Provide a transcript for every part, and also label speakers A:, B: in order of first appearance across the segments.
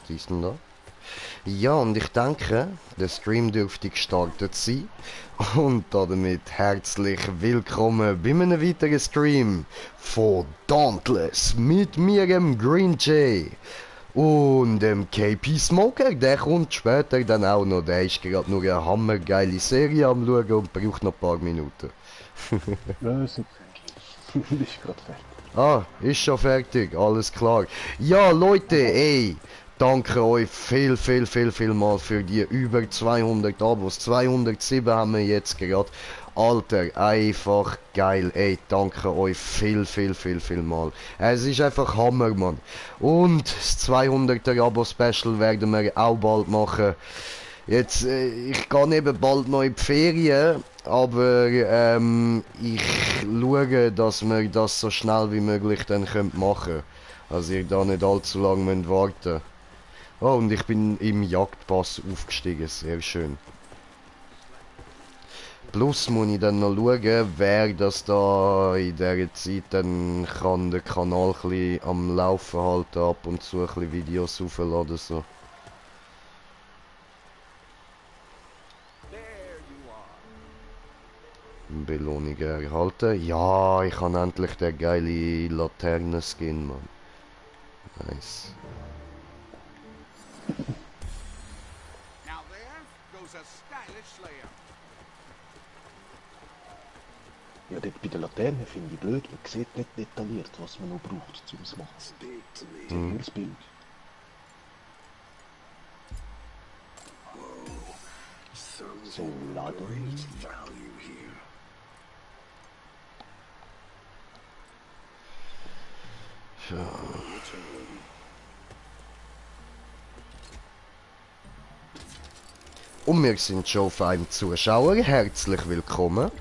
A: Was ist denn da? Ja, und ich denke, der Stream dürfte gestartet sein. Und damit herzlich willkommen bei einem weiteren Stream von Dauntless mit mir, dem Green Jay. Und dem KP Smoker, der kommt später dann auch noch. Der ist gerade nur eine hammergeile Serie am Schauen und braucht noch ein paar Minuten.
B: Ja, ist nicht fertig. Ist gerade fertig.
A: Ah, ist schon fertig, alles klar. Ja, Leute, ey, danke euch viel mal für die über 200 Abos. 207 haben wir jetzt gerade. Alter, einfach geil, ey, danke euch viel mal. Es ist einfach Hammer, Mann. Und das 200er Abo-Special werden wir auch bald machen. Jetzt, ich gehe eben bald noch in die Ferien, aber ich schaue, dass wir das so schnell wie möglich dann machen können. Also ihr da nicht allzu lange warten müsst. Oh, und ich bin im Jagdpass aufgestiegen, sehr schön. Plus muss ich dann noch schauen, wer das da in dieser Zeit dann kann den Kanal ein bisschen am Laufen halten, ab und zu ein bisschen Videos aufladen so. Belohnung erhalten. Ja, ich habe endlich den geile Laternen-Skin, Mann. Nice.
B: Ja, dort bei der Laterne finde ich blöd, man sieht nicht detailliert, was man noch braucht, um es zu machen. Sieht nur das Bild. So, laden.
A: Ja. Und wir sind schon auf einem Zuschauer. Herzlich willkommen.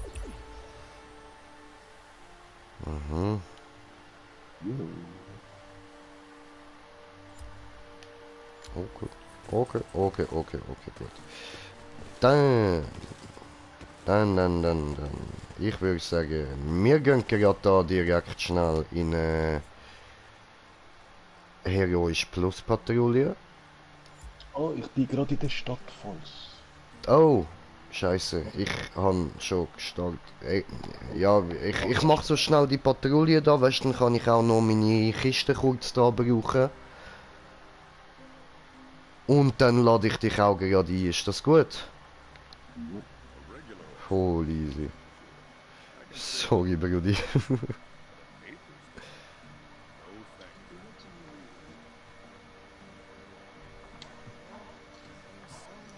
A: Mhm. Okay, gut. Dann. Ich würde sagen, wir gehen gerade da direkt schnell in Heroisch Plus Patrouille.
B: Oh, ich bin gerade in der Stadt Falls.
A: Oh, Scheiße, ich habe schon gestartet. Ja, ich mache so schnell die Patrouille da, weißt du, dann kann ich auch noch meine Kiste kurz da brauchen. Und dann lade ich dich auch gerade ein, ist das gut? Voll easy. Sorry, Brudi.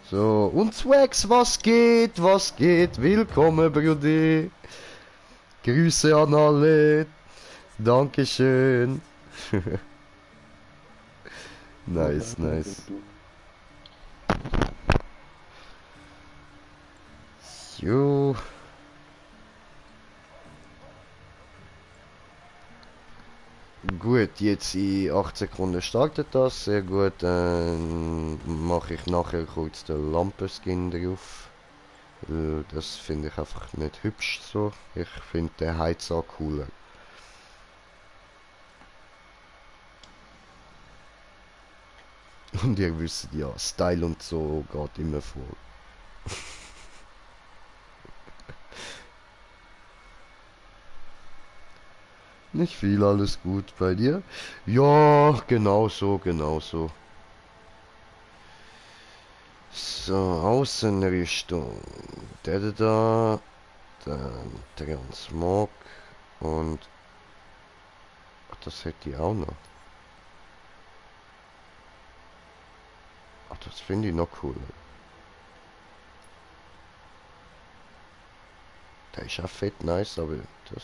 A: So, und Swags, was geht? Willkommen, Brudi. Grüße an alle. Dankeschön. Nice. Jo. Gut, jetzt in 8 Sekunden startet das. Sehr gut, dann mache ich nachher kurz den Lampenskin drauf. Das finde ich einfach nicht hübsch so. Ich finde den Heizer cooler. Und ihr wisst ja, Style und so geht immer vor. Nicht viel, alles gut bei dir? Ja, genau so. So, Außenrichtung. Der da, dann Transmog und... Ach, das hätte ich auch noch. Ach, das finde ich noch cooler. Der ist auch fett nice, aber das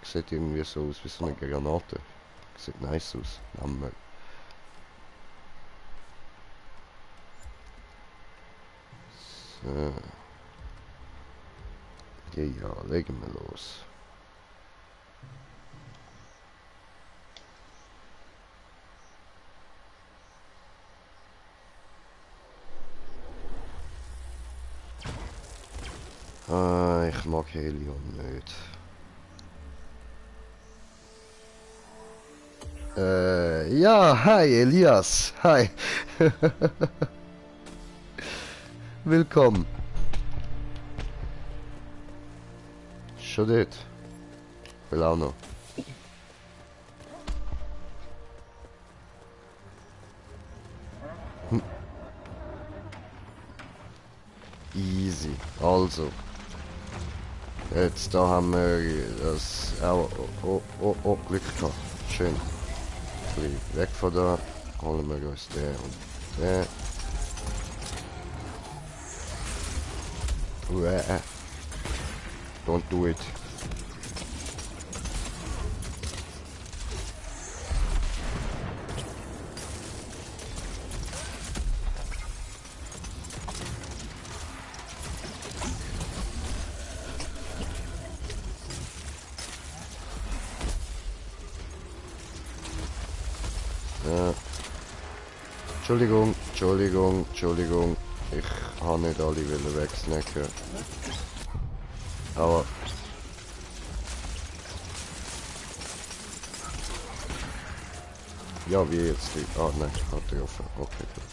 A: sieht irgendwie so aus wie so eine Granate. Sieht nice aus. Hammer. So. Ja, legen wir los. Ah, ich mag Helium nicht. Ja, hi Elias. Hi. Willkommen. Schon das. Will auch noch. Easy. Also. Jetzt da haben wir das. Oh, Glück gehabt. Schön. Weg von da. Holen wir uns der und der. Don't do it. Ja. Entschuldigung. Ich habe nicht alle wegsnacken. Aber... Ja, wie jetzt die... Ah, nein, hat er offen. Okay, gut.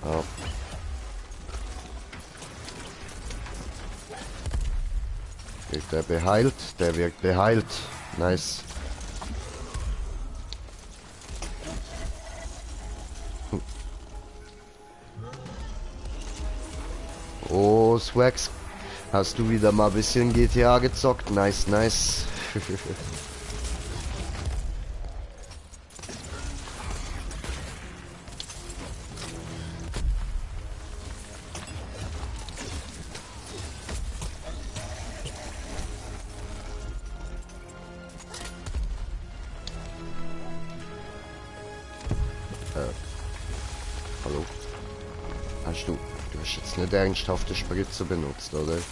A: Ah. Wird der beheilt? Der wird beheilt. Nice. Oh, Swags. Hast du wieder mal ein bisschen GTA gezockt? Nice. Hallo. Du hast jetzt nicht ernsthafte Spritze benutzt, oder? Das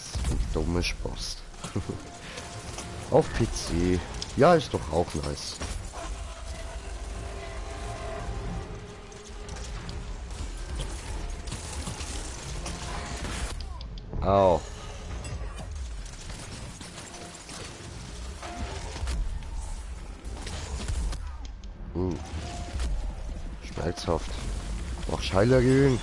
A: ist ein dummer Spaß. Auf PC. Ja, ist doch auch nice. Au. Schmerzhaft. Mach Heiler gehen.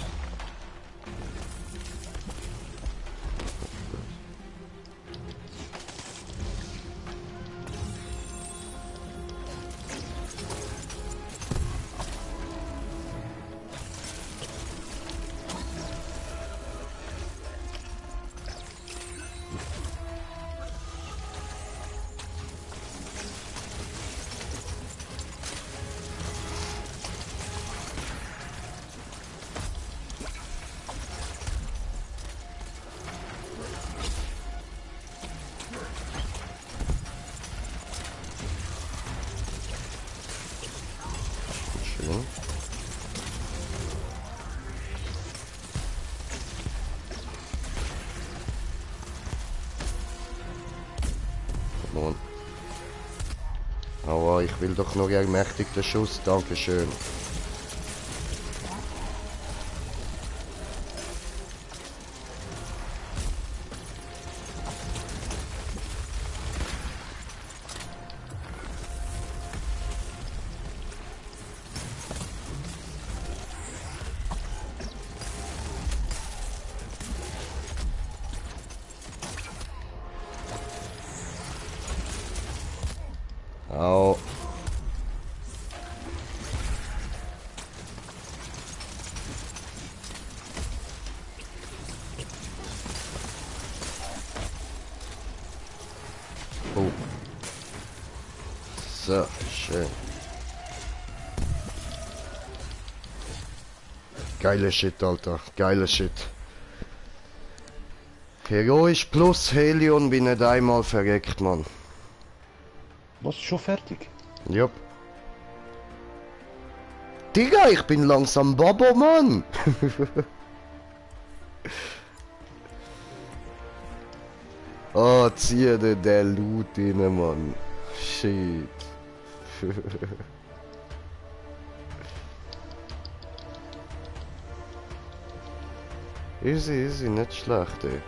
A: Aber ich will doch noch ermächtigten Schuss, dankeschön. Au. Oh. So, schön. Geiler Shit, Alter. Geiler Shit. Heroisch plus Helion bin nicht einmal verreckt, Mann.
B: Was, schon fertig?
A: Jupp. Digga, ich bin langsam Bobo, Mann. Oh, ziehe dir der Loot rein, Mann. Shit. Easy, easy, nicht schlecht, ey.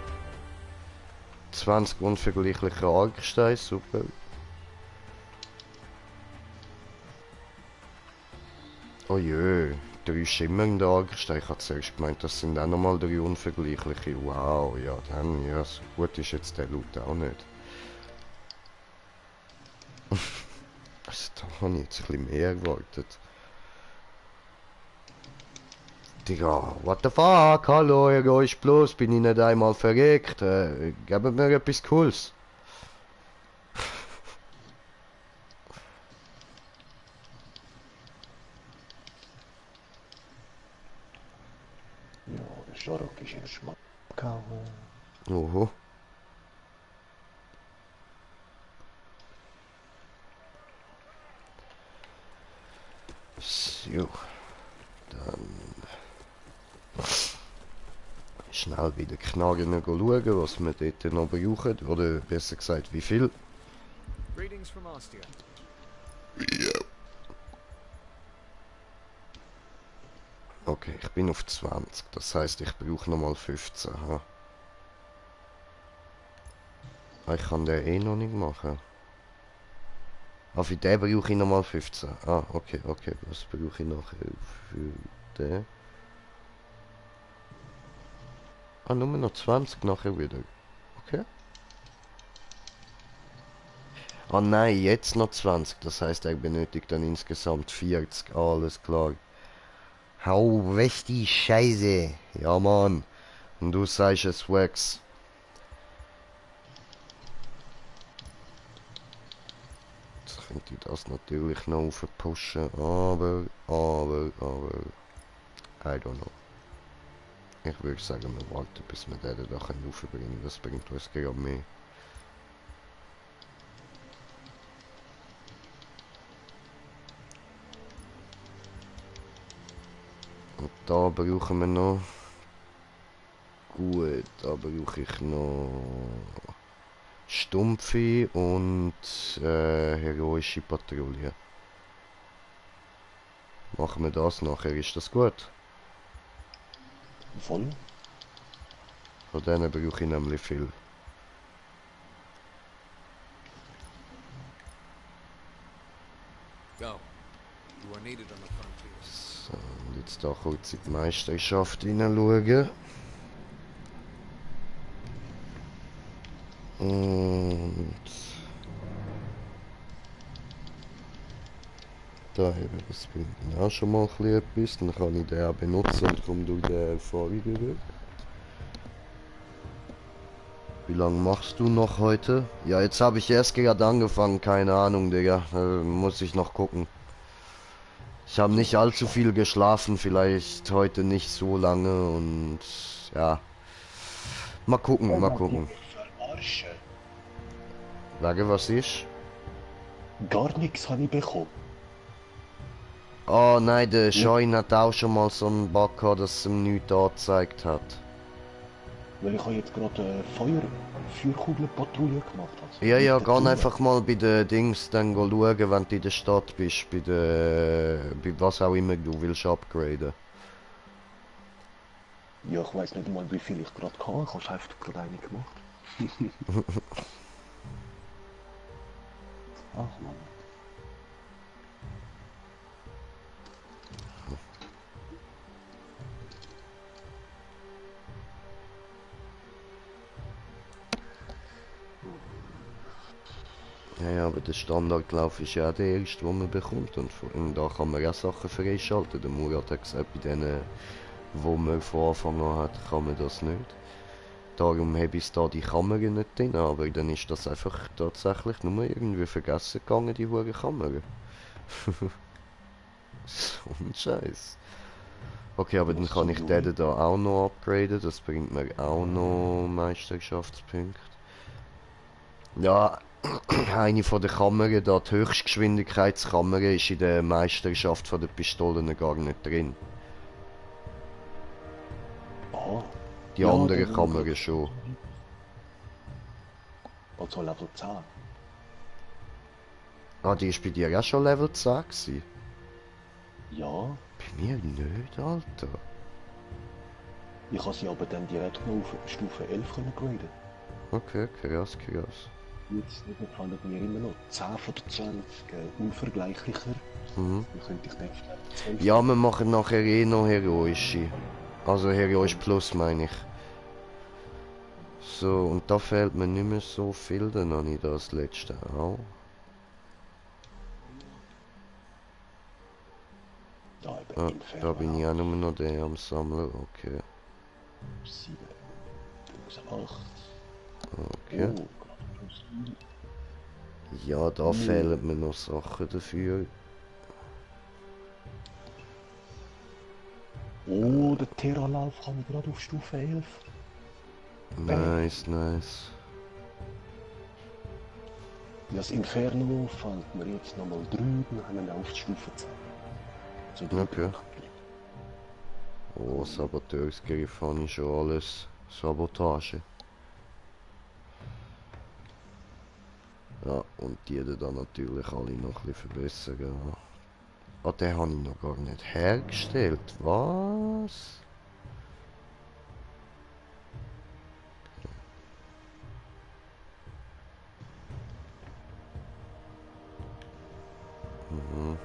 A: 20 unvergleichliche Argsteine, super. Oh jö, 3 schimmernde Argsteine. Ich hab zuerst gemeint, das sind auch nochmal 3 unvergleichliche. Wow, ja dann, ja, so gut ist jetzt der Loot auch nicht. Also, da habe ich jetzt ein bisschen mehr erwartet. Digga, what the fuck? Hallo, ihr Geräusch bloß, bin ich nicht einmal verreckt? Gebt mir etwas Cooles.
B: Ja, der Scharok ist erst mal abgehauen.
A: Oho. So, dann schnell wieder Knagen schauen, was wir dort noch brauchen. Oder besser gesagt, wie viel.
C: Greetings from Ostia.
A: Okay, ich bin auf 20. Das heißt, ich brauche nochmal 15. Ha? Ah, ich kann den eh noch nicht machen. Ah, für den brauche ich nochmal 15. Ah, okay, okay. Was brauche ich nachher für den? Ah, nur noch 20 nachher wieder. Okay. Ah nein, jetzt noch 20. Das heißt, er benötigt dann insgesamt 40. Alles klar. Hau weg die Scheiße. Ja, Mann. Und du sagst es, Wax. Jetzt könnte ich das natürlich noch aufpushen, aber, I don't know. Ich würde sagen, wir warten, bis wir den da aufbringen können. Das bringt uns gerade mehr. Und da brauchen wir noch... Gut, da brauche ich noch... Stumpfe und heroische Patrouille. Machen wir das nachher, ist das gut?
B: Voll?
A: Von denen brauche ich nämlich viel.
C: Go. You are needed on the frontier.
A: So, und jetzt da kurz in die Meisterschaft hineinschauen. Und... Da eben, das bringt mir auch schon mal ein bisschen etwas. Dann kann ich den auch benutzen und komme durch die Erfahrung rüber. Wie lange machst du noch heute? Ja, jetzt habe ich erst gerade angefangen, keine Ahnung, Digga. Muss ich noch gucken. Ich habe nicht allzu viel geschlafen, vielleicht heute nicht so lange und ja. Mal gucken, mal gucken.
B: Verarschen.
A: Sage, was ist?
B: Gar nichts habe ich bekommen.
A: Oh nein, der Scheun hat auch schon mal so einen Bug gehabt, dass es ihm nichts angezeigt hat.
B: Weil ich habe jetzt gerade eine Feuerkugelpatrouille gemacht. Also
A: Ja, ja,
B: mit der
A: geh
B: Tour.
A: einfach mal bei den Dings dann schauen, wenn du in der Stadt bist, bei was auch immer du willst upgraden.
B: Ja, ich weiß nicht mal, wie viel ich gerade kann. Ich habe einfach gerade eine gemacht. Ach Mann.
A: Ja, ja, aber der Standardlauf ist ja auch der erste, den man bekommt und da kann man auch Sachen freischalten. Der Murat hat gesagt, bei denen, wo man von Anfang an hat, kann man das nicht. Darum habe ich da die Kamera nicht drin, aber dann ist das einfach tatsächlich nur irgendwie vergessen gegangen, die hohe Kamera. So ein Scheiß. Okay, aber dann kann ich den da auch noch upgraden, das bringt mir auch noch Meisterschaftspunkte. Ja, eine von der Kammern, da die Höchstgeschwindigkeitskamera, ist in der Meisterschaft von den Pistolen gar nicht drin.
B: Aha.
A: Die
B: Ja,
A: anderen
B: dann-
A: Kammern schon.
B: Also Level 10.
A: Ah, die ist bei dir auch schon Level 10 gewesen?
B: Ja.
A: Bei mir nicht, Alter.
B: Ich habe sie aber dann direkt noch auf Stufe 11 können graden.
A: Okay, krass, krass.
B: Jetzt gefallen mir immer noch 10 von den 20 unvergleichlicher.
A: Mhm.
B: Dann könnte ich dann vielleicht 12.
A: Ja, wir machen nachher eh noch heroische. Also heroisch plus meine ich. So, und da fehlt mir nicht mehr so viel, dann habe ich das letzte auch.
B: Ja, eben
A: Ah,
B: Inferno.
A: da bin ich auch nur noch der am Sammeln, okay.
B: 7, 8.
A: Okay.
B: Oh, gerade plus 9.
A: Ja, da fehlen mir noch Sachen dafür.
B: Oh, der Terralauf kann ich gerade auf Stufe 11.
A: Nice, nice.
B: Das Inferno fällt mir jetzt nochmal 3, dann haben wir auf die Stufe 10. So
A: Okay. Oh, Saboteursgriff habe ich schon alles. Sabotage. Ja, und die dann natürlich alle noch ein bisschen verbessern. Ah, den habe ich noch gar nicht hergestellt. Was? Mhm.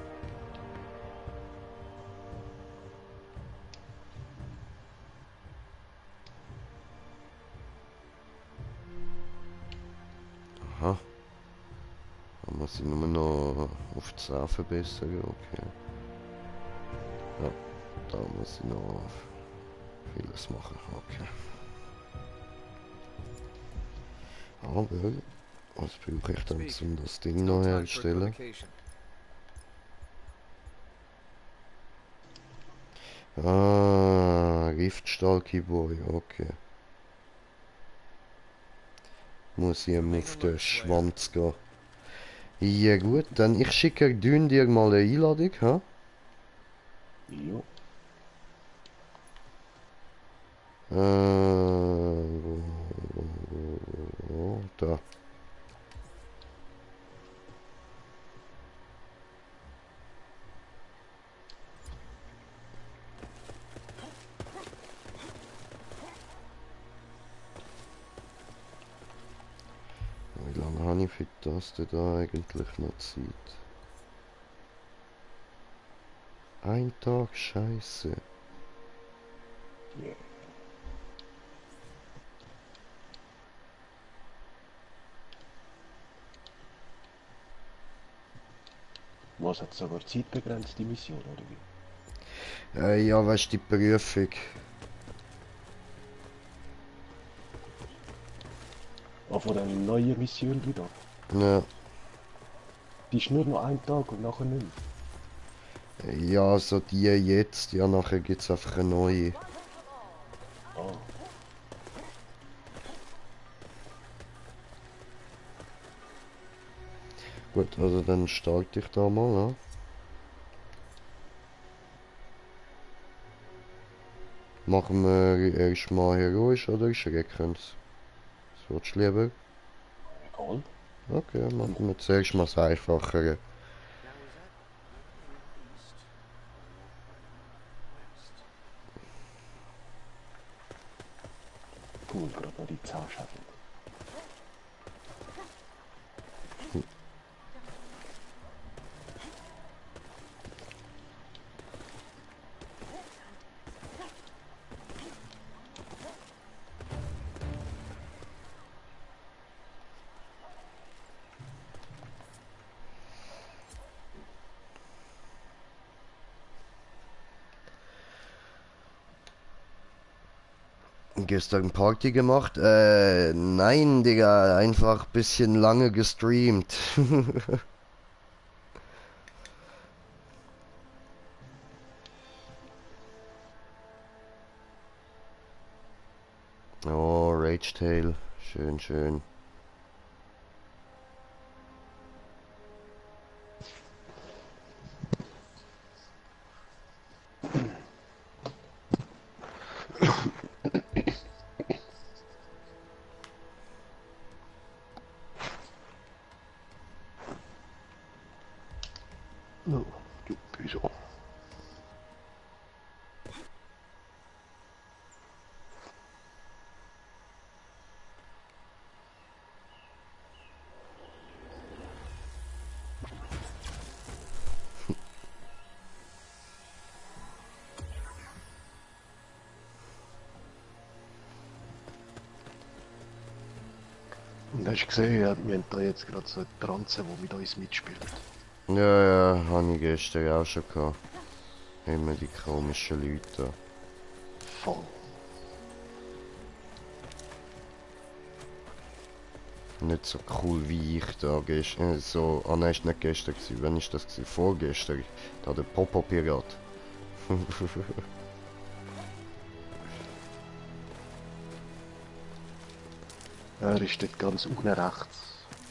A: Aha. Da muss ich nur noch auf 10 verbessern, okay. Ja, da muss ich noch vieles machen, okay. Aber, was brauche ich dann, um das Ding
C: No
A: noch
C: time for
A: herzustellen?
C: equivocation.
A: Ah, Riftstahl-Keyboy, okay. Muss ich ihm auf den Schwanz gehen. Ja gut, dann ich schicke Dün dir mal eine Einladung, ha?
B: Jo.
A: Da. Wie lange habe ich für das denn da eigentlich noch Zeit? Ein Tag, scheiße.
B: Yeah. Was hat sogar zeitbegrenzte Mission, oder wie?
A: Ja, weißt du, die Prüfung.
B: Ah, von den neuen Mission wieder.
A: Ja.
B: Die ist nur noch ein Tag und nachher nicht mehr.
A: Ja, also die jetzt, ja, nachher gibt es einfach eine neue.
B: Ah,
A: Gut, also dann starte ich da mal, ne? Machen wir erstmal heroisch oder Schreckens? Was willst du lieber?
B: egal.
A: Okay, machen wir zuerst mal das Einfachere.
C: Now is that east? West.
B: Cool, gerade noch die 10 schaffen.
A: Gestern Party gemacht? Nein, Digga, einfach bisschen lange gestreamt. Oh, Rage Tail. Schön, schön.
B: No, du Büso. Hast du gesehen, ja, wir haben da jetzt gerade so eine Transe, die mit uns mitspielt.
A: Ja, ja, habe ich gestern auch schon gehabt. Immer die komischen Leute.
B: Voll.
A: Nicht so cool wie ich da gestern. So, nein, ist nicht gestern gewesen. Wann ist das gewesen? Vorgestern. Da der Popo-Pirat.
B: Er ist dort ganz unten rechts,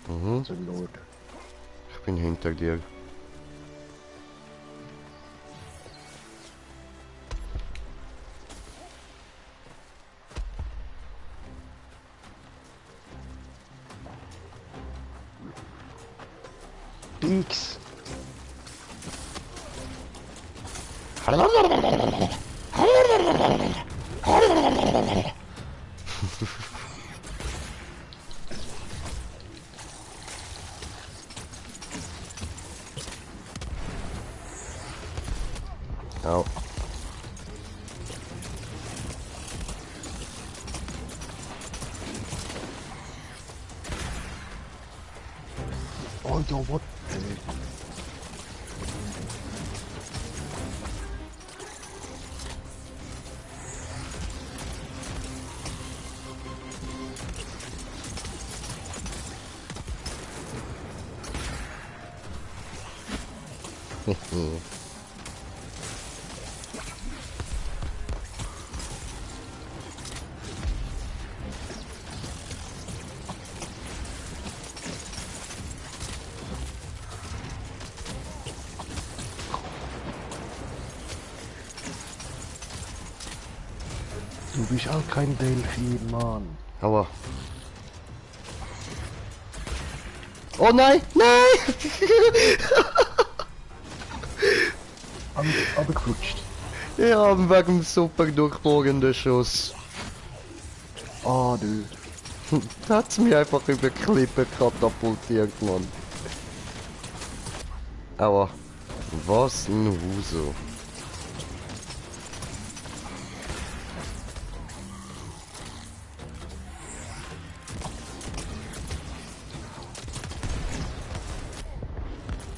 A: Mhm,
B: so im Norden.
A: ich bin hinter dir.
B: Dix!
A: Au.
B: Oh ja, what? Du bist auch kein Delfin, Mann.
A: Aua. Oh nein, nein!
B: Abgeflutscht.
A: Ja, wegen dem super durchbohrenden Schuss.
B: Ah, du.
A: Da hat's mich einfach über die Klippe katapultiert, Mann. Aua. Was ein Huso.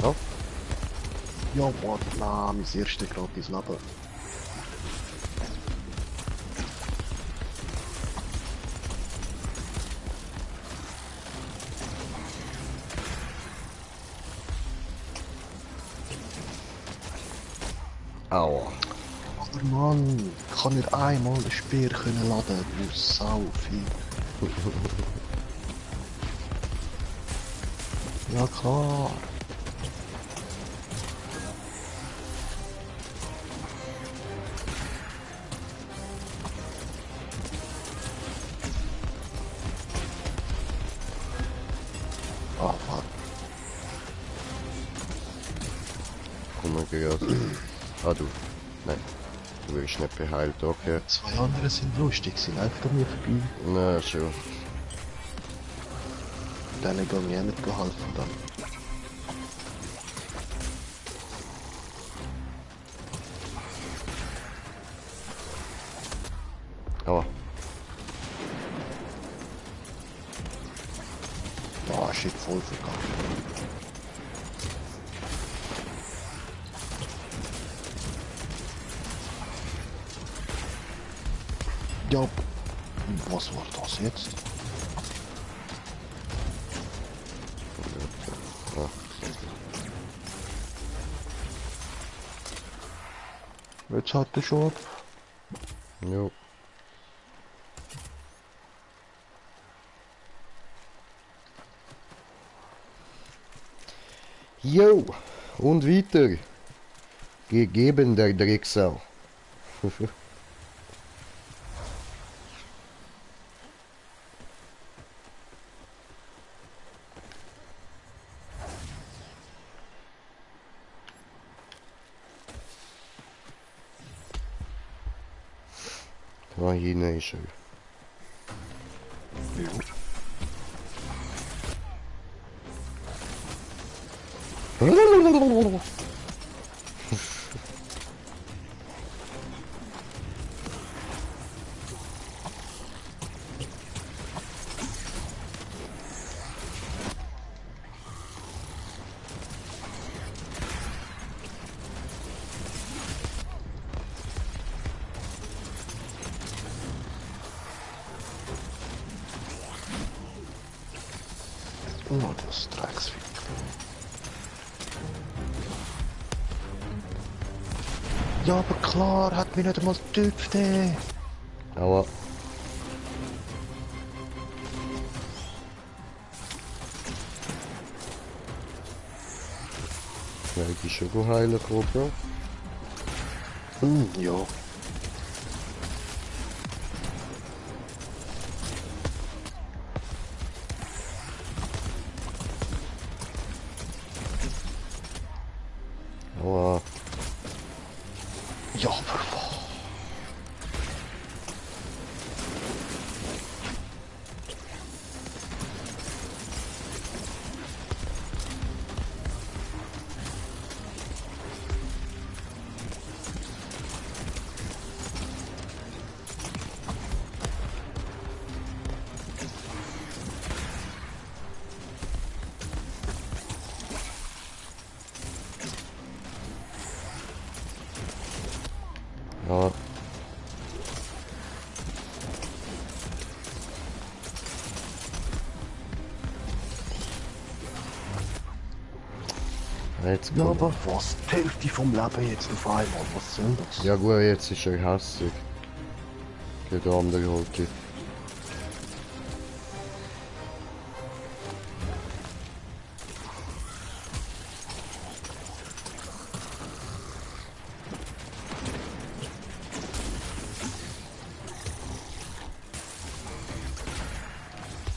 A: Oh,
B: Ja, what? Na, mein erstes gratis Leben.
A: aua.
B: Aber Mann, kann er einmal ein Speer können laden, du Sau viel. Ja klar. Ah, fuck.
A: Komm mal gerade. Ah, du. Nein. Du wirst nicht beheilt, okay.
B: Zwei andere sind lustig, sie laufen an mir vorbei.
A: Na, schon.
B: Denen gehen wir nicht geholfen dann.
A: Aua.
B: Ah, shit, voll verkackt. Ja, was war das jetzt? Jetzt hat er schon ab.
A: Jo. Jo. Und weiter. Gegeben der Drecksau. Da hinten ist er.
B: Oh, das Drecksfick. Ja, aber klar, hat mich nicht einmal getüpft, ey.
A: Aua. Ja, die schon heilen, Cobra.
B: Ja.
A: Aua.
B: Ja, aber was?
A: Ja. Jetzt
B: Ja,
A: kommt.
B: aber was? Die Hälfte vom Leben jetzt auf einmal, was soll das?
A: Ja gut, jetzt ist er hässig. Der andere Hockey.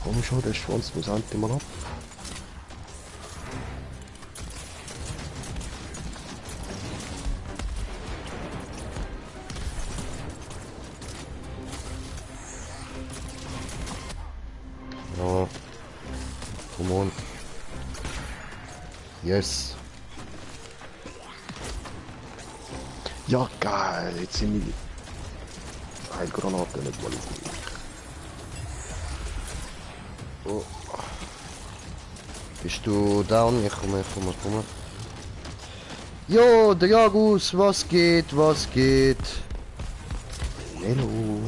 B: Komm schon, der Schwanz muss endlich mal ab.
A: Ja. Come on. Yes.
B: Ja, geil, jetzt sind meine Heilgranaten nicht mal auf mich.
A: Oh. Bist du down? Ich komme. Jo, Dragus, was geht, was geht?
B: Hello.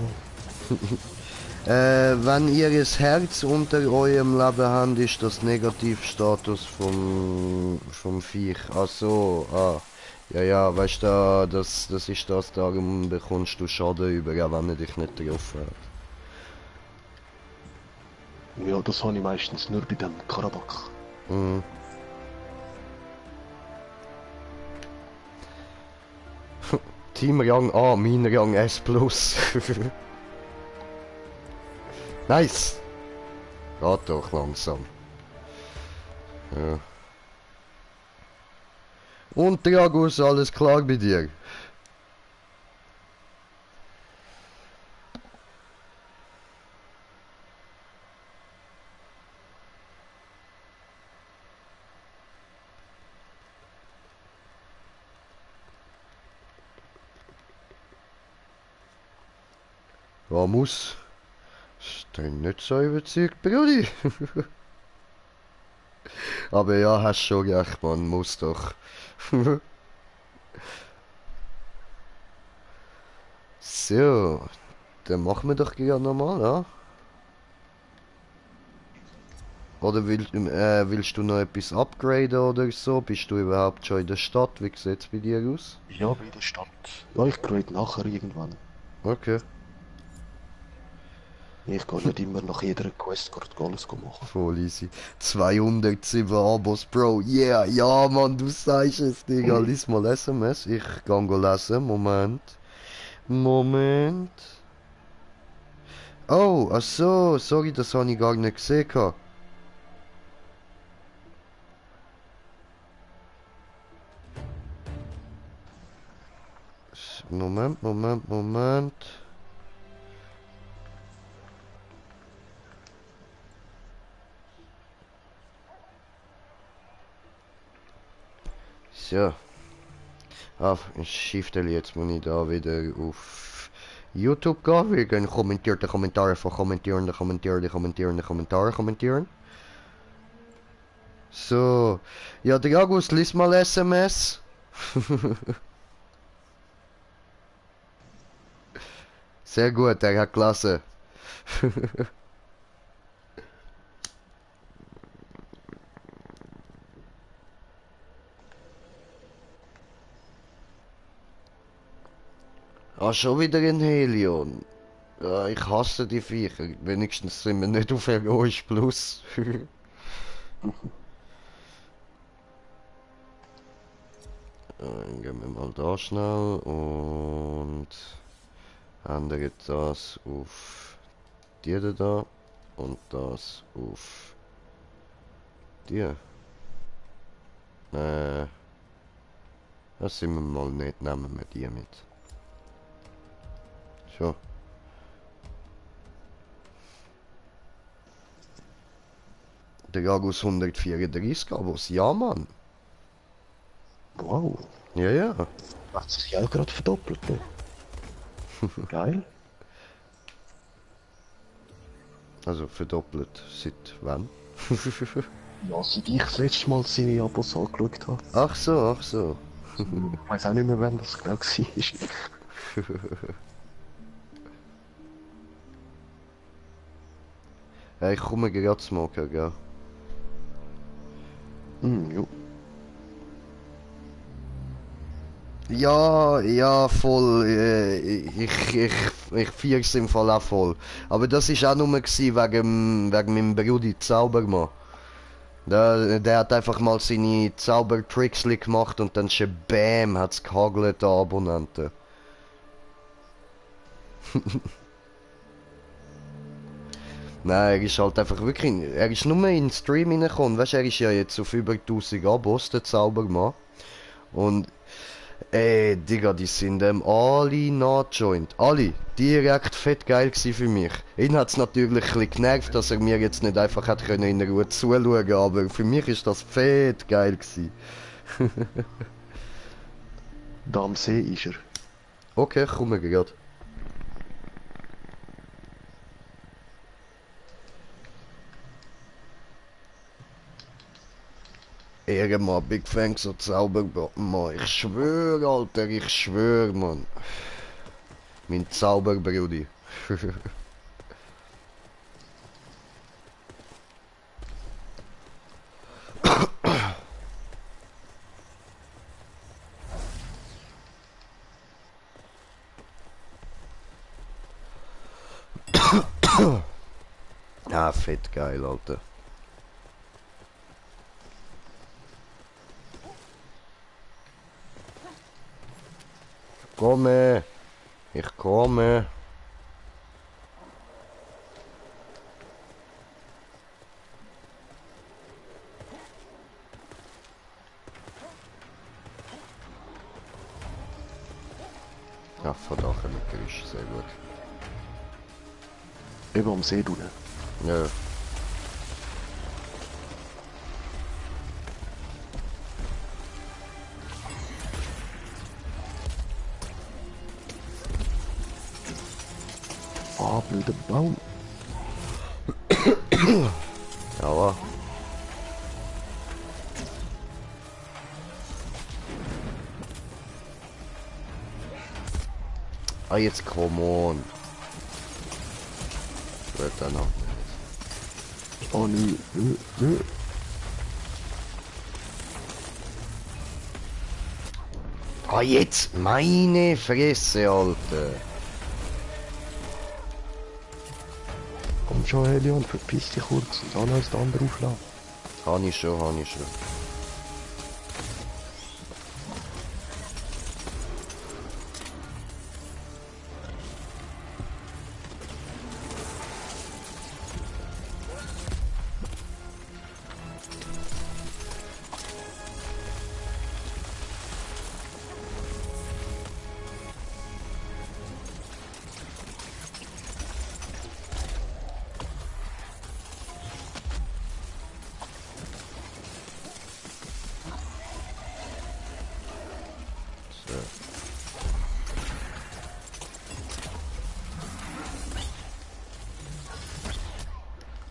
A: Wenn ihr das Herz unter eurem Leben habt, ist das Negativstatus vom Viech. Ach so, ah. Ja, weißt du, das ist das, darum bekommst du Schaden über, auch wenn er dich nicht getroffen hat.
B: Ja, das habe ich meistens nur bei dem Karabak.
A: Mhm. Team Rang A, mein Rang S+. Nice! Geht doch langsam. Ja. Und Dragus, alles klar bei dir? Vamos. Ich bin nicht so überzeugt, Brudi. Aber ja, hast schon recht, man muss doch. So, dann machen wir doch gerne nochmal, ja? Oder willst du noch etwas upgraden oder so? Bist du überhaupt schon in der Stadt? Wie sieht's bei dir aus?
B: Ja, bei der Stadt. Ja, ich grade nachher irgendwann.
A: Okay,
B: Ich gehe nicht immer nach jeder Quest alles machen.
A: voll easy. 207 Abos, Bro. Yeah, ja, Mann, du sagst es, Digga. Lies mal SMS. Ich kann go lesen. Moment. Oh, ach so, sorry, das habe ich gar nicht gesehen. Moment. So. Ah, ich shifte jetzt muss ich da wieder auf YouTube gehen. Wir gehen kommentierte Kommentare von kommentieren. So. Ja, Dragus, lies mal SMS. Sehr gut, er hat klasse. Ah, schon wieder ein Helion. Ja, ich hasse die Viecher. Wenigstens sind wir nicht auf Heroisch Plus. Dann gehen wir mal da schnell und ändern das auf die da und das auf die. Das sind wir mal nicht, nehmen wir die mit. So. Der Jagus 134 Abos, ja Mann.
B: Wow.
A: Ja, ja.
B: Hat sich ja auch gerade verdoppelt. Ne? Geil.
A: Also verdoppelt. Seit wann?
B: Ja, seit ich das letzte Mal seine Abos angeschaut habe.
A: Ach so, ach so.
B: Ich weiß auch nicht mehr, wann das genau war.
A: Ja, ich komme gerade smoken, gell?
B: Jo.
A: Ja, ja, voll. Ich feier's im Fall auch voll. Aber das ist auch nur gewesen wegen meinem Brudi Zaubermann. Der hat einfach mal seine Zaubertricks gemacht und dann schon BÄM hat's gehagelt an Abonnenten. Nein, er ist halt einfach wirklich, er ist nur in den Stream reingekommen, weißt du, er ist ja jetzt auf über 1000 Abos, der Zaubermann. Und, Digga, die sind alle nachgejoint. Alle. Direkt fett geil gewesen für mich. Ihn hat's natürlich ein bisschen genervt, dass er mir jetzt nicht einfach hat können in Ruhe zuschauen, aber für mich ist das fett geil gewesen.
B: Da am See ist er.
A: Okay, komm wir grad. Ehrenmann, Big Fang, so Zaubermann. Ich schwöre, Alter, ich schwöre, Mann. Mein Zauberbrudi. Ah, fett geil, Alter. Komme. Ich komme. Ja, verdammt, mit ist sehr gut.
B: Eben am See drunten.
A: Ja.
B: Ah, blöder Baum.
A: Aua. Ah, jetzt come on. Wird dann noch nicht.
B: Oh nö, nö.
A: Ah, jetzt! Meine Fresse, Alter!
B: Komm schon, Helion, verpiss dich kurz und dann als der andere aufladen.
A: Habe ich schon, habe ich schon.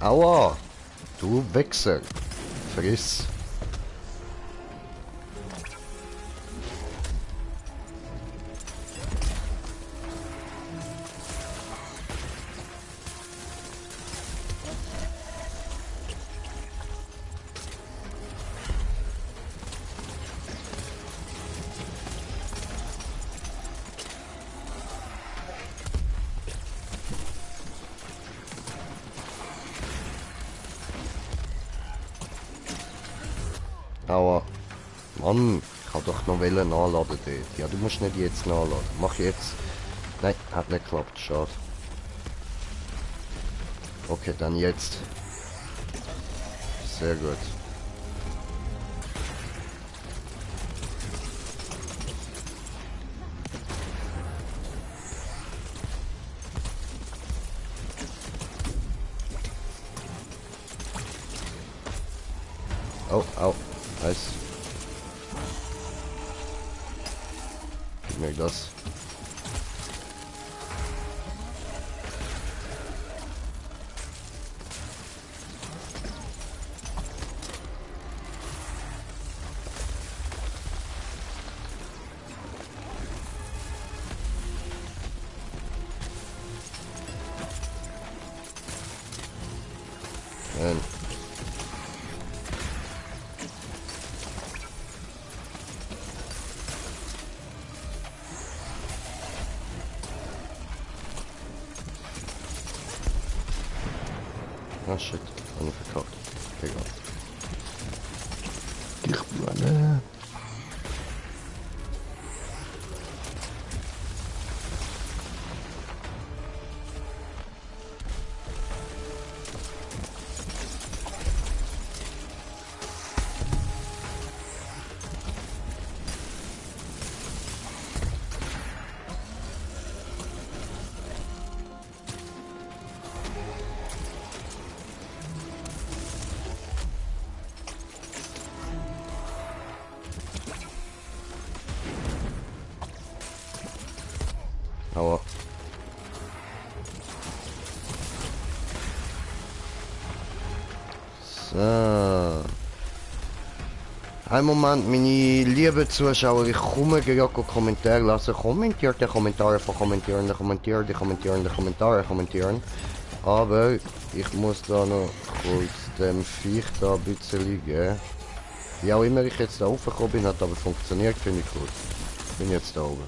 A: Aua! Du Wichser! Friss! Aber, Mann, ich kann doch noch nachladen dort. Ja, du musst nicht jetzt nachladen. Mach jetzt. Nein, hat nicht geklappt, schade. Okay, dann jetzt. Sehr gut. Oh, au. Nice. Gib mir das. Nein. Ah shit, habe ich verkauft. Egal.
B: Ich meine.
A: Aua. So. Ein Moment, meine lieben Zuschauer, ich komme gerade Kommentare lassen. Kommentiert die Kommentare von kommentieren. Aber ich muss da noch kurz dem Viech da ein bisschen geben. Wie auch immer ich jetzt da hochgekommen bin, hat aber funktioniert, finde ich gut. Bin jetzt da oben.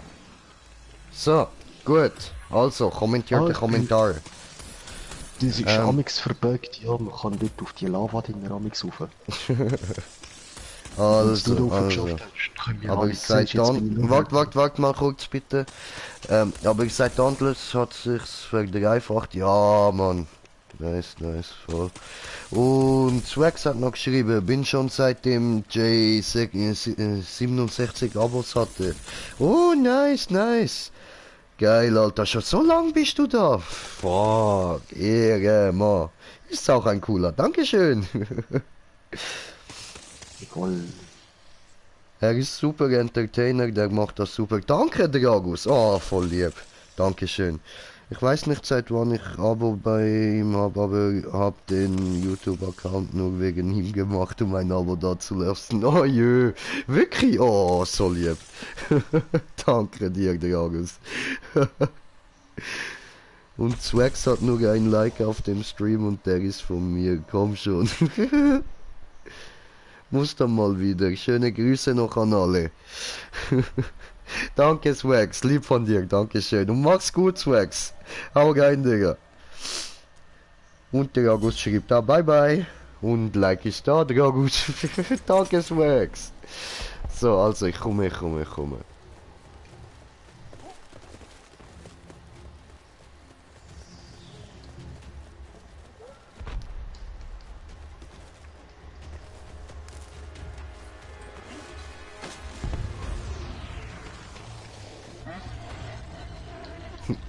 A: So, gut. Also, kommentiert die Kommentare.
B: Das ist amix verbuggt, ja, man kann dort auf die Lava-Dinger amix rauf.
A: Also. Aber ich sag dann, wart mal kurz bitte. Aber ich sag Dauntless hat sich's verdreifacht. Ja, Mann. Nice, voll. Und Swax hat noch geschrieben, bin schon seitdem J67 Abos hatte. Oh, nice. Geil, Alter, schon so lang bist du da? Fuck, Ehre, Mann. Ist auch ein cooler, Dankeschön.
B: Voll.
A: Er ist super Entertainer, der macht das super. Danke, Dragus. Oh, voll lieb. Dankeschön. Ich weiß nicht, seit wann ich Abo bei ihm habe, aber habe den YouTube-Account nur wegen ihm gemacht, um ein Abo da zu lassen. Oh jö, wirklich? Oh, so lieb. Danke dir, Dragus. Und Swax hat nur ein Like auf dem Stream und der ist von mir. Komm schon. Muss dann mal wieder. Schöne Grüße noch an alle. Danke, Swax. Lieb von dir. Dankeschön. Und mach's gut, Swax. Hau rein, Digga. Und der August schreibt da Bye Bye. Und Like ist da, der August. Danke, Swax. So, also ich komme.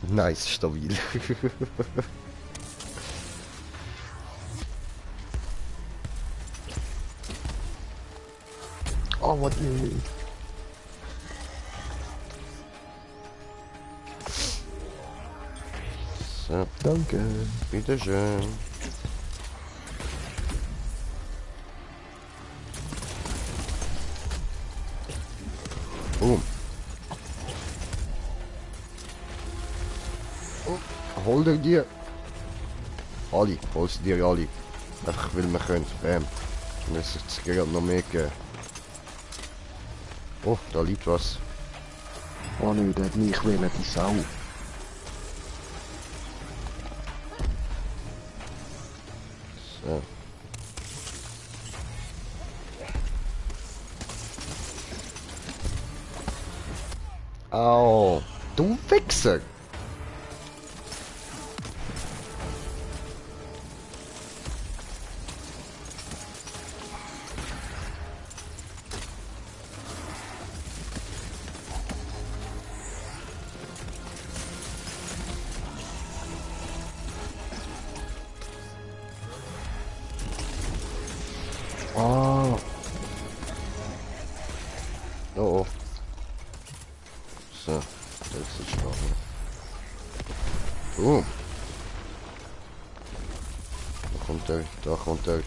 A: Nice, stabil.
B: Oh, was
A: So,
B: danke.
A: bitteschön. Boom. Hol dir. Alle, holst dir alle. Einfach weil wir können. Bam. Dann ist es gerade noch mehr geben. Oh, da liegt was.
B: Oh nein, der hat mich wählen, die Sau.
A: So. Au. Du Wichser.
B: Ah,
A: Oh, oh. So, das ist stark. Oh. Da kommt er, da kommt er.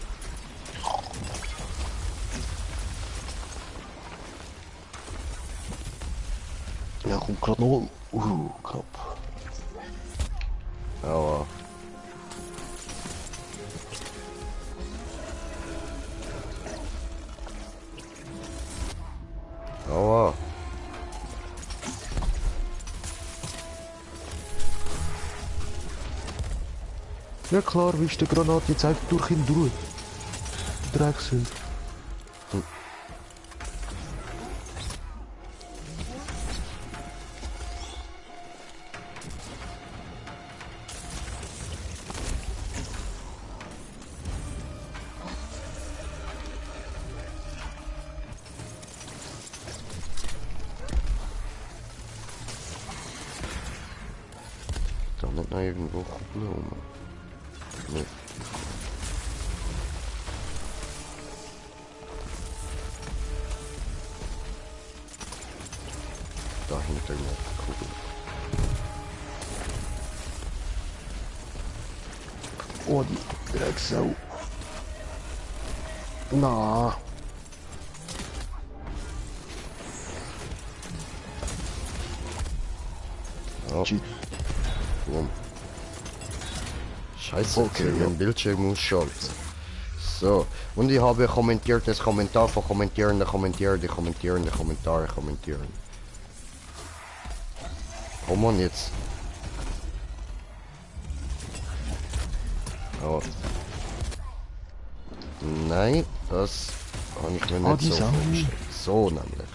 B: ja, kommt gerade noch. Knapp.
A: Aua. Aua.
B: Ja klar, wie ist der Granate jetzt einfach durch ihn durch? Drecksel.
A: Da nicht noch irgendwo Kugeln rum. Nee. Dahinter noch Kugeln.
B: Oh, die Drecksau. Na.
A: Oh,
B: Shit.
A: Wurm. Scheiße,
B: Okay,
A: okay,
B: ja.
A: mein Bildschirm ausschalten. So, und ich habe kommentiert das Kommentar von kommentierende, kommentierende, kommentierende, Kommentare kommentieren. Komm on jetzt. Oh. Nein, das habe ich mir
B: Ah,
A: nicht
B: die
A: so
B: Sau.
A: vorgestellt. So nämlich.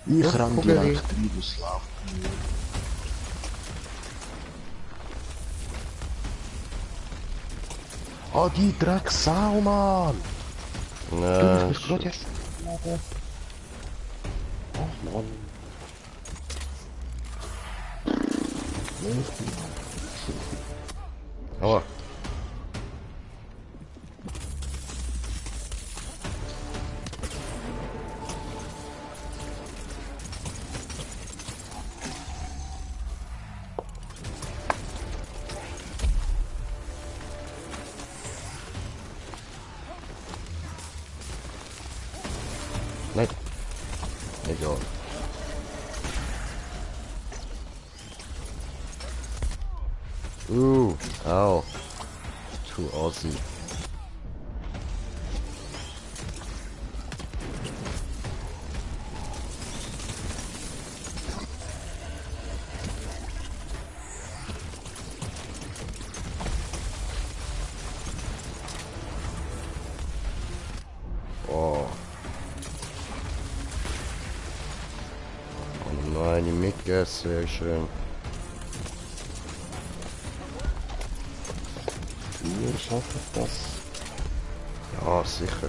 B: Ich
A: Ja,
B: renn
A: Kugeli.
B: direkt rein, was läuft. Ah, die Drecksau, Mann! Du
A: Na,
B: bist gerade jetzt. Oh Mann.
A: aua. Nein. Egal. Au. Too Aussie. Oh. Oh nein, die Mitgas, sehr schön.
B: Wir schaffen das.
A: Ja, sicher.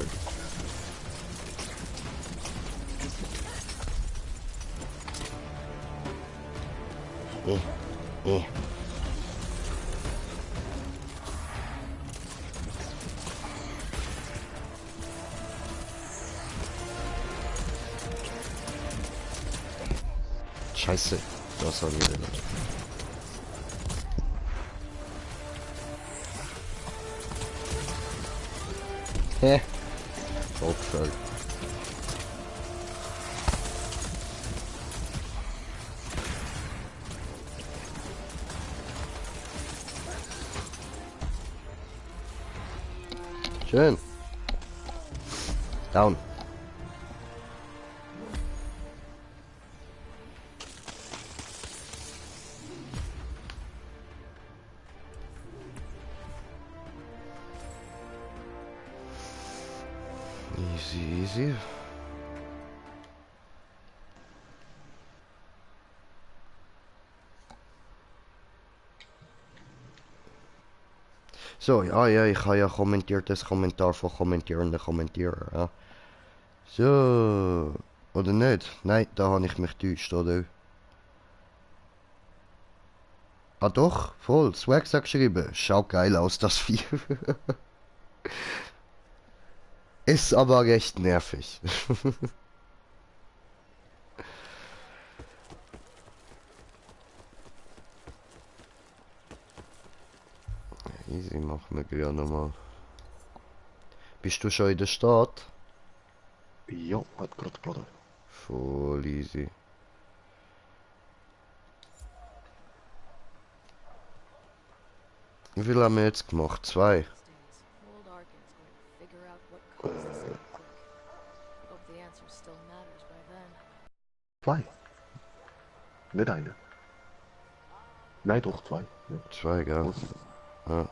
A: Eh. Scheiße, das war wieder nicht. Hä? Aufgefallen. Schön. Down. Easy, easy. So, ja, ja, ich habe ja kommentiertes Kommentar von kommentierenden Kommentierer, ja. So, oder nicht? Nein, da habe ich mich getäuscht, oder? Ah doch, voll, Swag hat geschrieben. Schaut geil aus, das Vieh. Ist aber recht nervig. Easy, machen wir gerne nochmal. Bist du schon in der Stadt?
B: Ja, hat gerade geladen.
A: Voll easy. Wie viel haben wir jetzt gemacht? 2.
D: Old Arkin's going to figure out what caused this earthquake. Hope the answer still matters by then.
B: 2. Nicht eine. Nein, doch 2. Ja.
A: 2, gell?
B: Was?
A: Ja.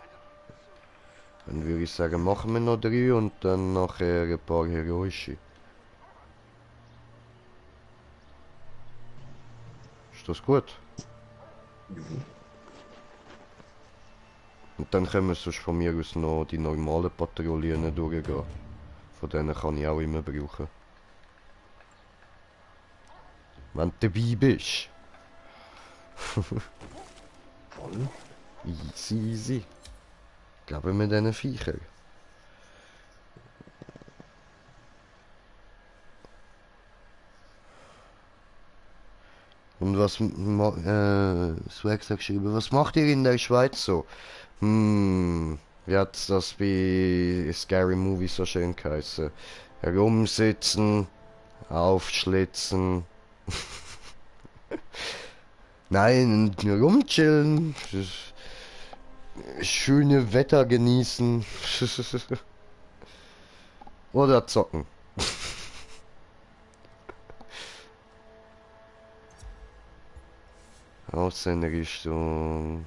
A: Dann würde ich sagen, machen wir noch 3 und dann nachher ein paar heroische. Ist das gut?
B: Mhm.
A: Und dann können wir sonst von mir aus noch die normalen Patrouillen durchgehen. Von denen kann ich auch immer brauchen. Wenn du dabei bist.
B: Voll.
A: Easy, easy. Geben wir diesen Viecher. Und was Swag hat geschrieben, was macht ihr in der Schweiz so? Wie hat das bei Scary Movie so schön geheißen? Herumsitzen, aufschlitzen. Nein, rumchillen. Schöne Wetter genießen. Oder zocken. Ausländerrichtung.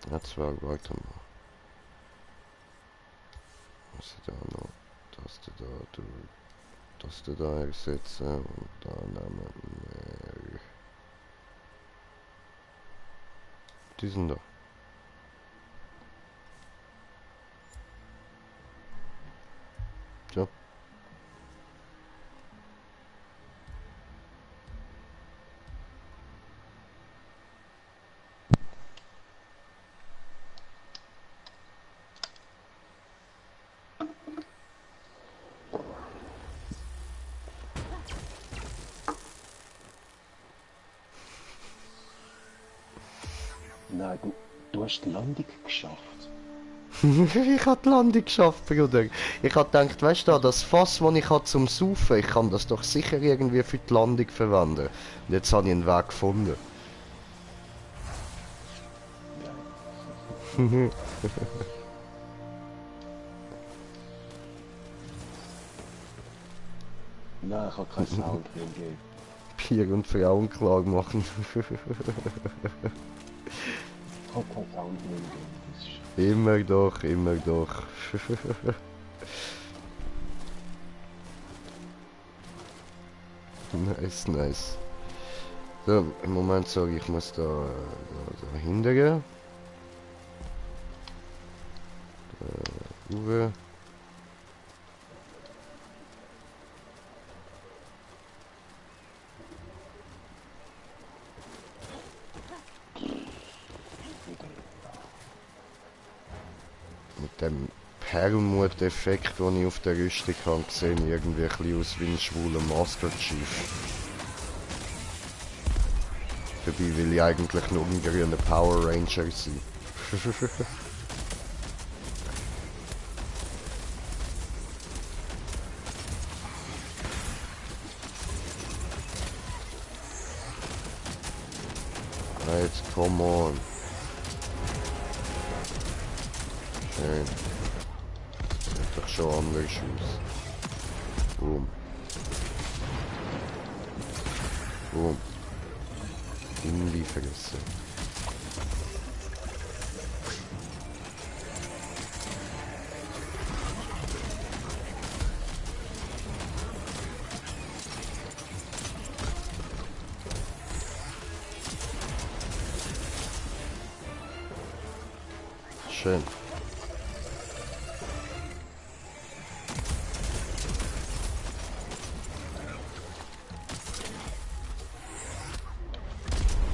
A: Das war, warte mal. Was ist da noch? Das da ersetzen und dann nehmen wir diesen da. So.
B: Nein, du hast die Landung geschafft.
A: Ich habe die Landung geschafft, Bruder. Ich habe gedacht, weißt du, das Fass, das ich habe zum Saufen, ich kann das doch sicher irgendwie für die Landung verwenden. Und jetzt habe ich einen Weg gefunden.
B: Nein, ich habe keinen Sound mehr gegeben.
A: Bier und Frauen klar machen.
B: Ich habe keinen Sound mehr gegeben. Das ist...
A: Immer doch, immer doch. Nice, nice. So, im Moment sage ich, muss da hingehen. Uwe. Mit dem Perlmut-Effekt, den ich auf der Rüstung habe, sehe ich irgendwie ein bisschen aus wie ein schwuler Master Chief. Dabei will ich eigentlich nur ein grüner Power Ranger sein. Jetzt, come on. Schön. Sieht doch schon anders aus. Boom. Boom. Irgendwie vergessen. Schön.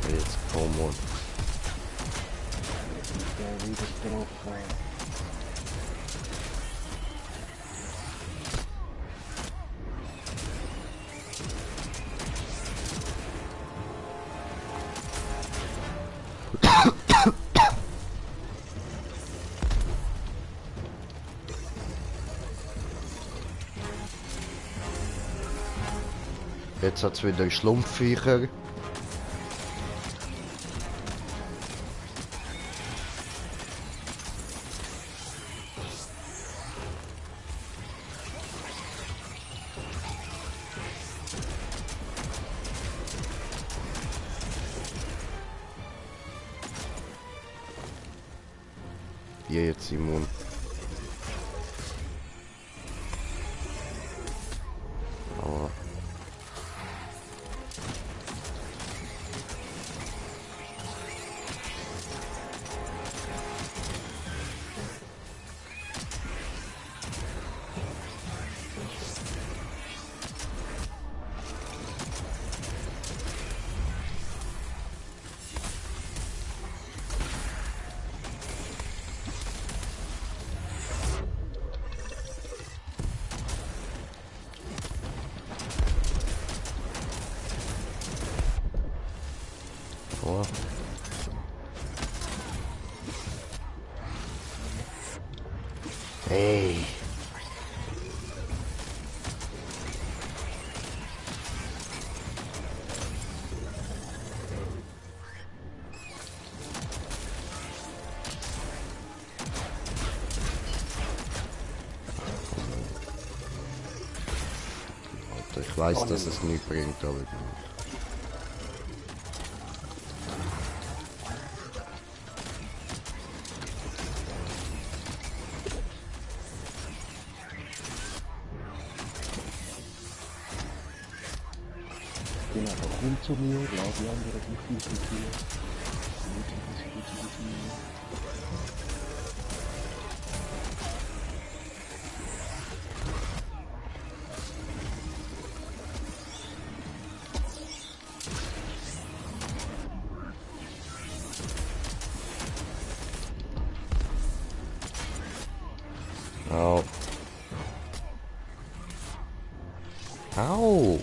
A: Jetzt komm on.
B: Der wieder drauf.
A: Jetzt hat's wieder Schlumpfviecher. Hier jetzt immun. Aber oh. Hey. Alter, ich weiß, dass es nicht bringt, aber gut.
B: Genau, komm zu mir, lass die anderen nicht mit dir.
A: Au. Au.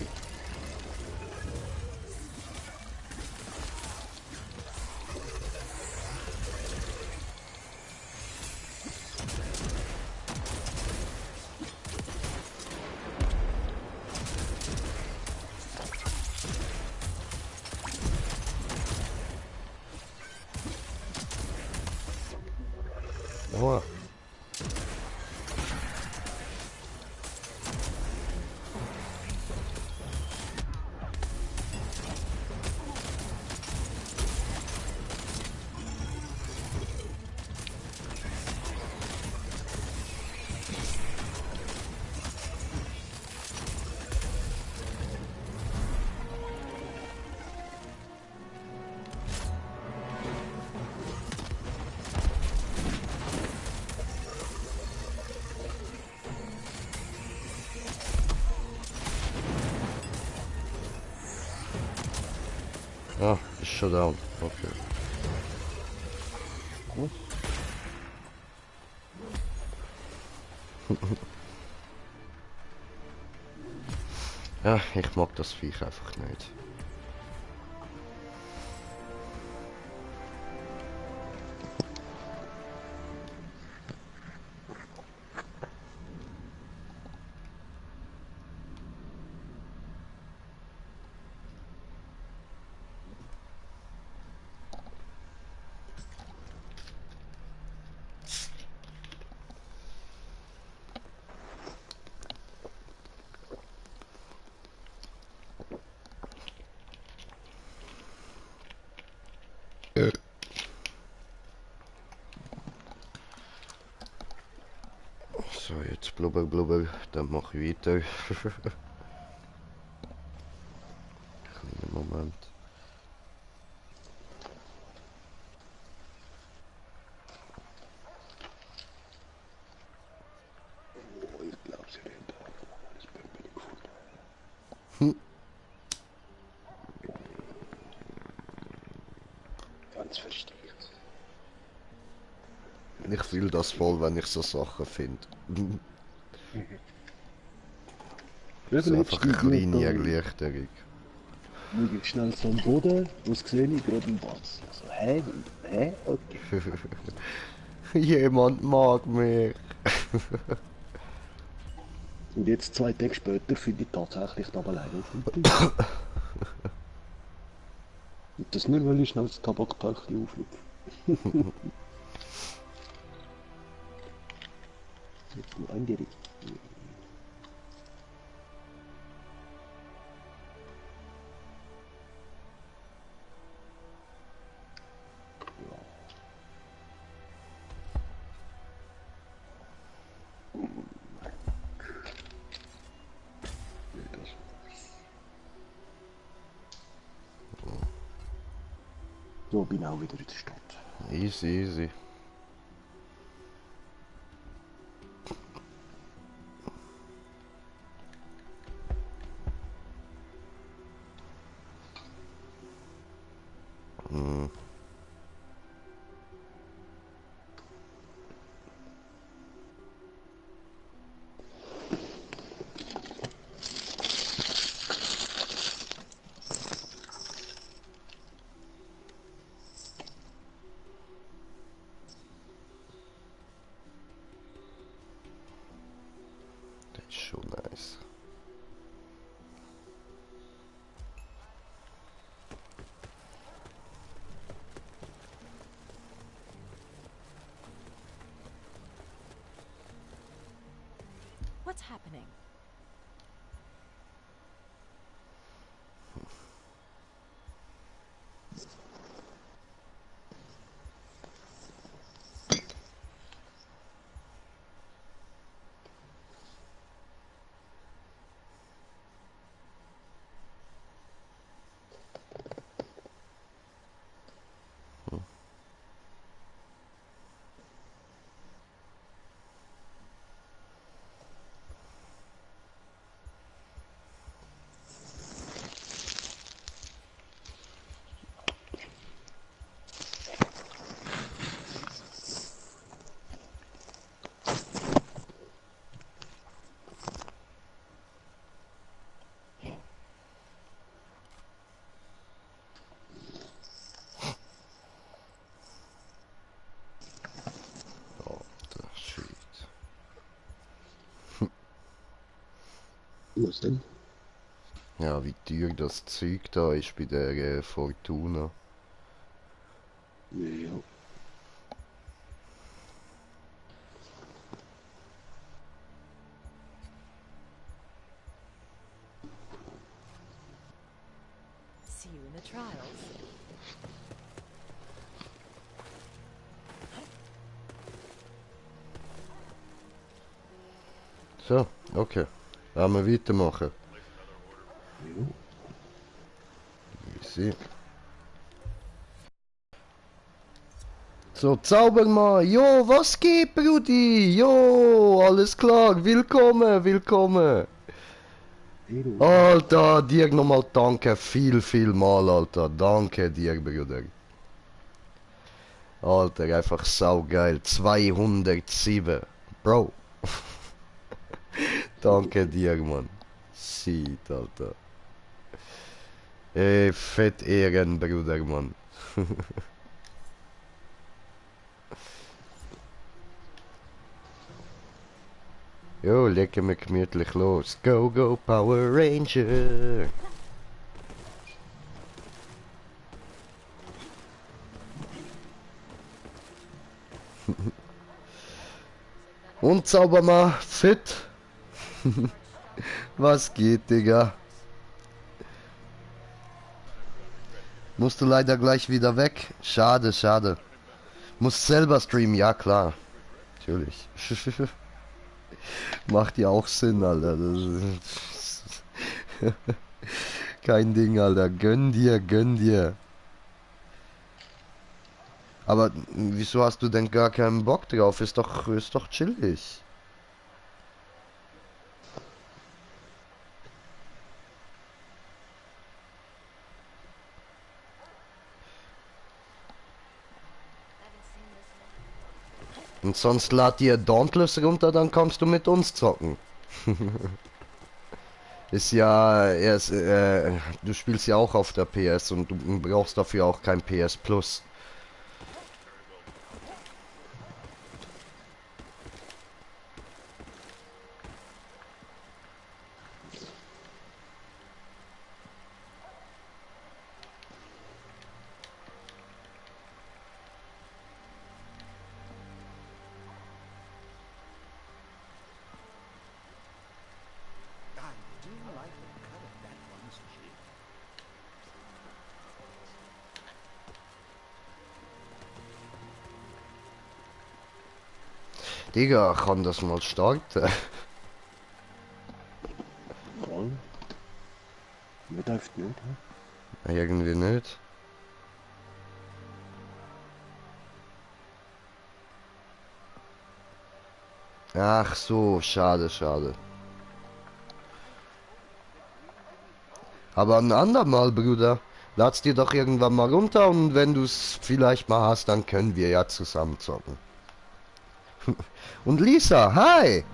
A: Oh. Ah, ist schon down. Okay.
B: Gut.
A: Ja, ich mag das Viech einfach nicht. Blubber, blubber. Dann mache ich weiter. Kleinen Moment.
B: Oh, ich glaube, sie haben da das Bömbeli gefunden.
A: Hm.
B: Ganz versteckt.
A: Ich fühle das voll, wenn ich so Sachen finde. Das ist einfach eine kleine Erleichterung.
B: Möglichst schnell so am Boden, was sehe ich, gerade im Bass. Also, hä? Hä? Okay.
A: Jemand mag mich.
B: Und jetzt 2 Tage später finde ich tatsächlich da alleine auf dem Tisch. Und das nur, weil ich schnell das Tabakpäckchen auflege. Jetzt nur ein Gericht. So, bin auch wieder in der Stadt.
A: Easy, easy. Hm. Das ist schon nice.
E: What's happening?
A: Oh, das shit.
B: Was denn?
A: Ja, wie teuer das Zeug da ist bei der Fortuna.
B: Ja.
E: See you in the trials.
A: So, okay. Wollen wir weitermachen?
B: Ja.
A: Easy. So, Zaubermann, jo, was geht, Brudi? Jo, alles klar, willkommen, willkommen.
B: Hallo.
A: Alter, dir nochmal danke, viel mal, Alter. Danke dir, Bruder. Alter, einfach saugeil. 207. Bro. Danke dir, Mann. Shit, Alter. Ey, fett Ehren, Bruder, Mann. Jo, legen wir gemütlich los. Go, go, Power Ranger. Und Zaubermann, fit? Was geht, Digga? Musst du leider gleich wieder weg. Schade, schade. Musst selber streamen, ja klar. Natürlich. Macht ja auch Sinn, Alter. Kein Ding, Alter. Gönn dir, gönn dir. Aber wieso hast du denn gar keinen Bock drauf? Ist doch chillig. Und sonst lad dir Dauntless runter, dann kommst du mit uns zocken. Ist ja, du spielst ja auch auf der PS und du brauchst dafür auch kein PS Plus.
C: I do like the cut of that one's cheek.
A: Digga, kann das mal starten?
B: Voll. Mir läuft nicht, hä?
A: Irgendwie nicht. Ach so, schade, schade. Aber ein andermal, Bruder. Lad's dir doch irgendwann mal runter und wenn du's vielleicht mal hast, dann können wir ja zusammen zocken. Und Lisa, hi!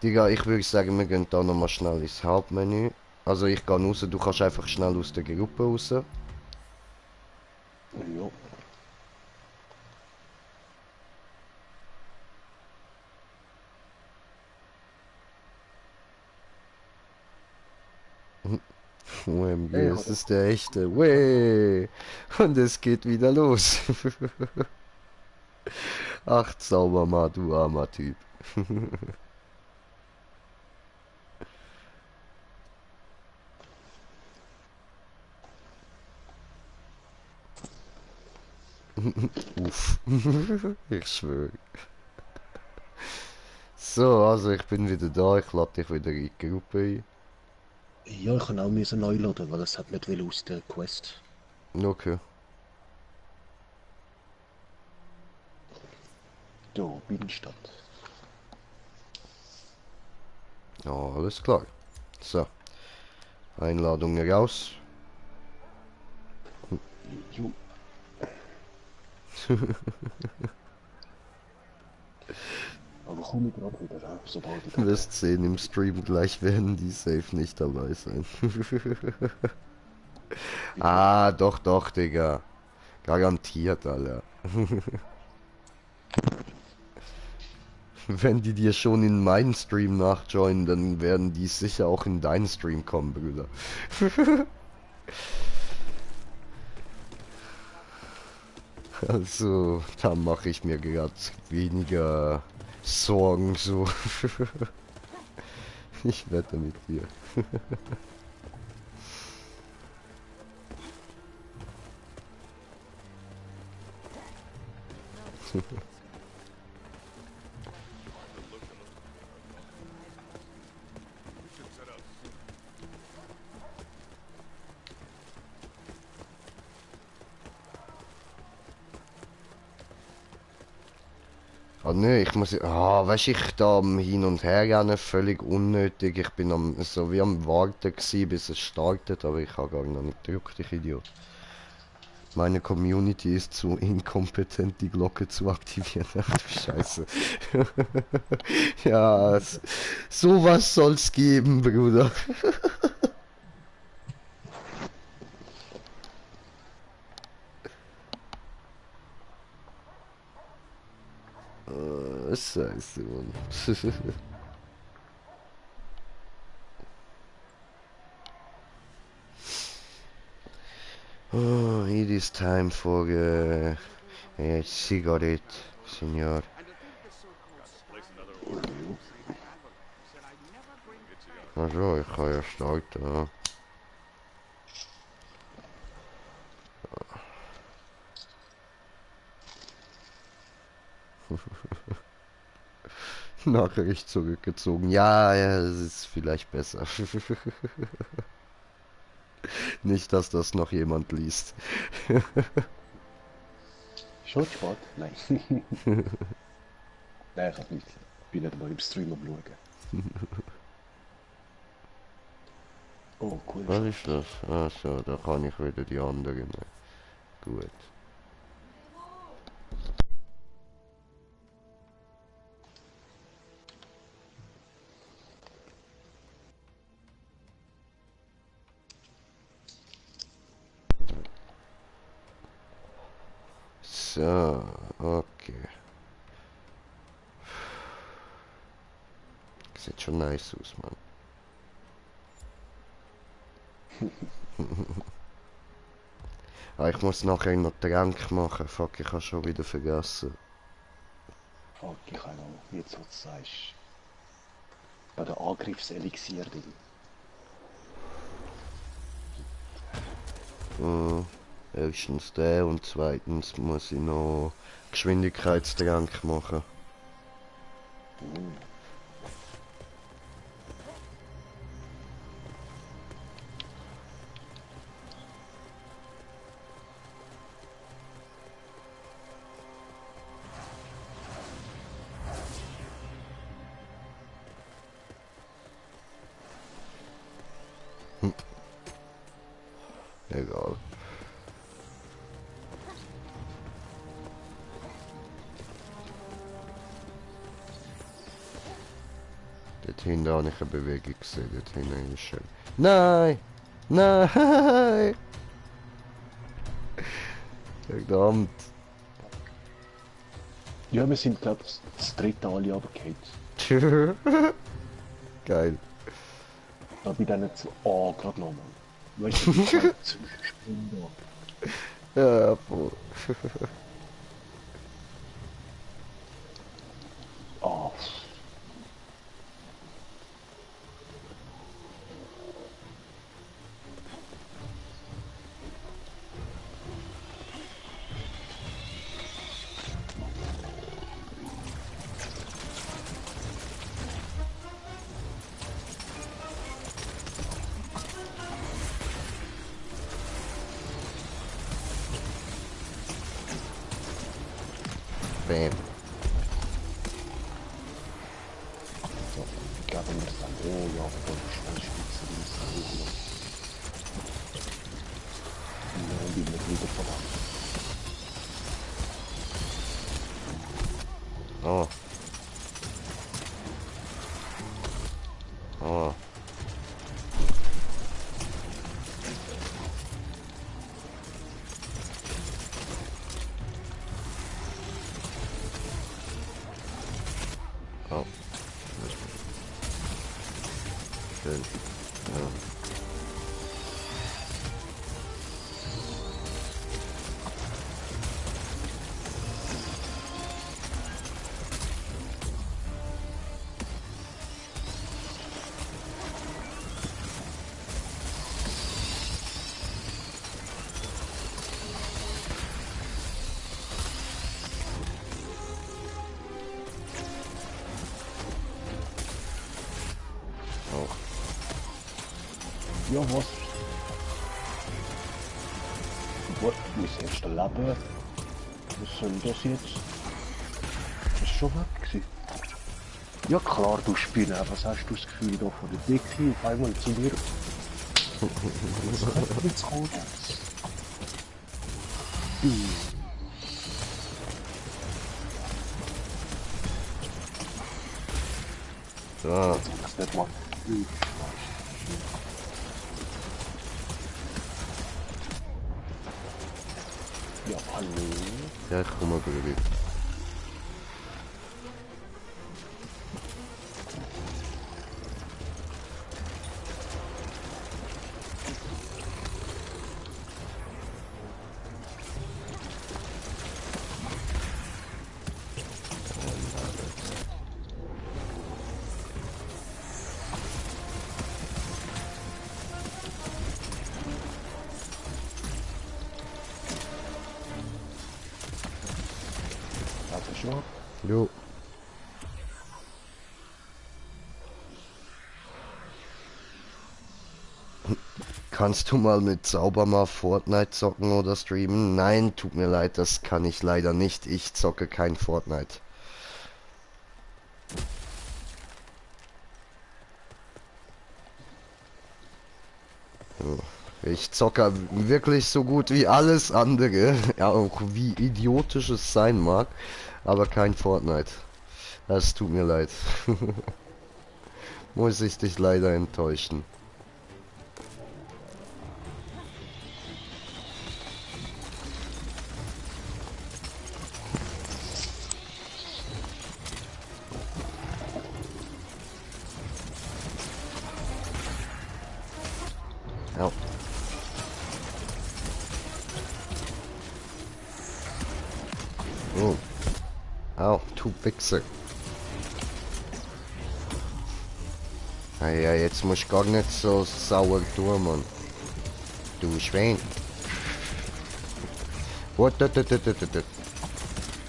A: Digga, ich würde sagen, wir gehen da nochmal schnell ins Hauptmenü. Also ich gehe raus, du kannst einfach schnell aus der Gruppe raus.
B: Ja.
A: OMG,
B: Ey,
A: es ist der echte. Wey! Und es geht wieder los. Ach, sauber mal, du armer Typ. Uff. Ich schwöre. So, also ich bin wieder da. Ich lade dich wieder in die Gruppe ein.
B: Ja, ich kann auch müssen neu laden, weil es hat nicht will aus der Quest.
A: Okay.
B: Da, Binnenstadt.
A: Ja, alles klar. So. Einladung raus.
B: Jo. Aber komm ich gerade wieder raus, sobald ich
A: Du wirst sehen, im Stream gleich werden die safe nicht dabei sein. Ah, doch, doch, Digga. Garantiert, Alter. Wenn die dir schon in meinen Stream nachjoinen, dann werden die sicher auch in deinen Stream kommen, Brüder. Also, da mache ich mir gerade weniger Sorgen so. Ich wette mit dir. Ah nee, ich muss... Ah, weißt du, ich da am Hin und Her rennen, völlig unnötig. Ich bin so wie am Warten gewesen, bis es startet, aber ich habe gar noch nicht gedrückt, ich Idiot. Meine Community ist zu inkompetent, die Glocke zu aktivieren. Ach du Scheiße. Ja, sowas soll's geben, Bruder. Scheiße, Mann. Oh, it is time for a cigarette, Senor. Also, ich kann ja starten. Ja. Nachricht zurückgezogen. Ja, ja, es ist vielleicht besser. Nicht, dass das noch jemand liest.
B: Schon zu spät? Nein. Nein, ich hab nicht. Ich bin nicht mal im Stream am schauen. Oh, cool.
A: Was ist das? Ah so, da kann ich wieder die anderen nehmen. Gut. So, okay. Sieht schon nice aus, Mann. Ah, ich muss nachher noch Trank machen. Fuck, ich habe schon wieder vergessen.
B: Fuck, ich habe noch, jetzt was du sagst, bei der Angriffselixier-Ding.
A: Erstens der und zweitens muss ich noch Geschwindigkeitstrank machen. Egal. Dort hinten habe ich eine Bewegung gesehen. Dort hinten ist schön. Nein! Nein! Verdammt.
B: Ja, wir sind, glaube ich, das dritte alle runtergefallen.
A: Geil.
B: Da bin ich dann nicht so, oh, gerade noch, Mann. Weißt du, die zwei Zwischenspringen da.
A: Ja, voll.
B: Oh,
A: Bam.
B: so, ich glaube, wir sind, oh ja, voll Schweißspitze, die ist cool. Und dann bin ich wieder voran.
A: Oh. Oh. Oh. Schön. Ja. Oh.
B: Ja, was? What? Mein erster Leben? Was soll das jetzt? Das ist schon weg gewesen. Ja klar, du Spinner, was hast du das Gefühl da von der Decke auf einmal zu mir? Was hat jetzt kommen?
A: So.
B: Das nicht mal. Ja, hallo.
A: Ja, ich komme mal wieder.
B: Also schon.
A: Jo. Kannst du mal mit Zauber Fortnite zocken oder streamen? Nein, tut mir leid, das kann ich leider nicht. Ich zocke kein Fortnite. So. Ich zocke wirklich so gut wie alles andere, ja, auch wie idiotisch es sein mag, aber kein Fortnite. Das tut mir leid. Muss ich dich leider enttäuschen. Ja. Oh. Au, du Wichser. Ah ja, jetzt muss ich gar nicht so sauer tun, Mann. Du Schwein. What?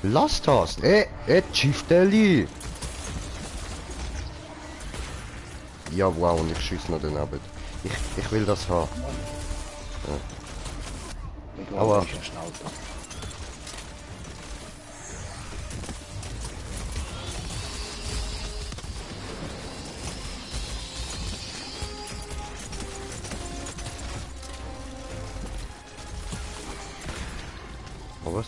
A: Lass das! Chifteli! Ja, wow, und ich schieße noch den Abend. Ich will das haben. Ja. Aua. Oh, was?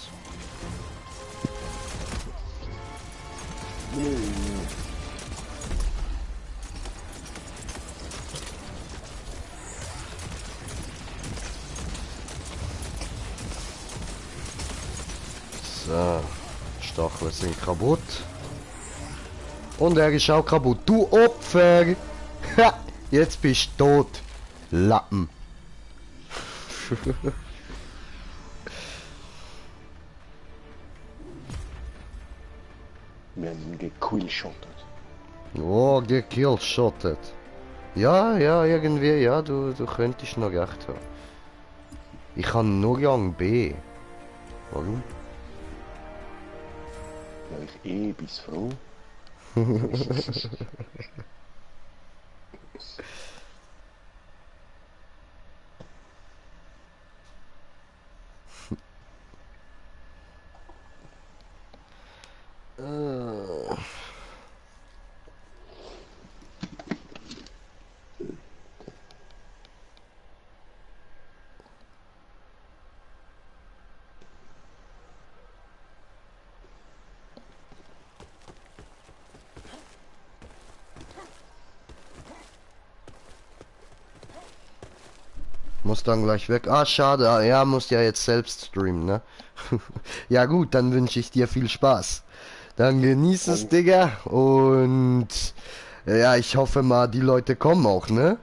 A: So, Stacheln sind kaputt. Und er ist auch kaputt. Du Opfer! Ha! Jetzt bist du tot. Lappen.
B: Wir haben ihn gekillshottet.
A: Oh, gekillshottet. Ja, irgendwie, ja, du könntest noch recht haben. Ich kann nur Gang B. Warum?
B: Ja, ich bis froh.
A: Muss dann gleich weg. Ah, schade. Ah, ja, muss ja jetzt selbst streamen, ne? Ja gut, dann wünsche ich dir viel Spaß. Dann genieß es, Digga. Und ja, ich hoffe mal, die Leute kommen auch, ne?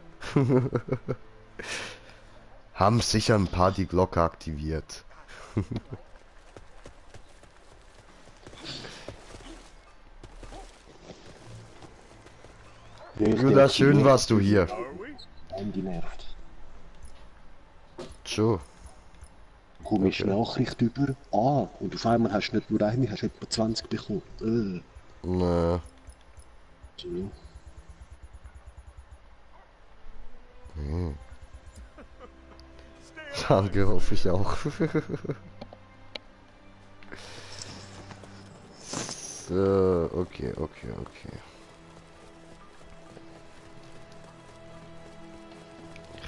A: Haben sicher ein paar die Glocke aktiviert. Bruder, schön warst du hier.
B: Handy nervt.
A: Schon.
B: Komische Nachricht über. Ah, und auf einmal hast du nicht nur eine, hast etwa 20 bekommen.
A: Ne.
B: So.
A: Danke, hoffe ich auch. So, okay.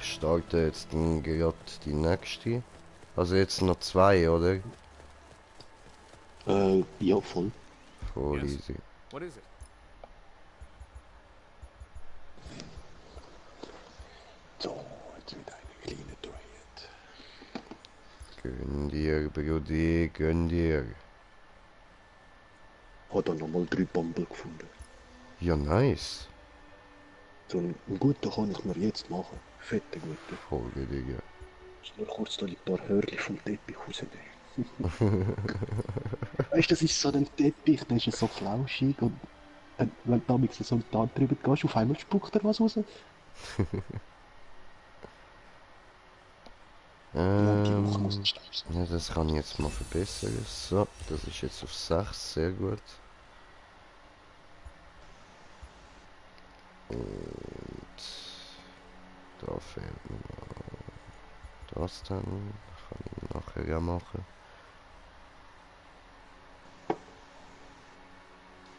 A: Ich starte jetzt gerade die nächste. Also jetzt noch zwei, oder?
B: Ja, voll.
A: Voll
C: Yes.
A: easy.
C: What is it?
B: So, jetzt wieder eine kleine Droid.
A: Gönn dir, Brudi, gönn dir.
B: Hat er nochmal 3 Bomben gefunden.
A: Ja, nice.
B: So einen guten kann ich mir jetzt machen. Fette gute.
A: Folge, Digga.
B: Ich muss nur kurz da ein paar Hörli vom Teppich rausnehmen. Weißt du, das ist so ein Teppich, der ist so flauschig und wenn du damit so einen Tag drüber gehst, auf einmal spuckt er was raus. Muss nicht steif sein.
A: Ja, das kann ich jetzt mal verbessern. So, das ist jetzt auf 6, sehr gut. Und da fehlt mir das dann. Kann ich nachher ja machen.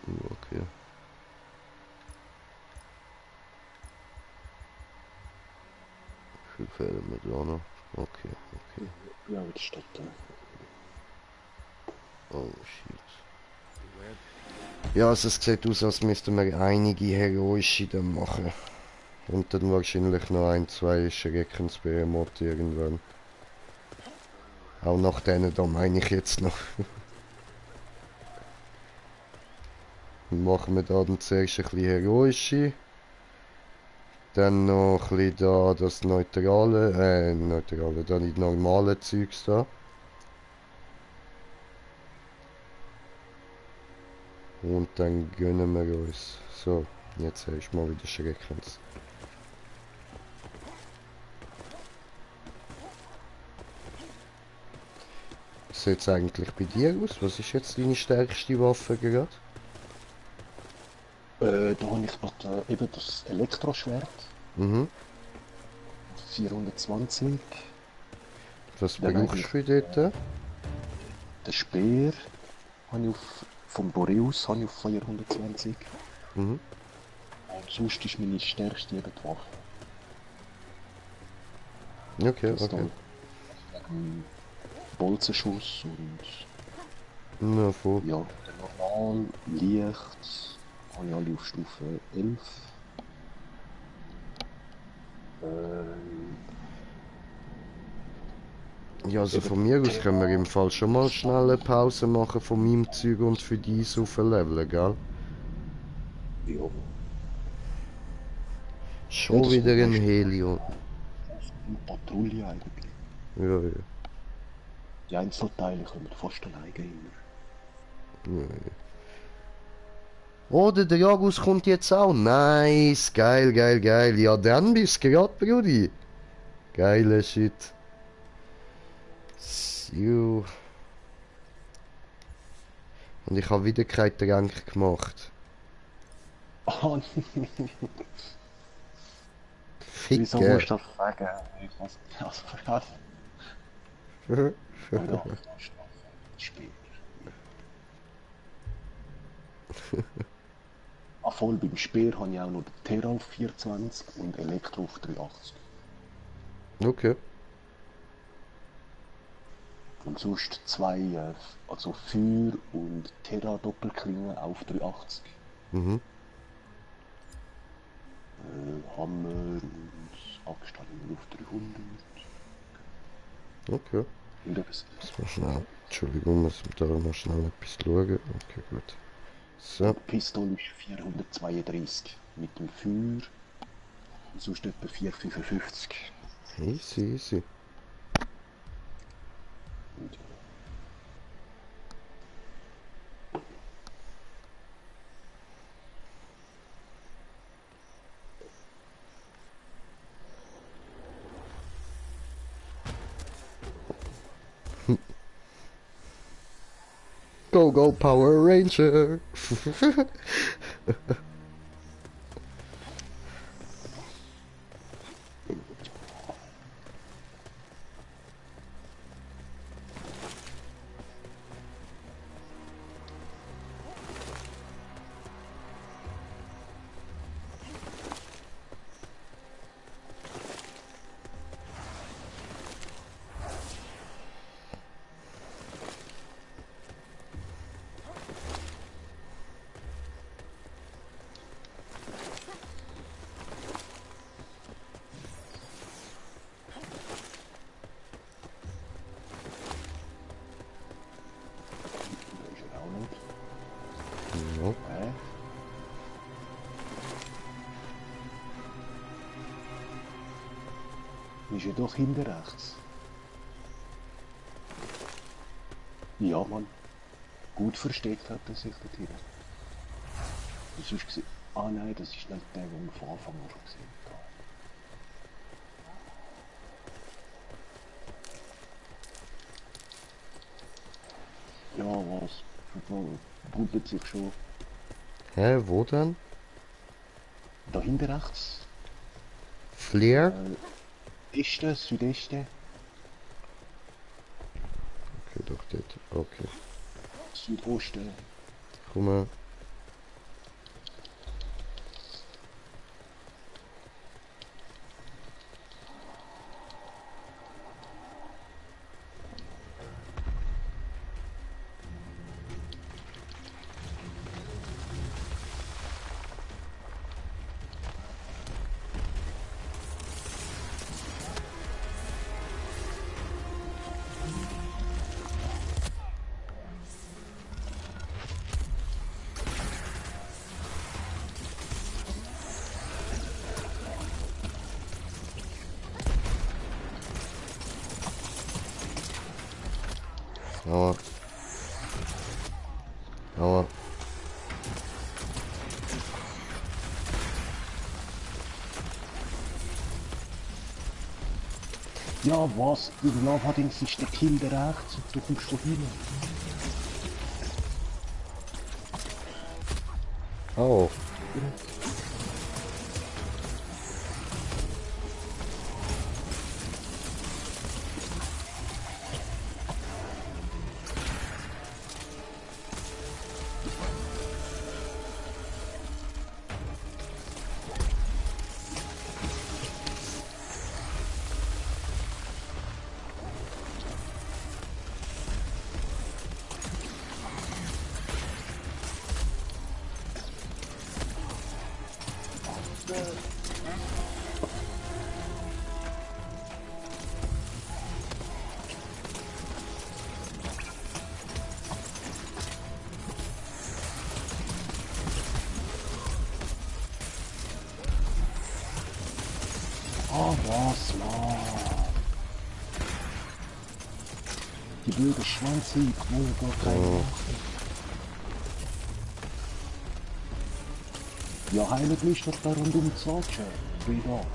A: Okay. Wie viel fehlen mir da noch? Okay, okay.
B: Ja, jetzt steht da.
A: Oh shit. Ja, also es sieht aus, als müssten wir einige heroische dann machen. Und dann wahrscheinlich noch ein, zwei Schreckensbehemoth irgendwann. Auch nach denen da meine ich jetzt noch. Dann machen wir da dann zuerst ein bisschen heroische. Dann noch ein bisschen da das neutrale, dann die normale Zeugs da. Und dann gönnen wir uns. So, jetzt hast du mal wieder Schreckens. Wie sieht es eigentlich bei dir aus? Was ist jetzt deine stärkste Waffe gerade?
B: Da habe ich gerade eben das Elektroschwert.
A: Mhm.
B: 420.
A: Was
B: Dann
A: brauchst
B: eigentlich,
A: du dort?
B: Den Speer habe ich vom Boreus habe ich auf 420.
A: Mhm.
B: Und sonst ist meine stärkste eben die Waffe.
A: Okay,
B: Das
A: okay.
B: Wegen Bolzenschuss und
A: Na voll.
B: ja, der normal, leicht, habe ich alle auf Stufe 11.
A: Ja, also
B: Eben
A: von mir aus
B: Thema-
A: können wir im Fall schon mal schnell eine Pause machen von meinem Zeug und für dies aufleveln, gell?
B: Ja,
A: Schon
B: das
A: wieder
B: kommt
A: ein
B: meistens
A: Helion.
B: eine Patrouille eigentlich.
A: Ja, ja.
B: Die Einzelteile kommen fast alleine immer.
A: Oh, der Dragus kommt jetzt auch. Nice, geil, geil, geil. Ja, dann bist du grad, Brudi. Geiler Shit. So. Und ich habe wieder keinen Trank gemacht.
B: Oh, wieso
A: Ficker.
B: musst du das sagen? Ich weiß nicht, also was? Oder später. Ah, voll, beim Speer habe ich auch noch den Terra auf 24 und Elektro auf 380.
A: Okay.
B: Und sonst zwei, also Feuer und Terra Doppelklinge auf 380.
A: Mhm.
B: Hammer und Axt habe ich nur auf 300.
A: Okay.
B: Und etwas.
A: Muss mal schnell. Entschuldigung, muss da noch schnell etwas schauen. Okay, gut. So.
B: Die Pistole ist 432 mit dem Feuer. Und sonst etwa 455.
A: Easy, easy.
B: Und ja.
A: Go, go, Power Ranger!
B: Ist er auch nicht.
A: Ja.
B: Ist er doch hinter rechts. Ja, Mann. Gut versteckt hat er sich dort hinten. Das ist gesehen. Ah nein, das ist nicht der, den wir von Anfang an schon gesehen haben. Ja, was? Buddelt sich schon.
A: Hä, wo denn?
B: Da hinten rechts.
A: Flair?
B: Esten, Südesten.
A: Okay, doch dort. Okay.
B: Südosten.
A: Komm mal. Aua. Aua.
B: Ja, was? Du Lava-Dings ist der Kill da rechts und du kommst da hin.
A: Au.
B: Ah, was, Mann? Die blöde Schwanze, ich wohne gar keine. Ja, heiligt mich doch da rundum Zatsche. Wieder.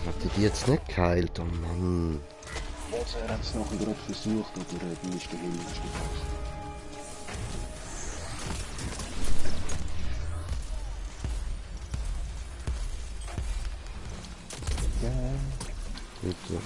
A: Hat die jetzt nicht geheilt? Oh Mann.
B: Was, er hat es nachher gerade versucht, oder du ist der Himmel gepasst. Ja.
A: Bitte.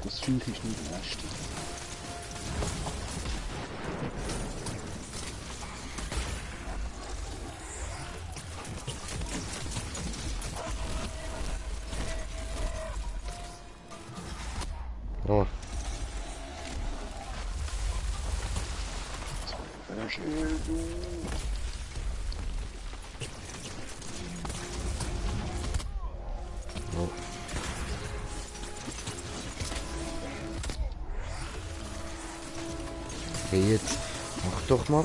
B: Das fühlt sich nicht leicht.
A: Oh. Oh. Okay, jetzt mach doch mal.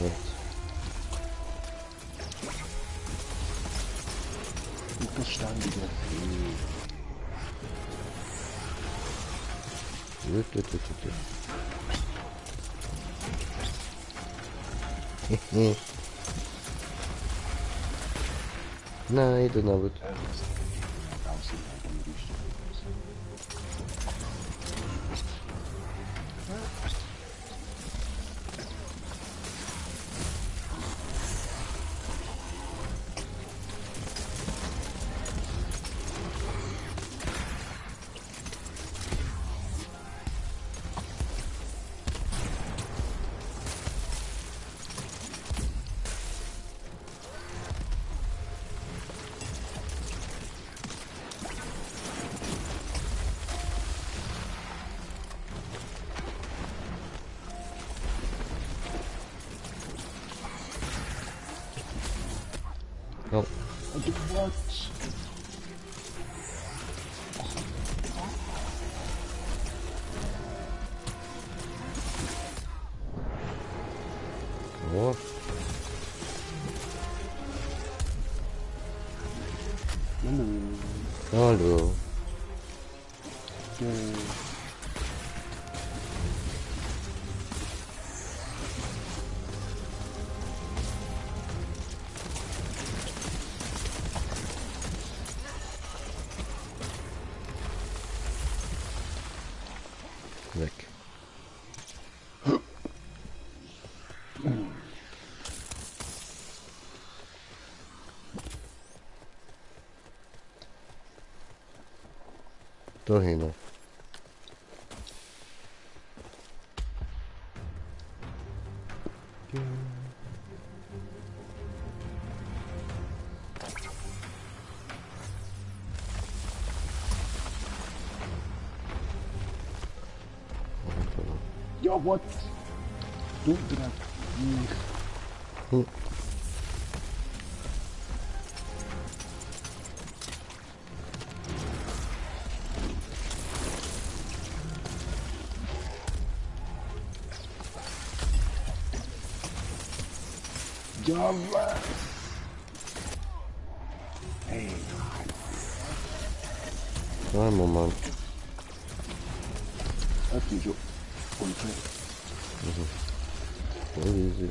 A: Ja.
B: Und das ständige.
A: Nein, dann aber. Oh.
B: What?
A: Oh.
B: Nö.
A: Hallo. Weg. Da hin.
B: Ja, what? Du Dreck. Ja, was? Hey,
A: Ein Moment.
B: das ist so unfair.
A: Voll easy.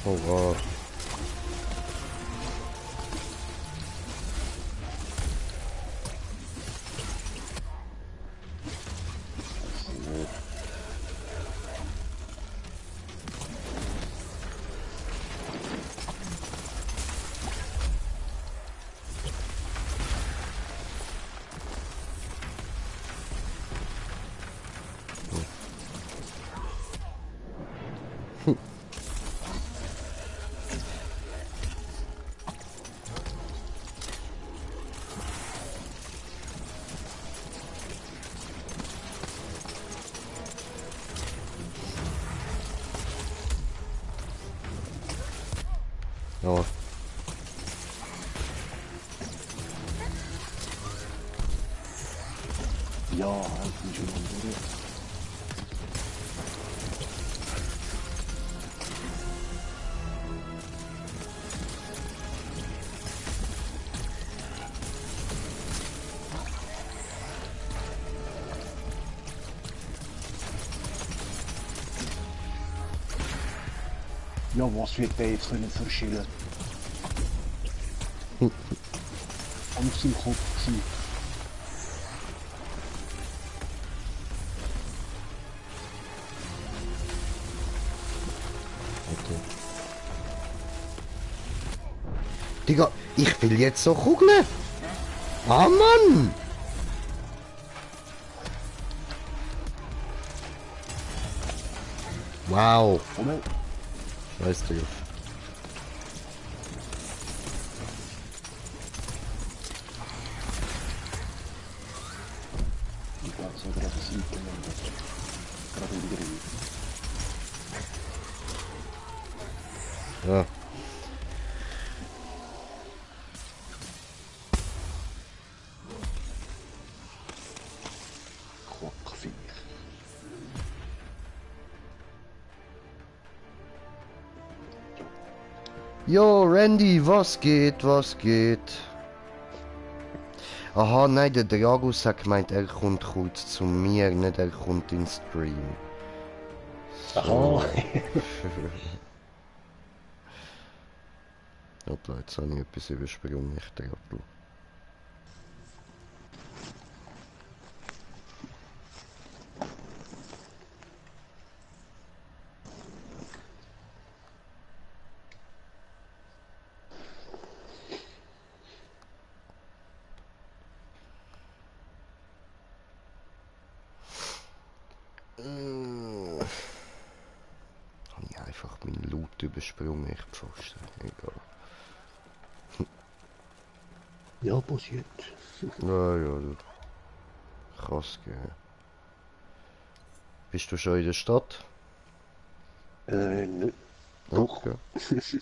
A: Oh wow. Ja.
B: Ja, halt mich schon am Boden. Ja, was wird der jetzt können verschillen? Alles im Kopf gewesen.
A: Okay. Digga, ich will jetzt so Kugeln. Ah Mann! Wow.
B: Oder?
A: Scheiß drauf.
B: Ich glaube, so gerade das Internet. Gerade wieder rein.
A: Ja.
B: Quackviech.
A: Jo, Randy, was geht, was geht? Aha, nein, der Dragus hat gemeint, er kommt kurz zu mir, nicht er kommt in den Stream.
B: Aha.
A: Hoppla, jetzt habe ich etwas übersprungen, ich Trottel. Habe ich einfach meinen Loot übersprungen, ich Pfosten, egal.
B: Ja, passiert.
A: Ja, ja, du. Kann's gehen. Bist du schon in der Stadt?
B: Nö. Doch.
A: Okay.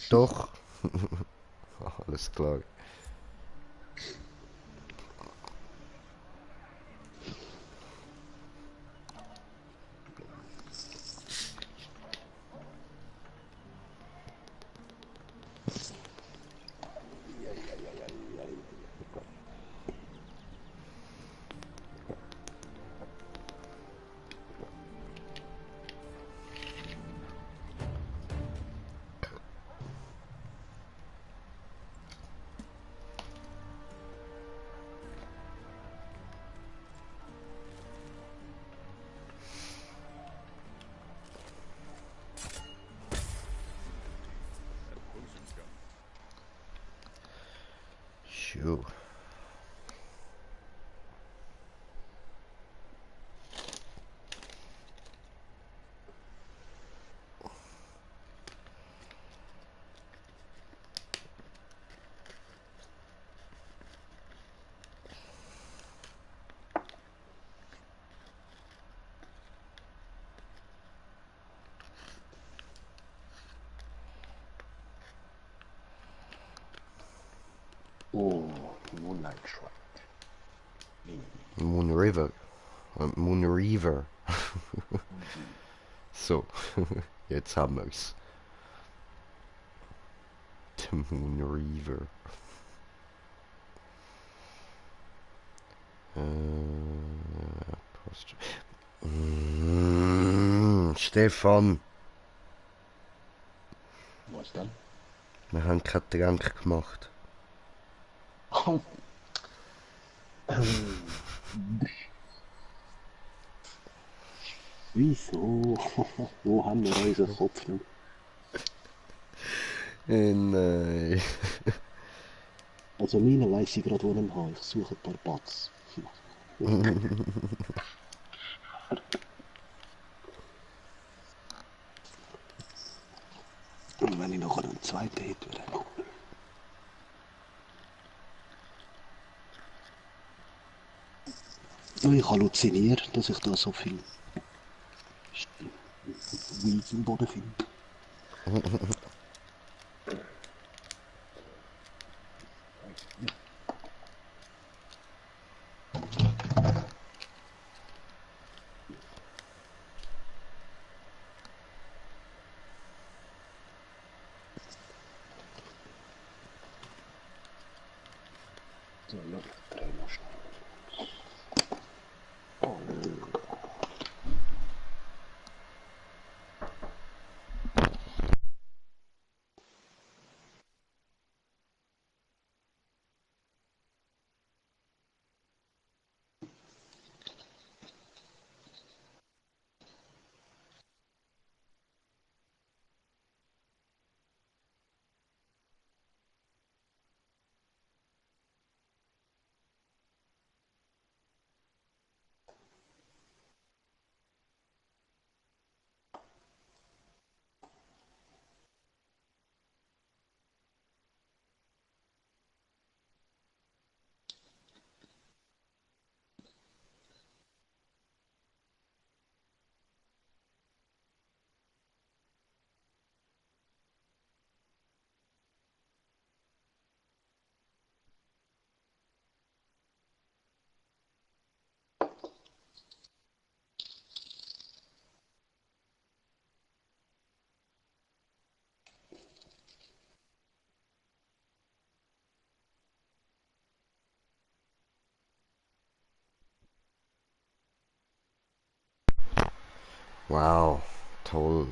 A: Doch. Alles klar.
B: Oh, Moonlight Shrine.
A: Moon River. Moon River. So, jetzt haben wir's. The Moon River. Stefan,
B: Was denn?
A: wir haben keinen Trank gemacht.
B: Oh. Wieso? Wo haben wir unseren Kopf noch?
A: Nein.
B: Also meine weiss ich gerade, wo ich ihn habe. Ich suche ein paar Pats. Und wenn ich nachher einen zweiten hätte, wäre cool. Und ich halluziniere, dass ich da so viel Weed im Boden finde. So, ja, dreh noch schnell.
A: Wow, toll.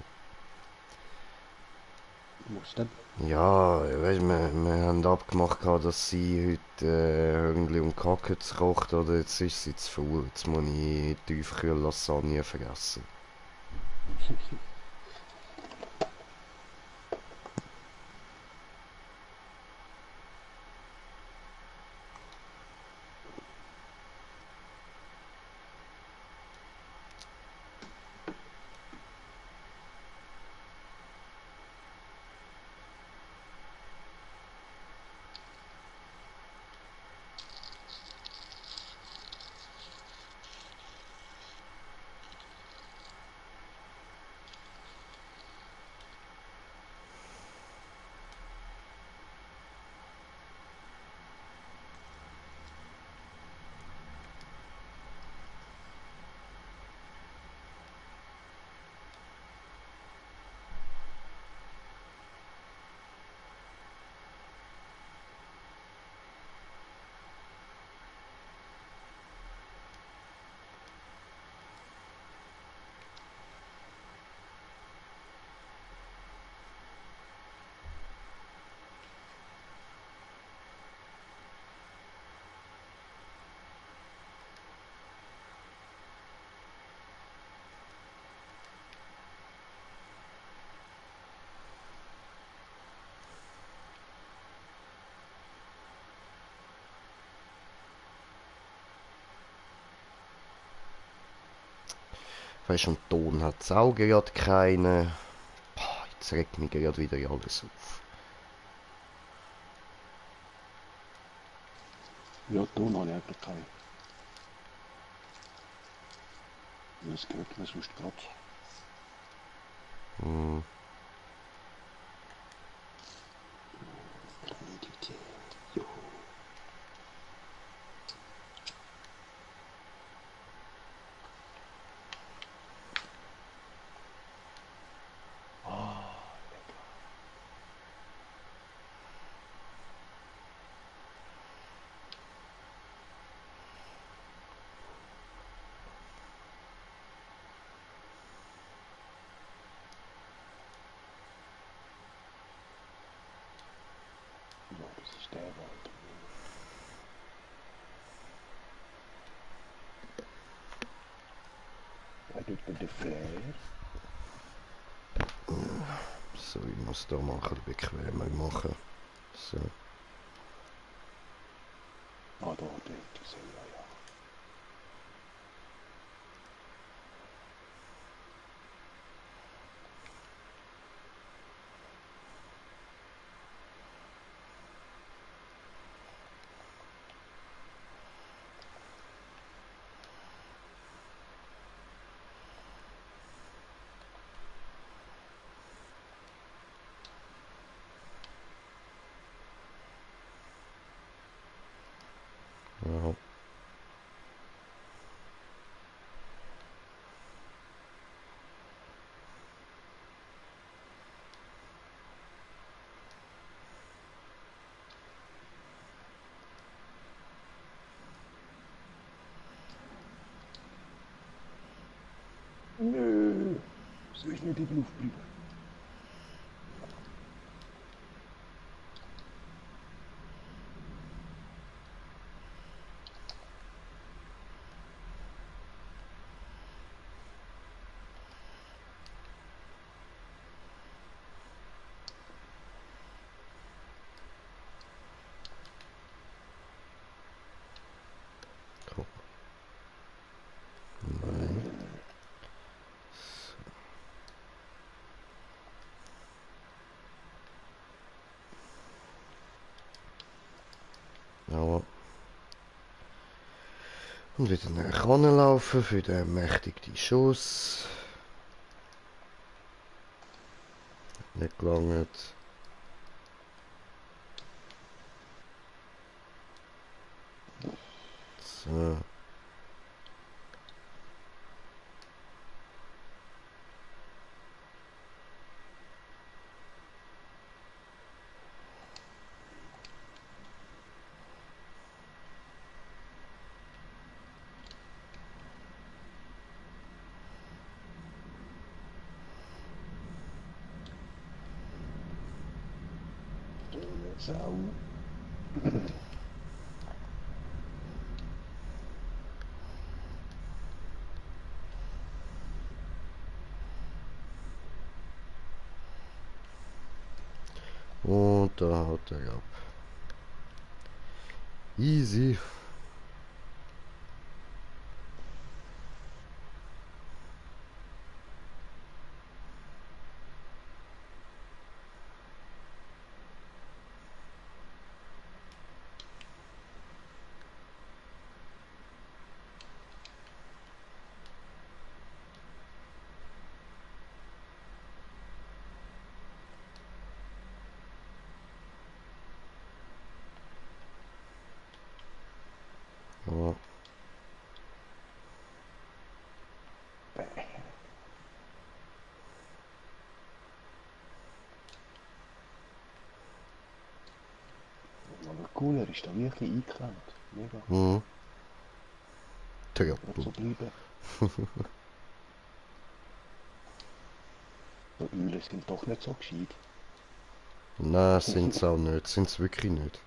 B: Was denn?
A: Ja, weißt, wir haben abgemacht, dass sie heute Hörnli und Kackets kocht, oder jetzt ist sie zu faul. Jetzt muss ich Tiefkühl-Lasagne vergessen. Weißt du, und Ton hat es auch gerade keine. Boah, jetzt regt mich gerade wieder alles auf.
B: Ja, Ton habe ich eigentlich keinen. Das gehört mir sonst gerade.
A: Hm.
B: Jo. Das ist der Wald. Er tut mir den Flair.
A: So, ich muss da mal ein bisschen bequemer machen. So.
B: Ah, da, die sind ja.
A: Ja.
B: Nö. Soll ich nicht in die Luft bleiben?
A: Komm. Nein. Ja. Und wieder nach laufen für den mächtigen Schuss. Nicht gelangt. So.
B: Sau.
A: Und da haut er ab. Easy. Ja.
B: Aber cool, er ist da wirklich eingeklemmt. Mega.
A: Mhm.
B: Wird
A: Triple.
B: so bleiben. So Eulen sind doch nicht so gescheit.
A: Nein, sind's auch nicht. Sind's wirklich nicht.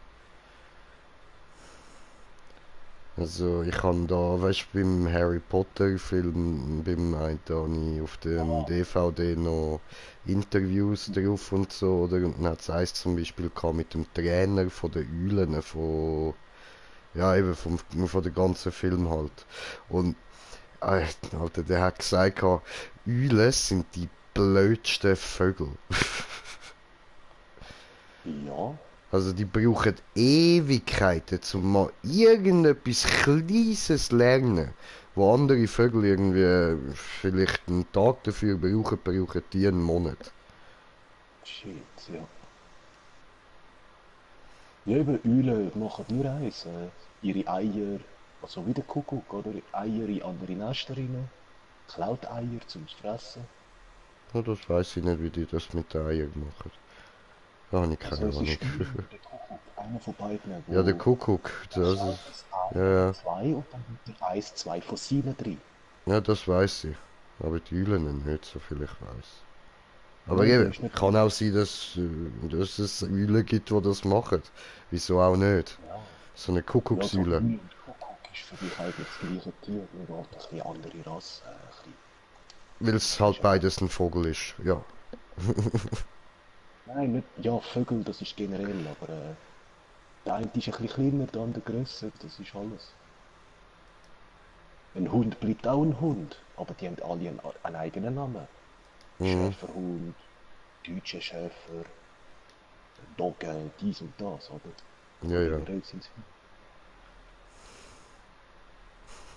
A: Also ich habe da, weißt du, beim Harry Potter Film, beim einen da habe ich auf dem DVD noch Interviews drauf und so, oder? Und dann hat es eins zum Beispiel gehabt mit dem Trainer von den Eulen, von, ja eben von der ganzen Film halt. Und, Alter, der hat gesagt, gehabt, Eulen sind die blödsten Vögel.
B: Ja.
A: Also die brauchen Ewigkeiten, um mal irgendetwas Kleines lernen. Wo andere Vögel irgendwie vielleicht einen Tag dafür brauchen die einen Monat.
B: Shit, ja. Ja, eben Eulen machen nur eins. Ihre Eier, also wie der Kuckuck, oder? Eier in andere Nester rein. Klaut Eier zum Fressen.
A: Ja, das weiß ich nicht, wie die das mit den Eiern machen. Da habe ich
B: Also
A: keine
B: es
A: Ahnung.
B: ist Eulen oder der Kuckuck, einer von beiden,
A: Ja, der
B: wo
A: Kuckuck,
B: er
A: das
B: schaut
A: ist...
B: das Ei
A: Ja,
B: oder
A: ja,
B: zwei und dann tut er eins, zwei von seinen drin.
A: ja, das weiß ich. Aber die Eulen nicht, so viel ich weiß. Aber
B: Nein, der
A: eben,
B: ist nicht
A: kann auch sein, dass es Eulen gibt, die das machen. Wieso auch nicht?
B: Ja,
A: So eine
B: ja, so
A: Kuckuckssäule.
B: Hühner und Kuckuck ist für mich eigentlich das gleiche Tier, nur halt ein bisschen andere Rasse. Ein bisschen.
A: Weil es halt beides ein Vogel ist, ja.
B: Nein, nicht, ja, Vögel, das ist generell, aber der eine ist ein bisschen kleiner, der andere grösser, das ist alles. Ein Hund bleibt auch ein Hund, aber die haben alle einen eigenen Namen.
A: Mhm.
B: Schäferhund, deutscher Schäfer, Dogge, dies und das, oder?
A: Ja,
B: Aber
A: ja.
B: generell sind sie.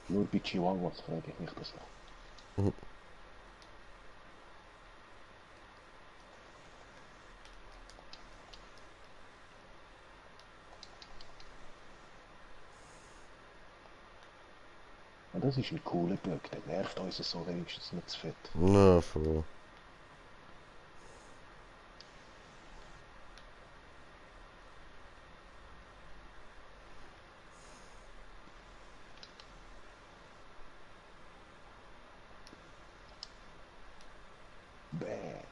B: Nur bei Chihuahuas frage ich mich das noch.
A: Mhm.
B: Ja, das ist ein cooler Böck, der nervt uns so wenigstens nicht zu fett.
A: Na, voll.
B: Bäh.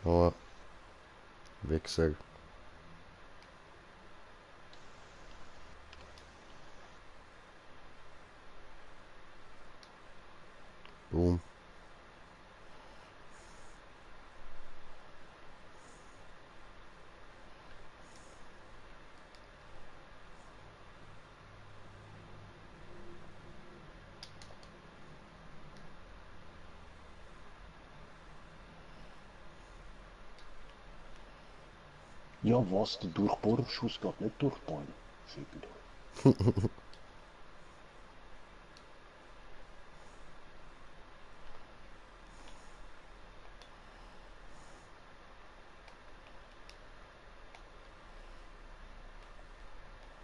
A: Aber, Wichser. Boom.
B: Ja, was? Der Durchbohrungsschuss geht nicht durch die Bäume. Fickt euch.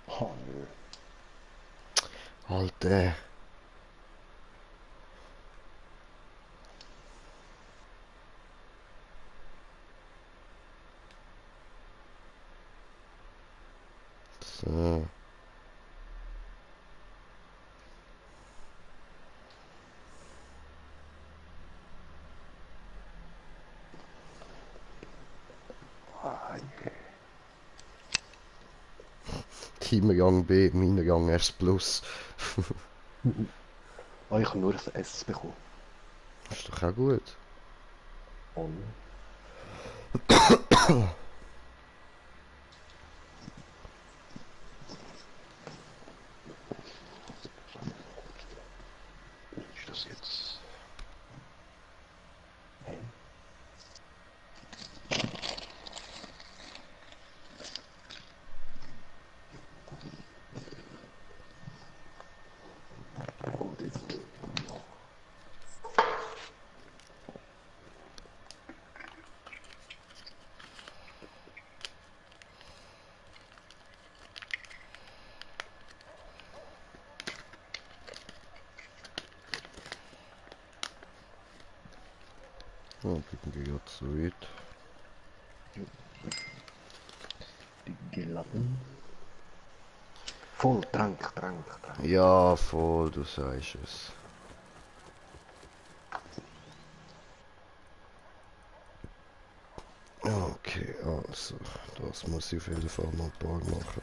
B: Oh, nö.
A: Alter. So.
B: Ah, je.
A: Teamgang B, Minengang S+. Plus.
B: Ah, ich habe nur ein S bekommen.
A: Ist doch auch gut.
B: Und ist das jetzt? Hä? Und jetzt.
A: Oh, blicken wir jetzt so weit.
B: Die Gelappen. Voll, Trank, Trank, Trank.
A: Ja, voll, du sagst es. Okay, also, das muss ich auf jeden Fall mal ein paar machen.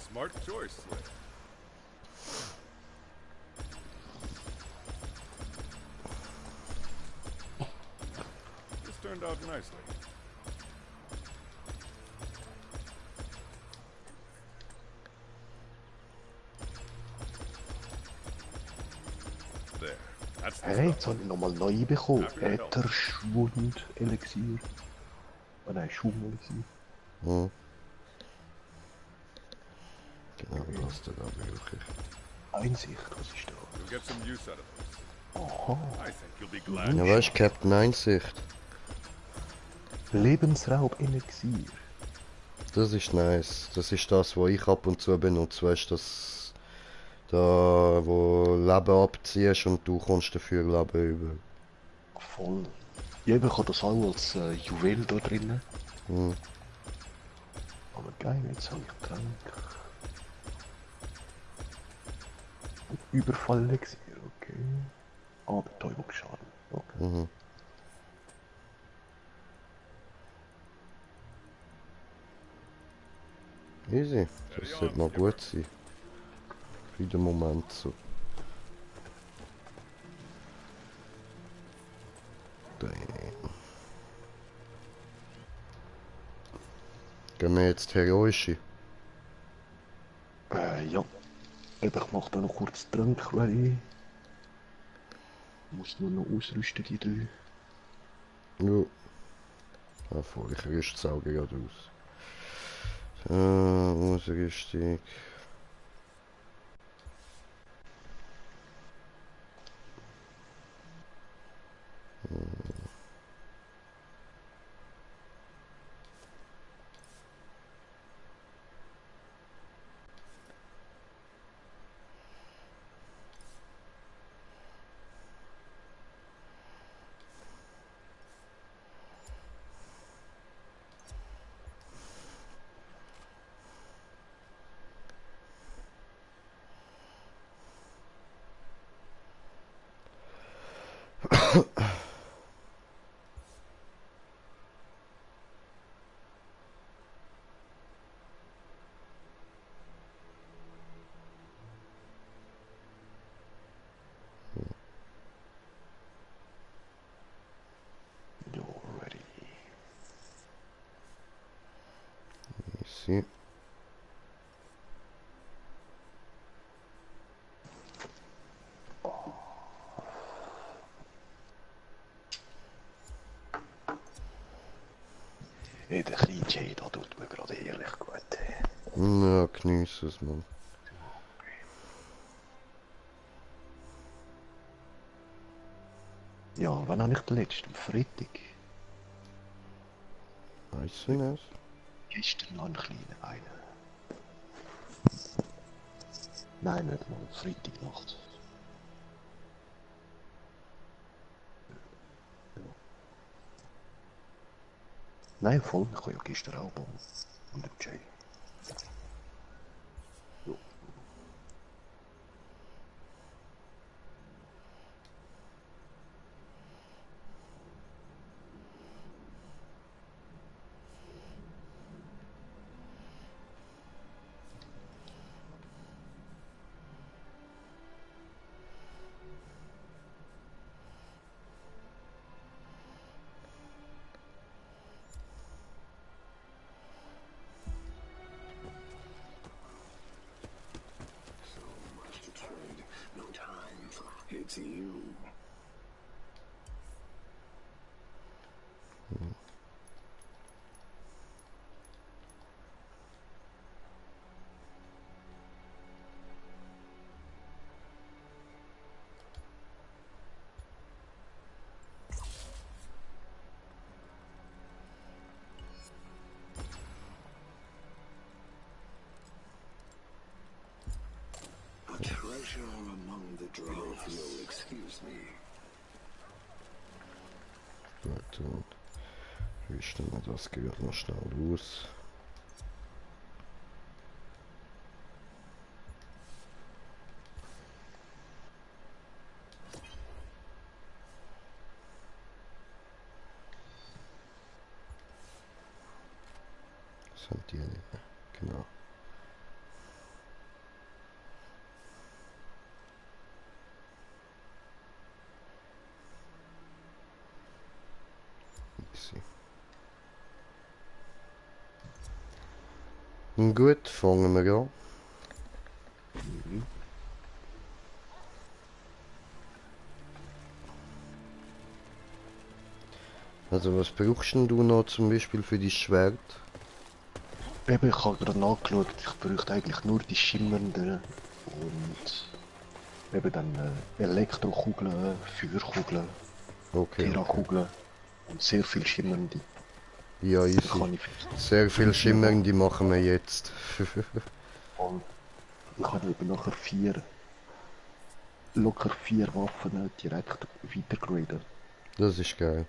C: Smart choice, Slick. This turned out nicely. There. That's the
B: Hey, jetzt
C: stuff.
B: habe ich nochmal neu bekommen. Ätherschwund-Elixier. Oh nein, Schum-Elixier.
A: Hm. Genau, das da wirklich.
B: Einsicht, was ist da?
C: You'll get some use out of this.
B: Aha.
C: I think you'll be glad.
A: Ja, weißt du, Captain Einsicht.
B: Lebensraub-Elixier.
A: Das ist nice. Das ist das, was ich ab und zu benutze, weißt du, Da, wo Leben abziehst und du kommst dafür Leben über.
B: Voll. Ja, ich habe das auch als Juwel da drinnen.
A: Hm.
B: Aber geil, jetzt habe ich Trank. Überfallexir, okay. Ah, Betäubungsschaden. Okay.
A: Mhm. Easy, das sollte mal gut sein. Für den Moment so. Damn. Gehen wir jetzt heroische?
B: Ja. Eben, ich mache da noch kurz Trank, weil ich muss nur noch ausrüsten, die drei.
A: Ja. Voll, ich rüste das Auge gerade aus. So, Ausrüstung.
B: You're ready.
A: Easy.
B: Hey, der kleine Jay, da tut mir gerade ehrlich gut.
A: Ja, genieße es, Mann.
B: Ja, wann habe ich den letzten? Am Freitag.
A: Weißt du nicht?
B: Gestern noch einen kleinen einen. Nein, nicht mal. Freitagnacht. Ja. Nein, voll. Ich habe ja gestern auch mal. Und den Jay. Ja.
C: It's you. A treasure among the droves. You'll excuse me.
A: Gut, und rüsten wir das Gerät noch schnell aus. Das sind die nicht mehr. Genau. Easy. Gut, fangen wir an. Also was brauchst denn du noch zum Beispiel für dein Schwert?
B: Eben, ich habe gerade nachgeschaut. Ich bräuchte eigentlich nur die schimmernden und eben dann Elektrokugeln, Feuerkugeln,
A: Okay.
B: Terrakugeln und sehr viel schimmernde.
A: Ja,
B: Dann
A: easy.
B: kann ich
A: Sehr viel Schimmern, die machen wir jetzt.
B: voll. Ich habe eben nachher 4 locker 4 Waffen direkt weitergraden.
A: Das ist geil.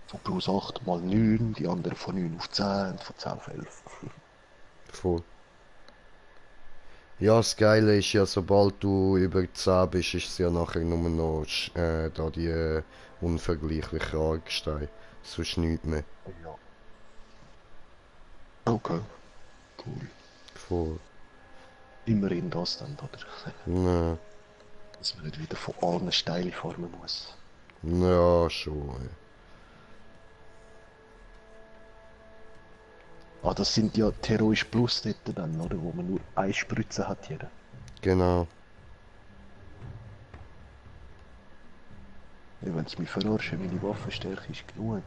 B: Von plus 8 mal 9, die anderen von 9 auf 10 und von 10 auf 11.
A: Voll. Ja, das Geile ist ja, sobald du über 10 bist, ist es ja nachher nur noch da die unvergleichlichen Argsteine. Sonst nichts mehr.
B: Ja. Okay, cool.
A: Voll.
B: Immerhin das dann, oder?
A: Ne,
B: Dass man nicht wieder von allen Steine farmen muss.
A: ja, schon. Ja.
B: Ah, das sind ja die Heroisch Plus dort dann, oder? Wo man nur eine Spritze hat jeder.
A: Genau.
B: Ja, wenn es mich verarschen, meine Waffenstärke ist genug.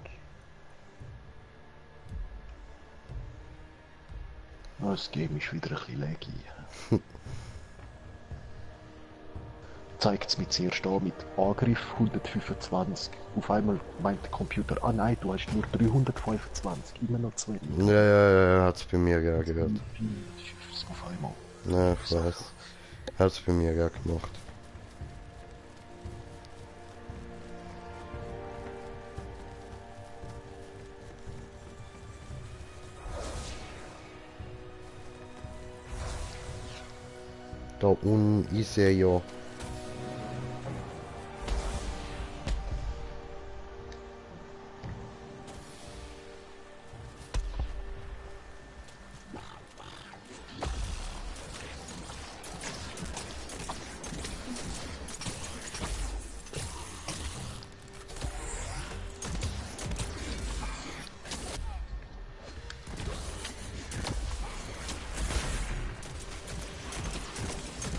B: Ah, das Game ist wieder ein bisschen laggy. Zeigt es mir zuerst an mit Angriff 125. Auf einmal meint der Computer, ah nein, du hast nur 325, immer noch 2.
A: Ja, hat's bei mir ja gehört.
B: Auf einmal.
A: Ja, ich weiß. Hat's bei mir ja gemacht. Da unten ist er ja.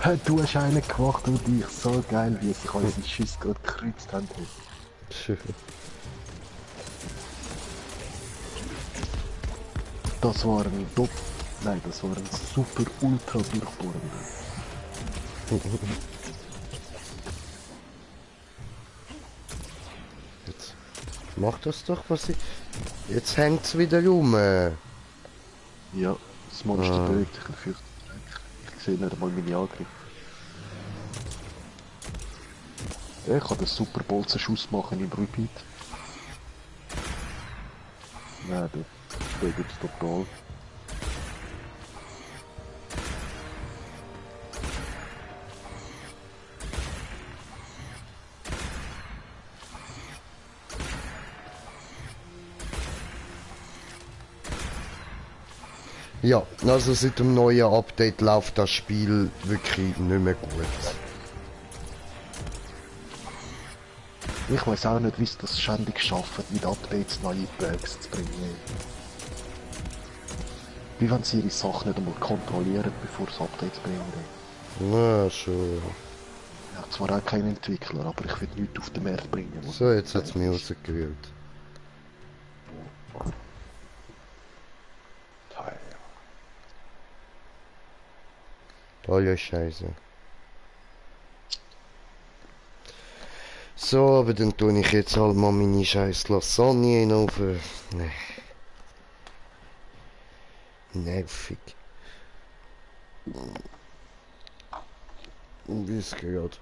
B: Hey, du hast einen gemacht und ich, so geil, wie sich unsere Schüsse gerade gekreuzt haben. Das war ein Top. Nein, das war ein super ultra durchbohrender.
A: Jetzt mach das doch, was ich... Jetzt hängt's wieder rum.
B: Ja, das Monster
A: Ah.
B: bewegt sich dafür. Ich sehe nicht einmal meine Angriffe. Ja, ich kann den super Bolzenschuss machen im Repeat. Nein, der gibt's total.
A: Ja, also seit dem neuen Update läuft das Spiel wirklich nicht mehr gut.
B: Ich weiß auch nicht, wie sie das ständig schaffen, mit Updates neue Bugs zu bringen. Wie wenn sie ihre Sachen nicht einmal kontrollieren, bevor sie Updates bringen.
A: Na, schon.
B: Ich habe zwar auch keinen Entwickler, aber ich will nichts auf den Markt bringen. was
A: So, jetzt
B: nicht
A: hat's mich
B: ist.
A: rausgewählt. Alle Scheiße. So, aber dann tue ich jetzt halt mal meine scheiß Lasagne in den Ofen. Nee. Nervig. Wie es gerade.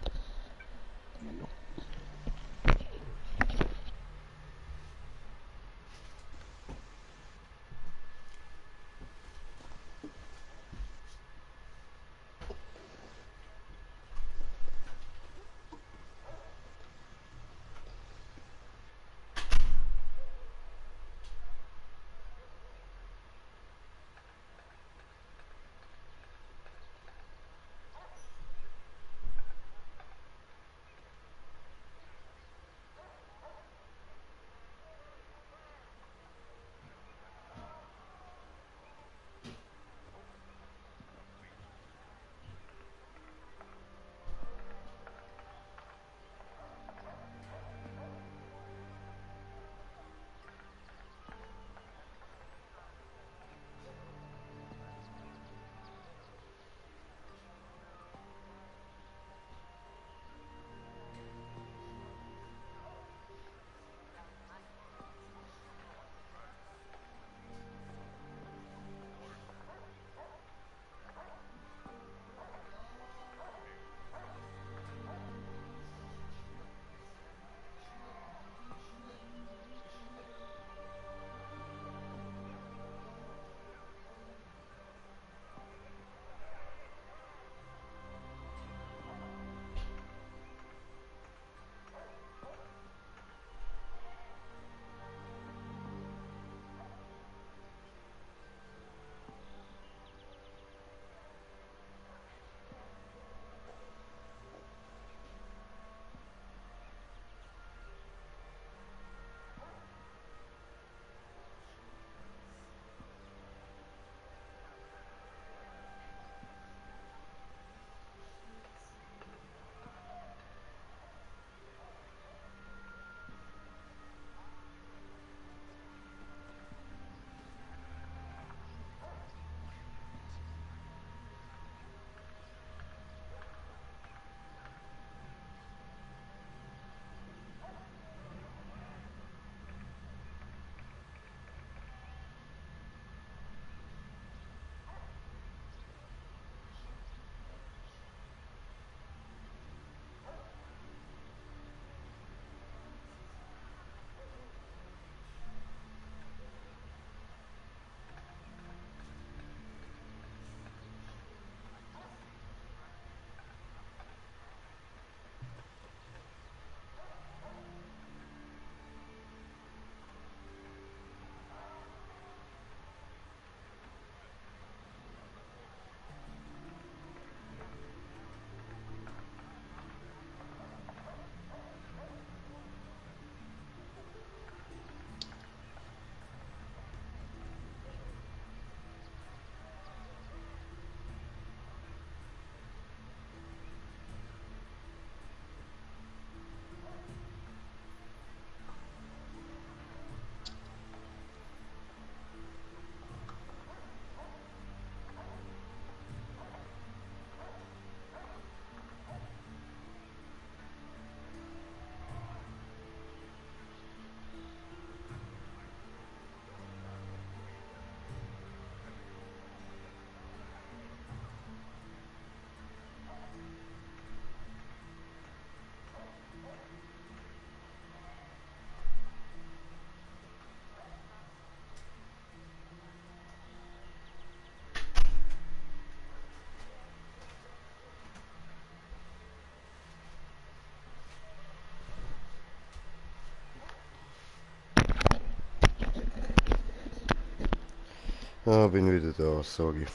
A: Ah, bin wieder da, sorry.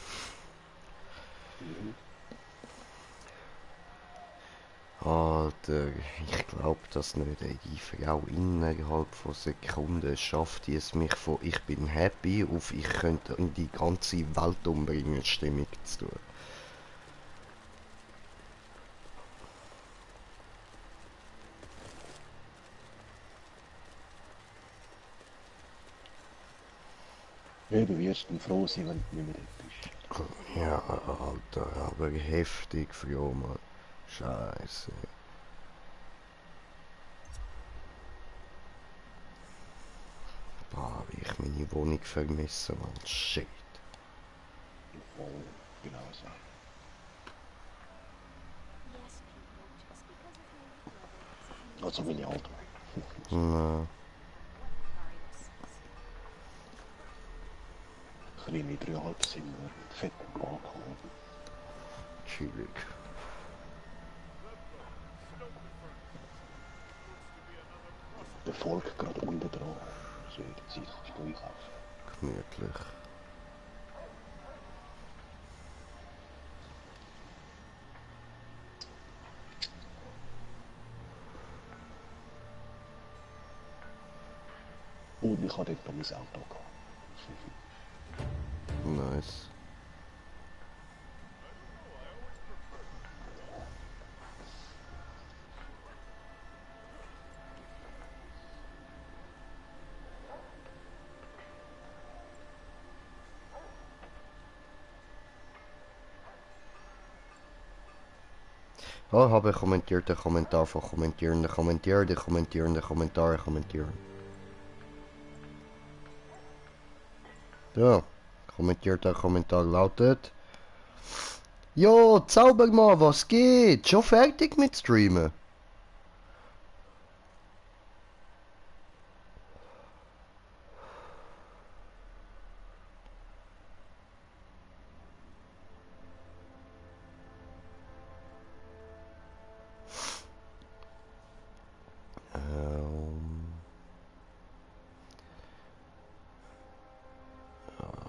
A: Alter, ich glaub das nicht, ey. Die Frau innerhalb von Sekunden schafft die es mich von ich bin happy auf ich könnte in die ganze Welt umbringen Stimmung zu tun.
B: Ja, du wirst dann froh sein, wenn du nicht mehr dort bist.
A: Ja, Alter, aber heftig froh, Mann. Scheiße. Boah, wie ich meine Wohnung vermisse, Mann. Shit.
B: Voll, genau so. Also meine Alten.
A: Na,
B: Kleine 3,5 Zimmer mit fettem Balkon.
A: chillig.
B: Der Volk gerade unten dran. So jederzeit kannst du einkaufen.
A: Gemütlich.
B: Und ich habe dort noch mein Auto gehabt.
A: Nice. Oh, habe kommentiert, der Kommentar von kommentieren, kommentieren, kommentieren, Kommentare kommentieren. Ja, kommentierter Kommentar lautet: Jo, Zaubermann, was geht? Schon fertig mit Streamen?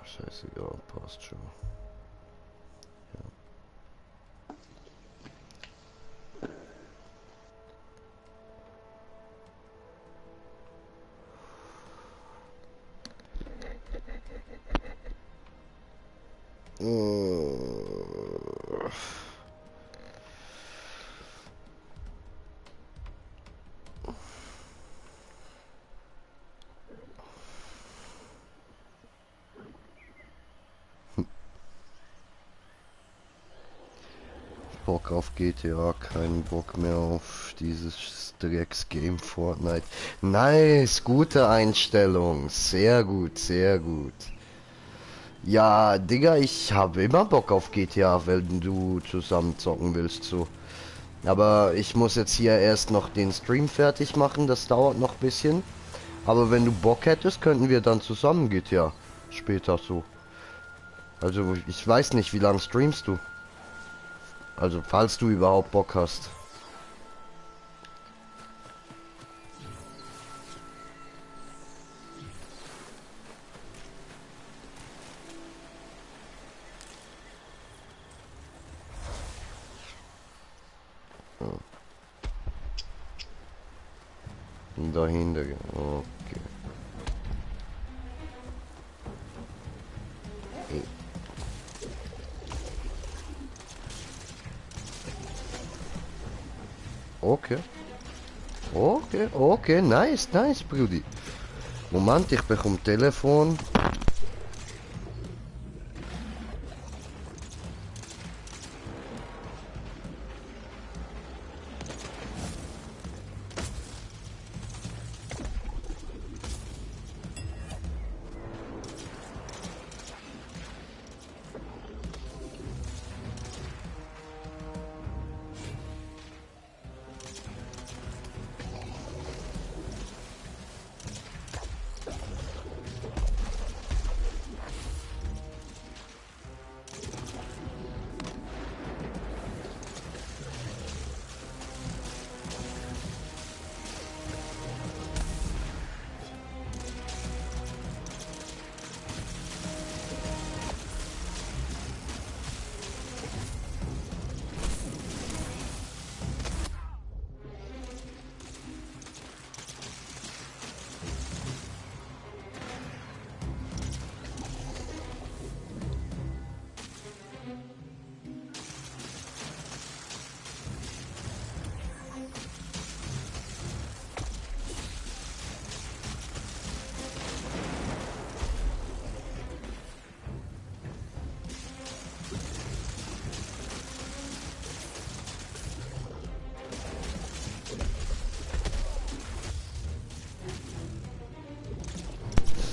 A: Scheißegal, passt schon. Ja. Bock auf GTA, keinen Bock mehr auf dieses Drecks-Game Fortnite. Nice, gute Einstellung. Sehr gut, sehr gut. Ja, Digga, ich habe immer Bock auf GTA, wenn du zusammen zocken willst, so. Aber ich muss jetzt hier erst noch den Stream fertig machen, das dauert noch ein bisschen. Aber wenn du Bock hättest, könnten wir dann zusammen GTA später so. Also, ich weiß nicht, wie lange streamst du? Also, falls du überhaupt Bock hast. Dahinter, okay. Okay. Okay, okay, nice, nice, Brudi. Moment, ich bekomme Telefon.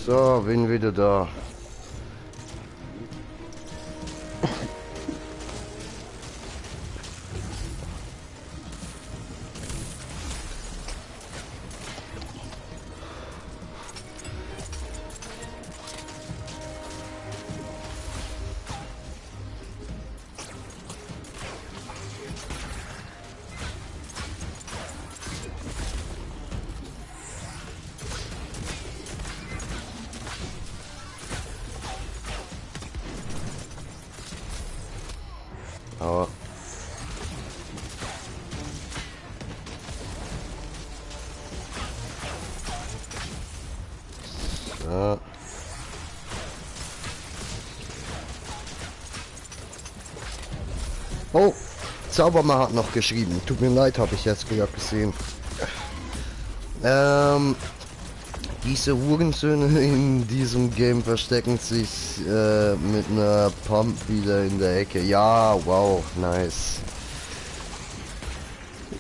A: So, bin wieder da. Aber so. Oh, Zaubermann hat noch geschrieben. Tut mir leid, habe ich jetzt gerade gesehen. Diese Hurensöhne in diesem Game verstecken sich mit einer Pump wieder in der Ecke. Ja, wow, nice.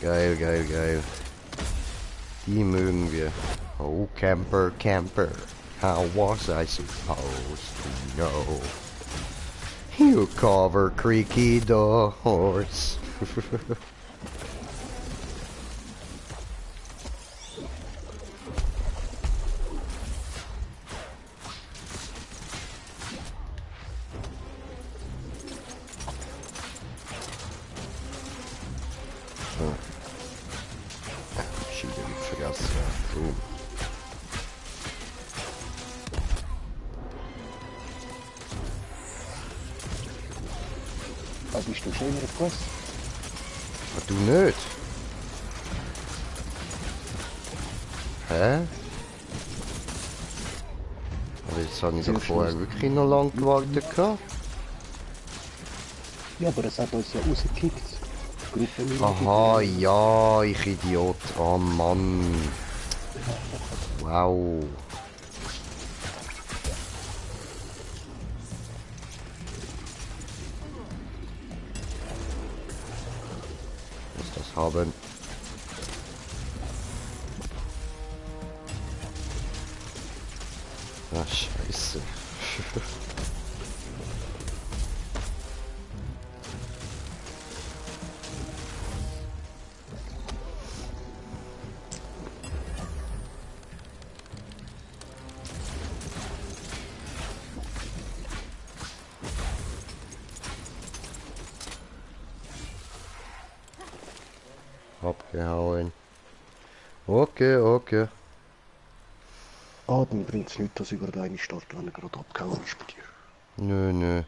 A: Geil, geil, geil. Die mögen wir. Oh, Camper, Camper. How was I supposed to know? You cover creaky doors.
B: Was bist du schon in der Quest?
A: Du nicht? Hä? Aber jetzt habe ich doch vorher wirklich noch lange gewartet gehabt.
B: Ja, aber es hat uns ja rausgekickt. Gruppe
A: Aha, ja, ich Idiot. Oh Mann. Wow. Muss das haben. Ah, scheiße. Abgehauen. Okay, okay.
B: Ah, dann bringt es nichts, dass über deine Stadt, wenn er gerade abgehauen ist bei dir.
A: Nö, nö.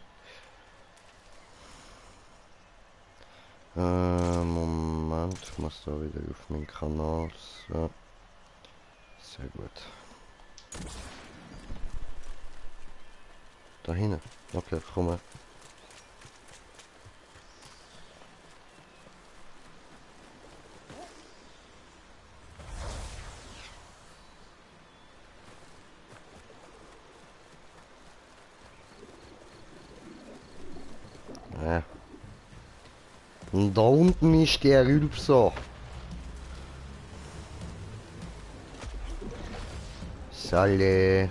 A: Moment, ich muss da wieder auf meinen Kanal. So. Sehr gut. Da hinten. Okay, komm mal. Ja. Und da unten ist der Rülpser. Salle.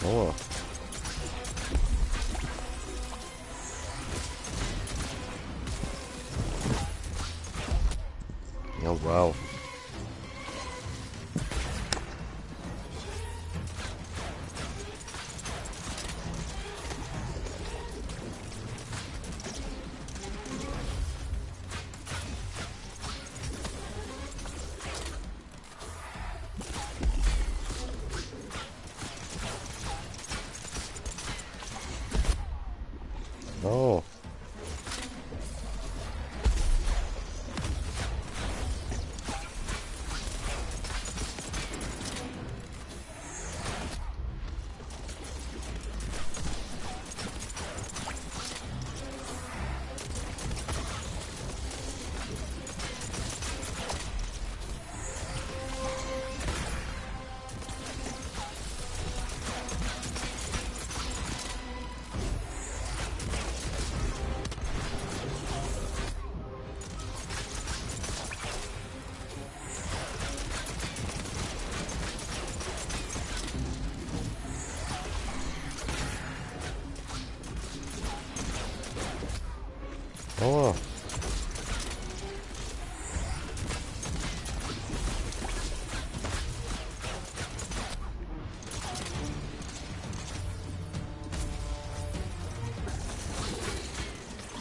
A: Oh. Ja, wow. Oh.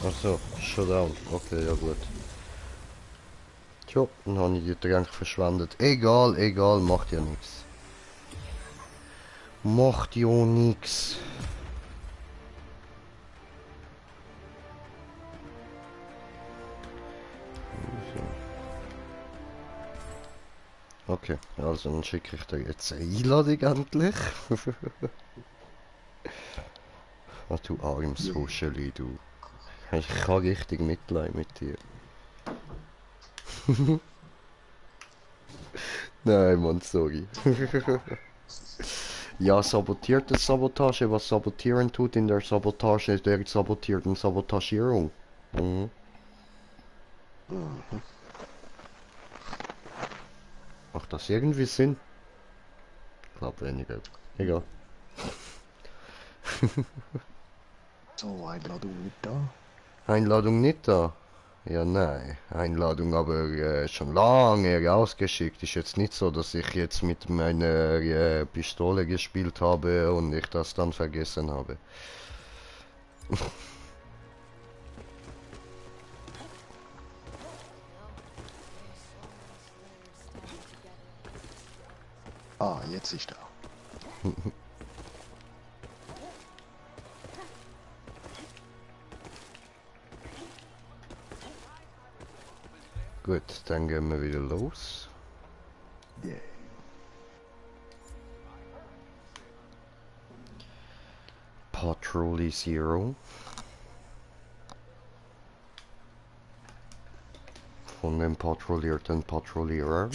A: Achso, schon down. Okay, ja gut. Tja, dann habe ich die Tränke verschwendet. Egal, egal, macht ja nichts. Macht ja nichts. Okay, also dann schicke ich dir jetzt eine Einladung endlich. Ah, du armes Huscheli, du. Ich kann richtig Mitleid mit dir. Nein, Mann, sorry. Ja, sabotierte Sabotage. Was sabotieren tut in der Sabotage, ist der sabotierten Sabotagierung. Mhm. Macht das irgendwie Sinn? Ich glaube weniger. Egal.
B: So, Einladung nicht da.
A: Einladung nicht da? Ja, nein. Einladung aber schon lange rausgeschickt. Ist jetzt nicht so, dass ich jetzt mit meiner Pistole gespielt habe und ich das dann vergessen habe.
B: Ah, jetzt ist da.
A: Gut, dann gehen wir wieder los.
B: Yeah.
A: Patrolli Zero. Von dem patrouillierten Patrouillierer.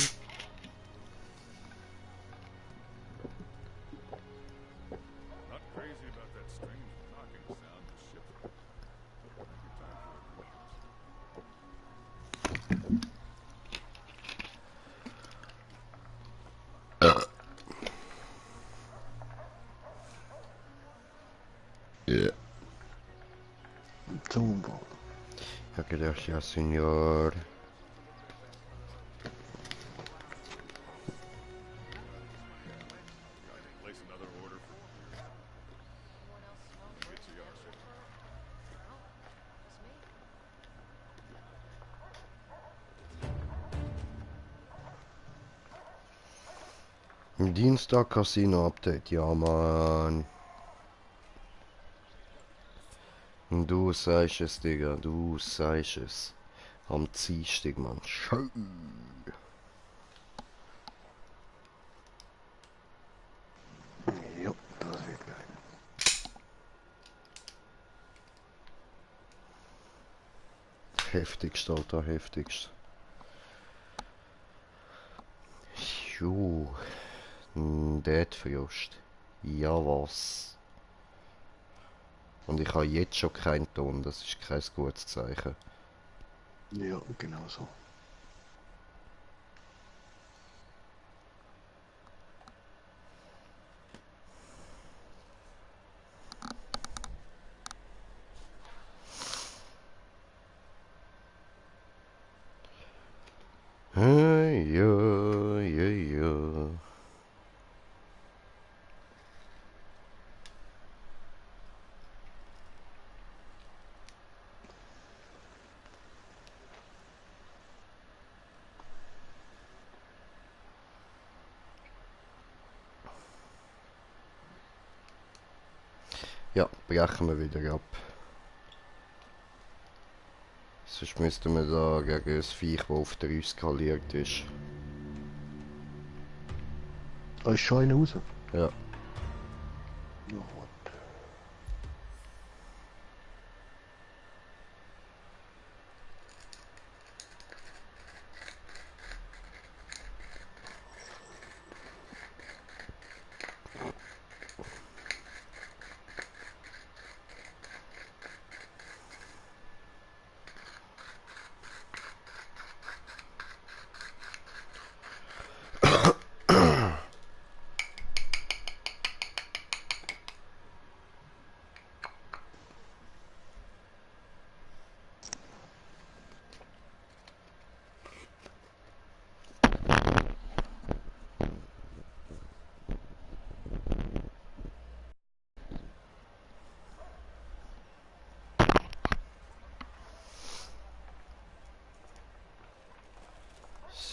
A: Ja.
B: Zumba.
A: Ja, gracias, señor. Dienstag Casino Update, ja Mann. Du sagst es, Digga, du sagst es. Am Dienstag, Mann. Schön.
B: Ja, das wird geil.
A: Heftigst, Alter, heftigst. Jo. Dätfrost. Ja was. Und ich habe jetzt schon keinen Ton, das ist kein gutes Zeichen.
B: Ja, genau so.
A: Hey, ja, ja, ja. Ja, brechen wir wieder ab. Sonst müssten wir da gegen ein Viech, das auf 3 skaliert ist.
B: Da ist schon einer raus.
A: Ja.
B: Ja, what?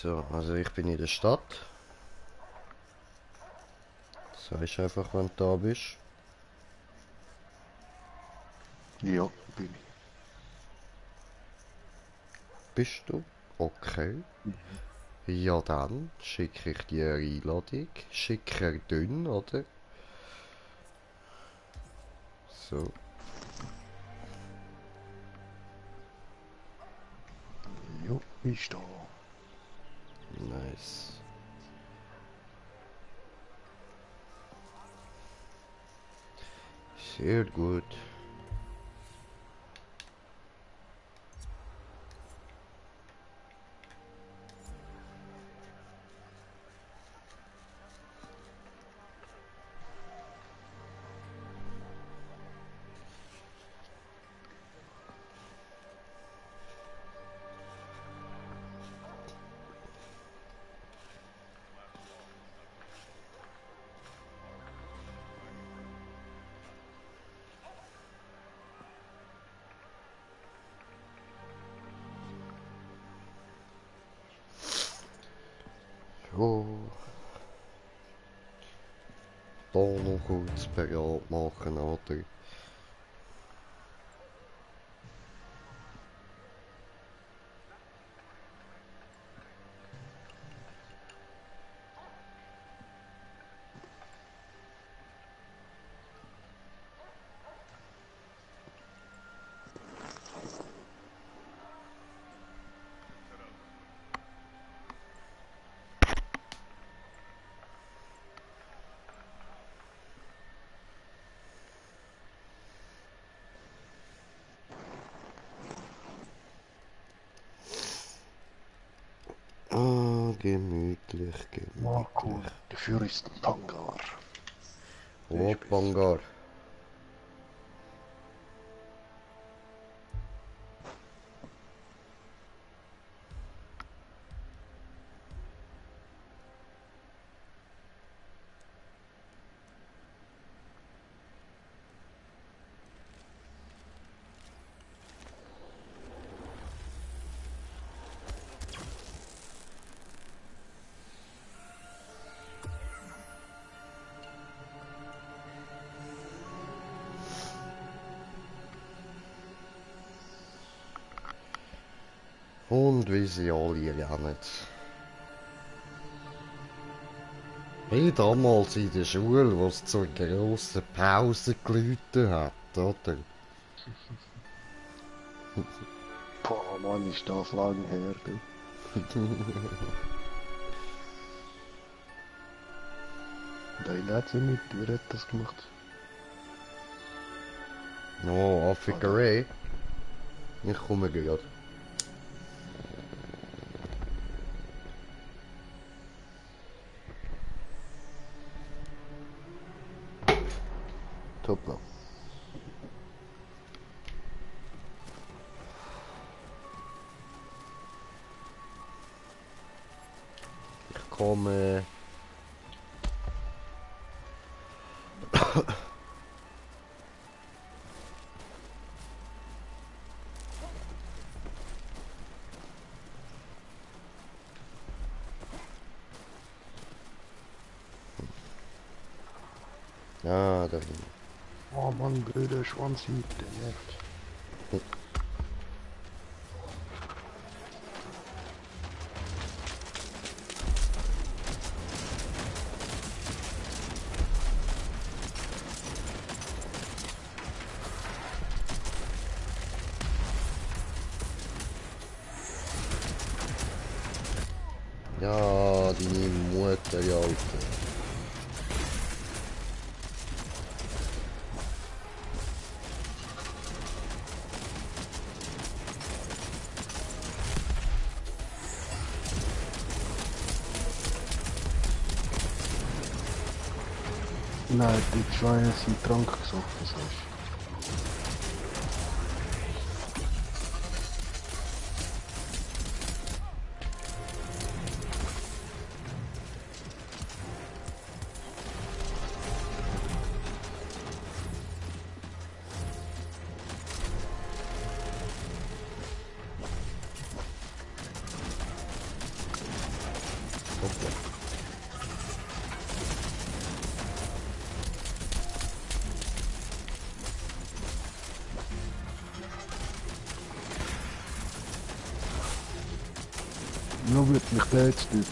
A: So, also ich bin in der Stadt. Sagst einfach, wenn du da bist.
B: Ja, bin ich.
A: Bist du? Okay. Ja, dann schicke ich dir eine Einladung. Schicker dünn, oder? So.
B: Ja, ist da.
A: Nice. Sehr gut. So. Da noch kurz bereit machen, oder? Ah, gemütlich,
B: Marco,
A: gemütlich.
B: dafür ist ein Hangar.
A: Oh, Bangar. Und wie sie alle lernen. Wie damals in der Schule, wo es zur grossen Pause geläutet hat, oder?
B: Boah, Mann, ist das lang her, du. Nein, hat sie nicht. Wer hat das gemacht?
A: Oh, Afrika Ray. Ich komme gerade.
B: Hoppla.
A: Ich komme. Ah, da hinten.
B: Oh Mann, blöder Schwanzhieb, der nervt.
A: Ja, deine Mutter, ja, Alter.
B: Nein, die Schweine sind Trank gesoffen, sagst du.
A: Hoppla.
B: Nur wird mich der jetzt nicht.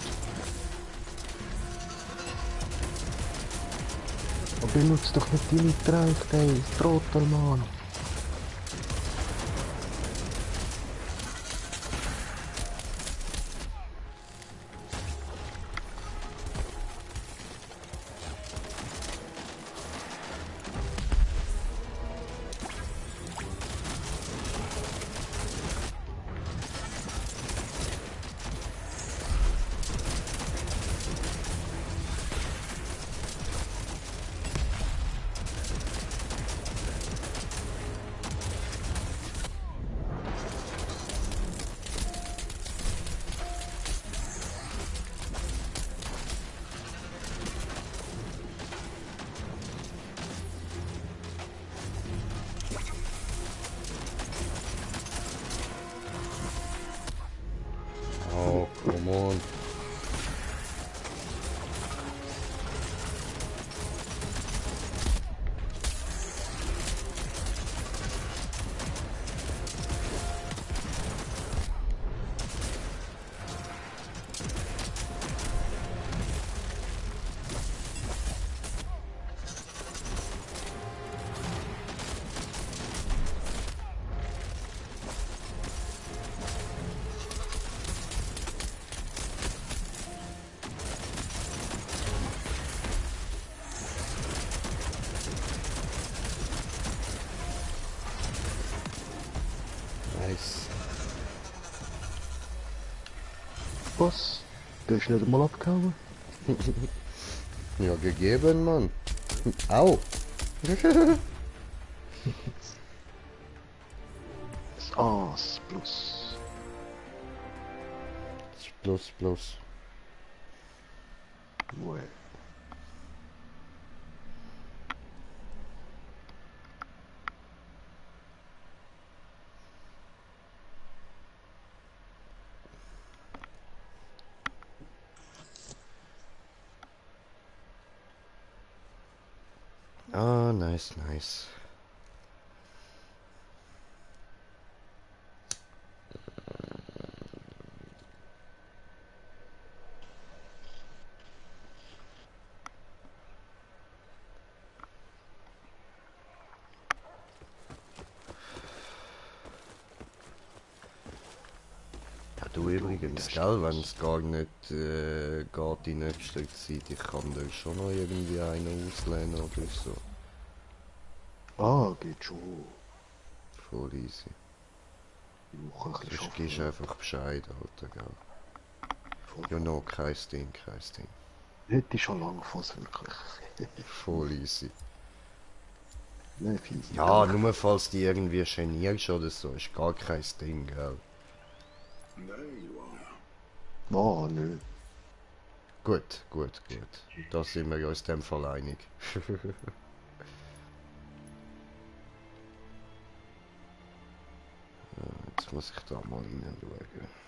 B: Aber benutzt doch nicht deine Tränke, ey, Trottel, Mann.
A: Oh, come on. Nice.
B: Was? Der ist nicht mal abgehauen?
A: Ja, gegeben, Mann. Au.
B: Das Aas plus.
A: Plus, plus.
B: Ouais.
A: Ah, nice, nice. Ja, du übrigens, gell, wenn es gar nicht geht in nächster Zeit, ich kann dir schon noch irgendwie einen auslehnen oder so.
B: Ah, geht schon.
A: Voll easy.
B: Die Woche ein bisschen
A: Sonst gibst du
B: schaffen.
A: einfach Bescheid, Alter, gell.
B: Voll.
A: Ja, no, kein Ding, kein Ding.
B: Hätte ich schon lange fast wirklich.
A: Voll easy.
B: Nein, viel.
A: Ja, nur falls du irgendwie genierst oder so, ist gar kein Ding, gell.
C: There you are.
B: Ah, nö.
A: Gut, gut, gut. Da sind wir uns in dem Fall einig. Jetzt muss ich da mal hineinschauen.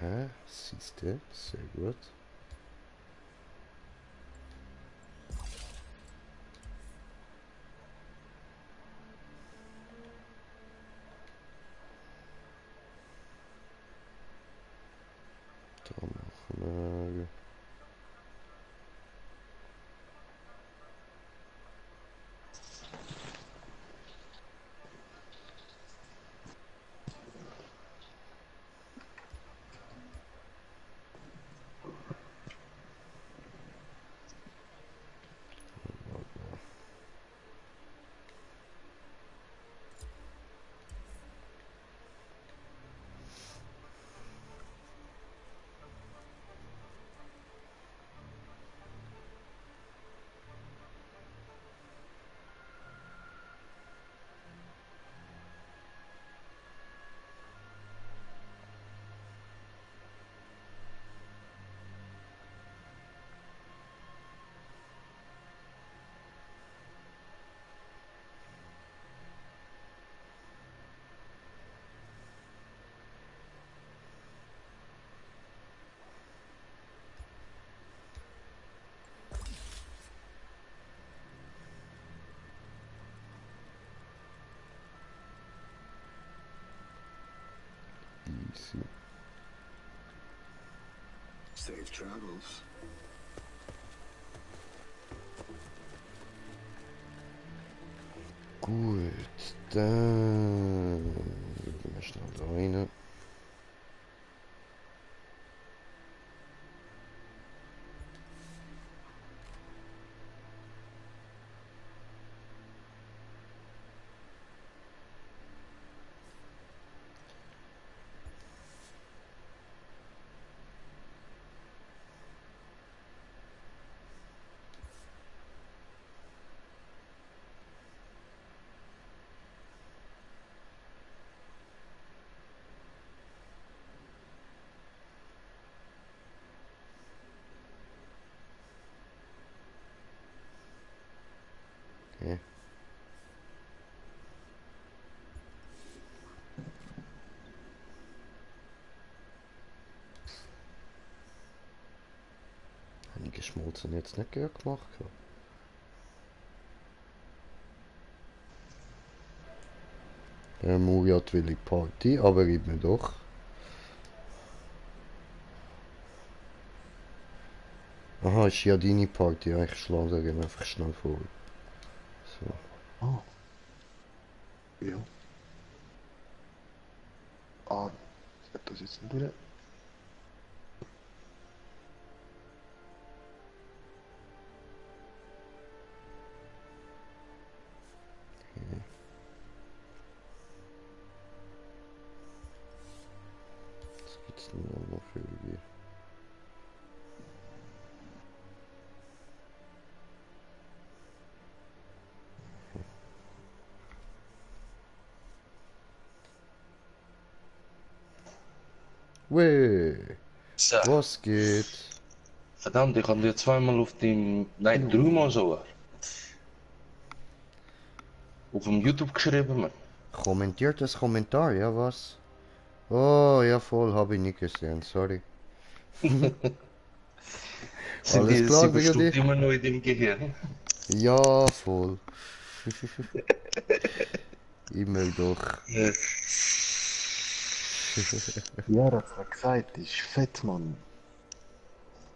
A: Ja, siehst du, sehr gut. Da machen wir... gewesen.
C: Safe travels.
A: Gut, dann gehen wir schnell da rein. Okay. Habe ich geschmolzen jetzt nicht gehört gemacht? Der Muriat will ich Party, aber gib mir doch. Aha, ist ja deine Party. Ja, ich schlage den einfach schnell vor. So.
B: Ah. Ja. Ah, ich hab das jetzt nicht durch.
A: Was gibt's denn da noch für die? Weh,
F: So,
A: was geht?
F: verdammt, ich habe dir zweimal auf dem, nein, dreimal sogar, auf dem YouTube geschrieben, man.
A: Kommentiertes Kommentar, ja was? Oh, ja voll, habe ich nicht gesehen, sorry. Alles
F: Sie
A: klar,
F: bestimmt
A: Brigadier?
F: immer noch in dem Gehirn.
A: Ja, voll. Immer doch.
F: Ja.
B: Ja, er hat's mir gesagt, das ist fett, Mann.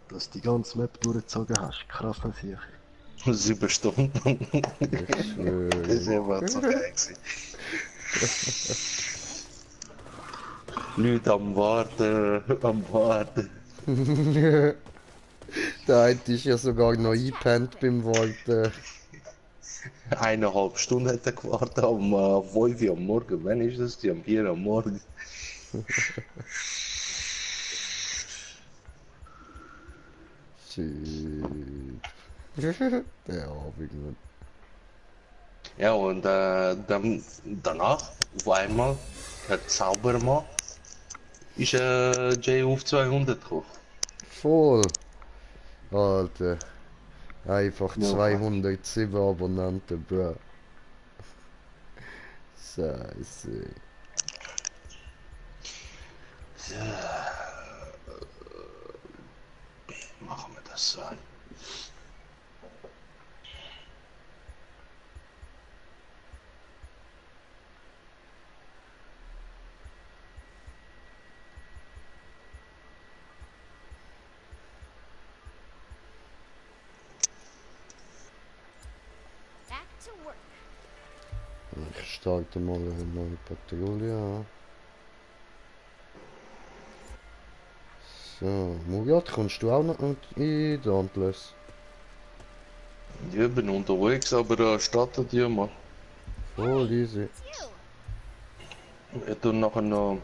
B: Dass du die ganze Map durchgezogen hast. Krass, was ich.
F: 7 Stunden.
A: Ich schwöre.
F: Das ist einfach so geil gewesen. Leute am Warten, am Warten.
A: Der eine ist ja sogar noch eingepennt beim Warten.
F: 1,5 Stunden hat er gewartet, um 5 Uhr am Morgen. Wann ist das? Um 4 Uhr am Morgen.
A: Shit. Der Abend, Mann.
F: Ja, und danach, auf einmal, der Zaubermann, ist Jay auf 200 gekommen.
A: Voll. Alter. Einfach
B: Ja,
A: 207 Abonnenten, bro. Scheiße.
F: Machen wir das so.
D: Back to work.
A: Ich starte mal eine neue Patrouille an. So, Murat, kommst du auch noch in Dauntless?
F: Ich bin unterwegs, aber startet ja mal.
A: Voll easy.
D: It's you.
F: Ich tue nachher noch,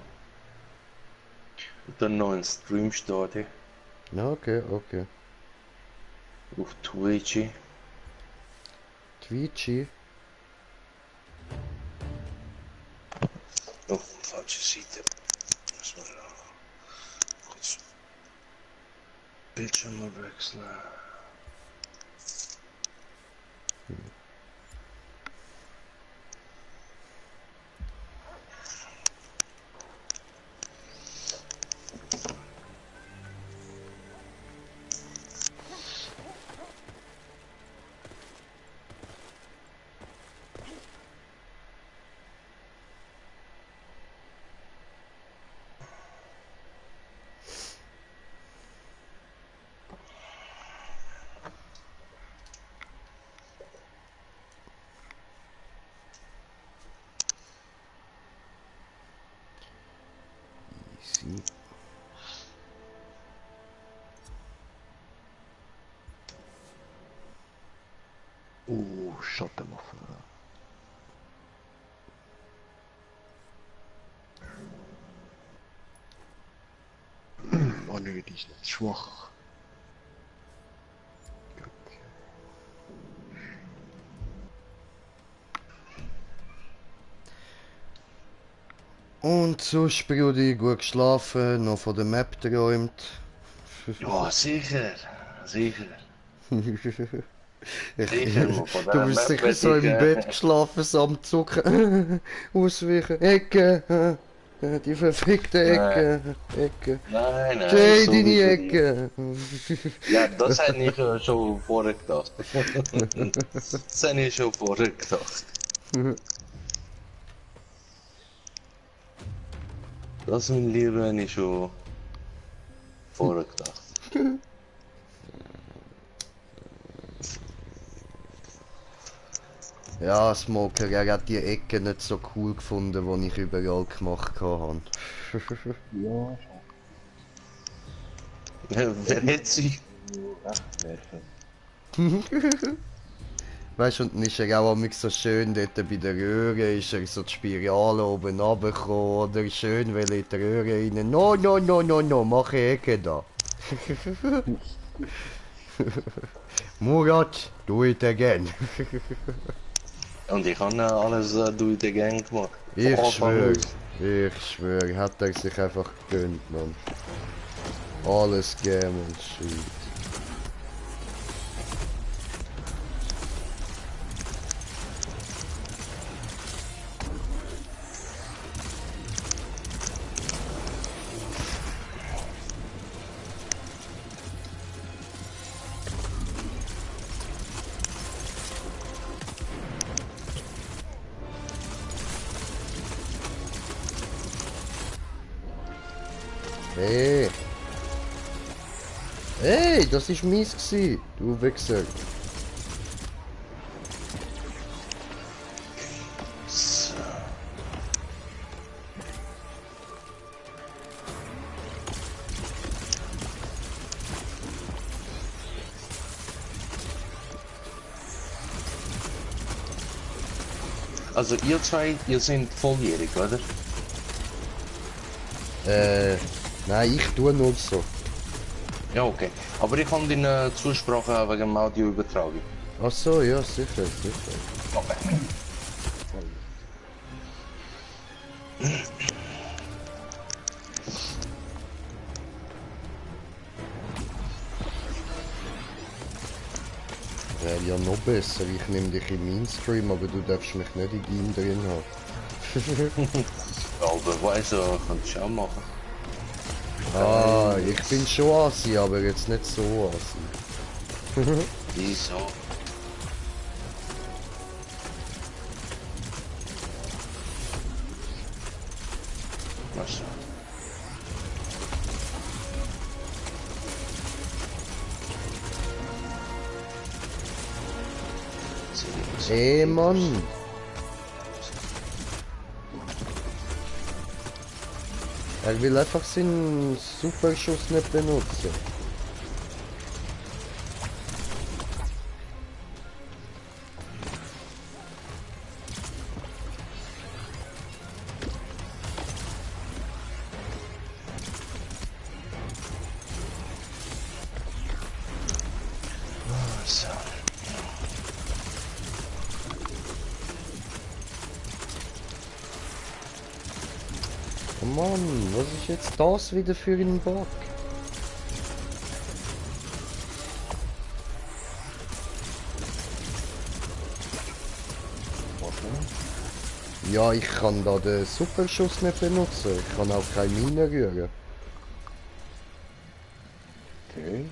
F: dann noch einen Stream starten.
A: Ja, okay, okay.
F: Auf Twitch.
A: Twitchy.
F: Oh, falsche Seite. Muss man kurz Bildschirm mal wechseln.
B: Schattenwaffe. Oh nö, die ist nicht schwach.
A: Und sonst, Brudi, gut geschlafen, noch von der Map geträumt.
F: Ja, sicher. Sicher.
A: Ich,
F: Sicher, man, von
A: du
F: dieser
A: bist
F: Map
A: sicher
F: werd
A: so
F: ich,
A: im Bett geschlafen, so am Zucken. Ausweichen, Ecke, die verfickte Ecke, Ecke.
F: Nein, nein,
A: Jay,
F: so
A: deine
F: wie für
A: Ecke.
F: Ja, das hätte ich schon vorher gedacht. Das hätte ich schon vorher gedacht. Das, mein Lieber, habe ich schon vorher gedacht.
A: Ja, Smoker, er hat die Ecke nicht so cool gefunden, die ich überall gemacht habe.
B: Ja,
F: Wer hätte sich...
B: wegwerfen.
A: Weißt du, und dann ist er auch immer so schön dort bei der Röhre, ist er so die Spirale oben runtergekommen, oder schön will in die Röhre rein. No, no, no, no, no, mach eine Ecke da. Murat, do it again.
F: Und ich habe alles durch den Gang gemacht. Von
A: Ich
F: Anfang
A: schwöre, hat er sich einfach gegönnt, Mann. Alles gegeben und shit. Hey! Hey, das ist mies gsi, du Wichser.
F: So. Also ihr zwei, ihr seid volljährig, oder?
A: Nein, ich tue nur so.
F: Ja, okay. Aber ich habe deine Zusprache wegen dem Audioübertragung.
A: Ach so, ja, sicher, sicher.
F: Okay.
A: Wäre ja noch besser, ich nehme dich in meinen Stream, aber du darfst mich nicht in deinem drin haben.
F: Aber weißt du, kannst du auch machen.
A: Ah, ich bin schon Asi, aber jetzt nicht so Asi.
F: Wieso? Was?
A: Ey, Mann! Er will einfach seinen Superschuss nicht benutzen.
F: So.
A: Oh Mann, was ist jetzt das wieder für ein Bug? Ja, ich kann da den Superschuss nicht benutzen. Ich kann auch keine Mine rühren.
B: Okay.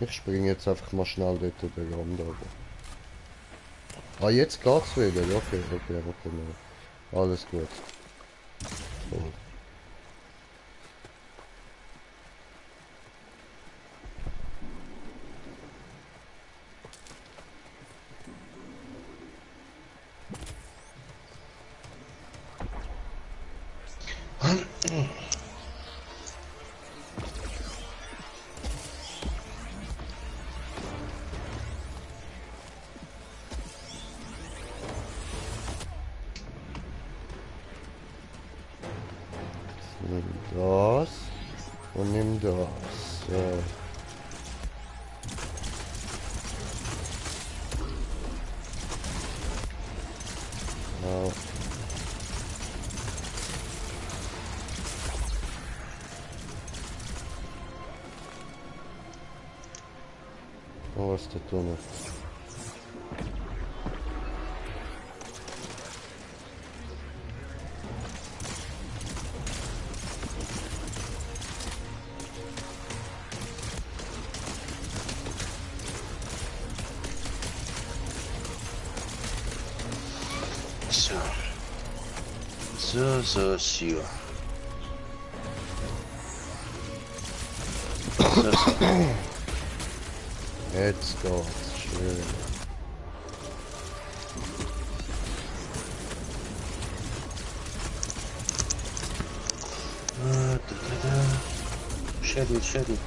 A: Ich springe jetzt einfach mal schnell dort den Rand runter. Ah, jetzt geht's wieder. Okay, okay, okay. No. Alles gut. So. Nimm das. Und nimm das. So. Ja. Oh, was ist da drin?
F: So. So, so. So, so.
A: Jetzt geht's. Schön.
F: Schädel.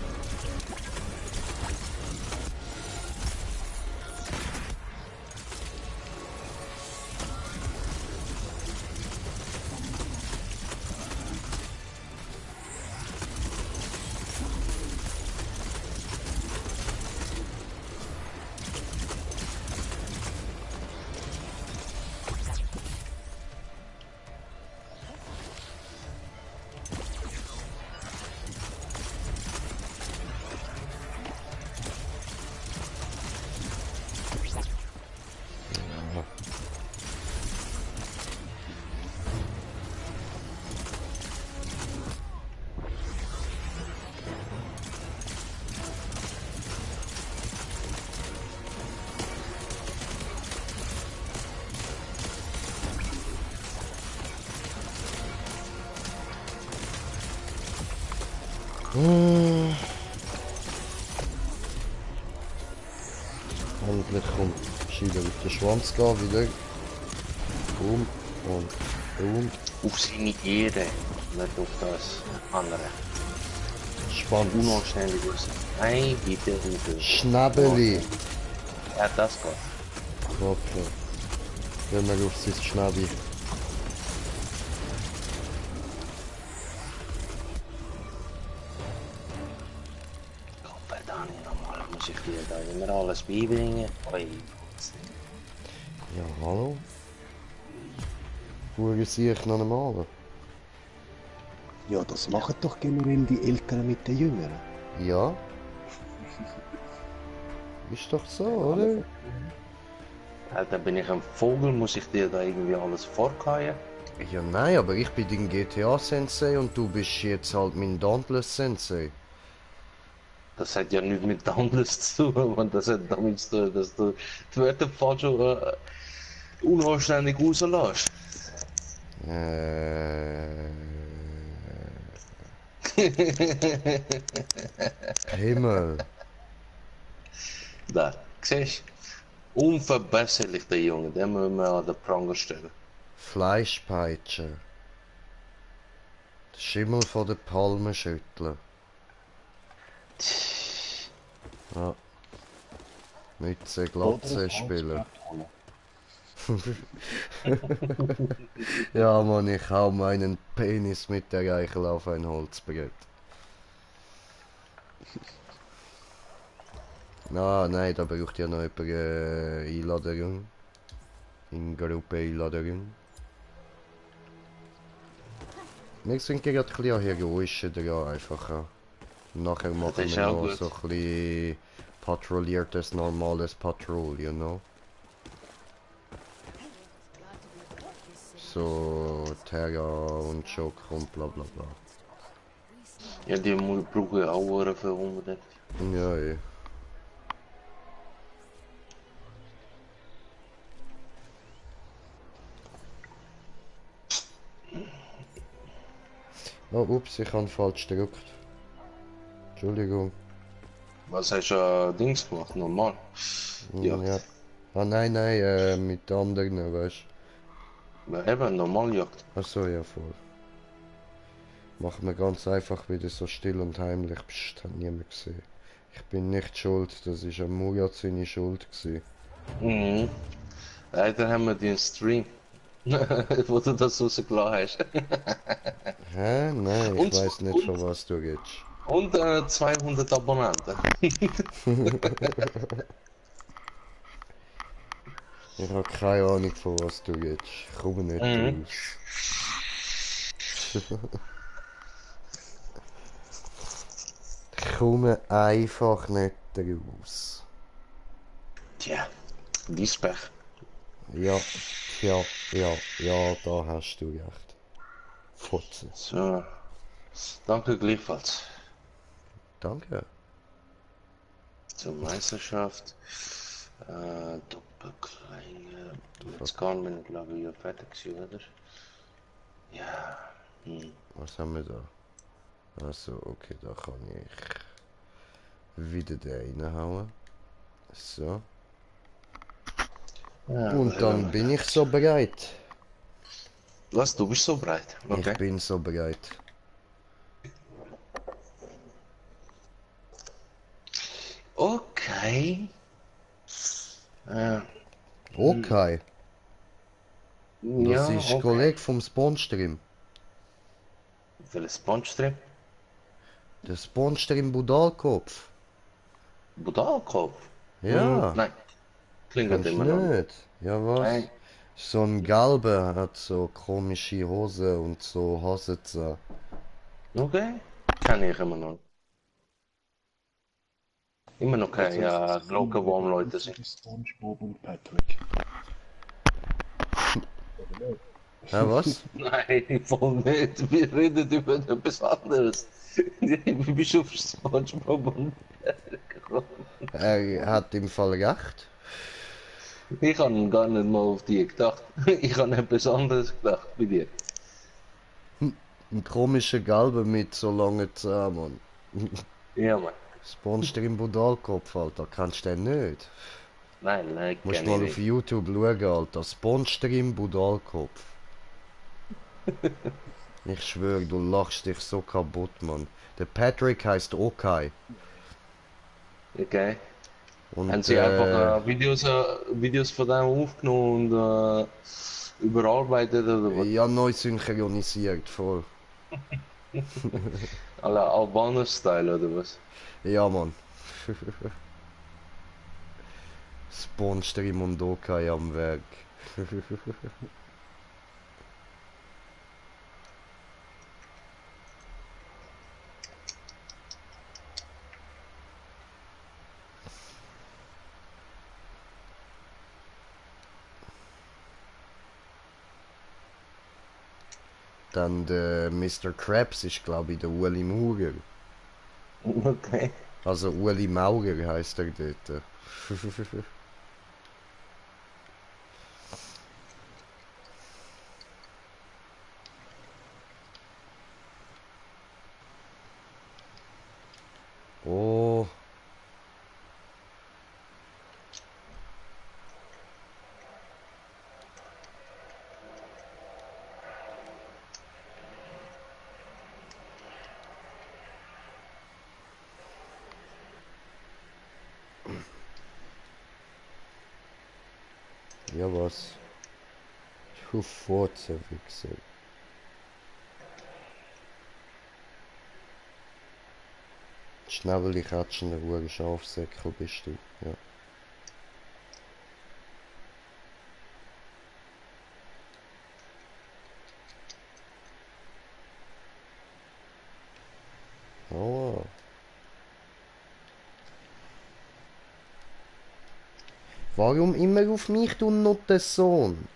A: Endlich kommt Schüler auf den Schwanz gehen, wieder. Boom und boom.
F: Auf seine Ehre, nicht auf das andere.
A: Schwanz.
F: Unanständig ist. Nein, bitte, bitte.
A: Schnabeli.
F: Ja, das geht.
A: Okay. Gehen wir auf sein Schnabi.
F: Verdammt nochmal, muss ich dir da immer alles beibringen? Oi.
A: Ja, hallo? Wo sehe ich noch einmal?
B: Ja, das machen doch generell die Älteren mit den Jüngeren.
A: Ja. Ist doch so, oder?
F: Alter, bin ich ein Vogel, muss ich dir da irgendwie alles vorkauen?
A: Ja, nein, aber ich bin dein GTA-Sensei und du bist jetzt halt mein Dauntless-Sensei.
F: Das hat ja nichts mit Dauntless zu tun, und das hat damit zu tun, dass du die Wörter falsch unanständig rauslässt.
A: Himmel.
F: Da, siehst du? Unverbesserlich, der Junge, den müssen wir an den Pranger stellen.
A: Fleischpeitscher. Den Schimmel von der Palme schütteln. Ja. Mütze, Glatze spielen. Ja, Mann, ich hau meinen Penis mit der Eichel auf ein Holzbrett. Ah, nein, da braucht ja noch jemand Einladung. In Gruppe Einladung. Wir sind gerade ein bisschen an Heroischen dran, einfach. Nachher machen
F: ist
A: wir
F: auch
A: noch
F: gut.
A: so ein bisschen patrouilliertes, normales Patrol, you know? So, Terra und Schock und bla bla bla.
F: Ja, die brauchen ja auch für unbedingt.
A: Ja, ja. Oh, ups, ich habe falsch gedrückt. Entschuldigung.
F: Was hast du Dings gemacht? Normal? Ja.
A: Ja. Ah, nein, mit anderen, weißt
F: Ja, eben, Normaljagd.
A: du. Achso, ja, voll. Machen wir ganz einfach wieder so still und heimlich. Psst, hat niemand gesehen. Ich bin nicht schuld, das ist ein Murat seine Schuld gewesen.
F: Mhm. Leider haben wir den Stream. Wo du das rausgelassen hast.
A: Hä? Nein, ich
F: Und,
A: weiß nicht, von was du redest.
F: und 200 Abonnenten.
A: Ich habe keine Ahnung, von was du redest. Ich komme nicht
F: Mhm.
A: raus. Ich komme einfach nicht raus.
F: Tja, dies Pech.
A: Ja, tja, ja, da hast du recht. Fotze.
F: So, danke gleichfalls.
A: Danke.
F: Zur Meisterschaft. Doppelklänge. Jetzt kann man glaube ich ja fertig sein, oder? Ja. Hm.
A: Was haben wir da? Also, okay, da kann ich wieder den reinhauen. So.
F: Ja,
A: Und dann bin ich so bereit.
F: Was, du bist so breit? Okay.
A: Ich bin so bereit.
F: Okay. Äh,
A: Okay. Das
F: ja,
A: ist ein
F: okay.
A: Kollege vom Spawnstream.
F: Welches Sponge-Stream?
A: Der Spawnstream Budalkopf.
F: Budalkopf?
A: Ja.
F: Nein. Klingt
A: Kennst du
F: immer noch nicht.
A: nicht? Ja, was?
F: Nein.
A: So ein Gelber hat so komische Hose und so Hosen.
F: Okay. Kenne ich immer noch. Immer noch keine ja, Glockenwurm-Leute sind.
B: SpongeBob und Patrick.
A: Ja, was?
F: Nein, voll nicht. Wir reden über etwas anderes. Wie bist du auf SpongeBob und Patrick gekommen?
A: Er hat im Fall recht.
F: Ich habe gar nicht mal auf die gedacht. Ich habe etwas anderes gedacht bei dir.
A: Ein komischer Gelber mit so langen Zähnen.
F: Ja, Mann.
A: Spawnstream Budalkopf, Alter. Kennst du den nicht?
F: Nein,
A: Musst
F: kenne
A: mal
F: ich
A: auf
F: nicht.
A: YouTube schauen, Alter. Spawnstream Budalkopf. Ich schwöre, du lachst dich so kaputt, Mann. Der Patrick heißt Okai.
F: Okay.
A: Und
F: Haben sie einfach Videos von dem aufgenommen und überarbeitet oder was?
A: ja, neu synchronisiert, voll.
F: Alle Albaner-Style oder was?
A: Ja, Mann. Spawnstream und Okai am Werk. Dann der Mr. Krabs ist, glaube ich, der Uli Maurer.
F: Okay.
A: Also Uli Maurer heißt er dort. Oh. Ja, was? Du Furzenwichser. Schnäbeli katschender Uhr Schafsäckel bist du, ja. Aua. Warum immer auf mich, du Nuttensohn?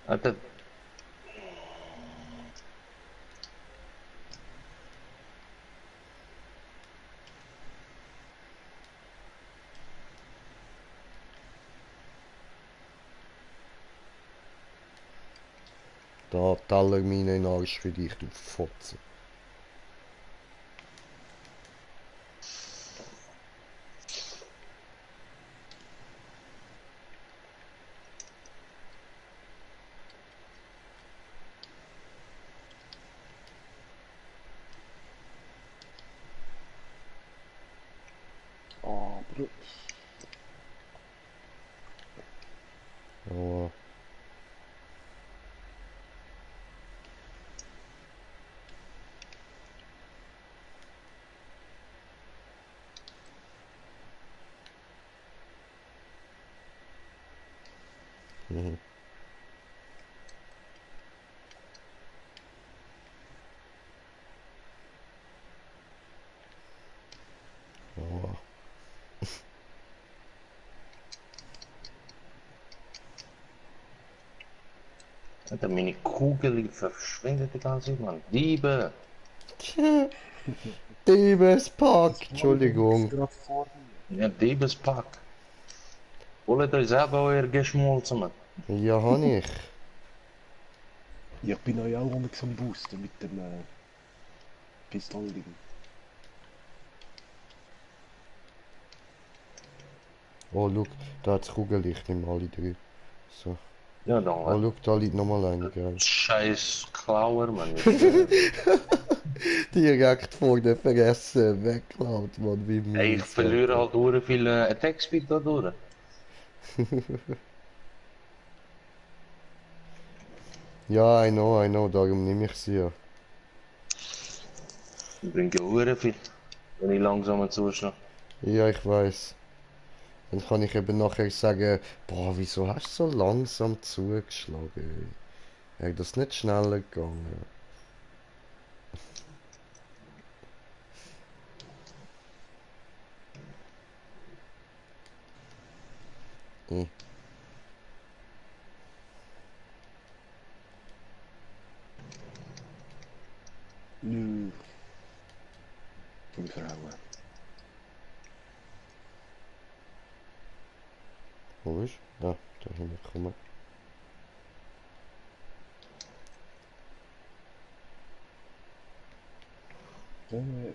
F: Alter,
A: Da Tallermine in den Arsch für dich, du Fotze.
B: Oh, Brut.
A: Aua. Mhm. Aua.
F: Alter, meine Kugel verschwindet die ganze Zeit, Mann. Diebe!
A: Tja, Diebespack, Entschuldigung.
B: Gerade vor mir.
F: Ja, Diebespack. Wollt euch selber euer geschmolzen, Mann.
A: Ja, han ich.
B: Ich bin euch auch am Boosten mit dem Pistolding.
A: Oh, schau, da hat's Kugellicht im alle drei. So.
F: Ja,
A: Oh,
F: dann,
A: schau, da liegt nochmal eine, gell.
F: scheiß Klauer, Mann.
A: Direkt vor der Fresse wegklaut, man, wie
F: Ey, ich
A: mies.
F: verliere
A: Alter.
F: halt hure viel Attack Speed dadurch.
A: Ja, I know, darum nehme ich sie ja.
F: Ich bringe hure viel, wenn ich langsamer zuschlage.
A: Ja, ich weiß. Dann kann ich eben nachher sagen, boah, wieso hast du so langsam zugeschlagen? Wäre das nicht schneller gegangen? Hm.
B: Nö. 5 Frauen.
A: Wo ist? Ah, da hingekommen.
B: Äh,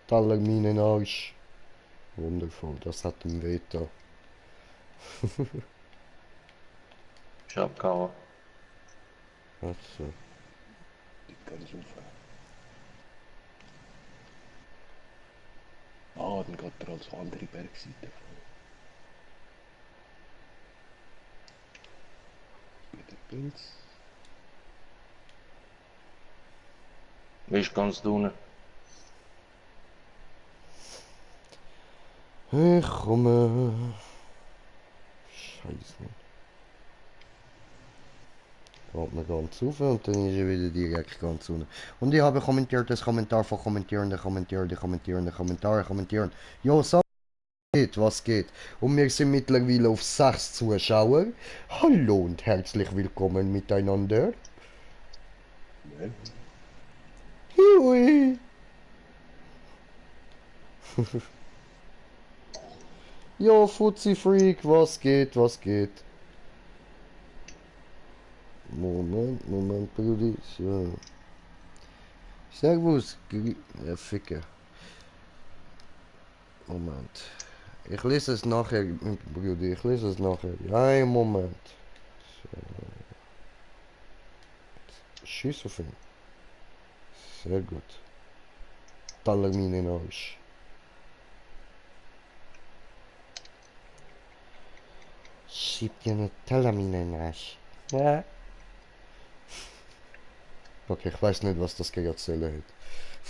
A: Taller meinen Arsch. Wundervoll, das hat ihm weh da.
F: Ich hab gehauen.
A: Also,
B: die ganz rauf. Ah, dann geht er als andere Bergseite vor. Mit dem Pilz.
F: Ist ganz unten.
A: ich komme. Scheiße. Geht mir ganz rauf und dann ist er wieder direkt ganz unten. Und ich habe kommentiert, das Kommentar von kommentieren. Jo, so geht, was geht. Und wir sind mittlerweile auf 6 Zuschauer. Hallo und herzlich willkommen miteinander.
B: Ne?
A: Hui. Jo, Fuzzi Freak, was geht, was geht? Moment, Brudi. So. Servus, Ficker. Moment. Ich lese es nachher, Brudi, ich lese es nachher. Ja, einen Moment. So. Schieß auf ihn. Sehr gut. Talermin in Arsch. Schieb dir eine Talermin in den Arsch. Ja. Okay, ich weiß nicht, was das gegen erzählen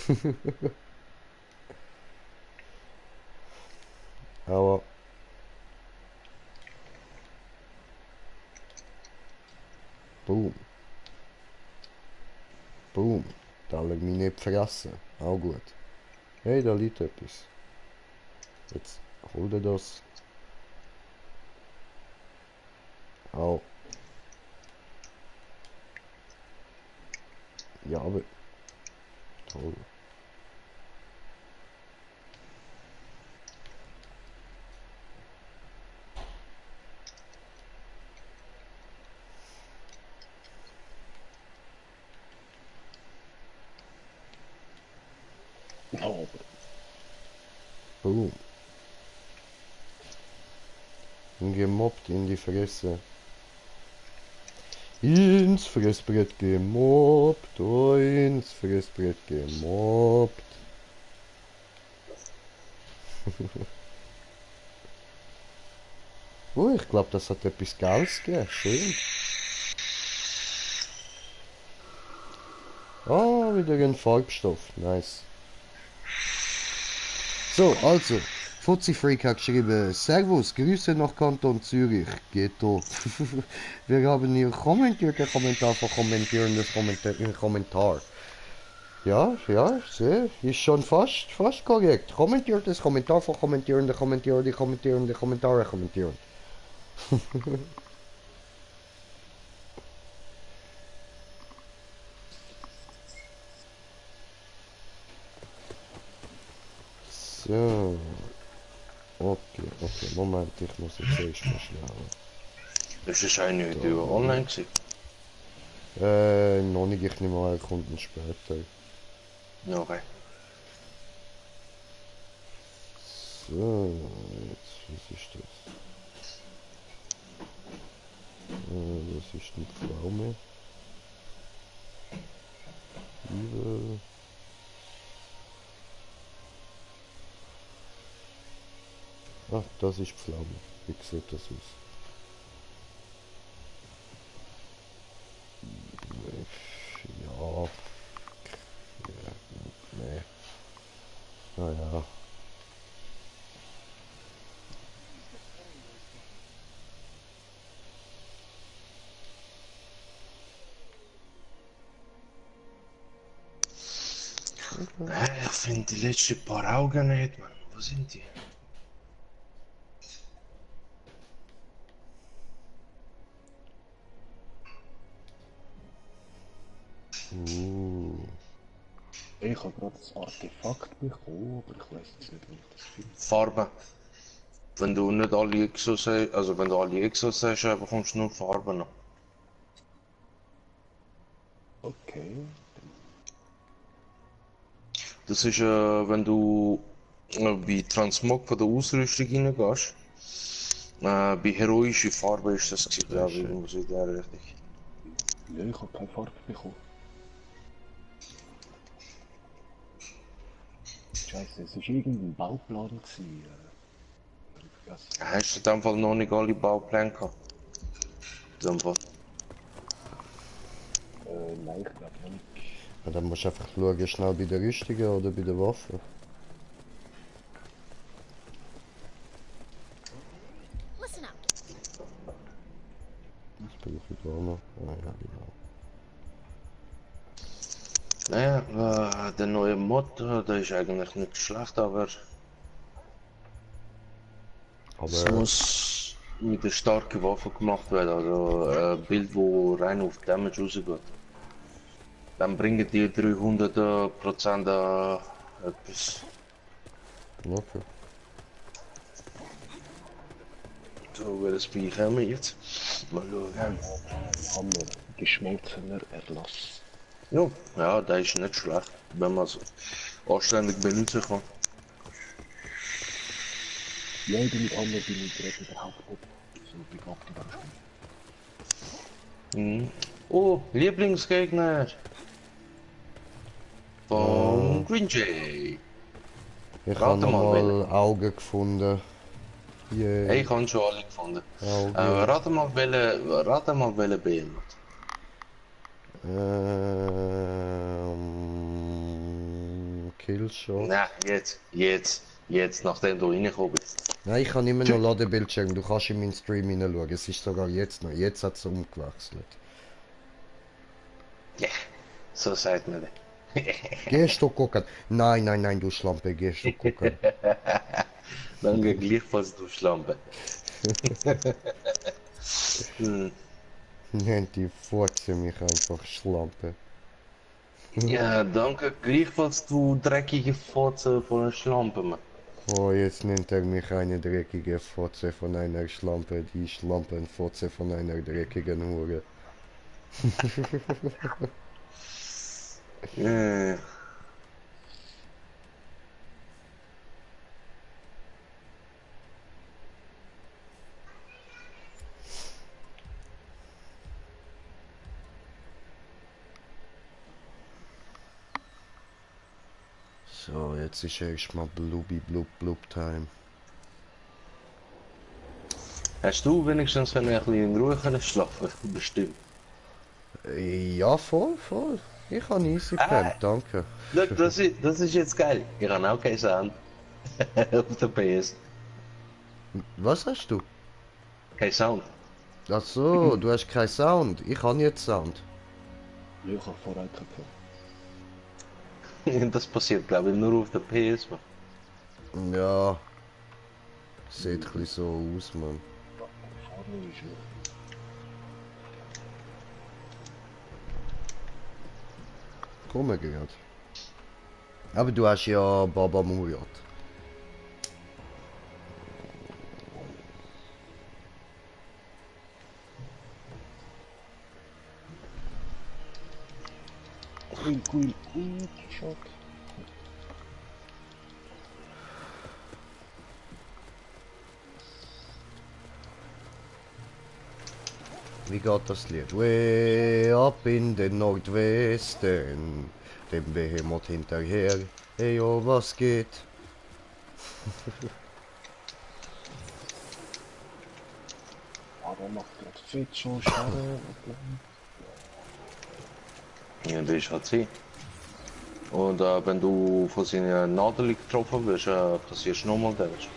A: hat. Aber. Boom. Boom. Talermin nicht vergessen. Auch gut. Hey, da liegt etwas. Jetzt hol dir das. Au. Ja, aber. Toll.
B: Oh,
A: Boom. Und gemobbt in die Fresse. Ins Fressbrett gemobbt. Oh, ins Fressbrett gemobbt. Ich glaube, das hat etwas Geiles gegeben. Schön. Ah, wieder ein Farbstoff. Nice. So, also. Fuzzy Freak hat geschrieben, Servus, Grüße nach Kanton Zürich. Geht da. Wir haben hier kommentierte Kommentar von kommentierendes Kommentar. Ja, sehr. Ist schon fast korrekt. Kommentiertes Kommentar von kommentierende Kommentare kommentieren. So. Okay, Moment, ich muss jetzt erstmal schnell.
F: Das ist eigentlich heute online gewesen.
A: Noch nicht, ich nehme mal Kunden später.
F: Ja, okay.
A: So, jetzt, was ist das? Das ist ein Pflaume. Übel. Ach, das ist Pflaume. Wie sieht das aus? Ja. Nee. Naja.
F: Ich finde die letzten paar Augen nicht, Mann. Wo sind die?
B: Ich habe gerade das Artefakt bekommen, aber ich weiß jetzt nicht, wie ich das finde.
F: Farbe. Wenn du nicht alle Exos hast, also wenn du alle Exos hast, bekommst du nur Farben noch.
B: Okay.
F: Das ist, wenn du bei Transmog von der Ausrüstung reingehst. Bei heroische Farbe ist das, glaube ich, irgendwas in der Richtung.
B: Ja, ich habe keine Farbe bekommen. Scheiße, es war irgendein Bauplan gewesen.
F: Hast du in dem Fall noch nicht alle Baupläne gehabt? In dem Fall.
B: Nein, ich glaube nicht.
A: Ja, dann musst du einfach schauen, schnell bei der Rüstung oder bei der Waffe.
D: Listen up.
A: Das brauche ich da noch. Ah ja, genau.
F: Naja, der neue Mod, der ist eigentlich nicht schlecht, aber es
A: Aber
F: muss mit einer starken Waffe gemacht werden, also ein Bild, wo rein auf Damage rausgeht. Dann bringen die 300% etwas.
A: okay.
F: So, welches Spiel haben wir jetzt? Mal schauen.
B: Hammer, geschmolzener Erlass.
F: Ja, der ist nicht schlecht, wenn man es anständig benutzen kann.
B: Ja, mit Hammer bin ich gerade überhaupt nicht so begabt in dem Spiel.
F: Oh, Lieblingsgegner von Green Jay.
A: Ich habe
F: Rate mal,
A: nochmal Augen gefunden. Yay.
F: Hey, ich habe schon alle gefunden.
A: Augen.
F: Rate mal, welche BM.
A: Killshot.
F: Na, jetzt, nachdem du reingekommen bist.
A: Nein, ich habe immer noch Ladebildschirm. Du kannst in meinen Stream hineinschauen. Es ist sogar jetzt noch. Jetzt hat es umgewechselt.
F: Ja, so sagt man das.
A: Gehst du gucken? Nein, du Schlampe, gehst du gucken?
F: Danke, gleichfalls, du Schlampe.
A: Nennt die Furze mich einfach Schlampe.
F: Ja, danke, gleichfalls, du dreckige Fotze von einer Schlampe, Mann.
A: Oh, jetzt nennt er mich eine dreckige Fotze von einer Schlampe. Die Schlampenfotze von einer dreckigen Hure.
F: Ja.
A: So, jetzt ist erstmal Blubi Blub Blub Time.
F: Hast du wenigstens wenn ein bisschen in Ruhe können schlafen? Bestimmt.
A: Ja, voll, voll. Ich habe easy gepennt, danke.
F: Schau, das ist jetzt geil. Ich habe auch keinen Sound. Auf der PS.
A: Was hast du?
F: Kein Sound.
A: Ach so, du hast keinen Sound. Ich habe jetzt Sound.
B: Ja, ich habe vorher keinen gehabt.
F: Das passiert glaube ich nur auf der PS. Man.
A: Ja. Sieht ein bisschen so aus, Mann.
B: Vorne ist noch.
A: Komm gerade. Aber du hast ja Baba Muriat.
B: Cool. Schock.
A: Wie geht das Lied? Way up in den Nordwesten, dem Behemoth hinterher. Hey, oh, was geht?
B: Aber macht gerade fit so Schaden.
F: Ja, das ist halt sie. Und wenn du von seiner Nadel getroffen wirst, passierst du nochmal Damage.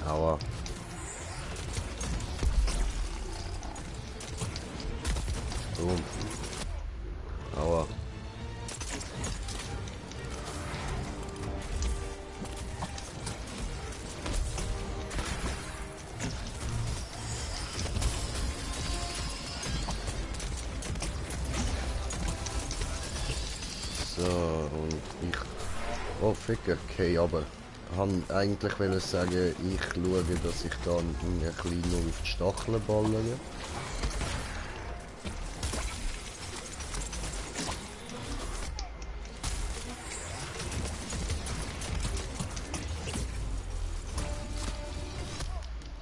A: Aua. Boom. Aua. So, und ich... Oh, Ficker, okay, aber... Han eigentlich wollte sagen, ich schaue, dass ich da ein bisschen nur auf die Stacheln ballere.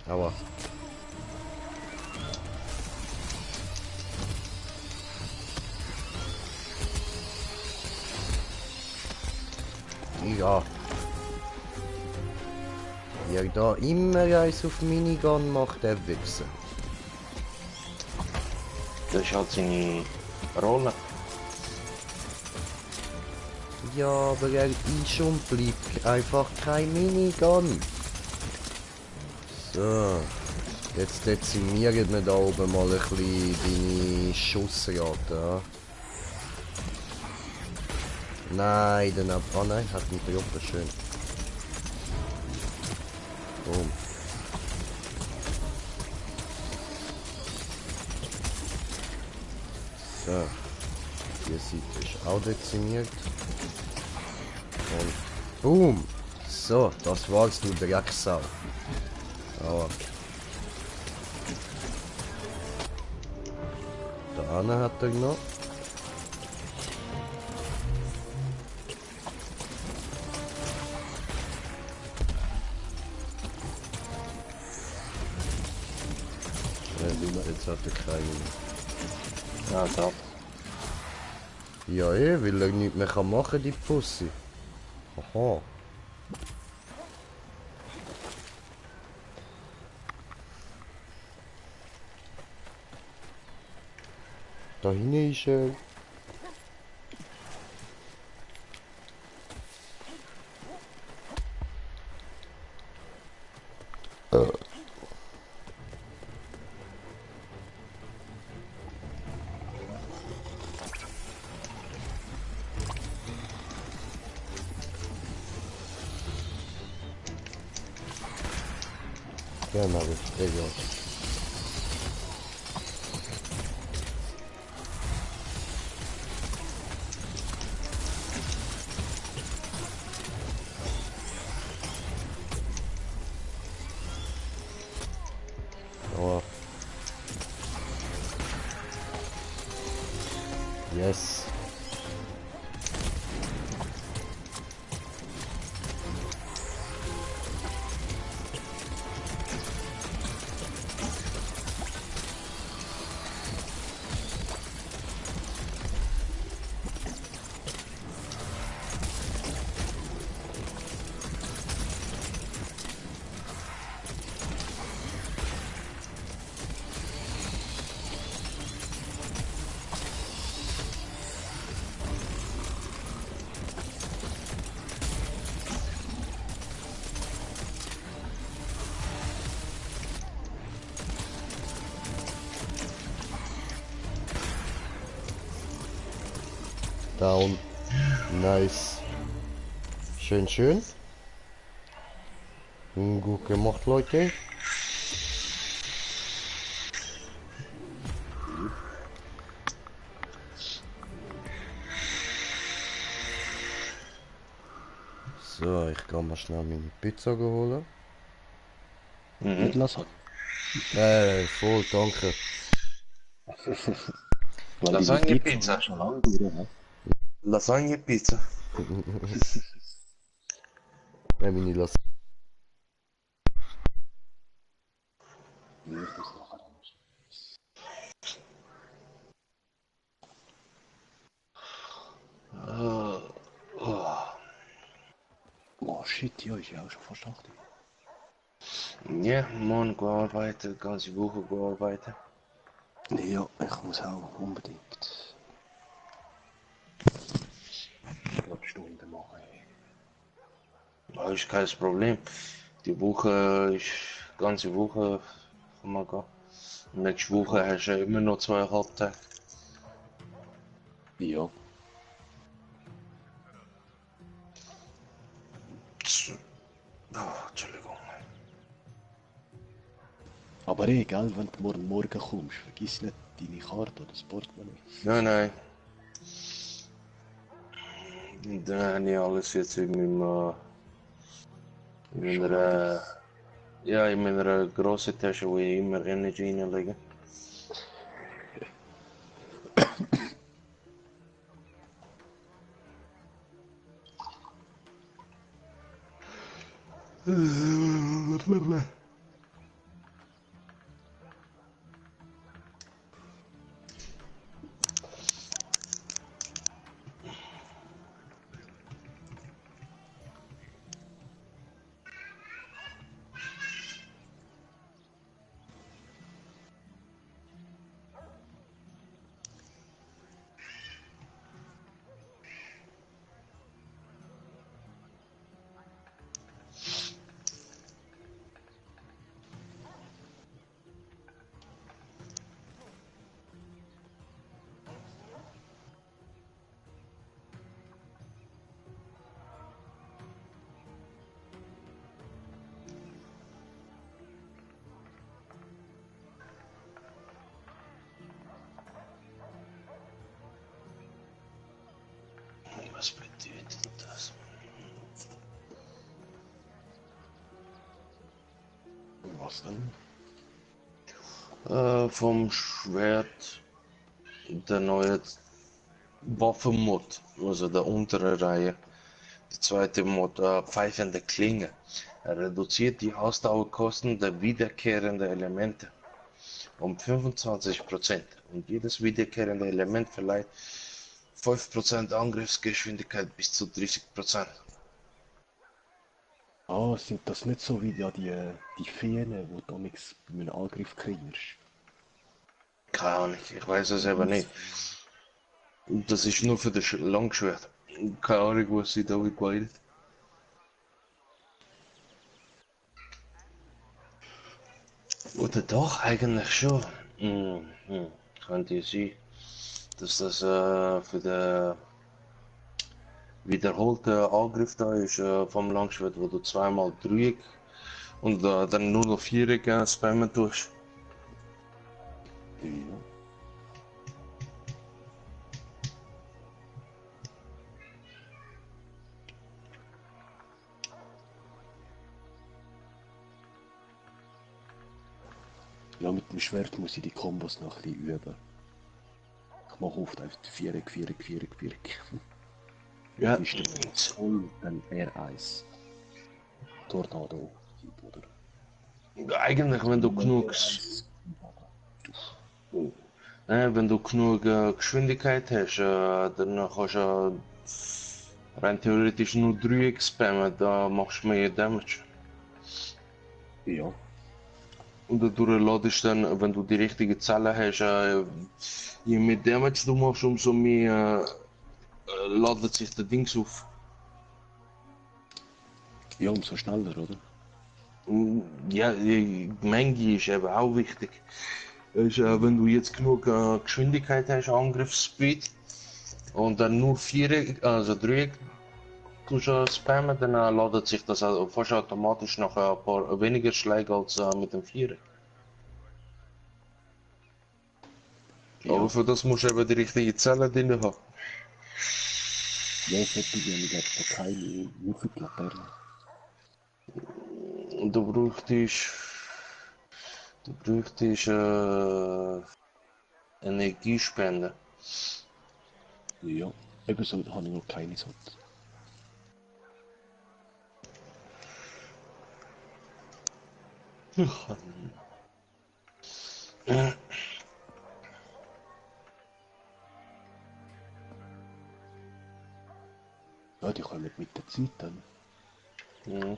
A: Aua. Ja. Ja, da immer eins auf Minigun macht, der Wichser.
F: Das ist halt seine Rolle.
A: Ja, aber er ist und bleibt einfach kein Minigun. So. Jetzt dezimieren wir da oben mal ein bisschen deine Schussrate. Ja? Nein, dann ab. Ah nein, hat mich getroffen, schön. Boom. So. Die Seite ist auch dezimiert. Und boom! So, das war's, du Drecksau. Aber da eine hat er noch. Jetzt hat er keinen.
F: Ja, da.
A: Ja, weil er nichts mehr machen kann, die Pussy. Aha. Da hinten ist er. Ja, mach ich. Egal. Yes. Down. Nice. Schön, schön. Gut gemacht, Leute. So, ich kann mal schnell meine Pizza holen.
B: Mit Lasagne.
A: Voll, danke.
B: Weil
F: Lasagne
B: die
F: Pizza.
B: schon lange durch,
F: Lasagne Pizza.
A: Meine Lasagne.
B: Wie ist das nachher anders? Oh shit, ja, ist ja auch schon fast 8 Uhr.
F: Ja, morgen gearbeitet, ganze Woche gearbeitet.
B: Ja, ich muss auch unbedingt 100 Stunden machen.
F: Das ist kein Problem. Die Woche ist ganze Woche kann man gehen. Nächste Woche hast du ja immer noch 2,5 Tage.
B: Ja,
F: Entschuldigung.
B: aber gell, wenn du morgen kommst, vergiss nicht deine Karte oder das Portemonnaie.
F: Nein, nein. Dann habe ich alles jetzt in meiner, ja, in meiner grossen Tasche, wo ich immer Energy reinlege. Was bedeutet das?
B: Was denn?
F: Vom Schwert der neue Waffenmod, also der untere Reihe. Die zweite Mod, pfeifende Klinge. Er reduziert die Ausdauerkosten der wiederkehrenden Elemente um 25% und jedes wiederkehrende Element verleiht 5% Angriffsgeschwindigkeit bis zu 30%.
B: Ah, sind das nicht so wie ja die Fähne, wo du nichts bei einem Angriff kriegst?
F: Keine Ahnung, ich weiß es aber nicht. Und das ist nur für das Langschwert. Keine Ahnung, was sie da gebildet. Oder doch, eigentlich schon. Könnte sein, dass das für den wiederholten Angriff da ist vom Langschwert, wo du zweimal Dreieck und dann nur noch Viereck spammen tust.
B: Ja. Ja, mit dem Schwert muss ich die Kombos noch ein bisschen üben. Ich mache oft einfach Viereck.
F: Ja.
B: Das ist der Zoll, dann R1. Tornado, oder?
F: Eigentlich, wenn du genug, wenn du genug Geschwindigkeit hast, dann kannst du rein theoretisch nur 3 spammen, da machst du mehr Damage.
B: Ja.
F: Und dadurch ladest du dann, wenn du die richtige Zelle hast, je mehr Damage du machst, umso mehr ladet sich der Dings auf.
B: Ja, umso schneller, oder?
F: Ja, die Menge ist eben auch wichtig. Ist, wenn du jetzt genug Geschwindigkeit hast, Angriffsspeed, und dann nur 4, also 3 spammen, dann ladet sich das fast automatisch nach ein paar weniger Schläge als mit dem 4. Aber für das musst du eben die richtige Zelle drin haben.
B: Ja, ich hätte gerne da keine Musiklaterne.
F: Und du bräuchtest Energiespende.
B: Ja, ebenso habe ich noch keine Sorte. Ja, die kommen mit der Zeit dann.
F: Ja.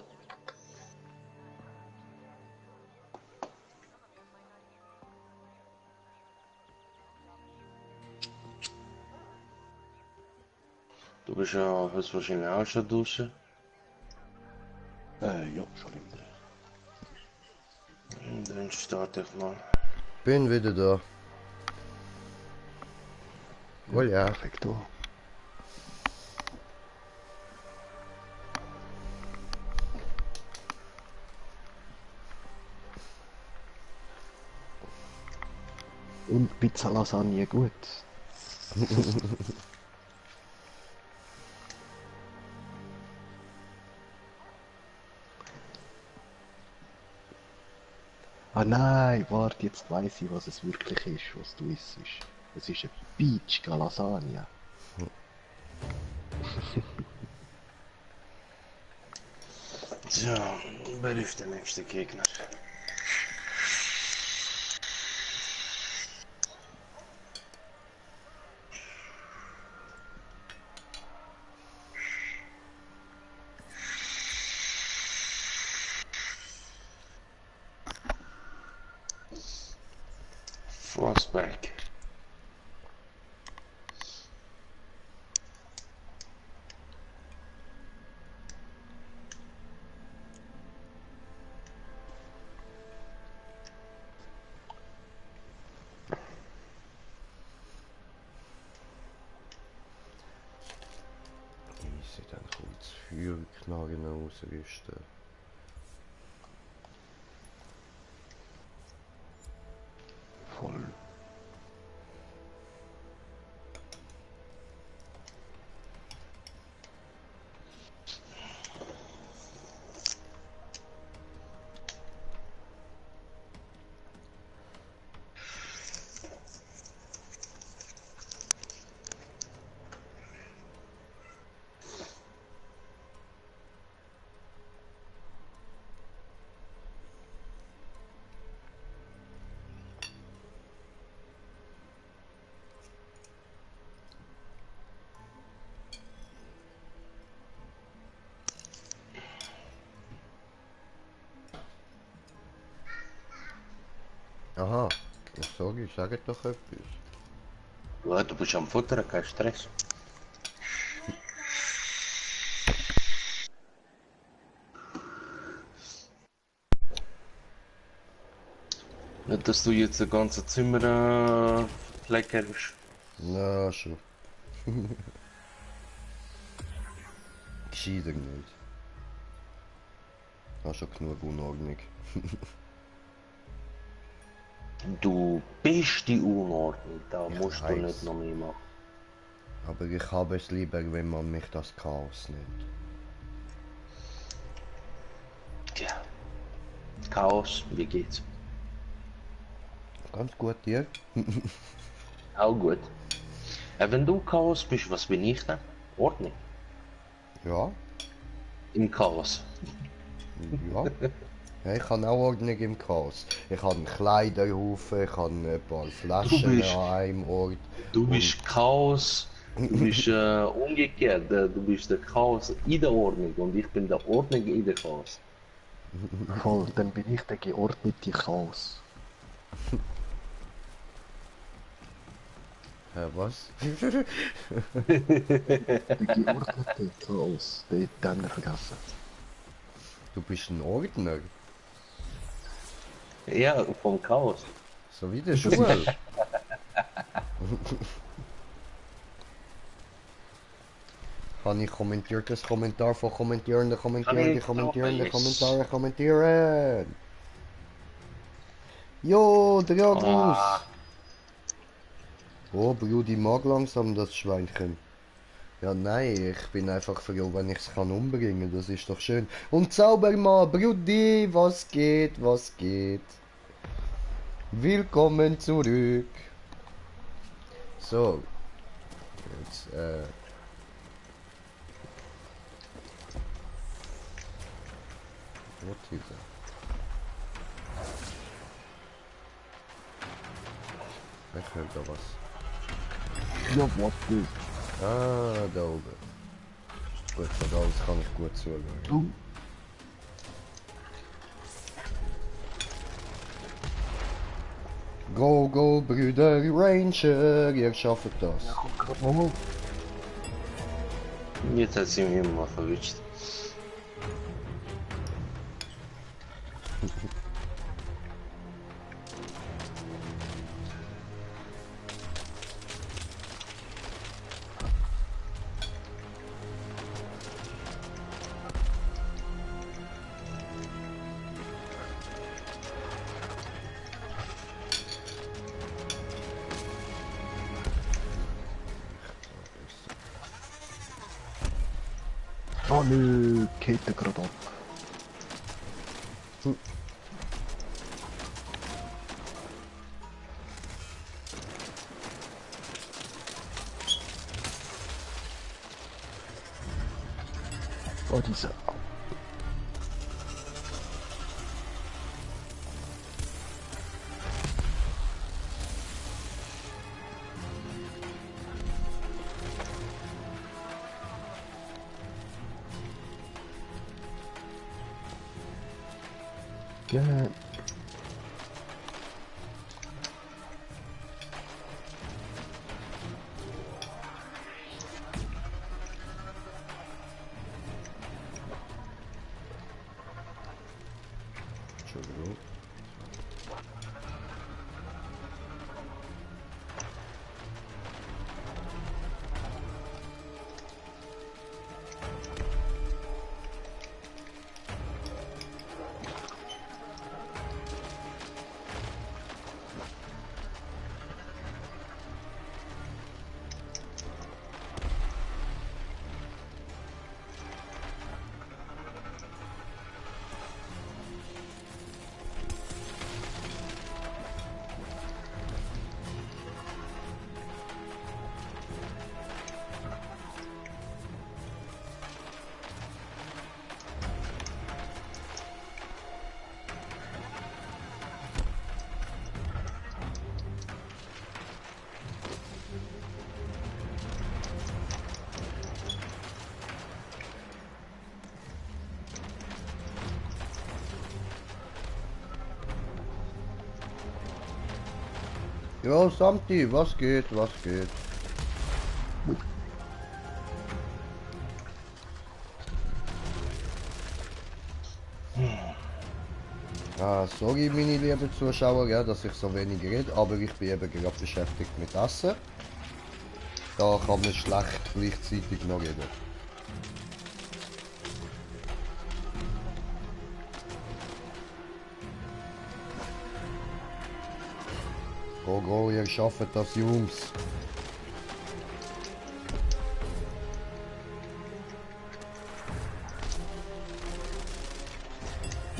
F: Du bist ja höchstwahrscheinlich auch schon draußen.
B: Ja, schon immer.
F: Dann starte ich mal.
A: Bin wieder da. Oh ja.
B: Perfekt, da. Und Pizza Lasagne gut. Ah nein, warte, jetzt weiss ich, was es wirklich ist, was du isst. Es ist eine Peach Lasagne.
F: So, wer ist der nächste Gegner? Frostback.
A: Easy, dann kommt das Feuerknagen ausrüsten.
B: Voll.
A: Aha, ich sage doch etwas.
F: Ja, du bist am Futtern, kein Stress. Nicht, dass du jetzt das ganze Zimmer verkleckerst.
A: Na schon. Gescheiter nicht. Hast schon genug Unordnung.
F: Du bist die Unordnung, da
A: Ich
F: musst du
A: weiß.
F: nicht noch mehr machen.
A: Aber ich habe es lieber, wenn man mich das Chaos nennt.
F: Tja. Chaos, wie geht's?
A: Ganz gut, dir?
F: Auch gut. Wenn du Chaos bist, was bin ich dann? Ordnung.
A: Ja,
F: Im Chaos.
A: ja. Ja, ich habe auch Ordnung im Chaos. Ich habe einen Kleiderhaufen, ich habe ein paar Flaschen
F: bist-
A: an einem Ort.
F: Du bist Chaos. Du bist umgekehrt. Du bist der Chaos in der Ordnung und ich bin der Ordnung in der Chaos.
B: Voll, dann bin ich der geordnete Chaos.
A: Was?
B: Der geordnete Chaos, den haben wir vergessen.
A: Du bist ein Ordner,
F: Ja, vom Chaos.
A: so wie der Schule. Habe ich kommentiert das Kommentar von Kommentierende, Kommentierende, Kommentierende, Kommentare, kommentieren. Jo, Dragus.
F: Ah.
A: Oh, Brudi mag langsam das Schweinchen. Ja, nein, ich bin einfach froh, wenn ich es kann umbringen, das ist doch schön. Und Zaubermann, Brudi, was geht, was geht? Willkommen zurück. So. Jetzt, What is that? Ich höre da was.
B: Ja, was ist?
A: Ah, da oben. Gut, von da aus kann ich gut zuhören.
B: Oh,
A: Go, go, Brüder Ranger, ihr schafft das.
B: ja, kommt gerade nochmal.
F: Jetzt hat sie mich mal verwischt.
B: Oh nö, geht der gerade ab. Oh, diese. Ja,
A: Entschuldigung. Ja, Samti, was geht, was geht? Ah, sorry meine lieben Zuschauer, ja, dass ich so wenig rede, aber ich bin eben gerade beschäftigt mit Essen. Da kann man schlecht gleichzeitig noch reden. Go, go, ihr schafft das, Jungs.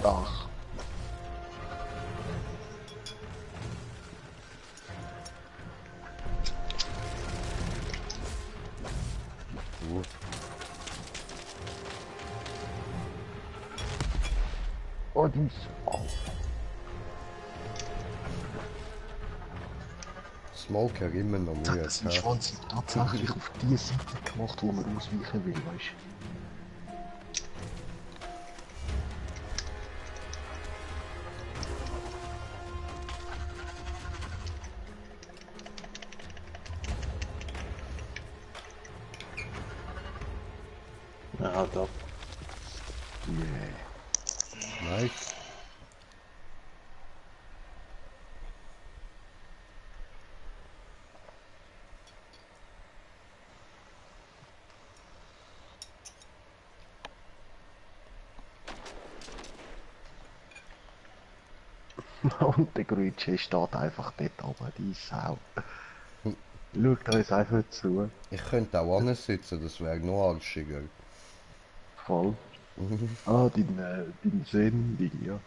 B: ach. Oh, dies. Oh.
A: Smoker immer noch
B: Jetzt
A: Mühe.
B: hat er seinen Schwanz tatsächlich auf die Seite gemacht, wo man ausweichen will, weißt
F: Ja, haut ab.
B: du? Yeah.
A: Nice.
B: Und der Grütsche steht einfach dort oben, die Sau. Schaut uns einfach zu.
A: Ich könnte auch sitzen, das wäre noch arschiger.
B: Voll. Ah, dein Sendung, ja.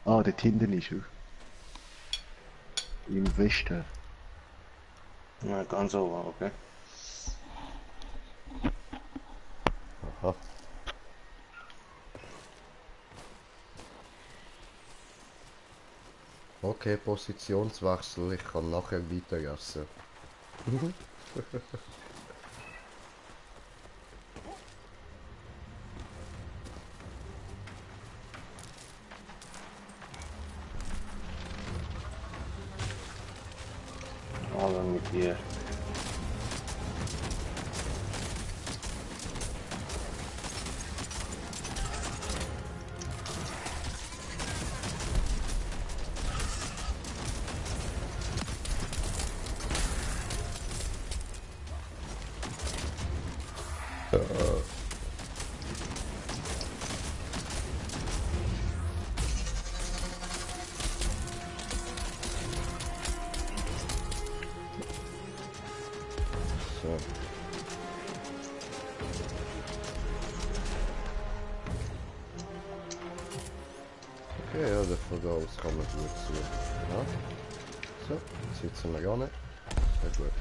B: Ah, dort hinten ist er. Im Westen.
F: Na, ganz oben, okay.
A: Aha. Okay, Positionswechsel, ich kann nachher weiter essen.
F: Aber mit dir.
A: So. Okay, ja, davon aus kann man gut zu. Ja. So, jetzt sitzen wir gar nicht. Sehr gut.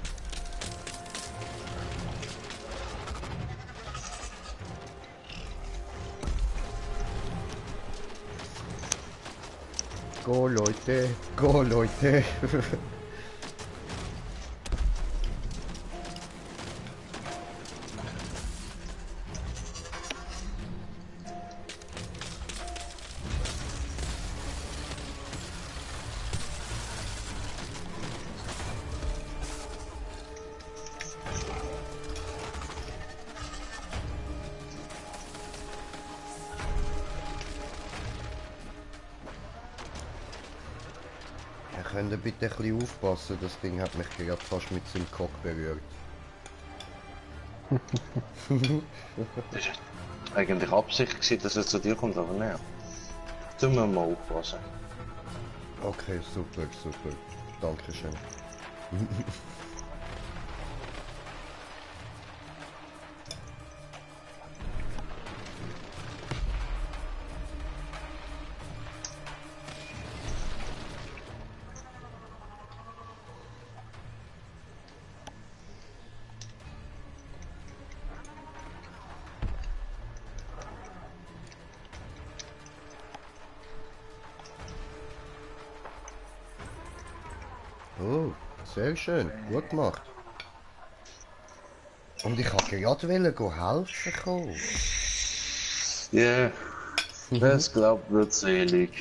A: Go Leute, go Leute. Könnt ihr bitte ein bisschen aufpassen, das Ding hat mich gerade fast mit seinem Cock berührt.
F: Das ist eigentlich Absicht gewesen, dass er zu dir kommt, aber naja. Tun wir mal aufpassen.
A: Okay, super, super. Dankeschön. Oh, sehr schön, gut gemacht. Und ich wollte gerade helfen kommen.
F: Ja, das glaubt wird selig.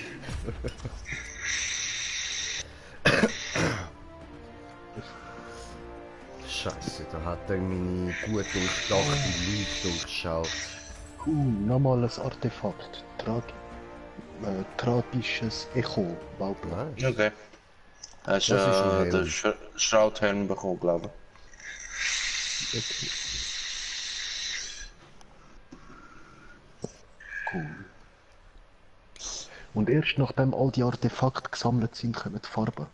A: Scheiße, da hat er meine gut durchdachte Lüge durchschaut.
B: Nochmal ein Artefakt. Tragisches Echo, Bauplan.
A: Nice.
F: Okay. Hast
A: Das ist ein
F: du den
A: Helm.
F: Schrauthelm bekommen, glaube
B: Okay. Cool. Und erst nachdem all die Artefakte gesammelt sind, kommen die Farben.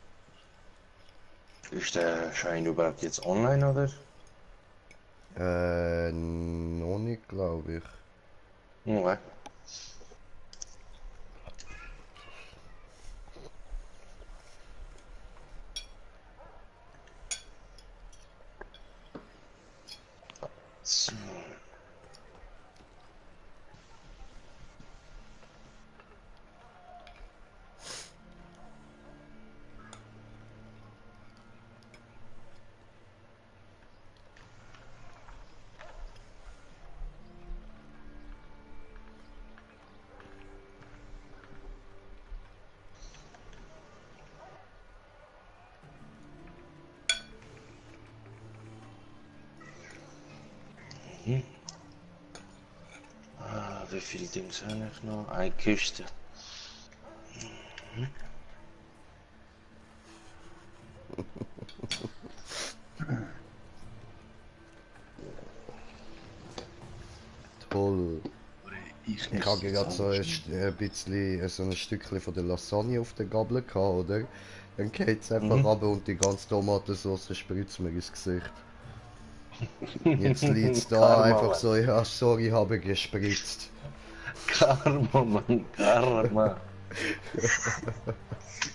F: ich. Ist der Schein überhaupt jetzt online, oder?
A: Noch nicht, glaube ich.
F: Okay. wie viele Dings habe ich noch? Eine Kiste.
A: Toll.
B: Ich
A: Ich habe gerade so ein bisschen so ein Stückchen von der Lasagne auf der Gabel gehabt, oder? Dann geht es einfach runter und die ganze Tomatensauce spritzt mir ins Gesicht. Jetzt liegt's da
F: Karma,
A: einfach
F: Mann.
A: so, ja sorry, habe gespritzt.
F: Karma, Mann, Karma.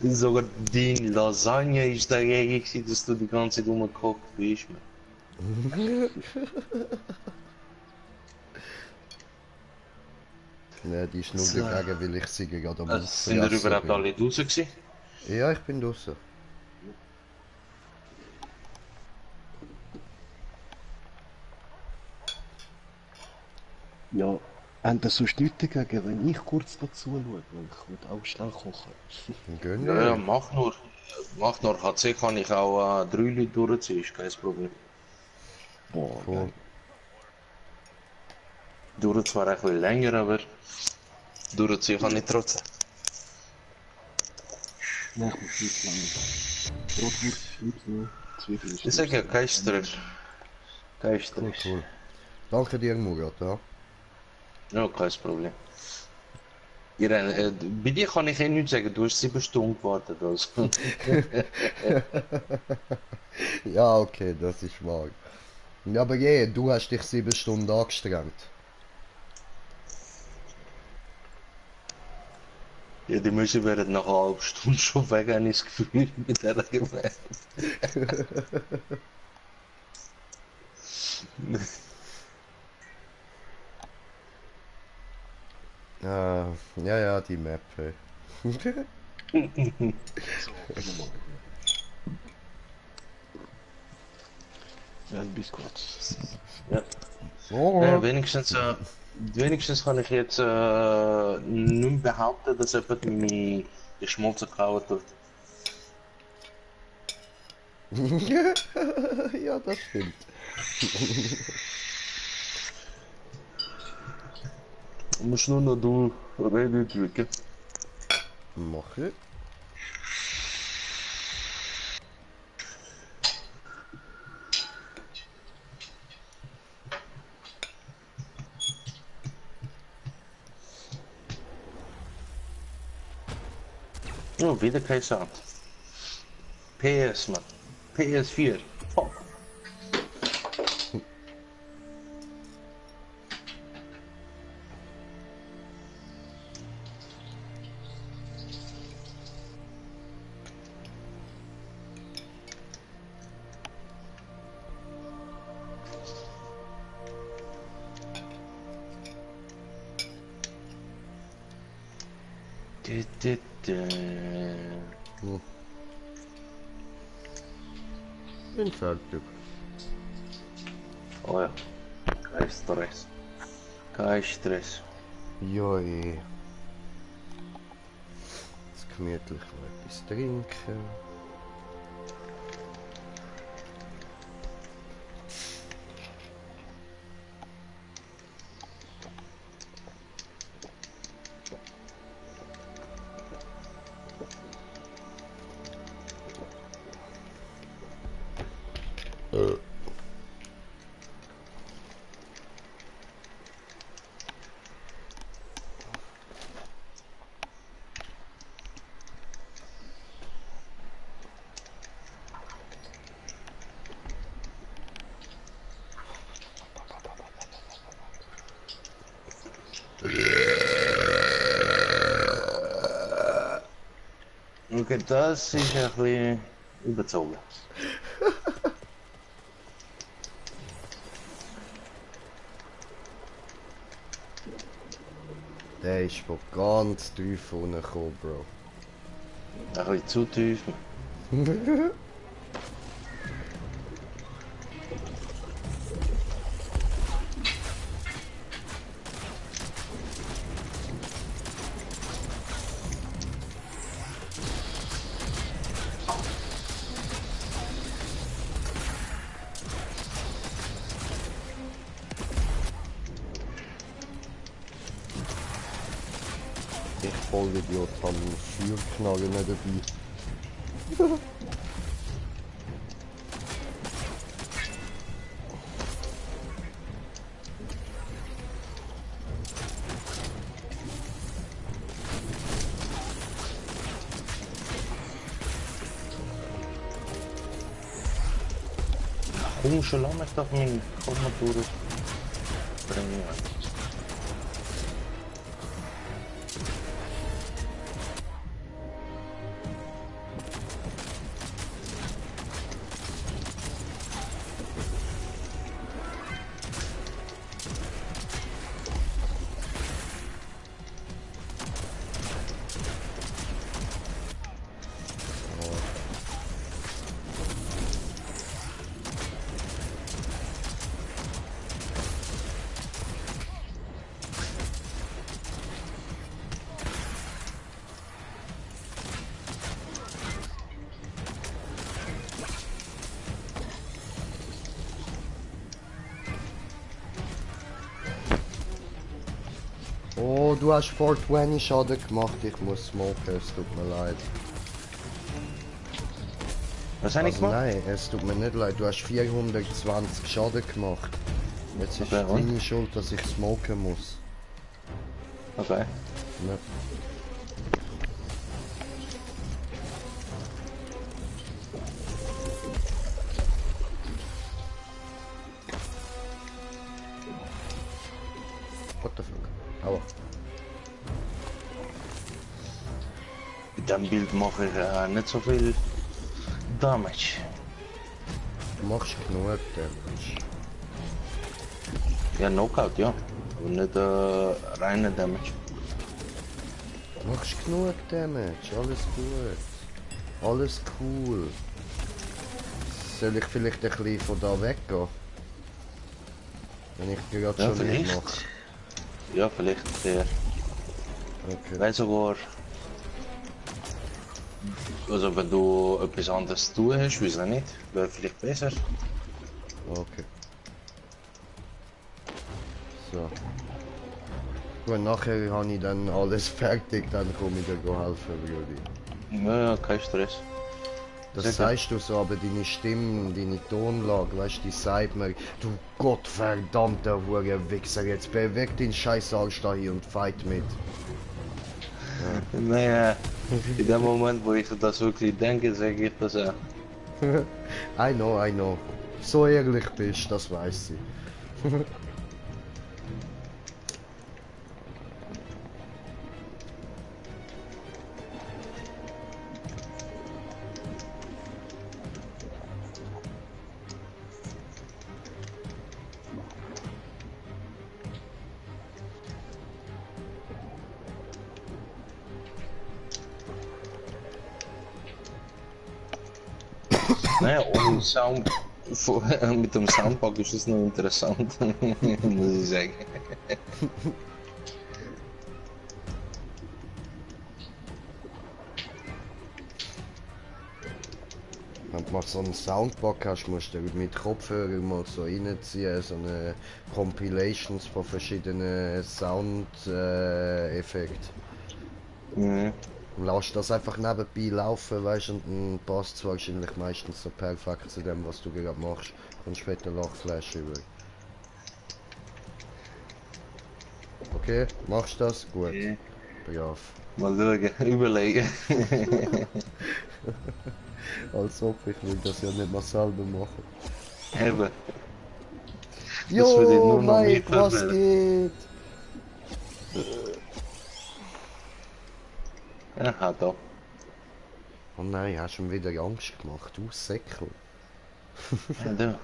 F: Sogar die Lasagne ist dagegen gewesen, dass du die ganze Zeit rumgekocht bist, man.
A: Ne, die ist nur
F: So.
A: dagegen, weil ich sie gerade am
F: Sind ihr
A: Auffressen
F: überhaupt
A: bin.
F: alle draußen gewesen?
A: Ja, ich bin draußen.
B: Ja, haben das sonst nichts dagegen, wenn ich kurz dazu schaue, weil ich will auch schnell kochen.
A: Gönn
F: Ja, ja,
A: ich.
F: mach nur. Mach nur. HC kann ich auch 3 Leute durchziehen, ist kein Problem.
B: Boah,
A: Cool.
B: geil.
F: Dauert zwar ein bisschen länger, aber durchziehen kann ich trotzdem.
B: Nein, ich muss nicht lange. Bratwurst, Schnitzel, Zwiebeln,
F: Ich sag ja, kein Stress. Kein
A: Cool,
F: Stress.
A: cool. Danke dir, Murat, ja.
F: Ja, kein Problem. Irene, bei dir kann ich eh nichts sagen, du hast 7 Stunden gewartet. Also.
A: Ja, okay, das ist wahr. Ja, aber du hast dich 7 Stunden angestrengt.
F: Ja, die Müsse werden nach einer halben Stunde schon weg, habe ich das Gefühl, mit der Gemeinde.
A: Ja, die Map. Hey.
B: Ja, bis kurz.
F: Ja.
A: Oh.
F: Wenigstens kann ich jetzt nicht mehr behaupten, dass jemand meine geschmolzen klauen tut.
A: Ja, das stimmt.
F: Du musst nur noch du Rede drücken.
A: Mach ich.
F: Oh, wieder kein Sound. PS, man. PS4. Fuck.
A: Bin fertig.
F: Oh ja, kein Stress. Kein Stress.
A: Joi. Jetzt gemütlich noch etwas trinken.
F: Okay, das ist ein bisschen überzogen.
A: Der ist von ganz tief unten gekommen, Bro.
F: Ein bisschen zu tief.
A: Ich Vollidiot habe einen Feuerknarre nicht dabei.
F: Komm schon, lass mich doch meinen Kommodore bringen.
A: Oh, du hast 420 Schaden gemacht, ich muss smoken, es tut mir leid.
F: Was habe ich
A: Also
F: gemacht?
A: nein, es tut mir nicht leid, du hast 420 Schaden gemacht. Jetzt ist
F: Okay,
A: es
F: und?
A: deine Schuld, dass ich smoken muss.
F: Okay.
A: Ne? What the fuck? Aua.
F: Mit dem Bild mache ich nicht so viel Damage.
A: Du machst genug Damage.
F: Ja, Knockout, ja. Aber nicht reine Damage.
A: Du machst genug Damage, alles gut. Alles cool. Soll ich vielleicht ein bisschen von da weggehen? Wenn ich gerade
F: Ja,
A: schon
F: vielleicht.
A: mitmache.
F: Ja, vielleicht der.
A: Okay.
F: Weil sogar. Also, wenn du etwas anderes zu tun hast, wieso nicht? Wäre vielleicht besser.
A: Okay. So. Gut, nachher habe ich dann alles fertig, dann komme ich dir helfen, Rudi.
F: Ja, kein Stress.
A: Das
F: Sehr
A: sagst du so, aber deine Stimme, deine Tonlage, weißt du, die sagt mir, du gottverdammter Wichser, jetzt beweg den scheiß Arsch da hier und fight mit.
F: Naja, in dem Moment, wo ich das wirklich denke, sage ich das ja.
A: I know. So ehrlich bist, das weiß ich.
F: Naja, ohne Sound, mit dem Soundpack ist es noch interessant, muss ich sagen.
A: Wenn du mal so einen Soundpack hast, musst du mit Kopfhörer mal so reinziehen, so eine Compilations von verschiedenen Sound-Effekten.
F: Mhm.
A: Lass das einfach nebenbei laufen, weißt du, und dann passt es wahrscheinlich meistens so perfekt zu dem, was du gerade machst. Und später Lachflash über. Okay, machst du das? Gut.
F: Okay.
A: Brav.
F: Mal schauen, überlegen.
A: Als ob ich will das ja nicht mal selber machen.
F: Eben. Das würde ich
A: Jo,
F: nur noch
A: Mike,
F: mehr
A: was
F: verwirren.
A: geht?
F: Aha, da.
A: Oh nein, hast du mir wieder Angst gemacht, du Säckel.
F: Ja, da.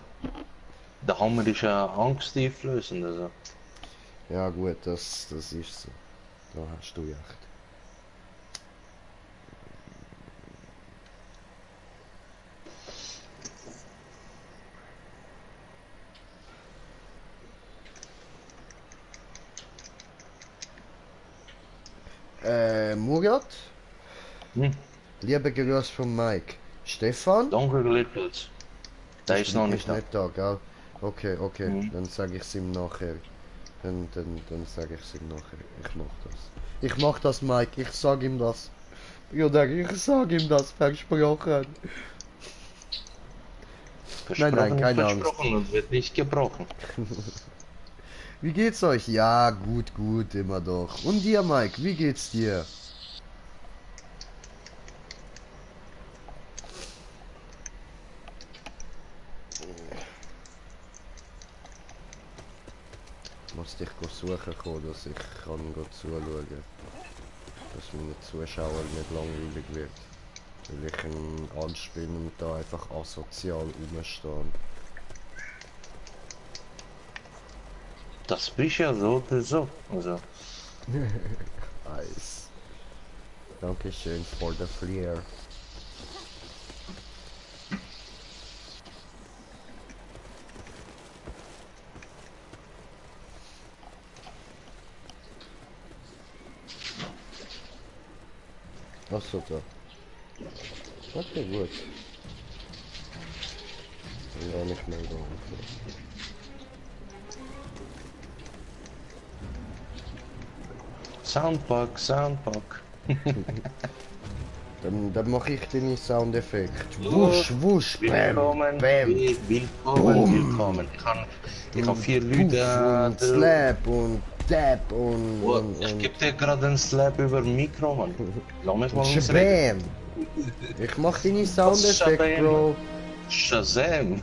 F: Der Hammer ist ja angsteinflößend, also.
A: Ja gut, das ist so. Da hast du recht. Murat?
F: Hm.
A: Liebe Grüße von Mike. Stefan?
F: Danke, Glückwitz. Der ist noch nicht da.
A: da, gell? Okay,
F: Mhm.
A: dann sage ich es ihm nachher. Dann sage ich es ihm nachher. Ich mach das. Ich mach das, Mike. Ich sag ihm das. Bruder, ich sag ihm das. Versprochen.
F: Versprochen
A: Nein, keine
F: ist
A: Angst.
F: versprochen und wird nicht gebrochen.
A: Wie geht's euch? Ja, gut, immer doch. Und dir, Mike, wie geht's dir? Ich muss dich suchen kommen, dass ich kann zuschauen. Dass meine Zuschauer nicht langweilig wird. Weil ich ein anspielen und da einfach asozial rumstehen.
F: Das bist ja so oder so. Also,
A: Nice. Dankeschön for the flair. Achso, da. Okay, gut. Dann gar nicht mehr da.
F: Soundpack, Soundpack.
A: Dann mache ich den Soundeffekt. Wusch, wusch, bam,
F: Willkommen,
A: bam.
F: willkommen. Ich hab 4
A: Puff
F: Leute.
A: und Slap und Tap
F: Ich geb dir gerade einen Slap über dem Mikro, Mann. Lass mich mal
A: und
F: ausreden.
A: Shabam. Ich mach den Soundeffekt,
F: Shabam?
A: Bro.
F: Shazam!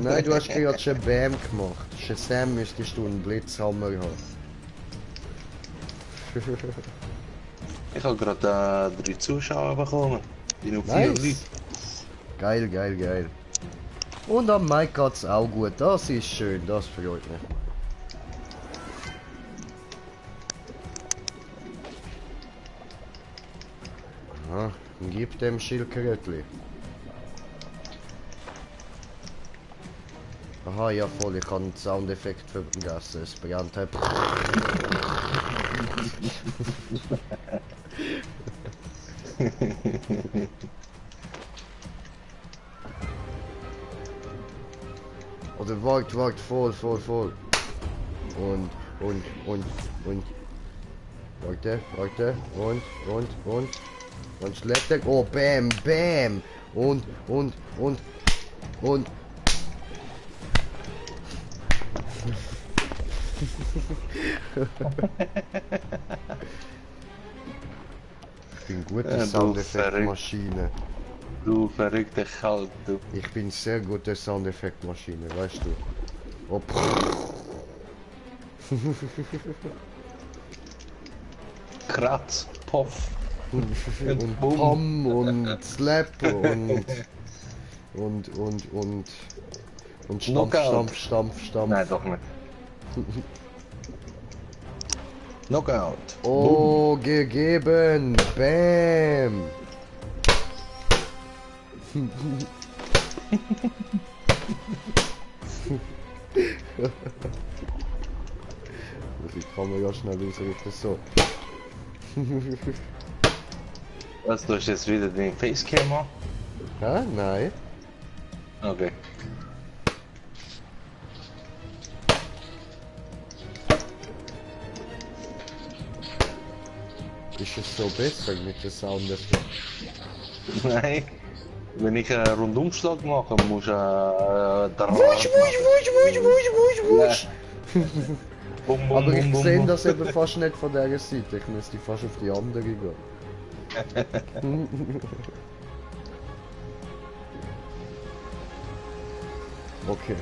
A: Nein, du hast gerade Shabam gemacht. Shazam müsstest du einen Blitzhammer haben.
F: Ich habe gerade 3 Zuschauer bekommen. Bin auf 4
A: Nice.
F: Leute.
A: Geil, geil, geil. Und am Mike geht's auch gut. Das ist schön, das freut mich. Aha, gib dem Schildkrötli. Aha, ja voll, ich habe den Soundeffekt vergessen. Es brennt. Oder wagt, voll. Und. Warte. Und schlägt er. Oh, bam. Und. Ich bin gute
F: Ja, du
A: Soundeffektmaschine.
F: Du verrückter Kalb, du.
A: Ich bin sehr gute Soundeffektmaschine, weißt du. Oh,
F: Kratz, Poff.
A: und
F: Bumm.
A: Pom und Slap und Stampf.
F: Nein, doch nicht. Knockout.
A: Oh, gegeben. Bam. Ich kann mir ja schnell ausrichten, so.
F: Was, du hast jetzt wieder den Facecam an?
A: Hä? Nein.
F: Okay.
A: Ist es so besser mit dem Soundeffekt?
F: Nein. Wenn ich einen Rundumschlag mache, muss ich
A: Wusch. Aber ich sehe das eben fast nicht von dieser Seite. Ich müsste fast auf die andere gehen. Okay.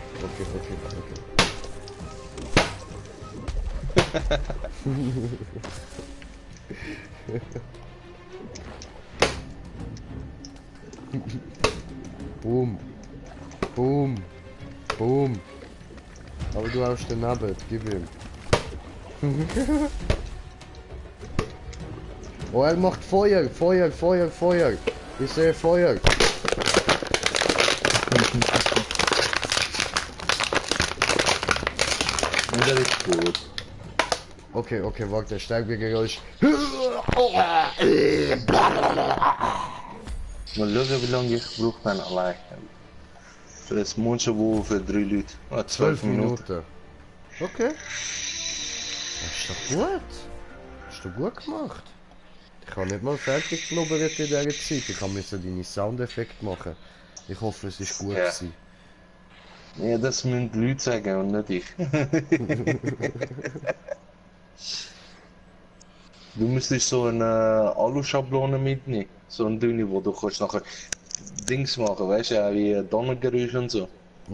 A: Boom. Aber du hast den Nabbet, gib ihm. Oh, er macht Feuer. Ich sehe Feuer.
F: Und der ist gut.
A: Okay, warte, Stärkegeräusch.
F: Mal schauen, wie lange ich brauche dann allein. Für das Monsterwohl für 3 Leute.
A: 12 Minuten. Okay. Das ist doch gut. Hast du gut gemacht. Ich habe nicht mal fertig geblubbert in dieser Zeit. Ich musste deine Soundeffekte machen. Ich hoffe, es ist gut
F: Ja.
A: gewesen.
F: Ja, das müssen die Leute sagen und nicht ich. Du müsstest so eine Alu-Schablone mitnehmen. So eine dünne, wo du kannst nachher Dings machen, weißt du, ja, wie Donnergeräusch und so.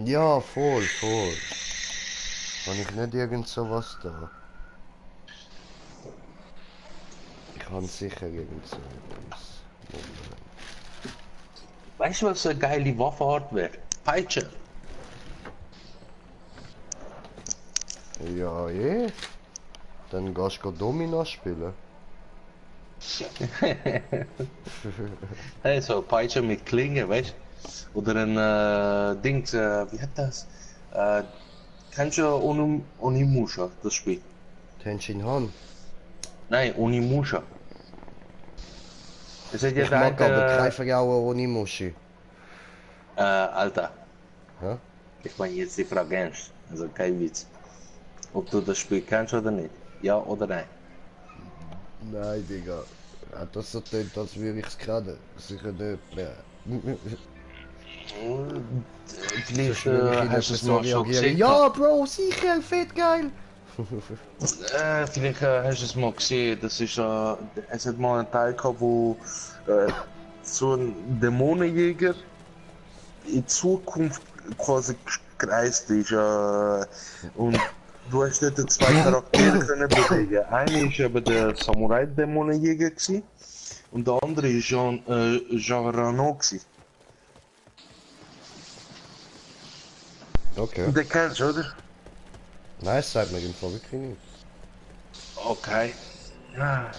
A: Ja, voll. Habe ich nicht irgend sowas da? Ich habe sicher irgend so etwas.
F: Weißt du, was eine geile Waffenart wäre? Peitsche.
A: Ja, Dann gehst du Domino spielen.
F: Hey, so eine Peitsche mit Klinge, weißt du? Oder ein Dings, wie hat das? Kennst du Onimusha, das Spiel?
A: Tenshin Han.
F: Nein, Onimusha. Das hat ja
A: Ich mag aber keine Frauen ohne Muschi.
F: Alter,
A: Ja?
F: ich meine jetzt die Frage ernst, also kein Witz. Ob du das Spiel kennst oder nicht? Ja oder nein?
A: Nein, Digga. Hat das so tönt, als würde ich es kennen? Sicher nicht mehr.
F: Vielleicht
A: Würde ich
F: hast du es
A: so
F: mal schon
A: reagieren.
F: gesehen.
A: Ja, Bro, sicher, fett geil!
F: Vielleicht hast du es mal gesehen. Das ist, es hat mal einen Teil gehabt, wo so ein Dämonenjäger in Zukunft quasi gereist ist. Und du hast dort zwei Charaktere können bewegen. Einer ist aber der Samurai-Dämonenjäger gewesen, und der andere ist Jean Reno gewesen.
A: Okay.
F: Den kennst du, oder?
A: Nein, es sagt mir im Fall wirklich nicht.
F: Okay. Ja.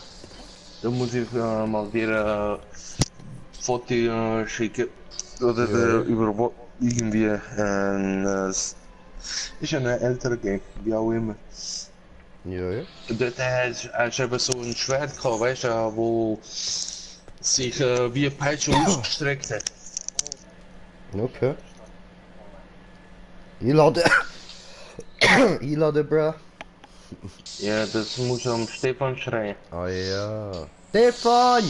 F: Dann muss ich mal dir Foto schicken. Oder
A: Ja.
F: über irgendwie ist ein älterer Game, wie auch immer.
A: Ja.
F: Dort hast du eben so ein Schwert gehabt, weißt du, wo sich wie eine Peitsche ausgestreckt hat.
A: Okay. Einladen. Einladen, bro.
F: Ja, das muss am Stefan schreien.
A: Ah ja. Stefan!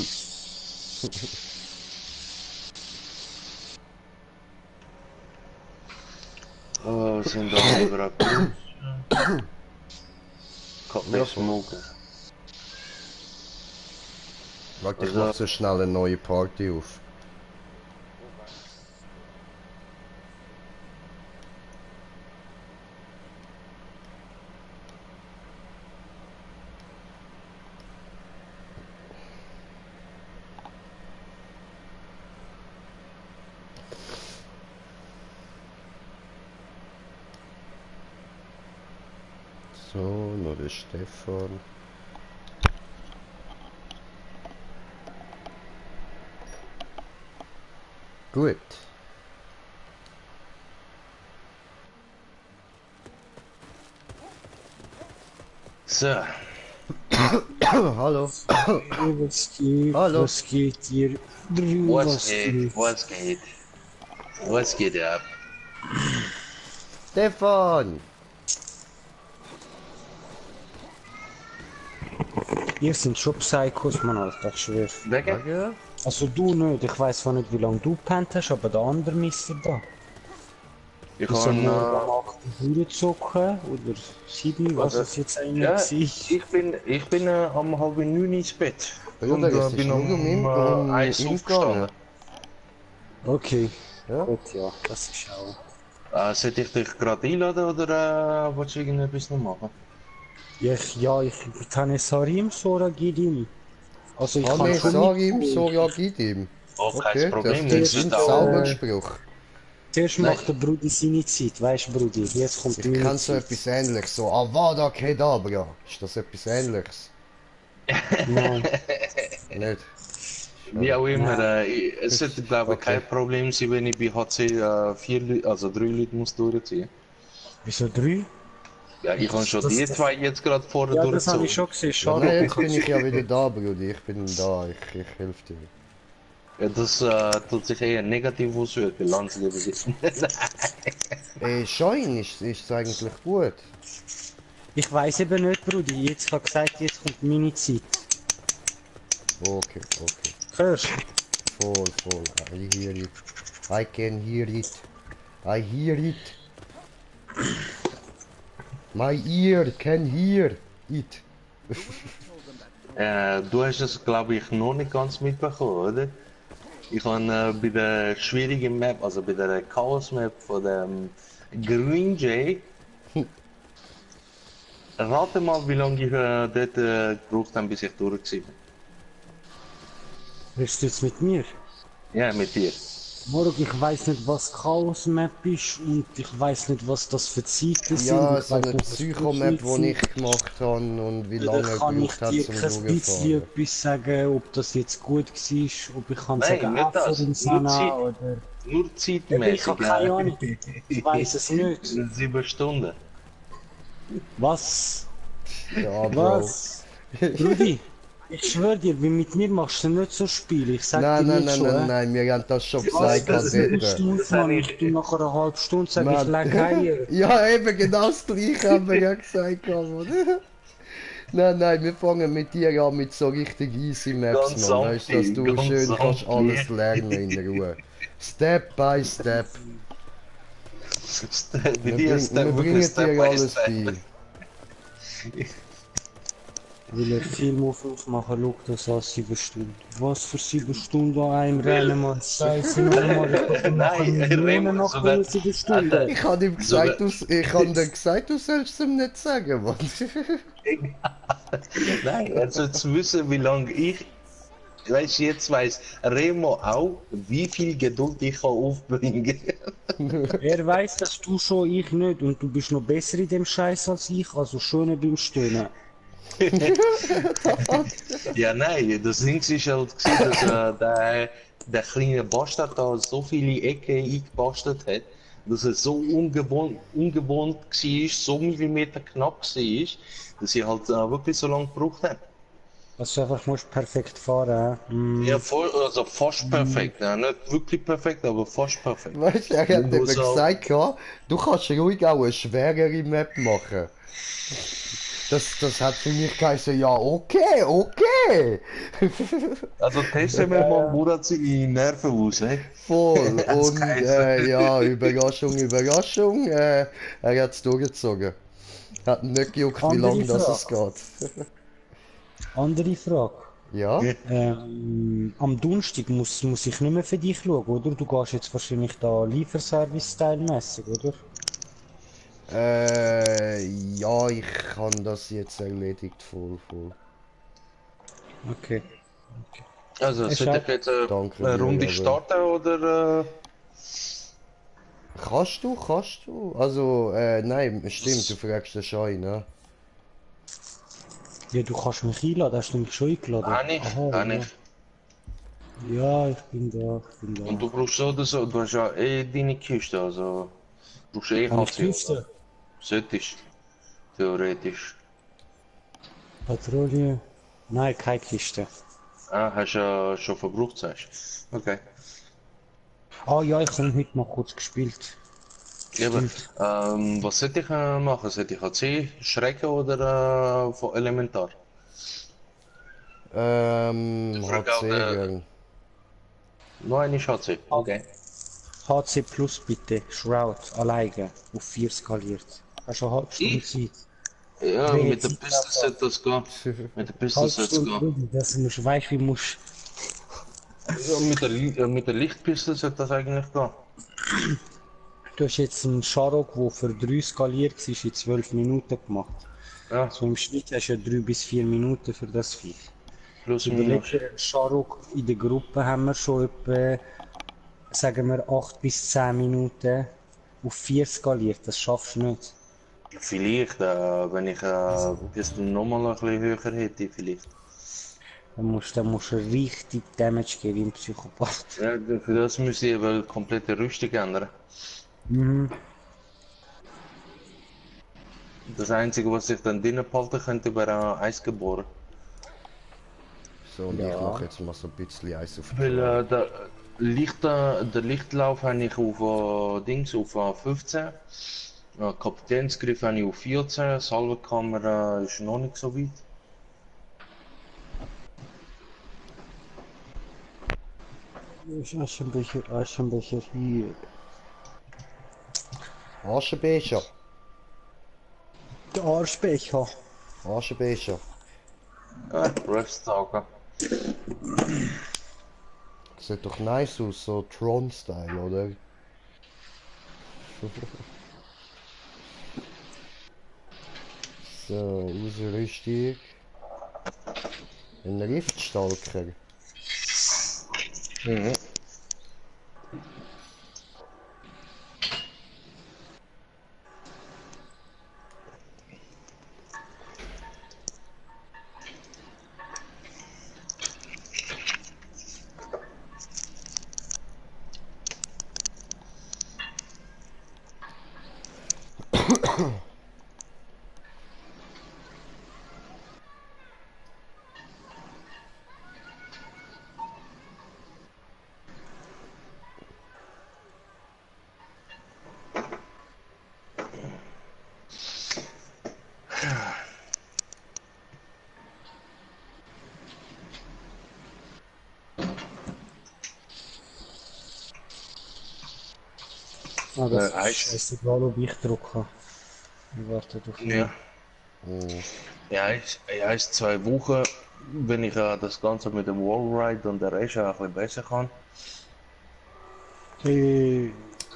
F: Oh, sind da überall Blues. Kaffee smoken.
A: Warte, ich
F: Also-
A: mach so schnell eine neue Party auf. So, noch der Stefan. Gut.
F: So,
A: Hallo.
B: Was geht?
A: Hallo.
B: Was geht hier?
F: was geht? Was geht? Was geht ab?
A: Stefan!
B: Ihr sind schon Psychos, Mann, Alter, ich schwör.
F: Wegen?
A: Wegen?
B: Also du nicht, ich weiß zwar nicht, wie lange du gepennt hast, aber der andere Mister da.
F: Ich
B: Ist er
F: kann,
B: morgen um 8 Uhr durchgezogen oder 7, was
F: Also,
B: es jetzt eigentlich
F: ja,
B: war.
F: ich bin um 8:30 ins Bett.
A: Bruder, es ist
F: bin
A: nur um
F: 1
A: ihn
F: aufgestanden.
B: Okay,
A: Ja?
B: gut, ja, das ist auch.
F: Sollte ich dich gerade einladen oder willst du irgendetwas noch machen?
B: Ich habe Sarim, Sora Gidim. Also ich
A: Ah,
B: kann
A: nee,
B: schon
A: sag ihm,
B: mitgehen.
A: so ja, gib ihm.
F: Oh,
A: Okay,
F: kein Problem,
A: das
F: wenn
A: ist
F: du
A: ein
F: da
A: Zauberspruch.
B: Zuerst
F: Nein.
B: macht der Brudi seine Zeit, weißt du, Brudi, jetzt kommt
A: Ich
B: meine
A: kenne so
B: Zeit.
A: etwas ähnliches, so Avada Kedavra. Ist das etwas ähnliches?
B: Nein,
A: Nicht?
F: Wie auch immer, es sollte glaube ich
A: Okay.
F: kein Problem sein, wenn ich bei HC 4 Leute, also 3 Leute muss durchziehen.
B: wieso 3?
F: Ja, ich habe schon
B: Das-
F: die
B: das-
F: zwei jetzt gerade vorne
B: Ja, das habe
F: durchgezogen.
B: ich schon gesehen,
A: Ja,
B: schade.
A: nein, jetzt bin ich ja wieder da, Brudi. Ich bin da, ich helfe dir.
F: Ja, das tut sich eher negativ auswirken, lass lieber sein.
A: Schein ist eigentlich gut.
G: Ich weiß eben nicht, Brudi. Jetzt habe ich gesagt, jetzt kommt meine Zeit.
A: Okay.
G: Hörst du?
A: Voll. I hear it. I can hear it. I hear it. My ear can hear it.
F: Du hast es, glaube ich, noch nicht ganz mitbekommen, oder? Ich habe bei der schwierigen Map, also bei der Chaos Map von dem Green Jay, rate mal, wie lange ich dort gebraucht habe, bis ich durch war.
G: Redest du jetzt mit mir?
F: Ja, mit dir.
G: Morgen, ich weiß nicht, was Chaos Map ist und ich weiß nicht, was das für Zeiten sind.
A: Ja,
G: Ich
A: so
G: weiss
A: eine
G: nicht, was
A: Psycho-Map,
G: Durchschnitt
A: die ich
G: sind.
A: gemacht habe und wie
G: Oder
A: lange er
G: kann ich
A: gebraucht hat
G: dir
A: zum
G: kein bisschen
A: Durchfahren.
G: etwas sagen, ob das jetzt gut war, ob ich kann
F: Nein,
G: sagen,
F: nicht das.
G: vor dem Sana oder...
F: Nur
G: Ich
F: zeitmäßig.
G: habe keine Ahnung. Ich weiß es nicht.
F: 7 Stunden.
G: Was?
A: Ja, Bro.
G: Was? Brudi, ich schwör dir, wie mit mir machst du nicht so Spiel. Ich sag dir nicht schon.
A: Nein, wir haben das schon
G: Was,
A: gesagt
G: das ist
A: dort.
G: Stunden, Mann. Ich tu nach einer halben Stunde, sag ich,
A: Mann.
G: leg Eier.
A: Ja, eben genau das gleiche haben wir ja gesagt. Mann. Nein, wir fangen mit dir an mit so richtig easy Maps,
F: Ganz
A: Mann. Weißt du, dass
F: sanfte,
A: du
F: ganz
A: schön kannst
F: sanfte.
A: alles lernen in Ruhe. Step by step.
F: Bei dir ist
A: Wir
F: der
A: bringen
F: wirklich Step
A: dir
F: by
A: alles
F: Step.
A: bei.
G: Will er Filmaufruf machen, schau das an, 7 Stunden. Was für 7 Stunden an einem Rennen, Mann? Scheiße, nochmal.
F: Nein, Remo,
G: nach
F: sogar-
G: 7 Stunden.
A: Ich habe ihm gesagt, du sollst es ihm nicht sagen, Mann.
F: Nein, er sollte wissen, wie lange ich. Weißt du, jetzt weiß Remo auch, wie viel Geduld ich kann aufbringen.
G: Er weiß, dass du schon, ich nicht. Und du bist noch besser in dem Scheiß als ich, also schön beim Stöhnen.
F: Ja, nein, das Ding ist halt, gewesen, dass der kleine Bastard da so viele Ecken eingebastelt hat, dass es so ungewohnt war, so Millimeter knapp war, dass ich halt wirklich so lange gebraucht habe.
G: Dass du einfach musst perfekt fahren.
F: Ja, also fast perfekt. Ja, nicht wirklich perfekt, aber fast perfekt.
A: Weißt du, er hat
F: Wenn du
A: eben
F: so-
A: gesagt, ja, du kannst ruhig auch eine schwerere Map machen. Das hat für mich geheißen, ja, okay.
F: Also testen wir mal Murat seine Nerven aus, hä?
A: Voll.
F: Hat's
A: Und
F: geheißen.
A: ja, Überraschung, er hat es durchgezogen. Hat nicht gejuckt, wie
G: Andere
A: lange das es
G: Frage.
A: geht.
G: Andere Frage.
A: Ja?
G: Am Donnerstag muss ich nicht mehr für dich schauen, oder? Du gehst jetzt wahrscheinlich da Lieferservice-Style-mässig, oder?
A: Ja, ich habe das jetzt erledigt, voll.
G: Okay.
F: Also,
G: Es
F: sollte ich jetzt
A: Danke
F: eine
A: dir,
F: Runde
A: aber-
F: starten oder?
A: Kannst du? Also, nein, stimmt, du fragst den Schein, ne?
G: Ja, du kannst mich einladen, hast du mich schon eingeladen? Aha,
F: nicht.
G: Ja, ich bin da.
F: Und du brauchst so oder so, du hast ja eh deine Kiste, also du brauchst eh
G: Kann ich
F: HC,
G: Kiste?
F: oder? Solltest. Theoretisch.
G: Patrouille? Nein, keine Kiste.
F: Ah, hast ja schon verbraucht, sagst du? Okay.
G: Ah ja, ich habe heute mal kurz gespielt.
F: Eben, was sollte ich machen? Sollte ich HC, Schrecken oder von Elementar? frag auch,
A: HC gern.
F: Noch eine HC, okay.
G: HC Plus bitte, Shroud, alleine, auf 4 skaliert. Hast du eine halbe Stunde Zeit?
F: Ja,
G: Dreh
F: mit der
G: jetzt
F: Piste sollte das gehen. Mit der Piste
G: Halbe
F: sollte es
G: Stunde,
F: gehen.
G: Brudi, dass du musst, weißt, wie musst.
F: Ja, mit der Lichtpiste sollte das eigentlich gehen.
G: Du hast jetzt einen Sharok, der für 3 skaliert war, in 12 Minuten gemacht.
F: Ja,
G: Also im Schnitt hast du ja 3 bis 4 Minuten für das Viech.
F: plus
G: In der
F: minus.
G: letzten Sharok in der Gruppe haben wir schon etwa, sagen wir, 8 bis 10 Minuten auf 4 skaliert. Das schaffst du nicht.
F: Vielleicht, wenn ich das nochmal ein bisschen höher hätte, vielleicht.
G: Dann musst du richtig Damage geben wie ein Psychopath.
F: Ja, für das müsste ich aber komplette Rüstung ändern. Das Einzige, was ich dann drinnen behalten könnte, wäre Eisgeboren.
A: So, und ich mache jetzt mal so ein bisschen Eis auf die
F: Weil
A: Karte.
F: der Lichtlauf habe ich auf Dings auf 15 Ja, Kapitänsgriff habe ich auf 14, Salvenkamera ist noch nicht so weit.
G: Aschenbecher hier.
A: Aschenbecher.
G: Der Arschbecher.
A: Aschenbecher.
F: Riftstalker.
A: Sieht doch nice aus, so Tron-Style, oder? So, Ausrüstung. Ein Riftstalker.
F: Mhm.
G: Ah, das ist
F: Eis.
G: scheißegal, ob ich drücke. Ich warte auf ihn.
F: Ja.
A: Oh.
F: Ja, erst 2 Wochen, wenn ich das Ganze mit dem Wallride und der Rest auch ein bisschen besser kann.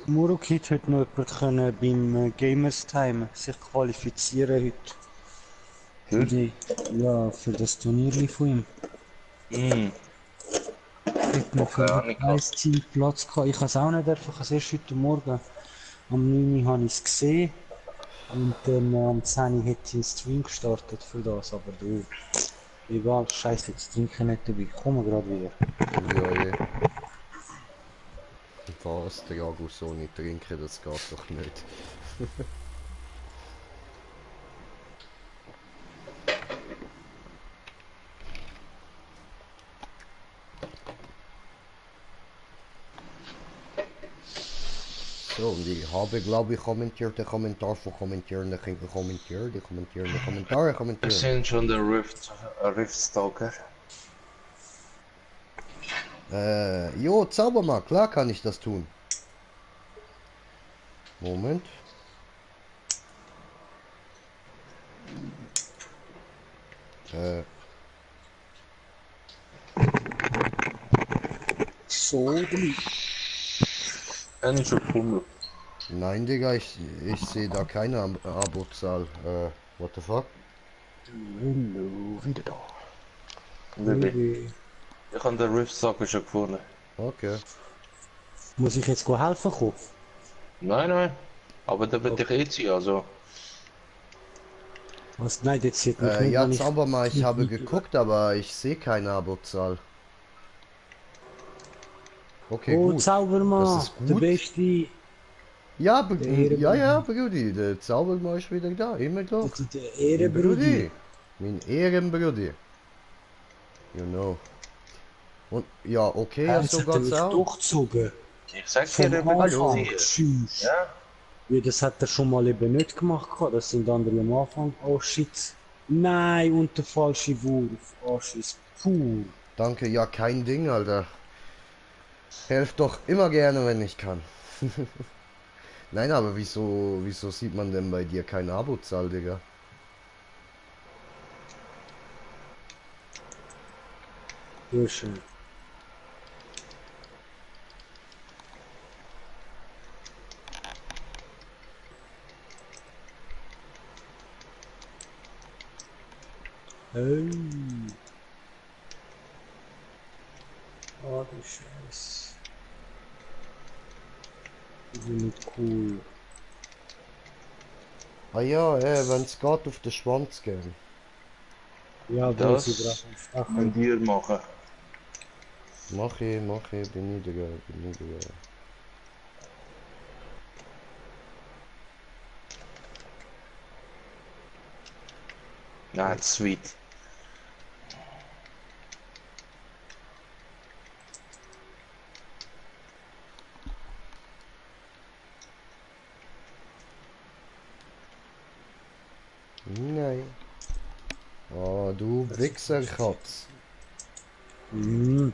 G: Murukit hat noch jemand können beim Gamers Time sich qualifizieren heute. Für die, ja, für das Turnier von ihm.
F: Mhm.
G: Ich bin für
F: Okay,
G: ein Team Platz gehabt. Ich habe es auch nicht einfach, ich habe es erst heute Morgen am 9 Uhr habe ich es gesehen. Und dann am 10 Uhr hätte ich einen Stream gestartet für das, aber du, egal, scheiße, jetzt trinke ich nicht dabei. Ich komme gerade wieder.
A: Ja, je. Was? Der Jago so nicht trinken, das geht doch nicht. So, und ich habe, glaube ich, kommentiert, den Kommentar von Kommentieren, kommentieren, die Kommentare
F: Wir
A: kommentieren.
F: sind schon der Riftstalker.
A: Jo, Zaubermarkt, klar kann ich das tun. Moment.
G: So,
F: Habe ich schon gefunden.
A: Nein, Digga, ich sehe da keine Abozahl. What the fuck?
B: Hallo, wieder da.
F: Ich habe den Riftstalker schon gefunden.
A: Okay.
G: Muss ich jetzt helfen kommen?
F: Nein. Aber da wird ich eh ziehen, also.
G: Was? Nein, das sieht mich nicht,
A: Ja,
G: wenn ich...
A: Zaubermarkt, ich habe geguckt, aber ich sehe keine Abozahl. Okay,
G: Oh,
A: gut.
G: Zaubermann,
A: Das ist
G: der
A: gut.
G: Beste.
A: Ja,
G: Der Ehrenmann.
A: ja, Brudi, der Zaubermann ist wieder da, immer klar.
G: Das ist der Ehrenbrudi.
A: Mein Ehrenbrudi. You know. Und, ja, okay, ja,
G: Hans
A: so
G: hat
A: geht's
G: mich
A: auch.
G: durchgezogen.
F: Ich sag dir,
G: Vom
F: der wird
G: Anfang.
F: ziehen.
G: Tschüss.
F: Ja?
G: Ja, das hat er schon mal eben nicht gemacht. Das sind andere am Anfang. Oh shit. Nein, und der falsche Wurf. Oh shit. Puh.
A: Danke, ja, kein Ding, Alter. Helft doch immer gerne, wenn ich kann. Nein, aber wieso sieht man denn bei dir keine Abozahl, Digga?
G: Sehr schön. Hey. Oh, du Scheiß. Die sind nicht cool.
A: Ah ja, wenn's geht, auf den Schwanz gehen.
G: Ja, wo sie
F: Das
G: drauf Stachel.
F: müsst ihr machen.
A: Mach ich, bin ich, Digga, bin ich, Digga.
F: Nein, sweet.
A: Nein. Oh, du Wichserkatz.
G: Mhm.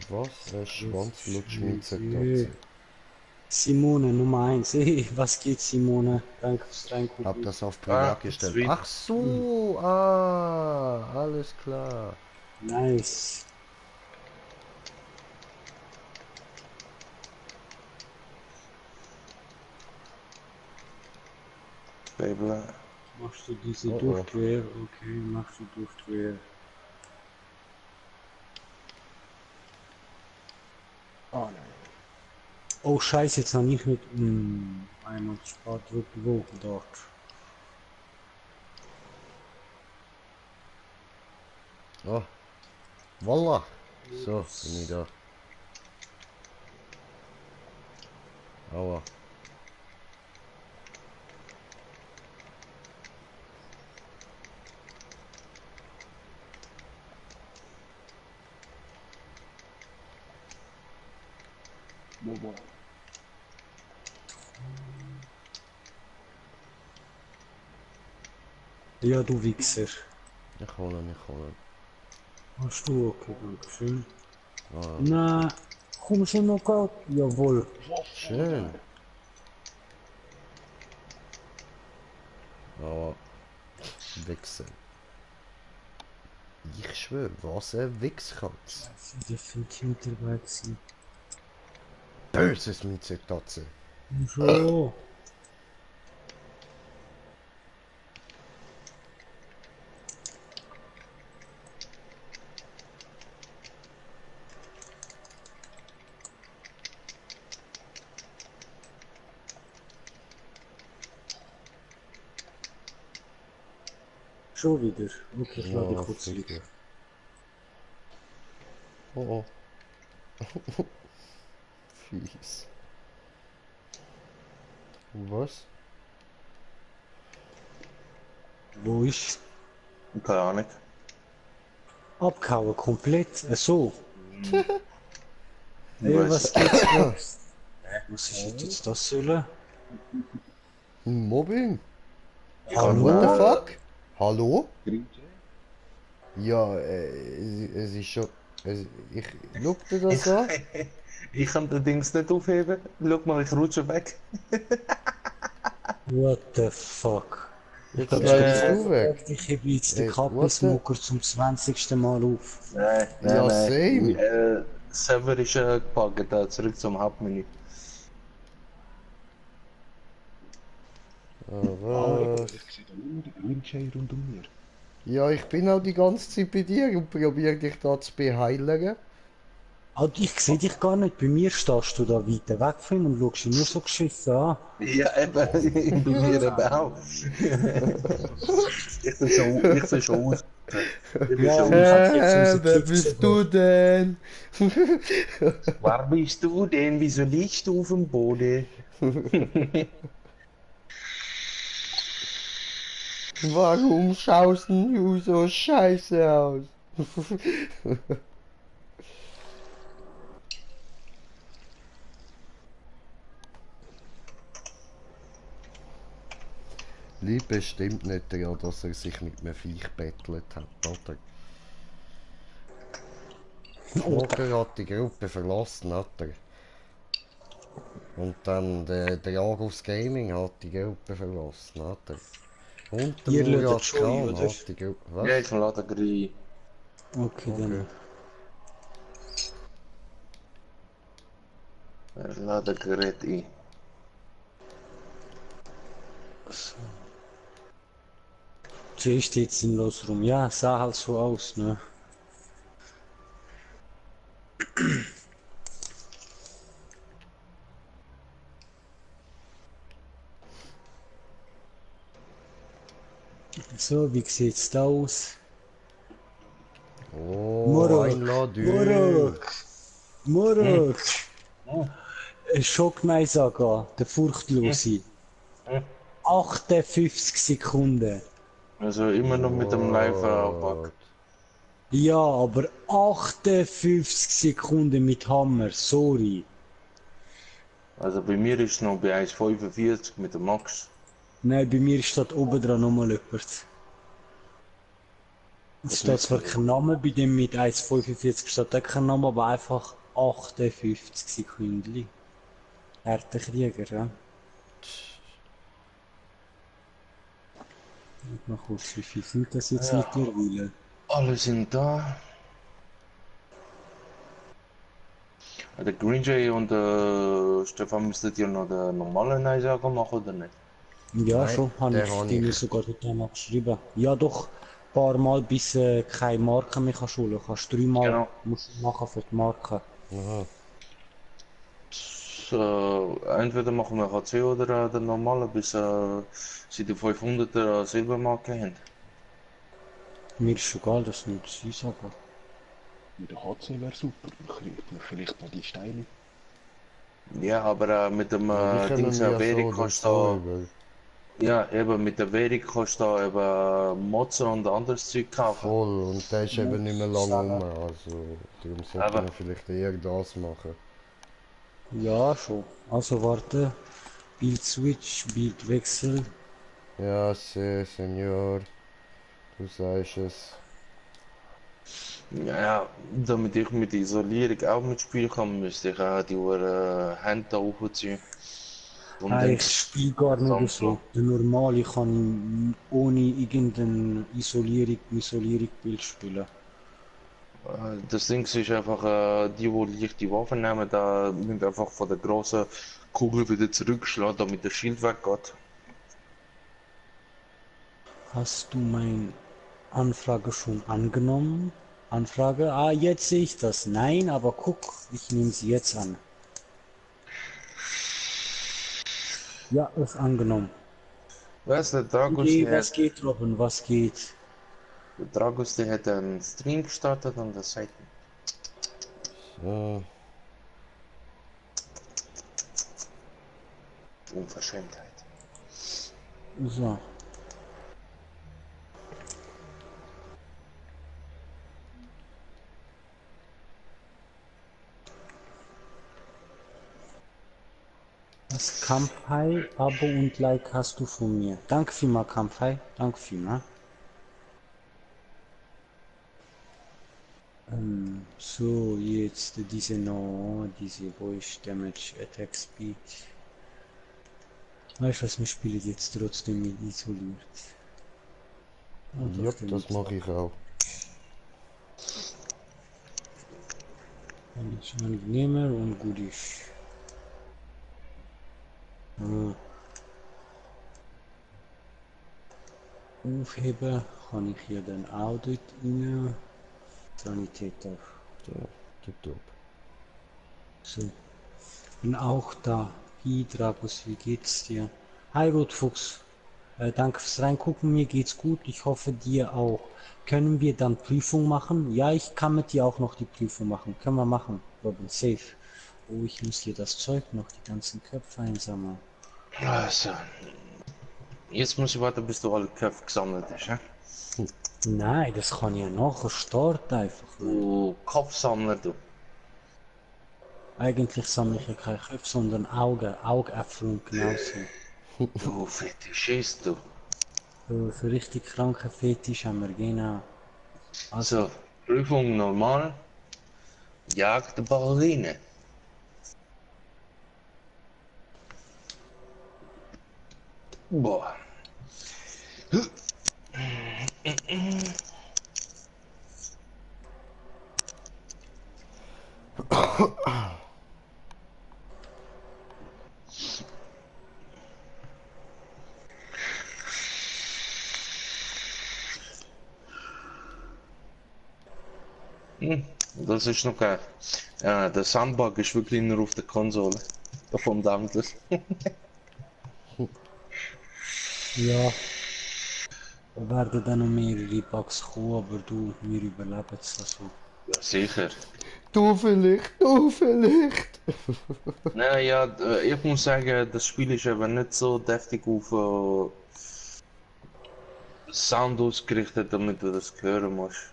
A: Was? Ein Schwanzlutschmietzerkatze.
G: Simone Nummer 1. Hey, was geht Simone? Danke fürs
A: Hab
G: Reingucken.
A: das auf privat
F: Ah,
A: gestellt.
F: sweet.
A: Ach so, ah, alles klar.
G: Nice.
F: Baby.
G: Machst du diese
A: Oh, oh.
G: Durchquer? Okay, machst du Durchquer.
B: Ah nein.
G: Oh Scheiße, jetzt habe ich nicht. Einmal zu spät drüber dort.
A: Oh, voila. So, bin ich da. Aua.
B: Boah.
G: Ja, du Wichser.
A: Ich hole ihn, ich hole ihn.
G: Hast du? Okay, danke schön.
A: Ah,
G: Na, komm schon noch Geld? Jawohl.
A: schön. Aua. Wichser. Ich schwöre, was ein Wichskatz.
G: Der Film dabei gewesen.
A: Böses Miezekatze.
G: Schon. Schon wieder. Okay, ich lade
A: Ja,
G: kurz
A: fick
G: wieder.
A: dich. Oh oh. Fies. Was?
G: Wo ist?
F: Keine Ahnung.
G: Abgehauen, komplett. So. Ey,
F: Was?
G: was geht's los? Was ist jetzt das sollen?
A: Mobbing?
G: Hallo?
A: What the fuck? Hallo?
B: Grinche?
A: Ja, es ist schon... ich... Schau dir das an.
F: Ich kann den Dings nicht aufheben. Schau mal, ich rutsche weg.
G: What the fuck?
A: Jetzt
F: hab
A: leitest
F: schon
A: du weg.
G: Ich heb jetzt den
A: Ey, what the-
G: Kappensmoker zum 20. Mal auf.
F: Nein,
A: Ja, same.
F: Server ist gepackt, da zurück zum Hauptmenü.
A: Was?
B: Ich sehe da immer die Grinche rund um mir.
A: Ja, ich bin auch die ganze Zeit bei dir und probiere dich da zu beheiligen.
G: Alter, ich sehe dich gar nicht. Bei mir stehst du da weiter weg von ihm und schaust ihn nur so geschissen an.
F: Ja, eben, bei mir eben auch. Ich sehe schon aus. Ich bin
G: Ja,
F: schon
G: ich hab jetzt
A: Wer
G: rausgekickt
A: bist
G: sogar.
A: du denn?
F: Wer bist du denn? Wieso liegst du auf dem Boden?
A: Warum schaust denn du so scheiße aus? Lieb bestimmt nicht, ja, dass er sich mit einem Viech bettelt hat, oder? Smoker hat die Gruppe verlassen, oder? Und dann der Argus Gaming hat die Gruppe verlassen, oder? Und der
G: Ihr
A: Murat
G: ladet schon ein,
A: Khan
G: oder?
A: hat die Gruppe... Was?
F: Ja, ich lade gerade
G: Okay, dann.
F: ein. Ich lade gerade ein.
G: Zuerst steht's in los rum. Ja, sah halt so aus, ne? So, wie sieht's da aus?
A: Oh,
G: Morok,
A: Einladung.
G: Morok! Ein Schockneisaga, der Furchtlose. 58 Sekunden.
F: Also immer noch mit dem Live-Pack.
G: Ja, aber 58 Sekunden mit Hammer, sorry.
F: Also bei mir ist es noch bei 1,45 mit dem Max.
G: Nein, bei mir steht oben dran nochmal jemand. Es steht zwar kein Name, bei dem mit 1,45 steht auch kein Name, aber einfach 58 Sekunden. Harter Krieger, ja. Und noch kurz, wie viel sind das jetzt mittlerweile?
F: Alle sind da. Der Green Jay und der Stefan müsstet ihr noch den normalen Einsager machen oder nicht?
G: Ja,
A: Nein,
G: schon, habe
A: den
G: ich
A: habe
G: dir
A: ich.
G: sogar heute noch geschrieben. Ja, doch, ein paar Mal, bis keine Marke mehr kannst holen kannst. 3 Mal
F: Genau.
G: musst du machen für die Marke.
A: Aha.
F: So, entweder machen wir HC oder den normalen, bis sie die 500er Silbermarke haben.
G: Mir ist schon egal, das nicht sein sagen.
B: Mit der HC wäre super. Dann kriegt man vielleicht noch die Steine.
F: Ja, aber mit dem
A: Die können
F: Dings
A: ja
F: Währung
A: so
F: kannst du
A: darüber.
F: ja, eben mit der Währung kannst du eben Motzen und anderes Zeug kaufen.
A: Voll, und der ist eben nicht mehr lange um, also darum sollte
F: Aber-
A: man vielleicht eher das machen.
G: Ja, schon. Also warte. Bild Switch, Bild Wechsel.
A: Ja, Senior, du sagst es.
F: Ja, damit ich mit der Isolierung auch mitspielen kann, müsste ich auch die Hände da hochziehen. Und
G: Ah,
F: dann
G: ich spiele gar nicht so. Der normale kann ohne irgendeine Isolierung-Bild spielen.
F: Das Ding ist einfach, die, die leicht die Waffen nehmen, da müssen einfach von der großen Kugel wieder zurückschlagen, damit das Schild weggeht.
G: Hast du meine Anfrage schon angenommen? Anfrage? Ah, jetzt sehe ich das. Nein, aber guck, ich nehme sie jetzt an. Ja, ist angenommen.
F: Was, der Dragus,
G: Okay,
F: der
G: was geht, Robin? Was geht?
F: Der hat einen Stream gestartet an der Seite.
A: So,
F: Unverschämtheit.
G: So. Das Kampai, Abo und Like hast du von mir. Danke vielmals, Kampai. Danke vielmals. So, jetzt diese Voice Damage Attack Speed. Weißt du was, wir spielen jetzt trotzdem mit isoliert.
A: ja, das mache ich auch.
G: Dann ist angenehmer und gut ist. Aufheben kann ich hier dann auch dort rein. Sanität auf.
A: So, tipptopp.
G: So. Und auch da. Hi Dragos, wie geht's dir? Hi Rotfuchs. Danke fürs Reingucken, mir geht's gut. Ich hoffe dir auch. Können wir dann Prüfung machen? Ja, ich kann mit dir auch noch die Prüfung machen. Können wir machen, Robin, safe. Oh, ich muss hier das Zeug noch, die ganzen Köpfe einsammeln.
F: Also, jetzt muss ich warten, bis du alle Köpfe gesammelt hast, hä?
G: Nein, das kann ja nachher starten einfach.
F: Du Kopfsammler, du.
G: Eigentlich sammle ich ja keine Köpfe, sondern Augäpfel und genauso.
F: Du Fetischist, du.
G: Für richtig kranke Fetisch haben wir genau.
F: Also, Prüfung normal. Jagd der Ballerine. Boah. Das ist noch geil. Der Sandbug ist wirklich nur auf der Konsole. Vom Dammler.
G: Ja. Da werden dann noch mehrere Bugs kommen, aber du, wir überleben es also.
F: Ja, sicher.
A: Du vielleicht, du vielleicht.
F: Nein, ja, ich muss sagen, das Spiel ist eben nicht so deftig auf Sound ausgerichtet, damit du das hören musst.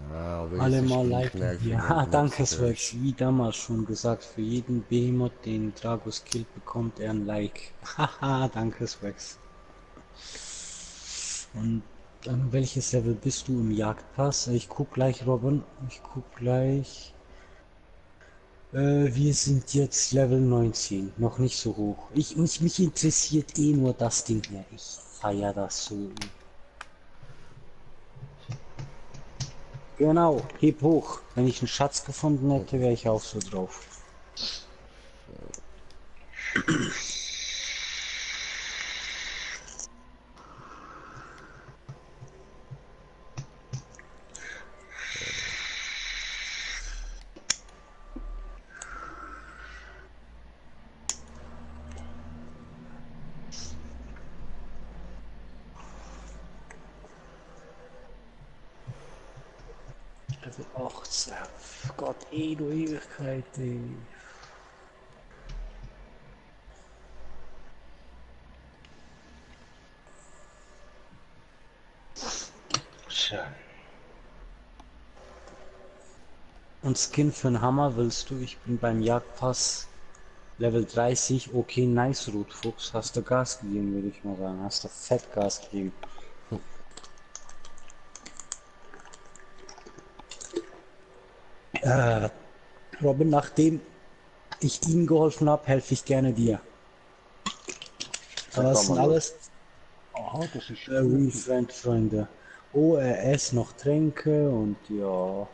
A: Na, aber
G: Alle
A: es ist
G: mal
A: gleich
G: liken.
A: nervig,
G: Ja,
A: wenn du
G: danke
A: nichts
G: Swax. Wie damals schon gesagt, für jeden Behemoth, den Dragos killt, bekommt er ein Like. Haha, danke Swax. Und welches Level bist du im Jagdpass? Ich guck gleich, Robin. Ich guck gleich. Wir sind jetzt Level 19. Noch nicht so hoch. Mich interessiert eh nur das Ding hier. Ich feier das so. Genau, heb hoch. Wenn ich einen Schatz gefunden hätte, wäre ich auch so drauf. Level 18. Gott, du Ewigkeit, ey.
F: Tja.
G: Und Skin für einen Hammer willst du? Ich bin beim Jagdpass Level 30. Okay, nice, Rotfuchs. Hast du Gas gegeben, würde ich mal sagen. Hast du fett Gas gegeben. Robin, nachdem ich ihm geholfen habe, helfe ich gerne dir. Aber das sind alles
B: Aha, das ist
G: Freunde. Oh, er isst noch Tränke und ja.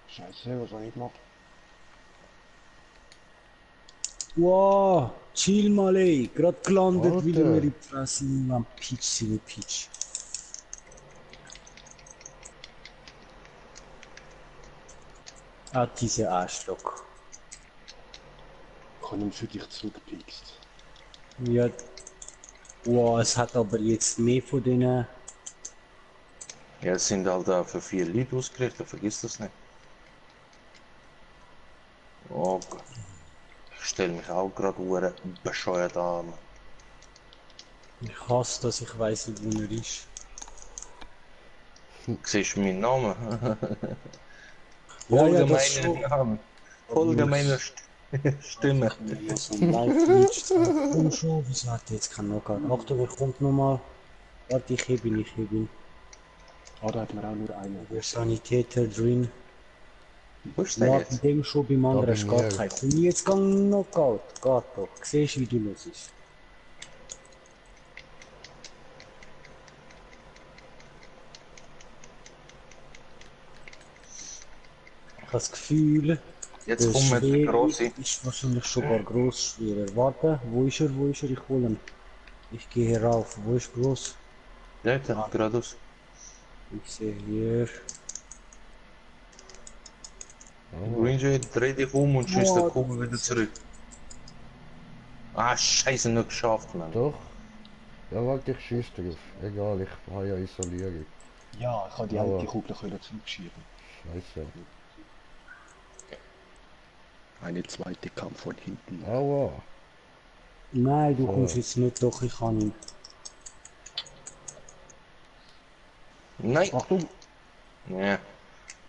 B: Scheiße, was soll ich machen?
G: Wow, chill mal ey. Grad gelandet, will
A: Alter.
G: mir die Fresse am Peach, seine Peach. Ah, diese Arschloch.
B: Ich habe ihn für dich zurückgepikst.
G: Ja. Wow, es hat aber jetzt mehr von denen.
F: Ja, es sind halt da für 4 Lied ausgerichtet, vergiss das nicht. Oh Gott. Ich stelle mich auch gerade bescheuert an.
G: Ich hasse das, ich weiß nicht, wo er ist.
F: Siehst du meinen Namen?
G: Ja,
F: Folge
G: das schon.
F: meiner Namen. Folge meiner Stimme.
G: Mal so ein Live-Reach. Komm schon, wieso hat der jetzt keinen Knockout? Achtung, er kommt nochmal. Warte, ich heb ihn.
B: Ah, da hat man auch nur einen.
G: Der Sanitäter drin.
F: Wo ist der
G: Nach
F: jetzt?
G: dem schon beim anderen
A: bei mir.
G: geht kein. Komm jetzt gang Knockout. Geht doch. Siehst du, wie du los ist. Ich habe das Gefühl,
F: Jetzt
G: der
F: kommt der
G: Schwere
F: Grosse.
G: ist wahrscheinlich sogar groß schwerer. Warte, wo ist er? Ich hole ihn. Ich gehe hier rauf. Wo ist groß?
F: Dort, geradeaus.
G: Ich sehe hier.
F: Ranger, dreh dich um und schießt die Kugel wieder zurück. Ah, scheiße, nicht geschafft, Mann.
A: Doch. Ja, warte, ich schieß drauf. Egal, ich habe ja Isolierung.
B: Ja, ich habe die
A: Aber-
B: eine Kugel können zurückschieben.
A: Scheiße.
B: Eine zweite kam von hinten.
A: Aua.
G: Nein, du
A: So.
G: kommst jetzt nicht, doch, ich kann ihn.
F: Nein.
B: Achtung!
F: Ja.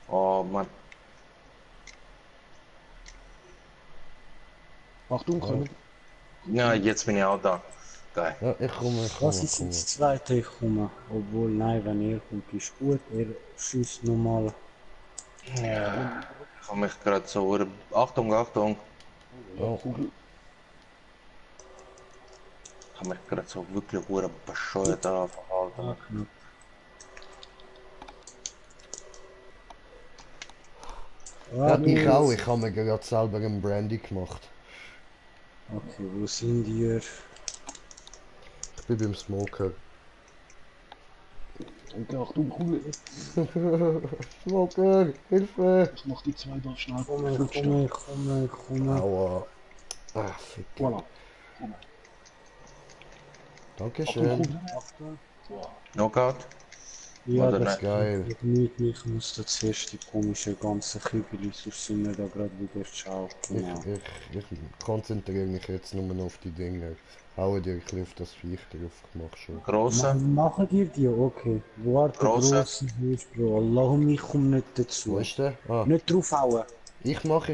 F: Oh, Mann.
B: Achtung, kommen.
F: Ja, jetzt bin ich auch da. Geil.
A: Ja, ich komme.
G: Was ist jetzt das zweite? Ich komme. Obwohl, nein, wenn er kommt, ist gut. Er schießt nochmal.
F: Ja. Ich habe mich gerade so... Achtung, Achtung.
A: Ja.
B: Kugel.
F: Ich habe mich gerade so wirklich bescheuert verhalten.
G: Ah, knapp.
A: Ja, ich auch. Ich habe mir gerade selber einen Brandy gemacht.
G: Okay, wo sind wir?
A: Ich bin beim Smoker.
B: Und Achtung, Kugel.
A: Smoker, Hilfe!
B: Ich mach die zwei da schnell.
G: Komme.
A: Aua. Ah, fick.
B: Voilà.
A: Dankeschön.
B: Achtung.
G: Achtung.
B: So.
F: Knockout.
G: Ja,
F: Oder
G: das
F: nicht?
A: Geil.
G: geht nicht. Ich muss da zuerst die komische ganze Kügel, sonst sind wir da gerade wieder schau. Genau.
A: Ich konzentriere mich jetzt nur noch auf die Dinger. Haue dir ein bisschen auf das Viech drauf, ich mach schon.
F: Große,
G: Machen dir die? Okay. Warte,
F: Große.
G: grosse Hilfe, Bro. Allahumma, ich komm nicht
A: Wo
G: dazu.
A: ist der? Ah,
G: Nicht draufhauen.
A: ich mach.
G: Ah,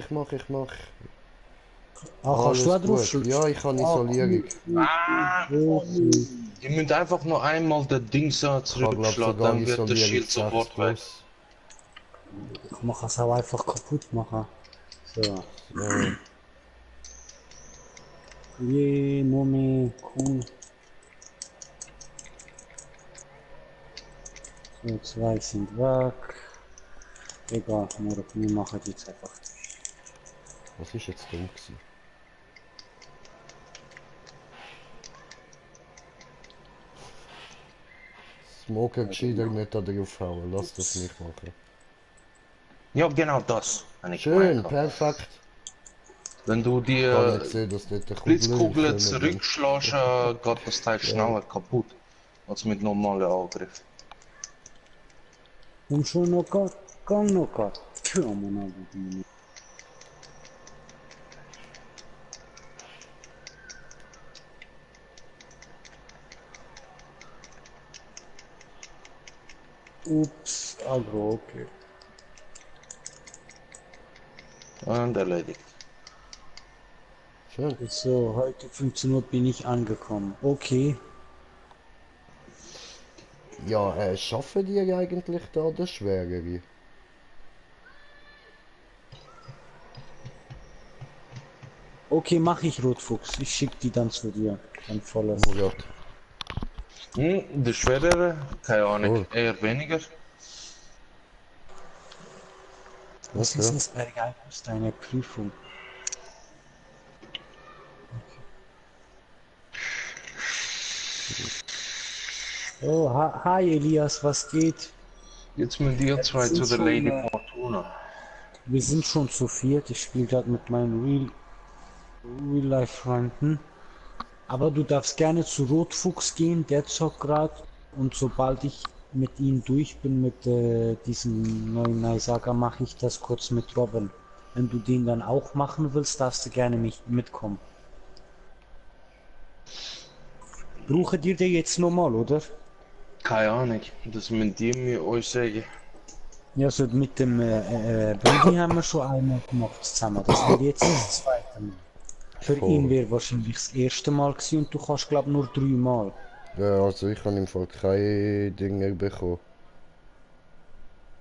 G: kannst du auch
A: Alles
G: drauf
A: gut.
G: schlucken?
A: Ja, ich habe Isolierung.
G: Okay.
F: Ihr müsst einfach nur einmal den Dings
A: Ich habe glaub
F: zurückschlagen,
A: sogar
F: dann wird das
A: Isolierung
F: Schild
A: 6
F: sofort weg.
A: plus.
G: Ich mach es auch einfach kaputt machen. So.
A: Ja.
G: Je, Mummi, cool. So, 2 sind weg. Egal, wir machen die jetzt einfach.
A: Was ist jetzt dumm gewesen? Smoker gescheiter nicht da draufhauen, lass das nicht machen.
F: Ja, genau das. habe ich
A: Schön,
F: gemeint.
A: perfekt.
F: Wenn du die
A: Ich kann nicht sehen, dass dort der
F: Blitzkugel zurückschlägst, geht das Teil
A: Ja.
F: schneller kaputt als mit normalen Angriff.
G: Und schon noch gang noch gar. Tja, Mann, Ups, Agro, okay.
F: Und erledigt.
A: Schön.
G: So, heute 15 Uhr bin ich angekommen. Okay.
A: Ja, schaffen die eigentlich da das Schwerere?
G: Okay, mach ich, Rotfuchs. Ich schick die dann zu dir. Dann volles.
A: Murat.
F: Der schwerere, keine Ahnung,
A: Cool.
F: eher weniger.
G: Was
A: Okay.
G: ist das Ergebnis deiner Prüfung? Oh, hi Elias, was geht?
F: Jetzt mit dir zwei
G: sind
F: zu der
G: schon,
F: Lady Fortuna.
G: Wir sind schon zu viert. Ich spiele gerade mit meinen Real-Life-Freunden. Aber du darfst gerne zu Rotfuchs gehen, der zockt gerade. Und sobald ich mit ihm durch bin, mit diesem neuen Naisaga, mache ich das kurz mit Robin. Wenn du den dann auch machen willst, darfst du gerne mitkommen. Brauche dir den jetzt nochmal, oder?
F: Keine Ahnung, das mit dir mir euch sagen.
G: Ja, so mit dem Brudi haben wir schon einmal gemacht zusammen. Das wird jetzt das zweite Mal. Für
A: Voll.
G: ihn wäre wahrscheinlich das erste Mal gewesen und du kannst glaube nur 3 Mal.
A: Ja, also ich habe im Fall keine Dinger bekommen.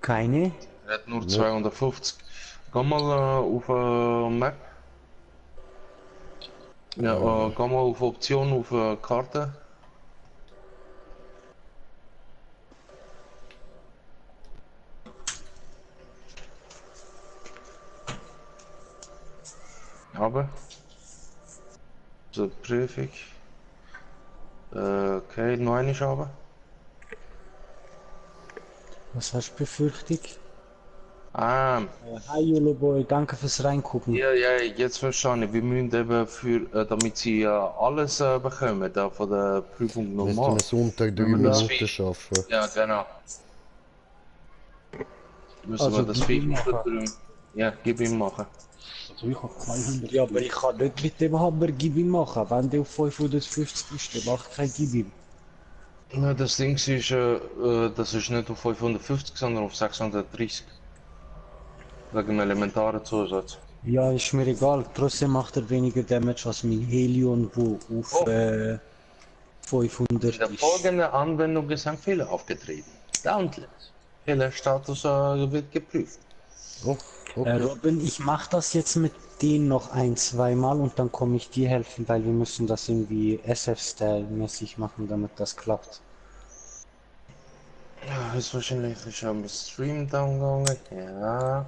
G: Keine?
F: Er hat nur
A: Ja.
F: 250. Geh mal auf Map. Ja, geh mal auf Option auf Karte. Aber. So, Prüfung. Okay, noch eine aber.
G: Was hast du Befürchtung?
F: Ah,
G: Hi Yoloboy, danke fürs Reingucken.
F: ja, jetzt verstanden. Wir müssen eben für, damit sie alles bekommen, da von der Prüfung
A: Müssten
F: normal.
A: wir Sonntag 3
G: Ja.
A: Minuten schaffen.
F: Ja, genau. Müssen
G: Also,
F: wir das
G: gib ihm
F: 4
G: machen.
F: drüben. Ja, gib ihm machen.
B: Also ich habe 200.
G: Ja, aber ich kann nicht mit dem Hammer Gib ihm machen. Wenn der auf 550 ist, dann mach ich kein Gib ihm.
F: Ja, das Ding ist, das ist nicht auf 550, sondern auf 630. Wegen dem elementaren Zusatz.
G: Ja, ist mir egal. Trotzdem macht er weniger Damage als mein Helion, wo auf
F: Oh.
G: 500
F: In der
G: ist.
F: folgenden Anwendung ist ein Fehler aufgetreten. Downless. Fehlerstatus wird geprüft.
A: Oh, okay.
G: Robin, ich mach das jetzt mit denen noch 1-2 Mal und dann komme ich dir helfen, weil wir müssen das irgendwie SF-Style-mäßig machen, damit das klappt.
F: Ja, ist wahrscheinlich schon im Stream down gegangen. Ja.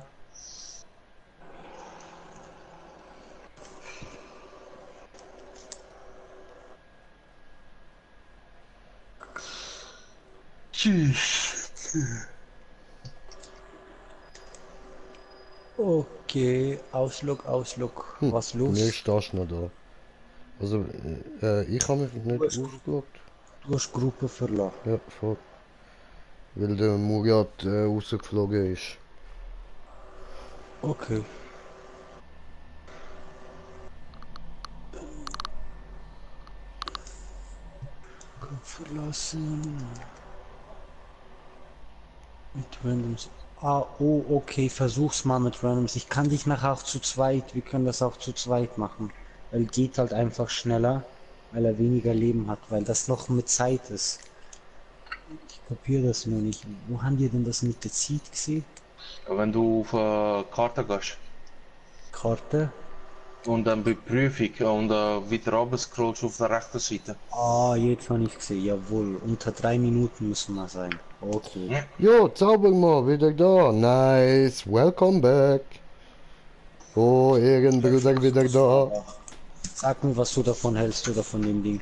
F: Tschüss.
G: Okay, Auslog. Was los?
A: Mir stehst du noch da. Also, ich habe mich nicht
G: hast-
A: ausgeloggt.
G: Du hast Gruppe verlassen.
A: Ja, voll. weil der Murat rausgeflogen ist.
G: Okay. Verlassen. Mit Randoms. Ah, oh, okay, versuch's mal mit Randoms. Ich kann dich nachher auch zu zweit, wir können das auch zu zweit machen. Weil geht halt einfach schneller, weil er weniger Leben hat, weil das noch mit Zeit ist. Ich kapiere das nur nicht. Wo haben die denn das mit der Zeit gesehen?
F: Wenn du auf eine Karte gehst
G: Karte?
F: und dann bei Prüfung und wieder runter scrollst auf der rechten Seite.
G: Ah, jetzt habe ich gesehen, jawohl. Unter 3 Minuten müssen wir sein. Okay.
F: Ja.
A: Jo, Zaubermann, wieder da. Nice, welcome back. Oh, Ehrenbrüder, wieder da.
G: Sag mir, was du davon hältst oder von dem Ding.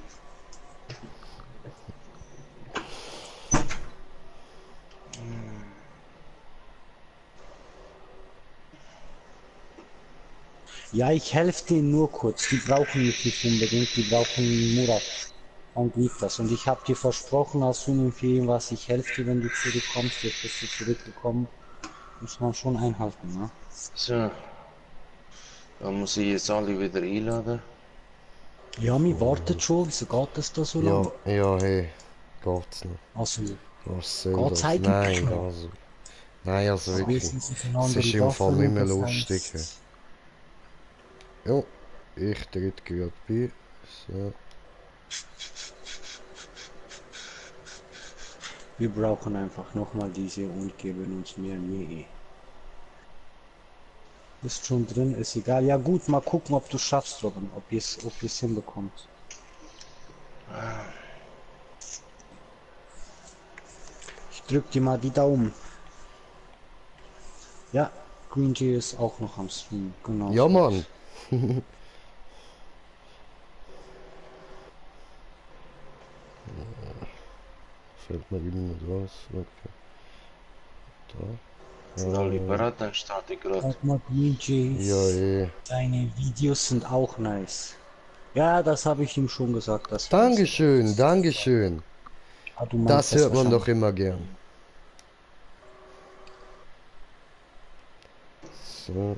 G: Ja, ich helfe denen nur kurz. Die brauchen mich nicht unbedingt. Die brauchen Murat. Und lief das. Und ich habe dir versprochen, als du für irgendwas, ich helfe dir, wenn du zurückkommst. Jetzt bist du zurückgekommen. Muss man schon einhalten, ne?
F: So. Dann muss ich jetzt alle wieder einladen.
G: Ja, mir wartet schon. Wieso geht das da so
A: Ja,
G: lang?
A: ja, hey, geht's noch.
G: Also,
A: Was soll
G: Geht's
A: das?
G: eigentlich
A: Nein,
G: noch?
A: also. Nein, also
G: wir
A: wirklich.
G: sind sich
A: Es
G: einander
A: ist im Fall
G: Waffen
A: nicht mehr
G: und das
A: lustig.
G: heißt-
A: Ja, ich tritt gerade bei. So.
G: Wir brauchen einfach nochmal diese und geben uns mehr nie. Ist schon drin, ist egal. Ja gut, mal gucken, ob du schaffst, Robin, ob ihr es hinbekommt. Ich drück dir mal die Daumen. Ja, Green Jay ist auch noch am Stream, genau.
A: Ja,
G: so.
A: Mann. Fällt mir wieder nicht raus. Okay. Da.
F: Sind alle bereit, dann starte ich gerade.
G: Sag mal, Green Jay,
A: Ja, eh.
G: deine Videos sind auch nice. Ja, das habe ich ihm schon gesagt. Dass
A: Dankeschön, Dankeschön.
G: Ah, du meinst
A: Das hört man
G: wahrscheinlich.
A: doch immer gern. So.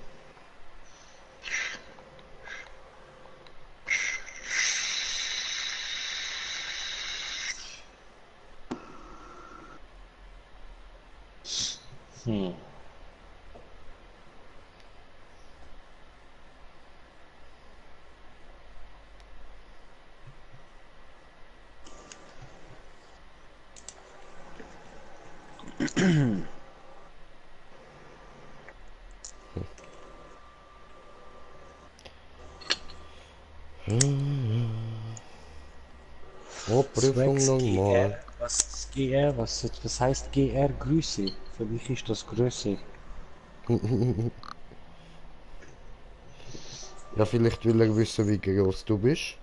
F: Hm.
A: Oh, Prüfung
G: Swax
A: nochmal.
G: GR. Was ist GR? Was heißt GR Grüße? Für mich ist das Größe.
A: Ja, vielleicht will er wissen, wie groß du bist.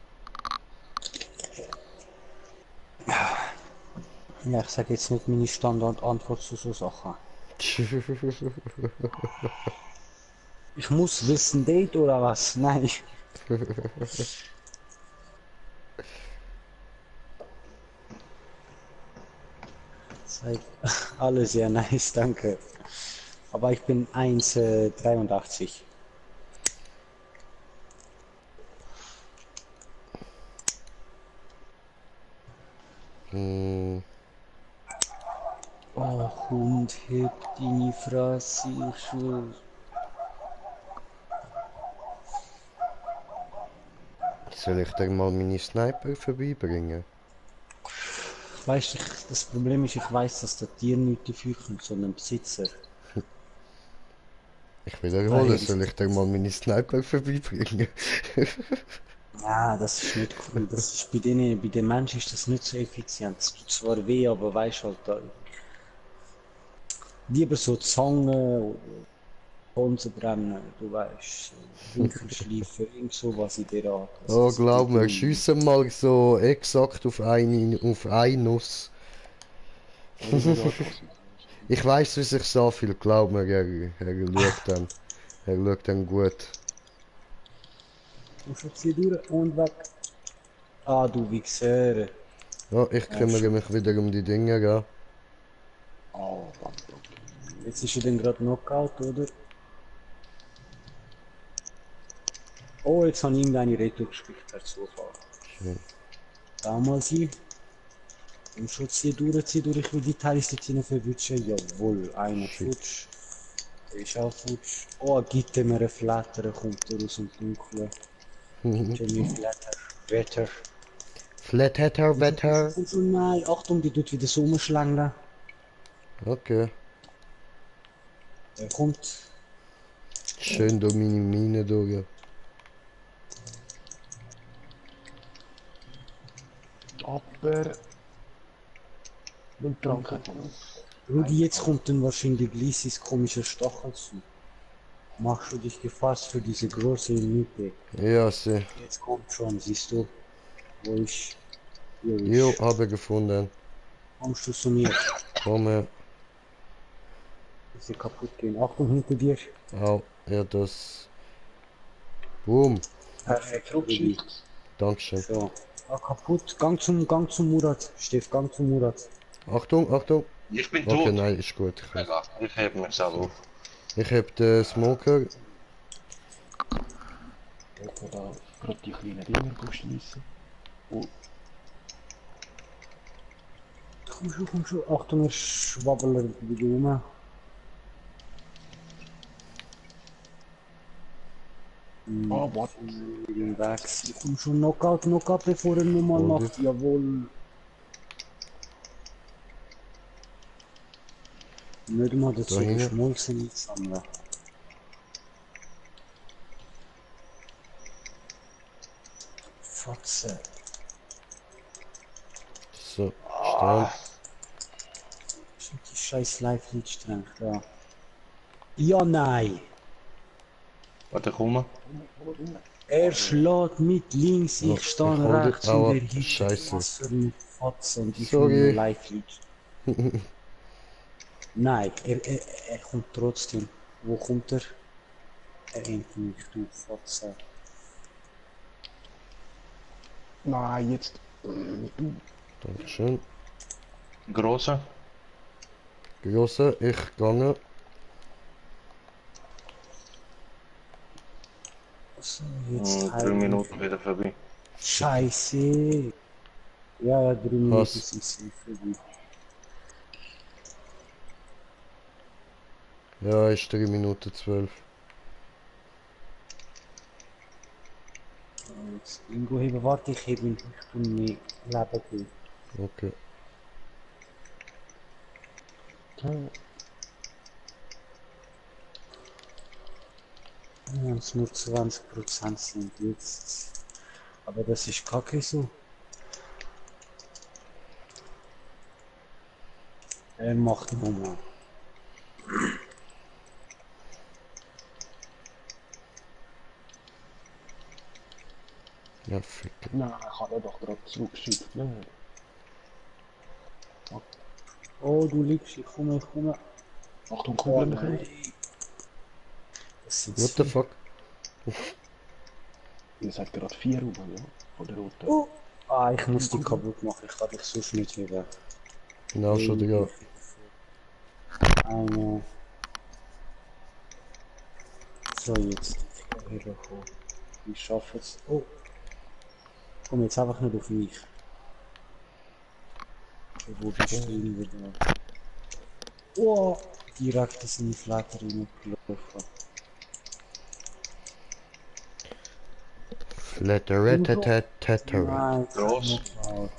G: Ja, ich sage jetzt nicht meine Standardantwort zu so Sachen. Ich muss wissen, Date oder was? Nein. Seid alle sehr nice, danke. Aber ich bin 1,83.
A: Hm,
G: Oh, Hund, heb die Fresse, ich schwör.
A: soll ich dir mal meine Sniper vorbeibringen?
G: Weißt du, das Problem ist, ich weiß, dass der Tier nicht dafür kommt, sondern Besitzer.
A: Ich wiederhole,
G: Weil-
A: soll ich dir mal meine Sniper vorbeibringen?
G: Ja, das ist nicht cool. Das ist bei denen, bei den Menschen ist das nicht so effizient. Es tut zwar weh, aber weißt halt, lieber so Zange, Bonzen brennen, du weißt, Winkelschleifen, irgend sowas in der Art. Das
A: Oh,
G: ist
A: glaub mir,
G: die-
A: schiessen mal so exakt auf eine Nuss. Ich weiß, wie sich so viel, glaub mir, er schaut dann gut.
G: Du schubst sie durch und weg. Ah, du Wichser.
A: Ja, ich kümmere mich wieder um die Dinge, ja.
B: Oh, warte.
G: Jetzt ist er dann gerade Knockout, oder? Oh, jetzt habe ich irgendeine Rettung gespielt per Zufall.
A: Schön.
G: Damals sie. Und schon zieh durch, ich will die Teile dort hinein verwischen. Jawohl, einer
A: Shit.
G: futsch. Der ist auch futsch. Oh, gibt mir eine Flatter, kommt er aus dem Dunkeln. Jimmy Flatter. Wetter.
A: Flatheader Wetter.
G: Und so nein, Achtung, die tut wieder so umschlängeln.
A: Okay.
G: Er kommt.
A: Schön durch meine Mine durch.
B: Aber... Den Trank hat
G: Rudi, jetzt kommt dann wahrscheinlich Lisis komischer Stachel zu. Machst du dich gefasst für diese große Miete?
A: Ja, sie.
G: Jetzt kommt schon, siehst du. Wo ich. Hier
A: Jo,
G: ist.
A: habe gefunden.
G: Kommst du zu mir?
A: Komm her.
G: Dass sie kaputt gehen. Achtung, hinter dir.
A: Au. Ja, das. Boom.
G: Perfekt, Rudi.
A: Dankeschön.
G: So. Ah, kaputt. Gang zum Murat. Steff, Gang zum Murat.
A: Achtung, Achtung.
F: Ich bin
A: Okay,
F: tot.
A: nein, ist gut.
F: Egal, ich heb mich selber auf.
A: Ich hab den Smoker.
B: Etwa da gerade die kleinen Dinger schiessen. Oh,
G: Komm schon. Achtung, er schwabbelt wieder rum.
B: oh warte.
G: Weg. Komm schon, Knockout, bevor er nochmal
A: Oder?
G: macht. Jawohl. Nicht mal dazu
A: Da hinten.
G: geschmolzen sammeln. Fotze.
A: So, Stern.
G: Die scheiß Live-Lead-Strang da. Ja, nein.
F: Warte, komm.
G: Er schlägt mit links,
A: Oh,
G: ich stehe
A: ich hol dich.
G: rechts
A: Aua,
G: und er hinter.
A: Scheiße.
G: Was für eine Fotze und ich
A: Sorry.
G: bin Live-Lead. Nein, er kommt trotzdem. Wo kommt er? Er endet mich, du Fotze.
B: Nein, jetzt. Du.
A: Dankeschön.
F: Große.
A: Grosse, ich gange.
G: So, jetzt
F: 3 Minuten wieder vorbei.
G: Scheiße. Ja, 3 Minuten
A: Was?
G: sind safe vorbei.
A: Ja, ist 3 Minuten 12.
G: Jetzt Ingo heben, warte, ich hebe ihn. Ich tue mir Leben geben.
A: Okay.
G: Wenn es nur 20% sind jetzt. Aber das ist kacke so. Er macht nochmal.
A: Ja, fick.
B: Nein, ich habe doch gerade zurückgeschickt.
G: Oh, du liegst, ich komme.
B: Achtung,
G: Oh,
B: Kugeln.
G: nein. Das sind
A: What the
G: sie.
A: fuck?
B: Ihr seid gerade 4 rum, ja? Von der Route.
G: Oh. Ah, ich muss die kaputt machen, ich kann dich sonst nicht heben.
A: Genau, schon wieder.
G: Eine. So, jetzt. Ich schaffe es. Oh. Komm jetzt einfach nicht auf mich. Wo bist du wieder? Oh. Direkt ist in die Flatter reingelaufen.
A: Flatteretteteteter.
G: Nein,
F: Groß.
G: Knockout.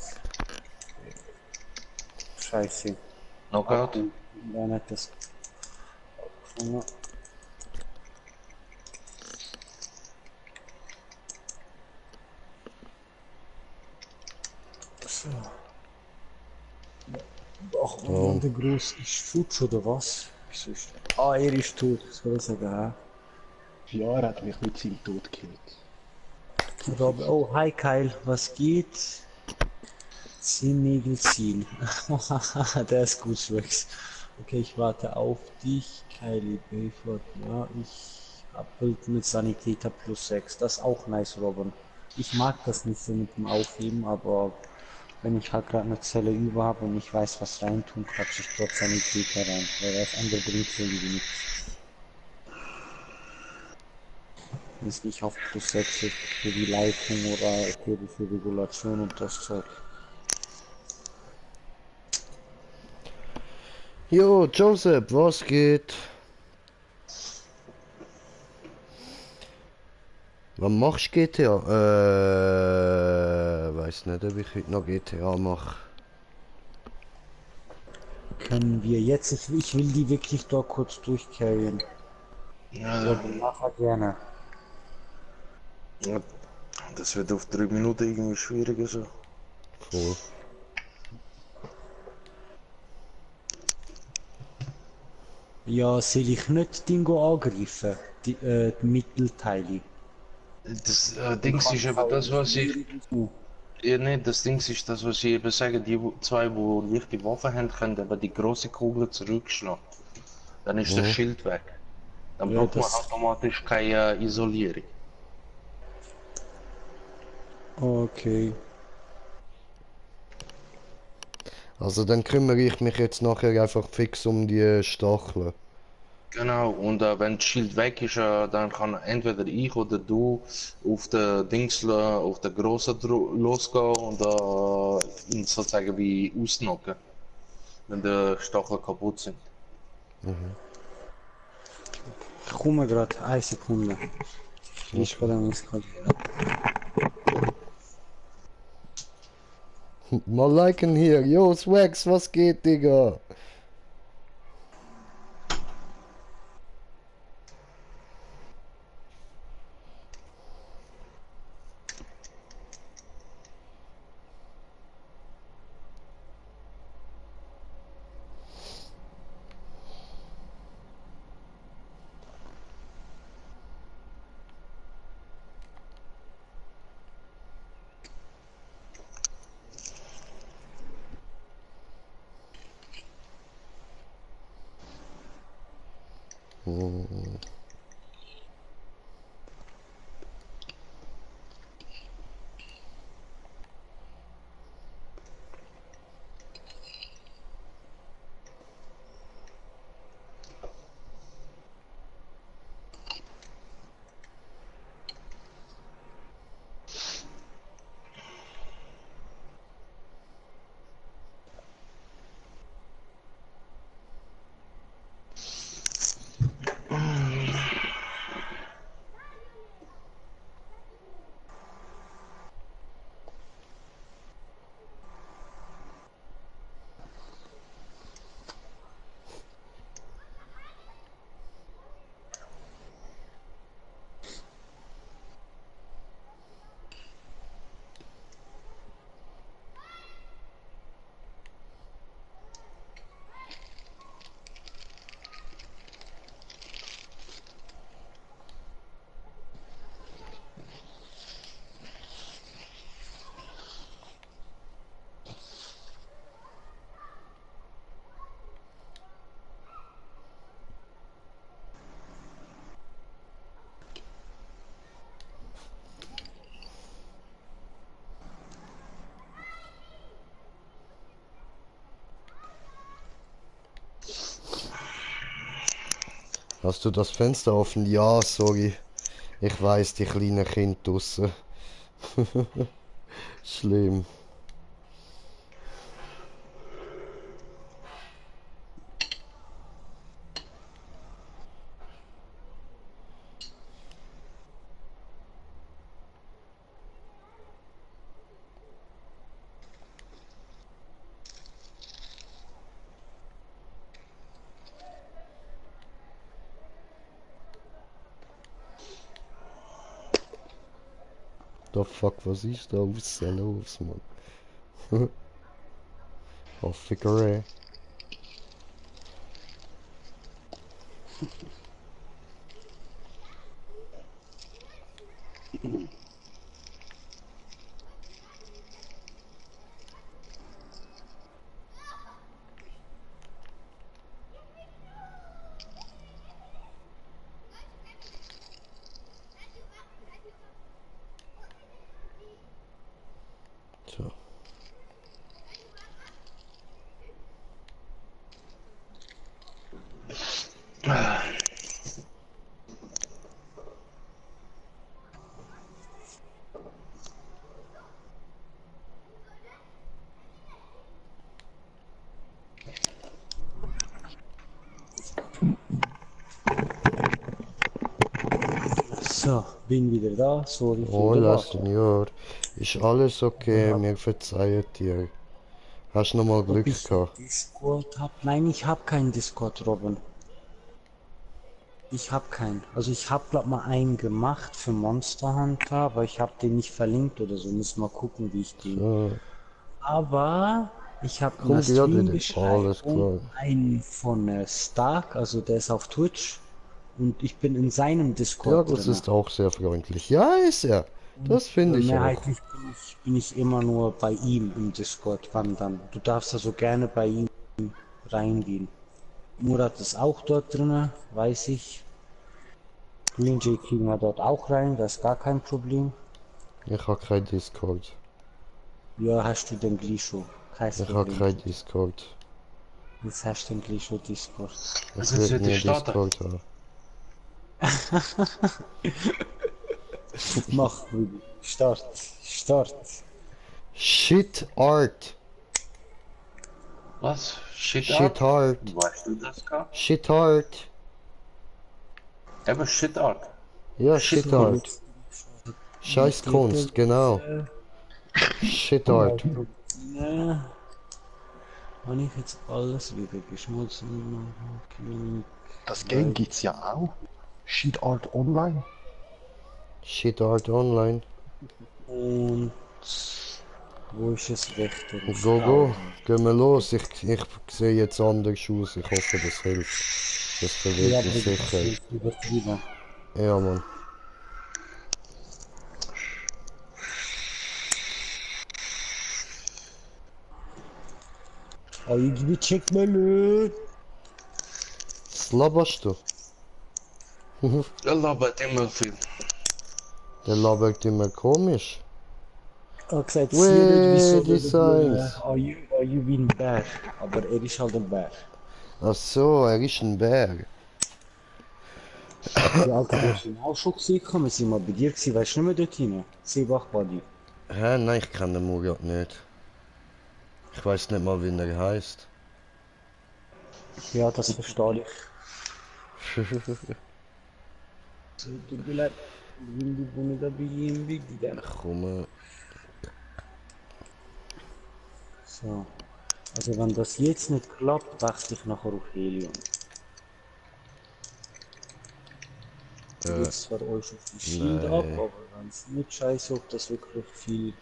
G: Scheiße.
F: Knockout.
G: Dann hat das gefangen. So. Ach,
A: Oh.
G: der Groß ist futsch oder was? Wieso ist der? Ah, er ist tot, soll ich sagen, hä?
B: Ja, er hat mich mit seinem Tod gekillt.
G: Oh, hi Kyle, was geht? Zinnigel ziehen. Der ist gut, Schwex. Okay, ich warte auf dich, Kylie Bayford. Ja, ich hab Bild mit Sanitäter plus 6. Das ist auch nice, Robin. Ich mag das nicht so mit dem Aufheben, aber wenn ich halt gerade eine Zelle über habe und ich weiß, was reintun, quatsche ich dort Sanitäter rein, weil das andere bringt irgendwie nichts. Wenn es nicht auf plus 6 ist für die Leitung oder für die Regulation und das Zeug.
A: Jo, Joseph, was geht? Was machst du GTA? Weiß nicht, ob ich heute noch GTA mache.
G: Können wir jetzt, ich will die wirklich da kurz durchcarryen.
F: Ja,
G: Aber nachher gerne.
F: ja, das wird auf 3 Minuten irgendwie schwieriger so.
A: Voll.
G: Ja, soll ich nicht Dingo angreifen? Die Mittelteile.
F: Das
G: Dann
F: Dings
G: kann
F: ist
G: ich
F: aber
G: auch
F: das, was ich.
G: isolieren und so.
F: Ja, nee, das Dings ist das, was ich eben sage. Die zwei, die leichte Waffen haben, können aber die große Kugel zurückschlagen. Dann ist das
A: Mhm.
F: Schild weg. Dann
G: Ja,
F: braucht man
G: das.
F: automatisch keine Isolierung.
G: Okay.
A: Also dann kümmere ich mich jetzt nachher einfach fix um die Stacheln.
F: Genau, und wenn das Schild weg ist, dann kann entweder ich oder du auf der Dingsle, auf der großen losgehen und ihn sozusagen wie ausnocken, wenn die Stacheln kaputt sind.
G: Ich komme gerade. Eine Sekunde. Ich ist gerade am Eskalieren.
A: Mal liken hier. Yo, Swags, was geht, Digga? Hm. Hast du das Fenster offen? Ja, sorry. Ich weiß, die kleinen Kinder draussen. Schlimm. The fuck, was ist da aussen los, Mann? Oh, Figure. So.
G: So, bin wieder da. Sorry für
A: Oh,
G: den
A: lass
G: Warten.
A: Senior. Ist alles okay,
G: Ja.
A: mir verzeihen dir. Hast noch mal
G: Ob
A: Glück
G: ich
A: gehabt.
G: Discord hab? Nein, ich hab keinen Discord, Robin. Ich hab keinen. Also ich hab glaub mal einen gemacht für Monster Hunter, aber ich hab den nicht verlinkt oder so. Muss mal gucken, wie ich den.
A: So,
G: Aber ich habe in der
A: kommt gerade wieder. Alles
G: Streambeschreibung
A: klar.
G: einen von Stark, also der ist auf Twitch und ich bin in seinem
A: Ja,
G: Discord
A: das
G: drin.
A: ist auch sehr freundlich. Ja, ist er. Das finde ich auch.
G: Mehrheitlich bin ich immer nur bei ihm im Discord wandern. Du darfst also gerne bei ihm reingehen. Murat ist auch dort drin, weiß ich. Green Jay kriegen wir dort auch rein, das ist gar kein Problem.
A: Ich habe kein Discord.
G: Ja, hast du den Glisho. Kein
A: Ich habe
G: Problem.
A: kein Discord.
G: Jetzt hast du den Glisho Discord.
A: Ich
F: Also,
A: will
F: jetzt
A: nie
F: wird starten.
A: Discord haben.
G: Mach, Rudi. Start.
A: Shit Art.
F: Was? Shit
A: Shit
F: Art?
A: Art.
F: Weißt du das gar?
A: Shit Art.
F: Eben Shit Art.
A: Ja, Shit Art. Scheiß Kunst, genau. Shit Art.
G: Ja. Habe ich jetzt alles wieder geschmolzen?
B: Das Game gibt's ja auch. Shit Art Online.
A: Shit Art Online.
G: Und wo ist es weg?
A: Go. Gehen wir los. Ich sehe jetzt anders aus. Ich hoffe, das hilft. Das
G: Ja,
A: bewegt
G: aber
A: mich
G: das
A: sicher.
G: ist übertrieben.
A: Ja, Mann.
G: Oh, irgendwie check mal nicht.
A: Was laberst du?
F: Er labert immer viel.
A: Der labert immer komisch.
G: Er hat gesagt,
A: Wait,
G: wieso
A: Designs.
G: are you wie ein Bär? Aber er ist halt ein Bär.
A: Ach so, er ist ein Berg.
G: Ja, Alter, du hast ihn auch schon gesehen, wir sind mal bei dir gewesen, weißt du nicht mehr dort hinein? Seebach-Body.
A: Hä? Nein, ich kenne den Murat nicht. Ich weiß nicht mal, wie er heißt.
G: Ja, das verstehe ich. So, tut mir leid. Ich bin nicht dabei im Big Digga.
A: Komm.
G: So. Also wenn das jetzt nicht klappt, wechsle ich nachher auf Helium. Jetzt zwar euch auf die Shield
A: nein.
G: ab, aber wenn es nicht scheiße, ob das wirklich viel...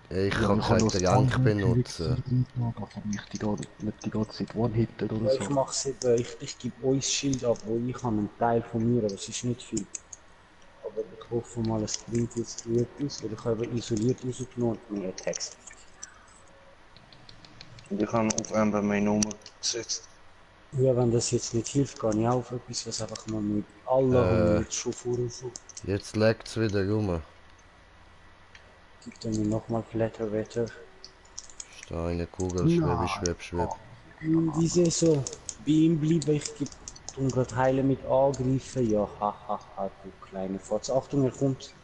A: Ich kann kein Trank benutzen.
B: Also nicht die ganze Zeit One-Hitten oder
G: Ja, ich
B: so.
G: mach's eben, ich gebe euch das Schild ab, wo ich habe einen Teil von mir, aber es ist nicht viel. Aber ich hoffe mal, es bringt jetzt etwas, weil ich habe isoliert rausgenommen und mehr Text.
F: Und ich habe auf Ember meine Nummer gesetzt.
G: Ja, wenn das jetzt nicht hilft, gehe ich auch auf etwas, was einfach mal mit alle haben jetzt schon vorher so.
A: Jetzt legt's wieder rum.
G: Gibt dann nochmal Blätterwetter.
A: Steine, Kugel, Schweb.
G: Diese so, bei ihm bleiben, ich gebe gerade Heile mit angreifen. Ja, hahaha, du kleine Fotz. Achtung, er kommt.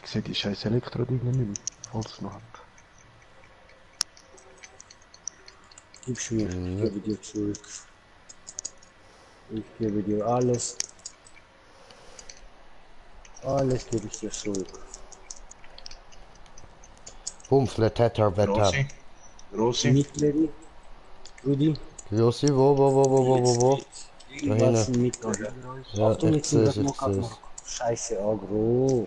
B: Ich sehe die scheiß Elektro-Dinge nicht mehr, falls es noch hat.
G: Gib's mir, ich gebe dir zurück. Ich gebe dir alles. Alles gebe ich dir zurück.
A: Pumflet, Wetter.
F: Grossi.
G: Mittlere. Rudi.
A: Grossi, wo?
G: Irgendwas im Mittleren.
A: Ja,
G: Achtung,
A: ich
G: jetzt sind
A: seh's,
G: das
A: ich
G: noch
A: seh's.
G: Scheiße aggro.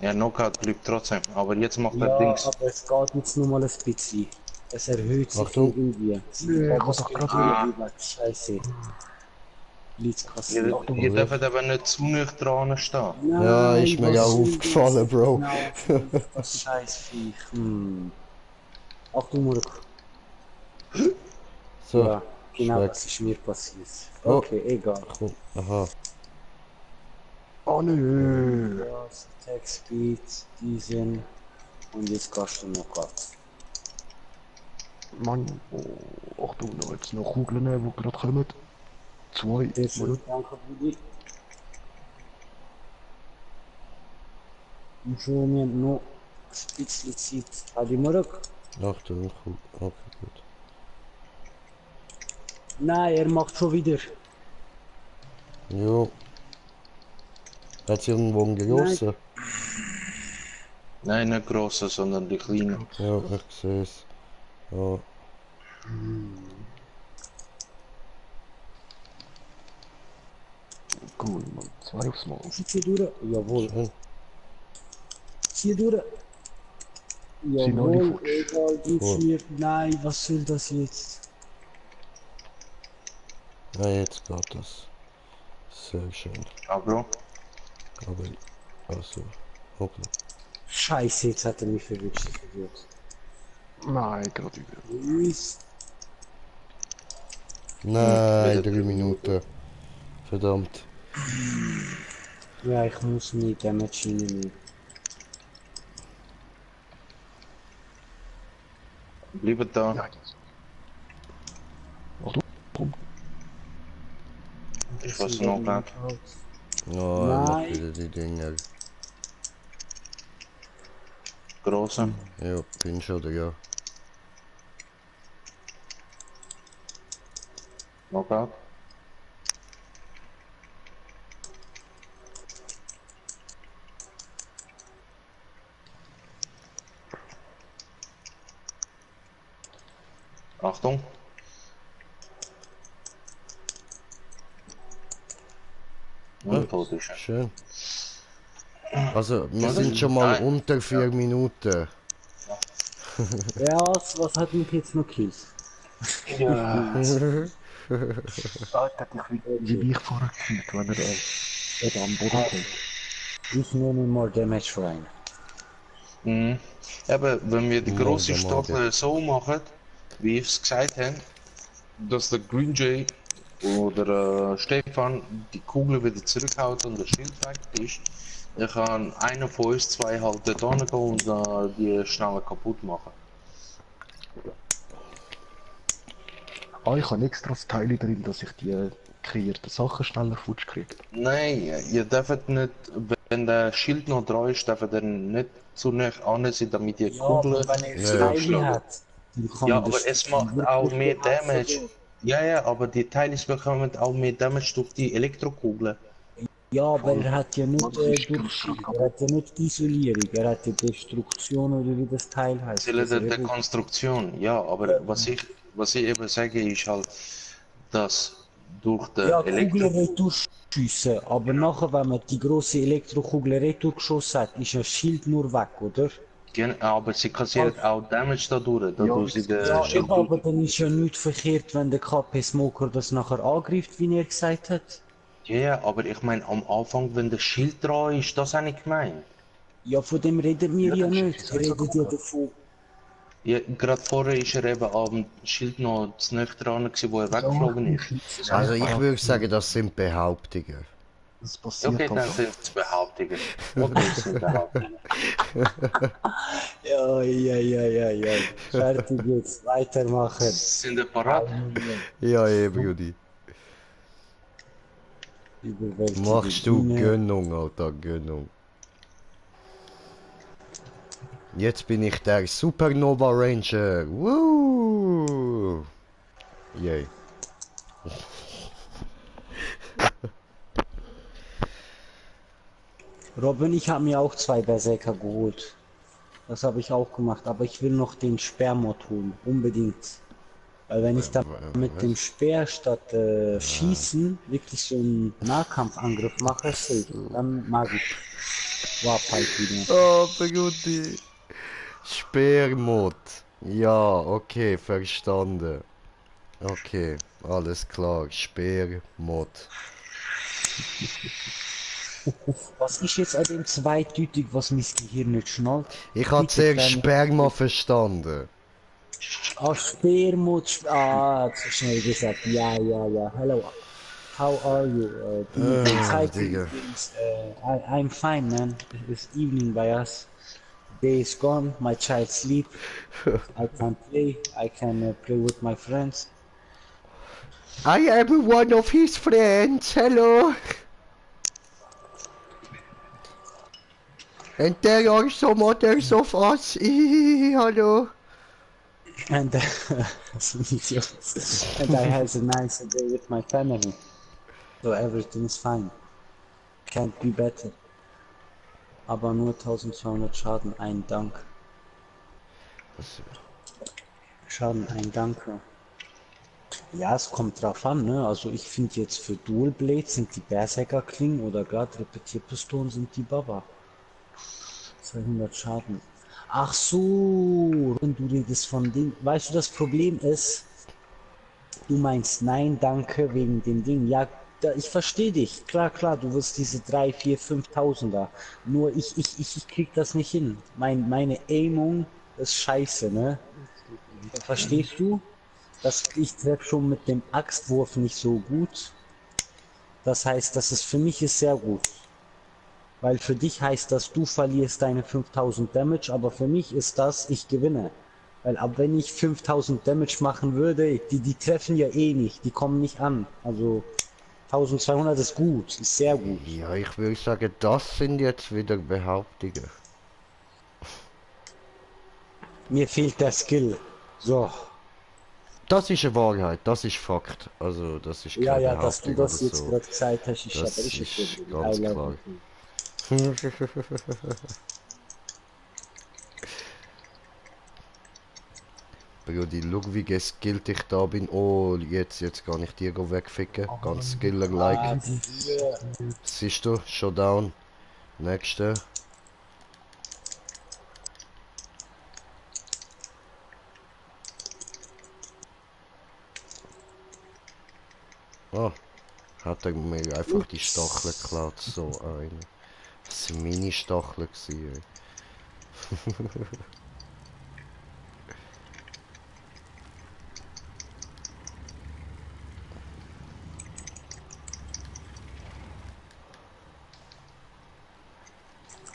F: Ja, Knockout bleibt trotzdem. Aber jetzt macht er
G: Ja,
F: Dings.
G: aber es geht jetzt nur mal ein bisschen. Es erhöht sich
A: Achtung.
G: irgendwie.
B: Nee,
G: Aber
B: ich
G: es
B: hab
G: geht
B: doch
G: wieder über. Scheiße. Blitz kassiert.
F: Ihr dürft aber nicht zu nicht dran stehen.
A: Ja, ist mir
G: was
A: auch
G: soll
A: aufgefallen,
G: das?
A: Bro.
G: Genau, das Scheißviech. Achtung, Murk.
A: So,
G: Ja, genau,
A: schmeckt.
G: was ist mir passiert.
A: Oh.
G: Okay, egal.
A: Komm, aha.
B: Oh nö!
G: Das Attack Speed, diesen. Und jetzt kannst du noch ab.
B: Mann, oh, Achtung, noch jetzt noch Kugeln, die gerade kommen. Zwei.
G: Sehr schön, danke Rudi. Und schon, wir haben noch ein bisschen Zeit. Adi Murk.
A: Achtung, okay, gut.
G: Nein, er macht schon wieder.
A: Jo. Hat sie irgendwo einen grossen?
F: Nein, nicht grosse, sondern die kleine.
A: Ja, ich sehe es. Ja.
B: Cool, Mann. 2 aufs Mal.
G: Zieh durch. Jawohl.
A: Schön.
G: Zieh durch.
B: Sind alle
G: Jawohl,
B: futsch.
G: egal, geht's
A: Gut.
G: mir. Nein, was soll das jetzt?
A: Ja, jetzt geht das. Sehr schön.
F: Ja, Bro.
A: Aber, also, hoppla.
G: Scheiße, jetzt hat er mich verwünscht. Idiot.
B: Nein, gerade über.
G: Luis.
A: Nein, 3 Minuten. Verdammt.
G: Ja, ich muss nicht Damage nehmen.
F: Bleibt da.
B: Ja, jetzt.
F: Ich weiß noch nicht.
A: Ja, er macht
G: Nein.
A: wieder die Dinger.
F: Grosse.
A: Ja, bin schon da, ja.
F: Knockout. Achtung. Und tot ist er.
A: Schön. Also, wir
F: Was
A: sind
F: ist-
A: schon mal
F: Nein.
A: unter 4 Minuten.
G: Ja, was hat mich jetzt noch kills?
B: Ja. Alter, wie ich vorher gefühlt, wenn er am Boden kommt.
G: Ich nehme more Damage rein.
F: Mhm. Aber wenn wir die
A: Morgen,
F: große
A: morgen.
F: Staffel so machen, wie ich es gesagt habe, dass der Green Jay oder Stefan die Kugel wieder zurückhaut und der Schild weg ist, dann kann einer von uns zwei halt dort hingehen und die schneller kaputt machen.
B: Ah, ich habe extra das Teil drin, dass ich die kreierten Sachen schneller futsch kriege.
F: Nein, ihr dürft nicht, wenn der Schild noch dran ist, dürft ihr nicht zu nah an sein, damit die Kugel
G: wenn er
A: Ja, ja.
G: Teile hat, dann kann
F: Ja,
G: man
F: aber
G: das
F: es macht
G: wirklich
F: auch mehr
G: behalten.
F: Damage. Ja, ja, aber die Teile bekommen auch mehr Damage durch die Elektrokugeln.
G: Ja, aber er hat ja nicht
B: Das ist
G: Durchschild, er hat ja nicht Isolierung, er hat ja Destruktion oder wie das Teil heißt.
F: Zählen
G: Also,
F: der Konstruktion, ja, aber was ich eben sage, ist halt, dass durch den
G: ja, Kugel
F: Elektro...
G: retourschiessen, aber nachher, wenn man die grosse Elektrokugel retour geschossen hat, ist das Schild nur weg, oder?
F: Aber sie kassiert auch Damage dadurch, dadurch sie den
G: Ja,
F: Schild...
G: aber dann ist ja nichts verkehrt, wenn der KP Smoker das nachher angreift, wie er gesagt hat.
F: Ja, ja, aber ich meine, am Anfang, wenn der Schild dran ist, das habe ich gemeint.
G: Ja, von dem reden wir ja
B: dann
G: nicht.
B: schießt
G: Wir
B: er so
G: reden ja
B: Kugel.
G: davon.
F: Ja, gerade vorher ist er eben am Schild noch zu nah dran gewesen, wo er weggeflogen ist.
A: Also, ich würde sagen, das sind Behauptungen.
B: Das passiert
F: Okay, dann
B: einfach.
F: sind es Behauptungen. Okay, es sind Behauptungen.
G: Ja. Fertig jetzt, weitermachen.
F: Sind ihr parat?
A: Ja, eben, Rudi.
G: Überwältigende
A: Machst du
G: Biene.
A: Gönnung, Alter, Gönnung. Jetzt bin ich der Supernova Ranger. Woo! Yay.
G: Robin, ich habe mir auch 2 Berserker geholt. Das habe ich auch gemacht, aber ich will noch den Sperrmod holen, unbedingt. Weil wenn ich dann mit dem Speer statt Schießen wirklich so einen Nahkampfangriff mache, dann mag ich Warpipe wieder.
A: Oh, Rudi. Sperrmod. Ja, okay, verstanden. Okay, alles klar. Sperrmod.
G: Was ist jetzt an dem zweideutig, was mein Gehirn nicht schnallt?
A: Ich habe
G: Bitte
A: zuerst
G: kleine-
A: Sperma verstanden.
G: Ah, Sperrmod, zu schnell gesagt. Ja. Hello. How are you? Die Zeit
A: Digga.
G: ist, I'm fine, man. It's evening by us. Day is gone. My child sleep. I can play. I can play with my friends.
A: I am one of his friends. Hello. And there are some others of us. Hallo.
G: And so an idiot. And I had a nice day with my family. So everything is fine. Can't be better. Aber nur 1200 Schaden, ein Dank.
A: Was,
G: Schaden, ein Danke. Ja, es kommt drauf an, ne? Also ich finde jetzt für Dual Blade sind die Berserker-Klingen oder gerade Repetierpistolen sind die Baba. 200 Schaden. Ach so, wenn du redest von Ding. Weißt du, das Problem ist, du meinst nein, danke wegen dem Ding. Ja, ich verstehe dich. Klar, klar, du wirst diese 3, 4, 5.000er. Nur ich krieg das nicht hin. Meine Aimung ist scheiße, ne? Verstehst du? Ich treffe schon mit dem Axtwurf nicht so gut. Das heißt, für mich ist sehr gut. Weil für dich heißt das, du verlierst deine 5000 Damage, aber für mich ist das, ich gewinne. Weil ab wenn ich 5000 Damage machen würde, die treffen ja eh nicht, die kommen nicht an. Also 1200 ist gut, ist sehr gut.
A: ja, ich würde sagen, das sind jetzt wieder Behauptungen.
G: Mir fehlt der Skill. So.
A: Das ist eine Wahrheit, das ist Fakt. Also, das ist keine
G: Ja, dass du
A: Behauptung
G: das
A: oder
G: jetzt
A: so.
G: gerade gesagt hast, ist
A: Das
G: aber richtig
A: ist
G: gut.
A: ganz
G: I love
A: klar.
G: it.
A: Brudi, schau wie geskillt ich da bin. Oh, jetzt kann ich dir wegficken. Ganz skiller-like. Siehst du, schon down. Nächste. Oh, hat er mir einfach die Stacheln geklaut. So eine. Das sind meine Stacheln gewesen, ey.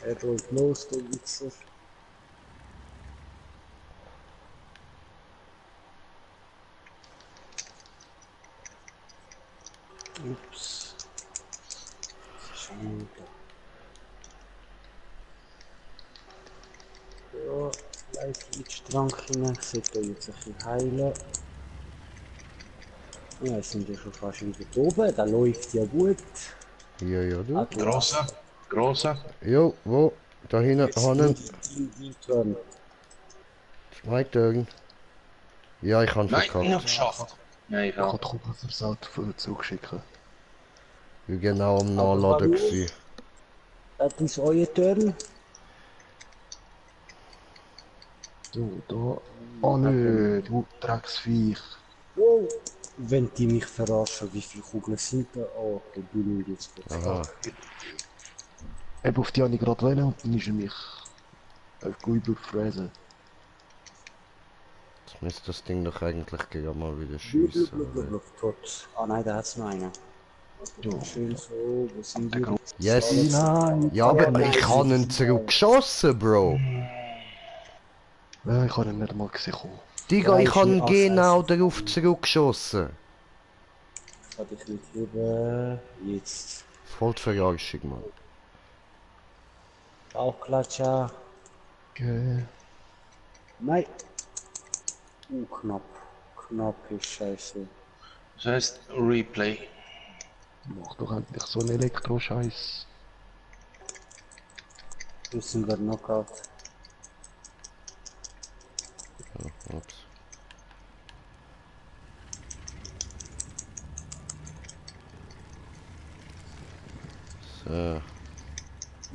G: Er rollt los, der Wichser. Ups. Schade. Ja, gleich mit Strang hinein. Sollte jetzt ein bisschen heilen. Ja, jetzt sind wir schon fast wieder oben. Da läuft ja gut.
A: Ja, du.
F: Großer.
A: Jo, wo? Da hinten, Hannen.
G: Die Turn.
A: Zwei Tögen. Ja, ich habe
F: Nein, ich
A: verkackt.
F: hab's geschafft. Nein, ich
B: Ich kann
F: hab.
B: die Kumpel versaut zurückschicken.
A: Ich war genau am Nachladen gewesen.
G: Das ist euer Turn.
B: Du, da. Oh nö, du Drecksviech.
G: Wow. Wenn die mich verarschen, wie viele Kugeln sind da? Oh, okay, du nimmst jetzt kurz.
A: Aha.
B: Eben auf die habe ich gerade wählen und dann ist er mich auf gut überfräsen.
A: Jetzt müsste das Ding doch eigentlich gegen mal wieder schiessen.
G: Tot. Ah nein, da hat's noch einen.
B: Ja.
G: Schön so, wo sind wir?
A: Yes!
B: Nein!
A: Ja, aber ich habe ihn zurückgeschossen, Bro!
B: Ja, ich habe ihn nicht mal gesehen.
A: Digga, ich habe ihn
G: Ja,
A: genau darauf zurückgeschossen.
G: Kann ich nicht geben. Jetzt.
A: Voll die Verarschung, Mann.
G: Bauchklatscher.
B: Okay.
G: Nein. Knapp. Knapp ist scheiße.
F: Das heißt Replay.
B: Mach doch endlich so einen Elektro-Scheiß.
G: Müssen wir Knockout.
A: Oh, ups.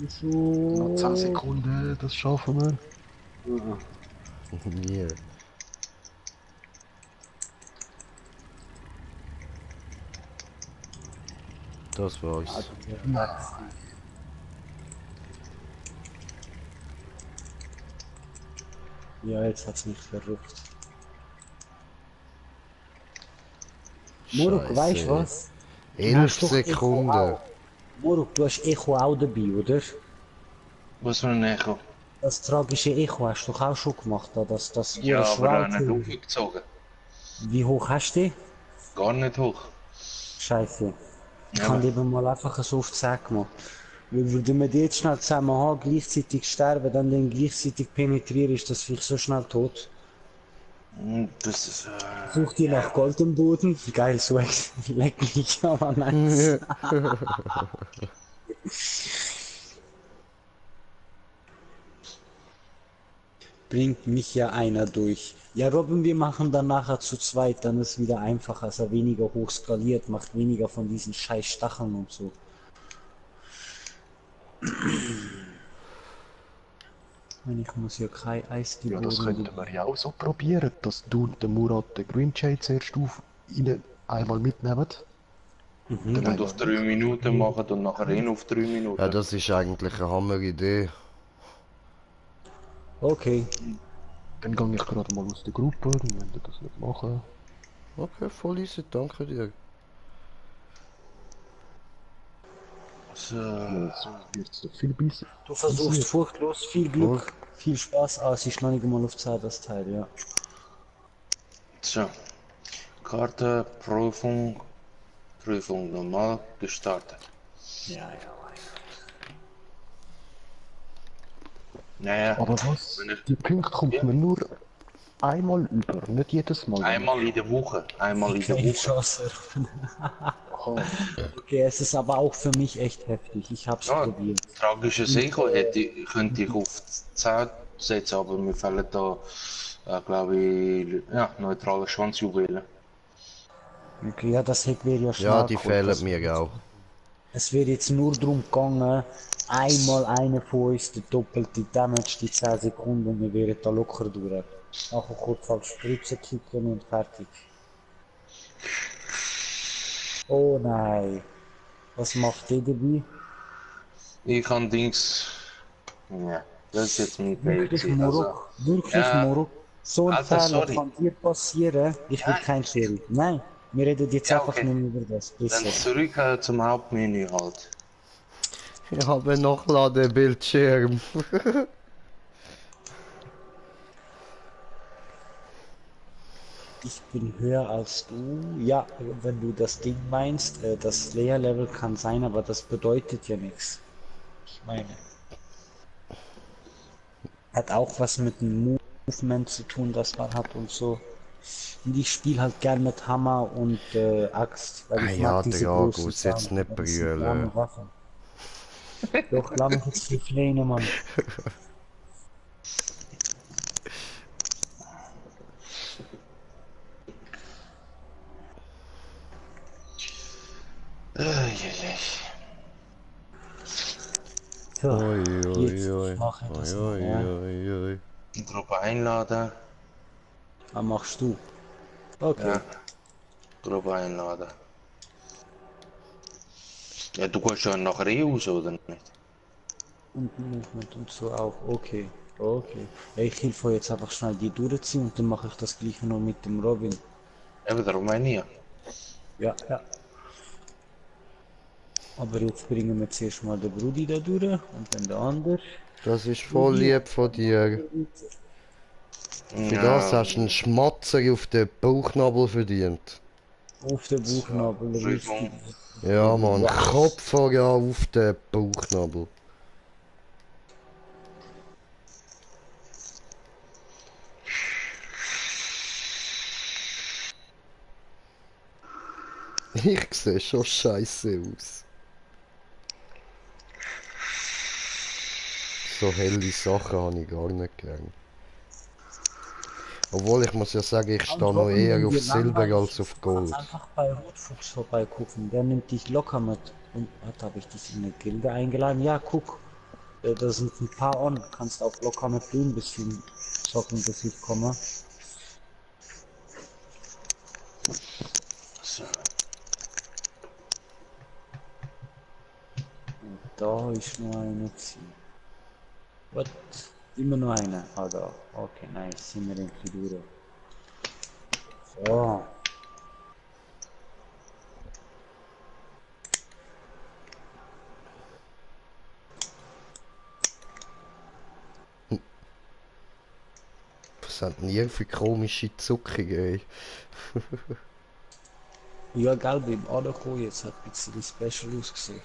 A: So.
B: Noch 10 Sekunden, das schaffen wir.
A: Hier. Das war's.
G: Ja, jetzt hat's mich verrückt. Muruk, weißt du was?
A: 11
G: Hast doch Echo
A: Sekunden.
G: auch. Muruk, du hast Echo auch dabei, oder?
F: Was für ein Echo?
G: Das tragische Echo hast du doch auch schon gemacht, da, das
F: Ja, aber
G: Schwarze.
F: nicht hochgezogen.
G: Wie hoch hast du die?
F: Gar nicht hoch.
G: Scheiße. Ich
F: Ja,
G: habe
F: aber-
G: eben mal einfach so auf 10 gemacht. Weil würden wir die jetzt schnell zusammen haben, gleichzeitig sterben, dann den gleichzeitig penetrieren, ist das vielleicht so schnell tot.
F: Das ist,
G: Sucht ihr nach Gold im Boden? Geil, so leck mich, aber nice. Bringt mich ja einer durch. Ja, Robin, wir machen dann nachher zu zweit, dann ist wieder einfacher, ist er weniger hoch skaliert, macht weniger von diesen scheiß Stacheln und so. Ich muss ja kein Eis die
B: Ja, das
G: Boden-
B: könnten wir ja auch so probieren, dass du und der Murat den Green Shade zuerst auf ihn einmal mitnehmen.
F: Dann wir auf 3 Minuten machen und nachher ihn auf 3 Minuten.
A: Ja, das ist eigentlich eine Hammer-Idee.
G: Okay.
B: Dann gehe ich gerade mal aus der Gruppe, dann müsst ihr das nicht machen.
A: Okay, voll easy, danke dir.
F: So.
B: Ja, so wird es viel besser.
G: Du versuchst furchtlos, viel Glück, viel Spaß, aber es ist noch nicht mal auf Zeit, das Teil, ja.
F: So. Karte, Prüfung normal gestartet.
G: Ja.
F: Naja,
B: Aber was?
F: wenn ich-
B: Die Punkte kommt man nur einmal über, nicht jedes Mal.
F: einmal in der Woche. Einmal in der
G: Keine
F: Woche.
G: Chance.
B: Aha.
G: Okay, es ist aber auch für mich echt heftig. Ich hab's
F: Ja,
G: probiert.
F: tragische Sicher könnte ich auf 10 setzen, aber mir fehlen da, glaube ich, ja, neutrale Schwanzjuwelen.
G: Okay, ja, das wäre ja schnell.
A: Ja, die
G: geholt.
A: fehlen
G: Das-
A: mir auch.
G: Es wäre jetzt nur darum gegangen, einmal einer von uns der doppelte Damage, die 10 Sekunden, und wir wären da locker durch. Nachher kurz auf Spritze kicken und fertig. Oh nein. Was macht ihr dabei?
F: Ich kann Dings. Ja, das ist jetzt mein Fail.
G: Wirklich
F: gewesen. Also,
G: Morok. Wirklich
F: ja.
G: Morok. So ein
F: Alter,
G: Fehler
F: sorry.
G: kann dir passieren. Ich will
F: Ja.
G: kein Fail. Nein, wir reden jetzt
F: Ja,
G: einfach
F: okay.
G: nicht mehr über das.
F: dann
G: Besser.
F: zurück zum Hauptmenü halt.
A: Ich habe noch Ladebildschirm.
G: Ich bin höher als du. Ja, wenn du das Ding meinst, das Layer-Level kann sein, aber das bedeutet ja nichts. Ich meine. Hat auch was mit dem Movement zu tun, das man hat und so. Und ich spiele halt gern mit Hammer und Axt, weil ich
A: Ah ja,
G: mag diese
A: Dragus,
G: großen
A: jetzt
G: Sachen,
A: nicht
G: das sind
A: brüllen.
G: lange Waffen. Doch, lass mich jetzt viel kleiner, Mann. So,
A: Oi, oi,
G: jetzt
A: oi.
G: mache ich das
A: Oi,
G: mal,
A: oi,
G: ja.
A: oi, oi.
F: Die Gruppe einladen.
G: Was machst du? Okay.
F: Ja. Gruppe einladen. Ja, du gehst ja nachher eh raus, oder nicht?
G: Und Movement und so auch. Okay. Okay. Ja, ich helfe euch jetzt einfach schnell die durchziehen und dann mache ich das gleiche noch mit dem Robin.
F: Eben, darum meine ich ja.
G: Ja, ja. Aber jetzt bringen wir zuerst mal den Brudi da durch und dann der andere.
A: Das ist voll lieb von dir. Für das hast du einen Schmatzer auf den Bauchnabel verdient.
G: Auf den Bauchnabel, richtig.
F: Prüfung.
A: Ja, Mann, Kopf auf den Bauchnabel. Ich sehe schon scheiße aus. So helle Sachen habe ich gar nicht gern. Obwohl ich muss ja sagen, ich stehe noch eher auf Silber als auf Gold.
G: Einfach bei Rotfuchs vorbeigucken, der nimmt dich locker mit. Und habe ich dich in eine Gilde eingeladen? Ja, guck. Da sind ein paar on. Kannst auch locker mit denen ein bisschen zocken, bis ich komme.
F: So.
G: Da ist nur eine ziehen. What? Immer nur eine. Ah, da. Okay, nice. Sind wir endlich durch. So.
A: Was hat denn ihr für komische Zuckungen, ey?
G: Ja, geil, beim Ankommen jetzt hat ein bisschen special ausgesehen.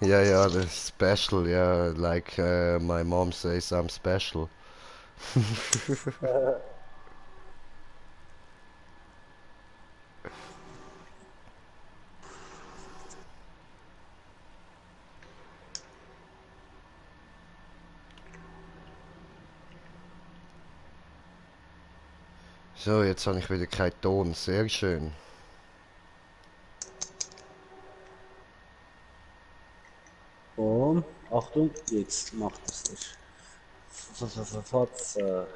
A: Ja, ja, das ist special, ja. Like my mom says I'm special. So, jetzt habe ich wieder keinen Ton. Sehr schön.
G: Und, Achtung, jetzt macht es das. Fotze.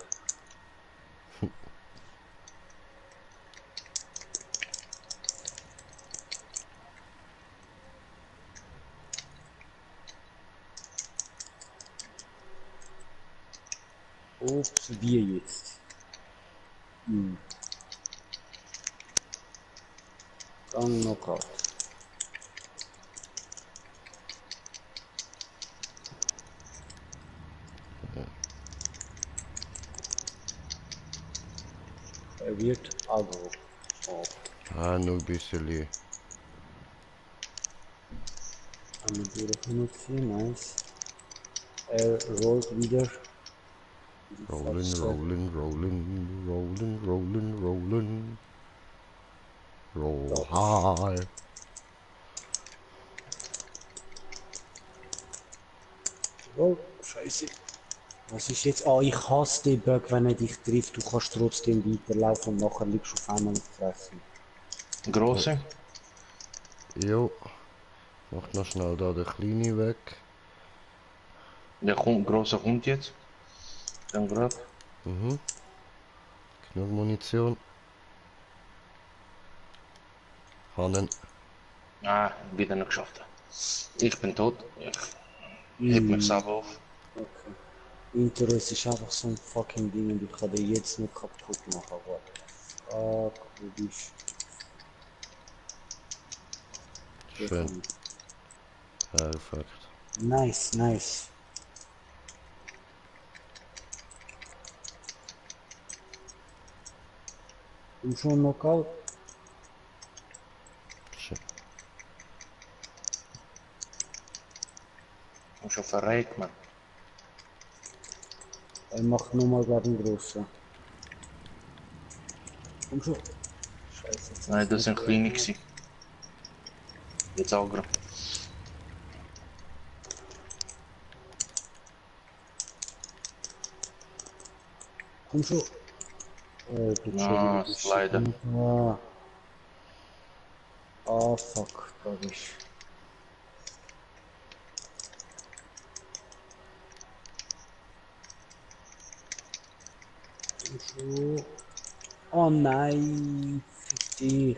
G: Ups, wir jetzt. Gang Knockout. Er wird aggro. Oh.
A: Ah, nur ein bisschen.
G: Eine durchnutzen, nice. Er rollt wieder.
A: Rollen, rollen, rollen, rollen, rollen, rollen. Roll high.
G: Oh, scheiße. Was ist jetzt? Ah, ich hasse den Bug, wenn er dich trifft, du kannst trotzdem weiterlaufen und nachher liegst du auf einmal fressen.
F: Grosse?
A: Jo. Mach noch schnell da den Kleine weg.
F: Der große kommt jetzt. Dann grad.
A: Mhm. Genug Munition. Hannen.
F: Ah, wieder nicht geschafft. Ich bin tot. Ich heb mich selber auf.
G: Okay. Interesse ist einfach so ein fucking Ding und ich kann den jetzt nicht kaputt machen. What? Fuck, wo bist du?
A: Schön. Perfekt.
G: Nice, nice. Und schon Knockout?
A: Schön.
F: Ich bin schon verreckt, man.
G: Er macht nochmal gerade einen grossen. Komm schon. Scheiße. Jetzt
F: Nein, das sind kleine gewesen. Jetzt aggro.
G: Komm schon. Oh, du
F: Ah, leider.
G: Ah. Ah, fuck, da bist du. Oh nein, fick dich.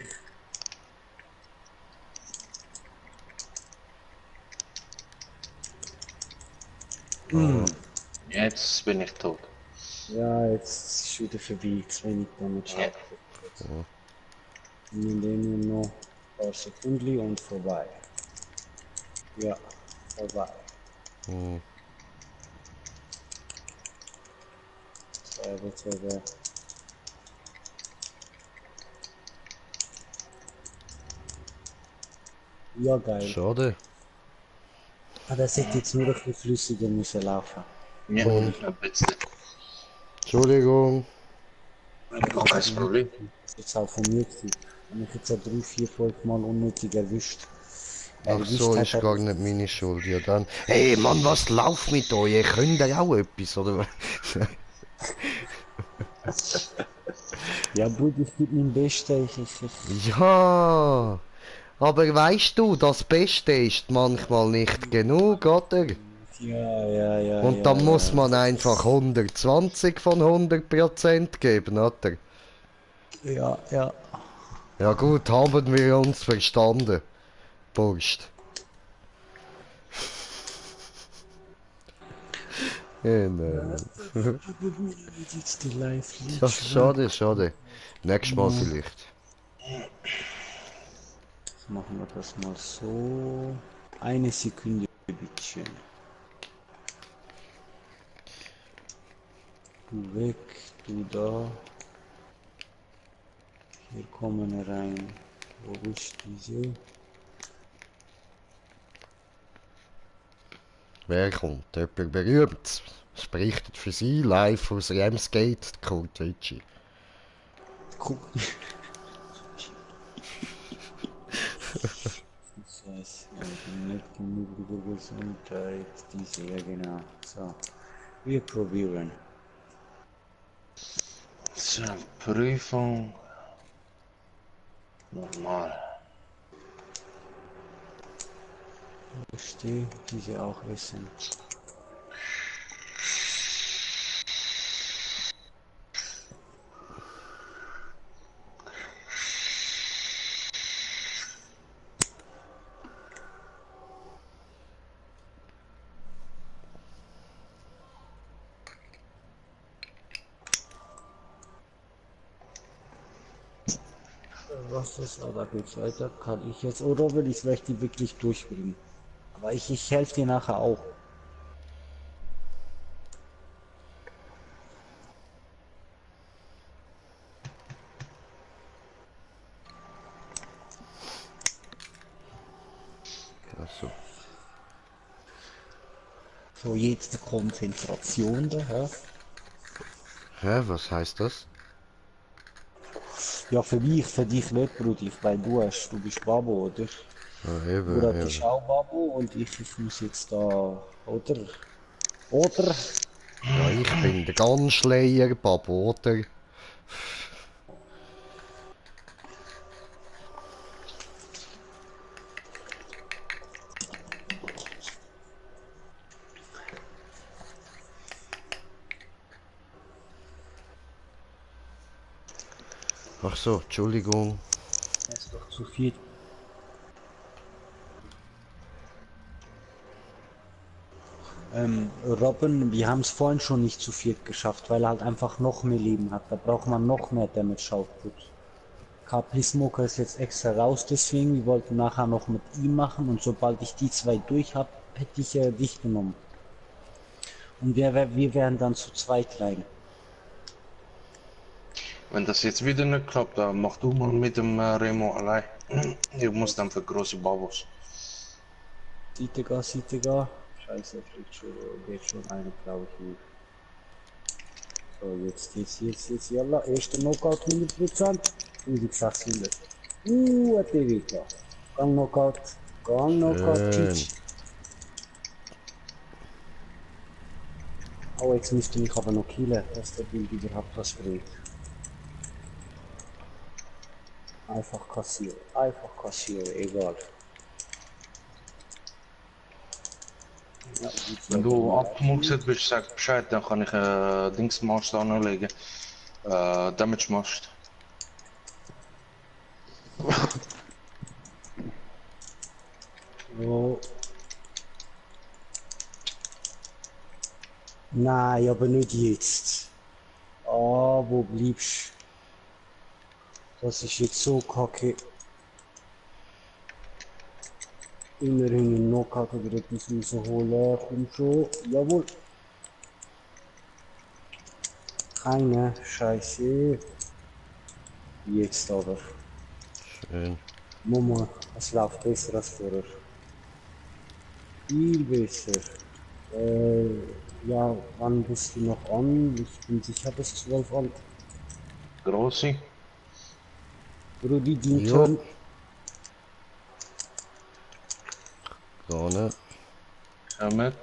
F: Jetzt bin ich tot.
G: Ja, jetzt ist wieder vorbei, zu wenig Damage.
F: Ja.
A: Ja.
G: Wir nehmen nur noch ein paar Sekunden und vorbei. Ja, vorbei.
A: Hm.
G: Zwei. Ja, geil.
A: Schade.
G: Ah, das hätte jetzt nur ein bisschen flüssiger müssen laufen.
F: Ja, ein bisschen.
A: Entschuldigung.
F: Gar kein Problem.
G: Das ist jetzt auch von mir gewesen. Wenn ich jetzt auch 3, 4, 5 Mal unnötig erwischt.
A: Ach so, ist gar nicht meine Schuld. Ja dann. Hey Mann, was läuft mit euch? Ihr könnt ja auch etwas, oder?
G: Ja, Bruder, ich gebe mein Bestes.
A: Ja. Aber weißt du, das Beste ist manchmal nicht genug, oder?
G: Ja.
A: Und dann muss man einfach 120 von 100% geben, oder?
G: Ja.
A: Ja gut, haben wir uns verstanden. Burst. Ja, nein.
G: Jetzt die live
A: Ja, schade. Nächstes Mal vielleicht.
G: Machen wir das mal so. Eine Sekunde, bitte. Du weg, du da. Hier kommen rein. Wo ist diese?
A: Wer kommt? Jemand berühmt? Es berichtet für Sie live aus Ramsgate, Kurt Ritchie.
G: Guck. Scheiße, nicht genug über Gesundheit, diese, ja genau. So, wir probieren.
F: So, Prüfung. Normal.
G: Verstehe, diese auch essen. Was ist, da geht's weiter, kann ich jetzt, oder will ich vielleicht die wirklich durchbringen? Aber ich helfe dir nachher auch.
A: Also,
G: So, jetzt Konzentration da, hä?
A: hä, was heißt das?
G: Ja, für mich, für dich nicht, Brudi, weil du bist Babo, oder?
A: Ja, eben,
G: Murat
A: eben.
G: ist auch Babo und ich muss jetzt da, oder? Oder?
A: Ja, ich bin der ganz Schleier, Babo, oder? Ach so, Entschuldigung.
G: Er ist doch zu viel. Robin, wir haben es vorhin schon nicht zu viert geschafft, weil er halt einfach noch mehr Leben hat. Da braucht man noch mehr Damage Output. KP Smoker ist jetzt extra raus, deswegen, wir wollten nachher noch mit ihm machen und sobald ich die zwei durch habe, hätte ich dich genommen. Und wir wären dann zu zweit rein.
F: Wenn das jetzt wieder nicht klappt, dann mach du mal mit dem Remo allein. Ich muss dann für große Babos.
G: Sieht egal. Scheiße, geht schon eine, glaube ich nicht. So, jetzt, yalla, erster Knockout 100%. 1600. Hat der Weg da. Gang Knockout,
A: Schön.
G: Teach. Oh, jetzt müsste mich aber noch killen, dass der Bild überhaupt was bringt. Einfach kassieren, egal. Ja,
F: Wenn du abgemurkst bist, sag Bescheid, dann kann ich Dingsmast anlegen. Damage Mast.
G: Oh. Nein, aber nicht jetzt. Ah, wo bliebst? Das ist jetzt so kacke. Immerhin einen Knockout oder etwas rausholen. Komm schon. Jawohl. Keine Scheiße. Jetzt aber.
A: Schön.
G: Mama, es läuft besser als vorher. Viel besser. Ja, wann bist du noch an? Ich bin sicher bis 12 an.
F: Große.
G: Rudi, dein
A: Jo.
G: Turn.
A: Gar nicht.
F: Kommt.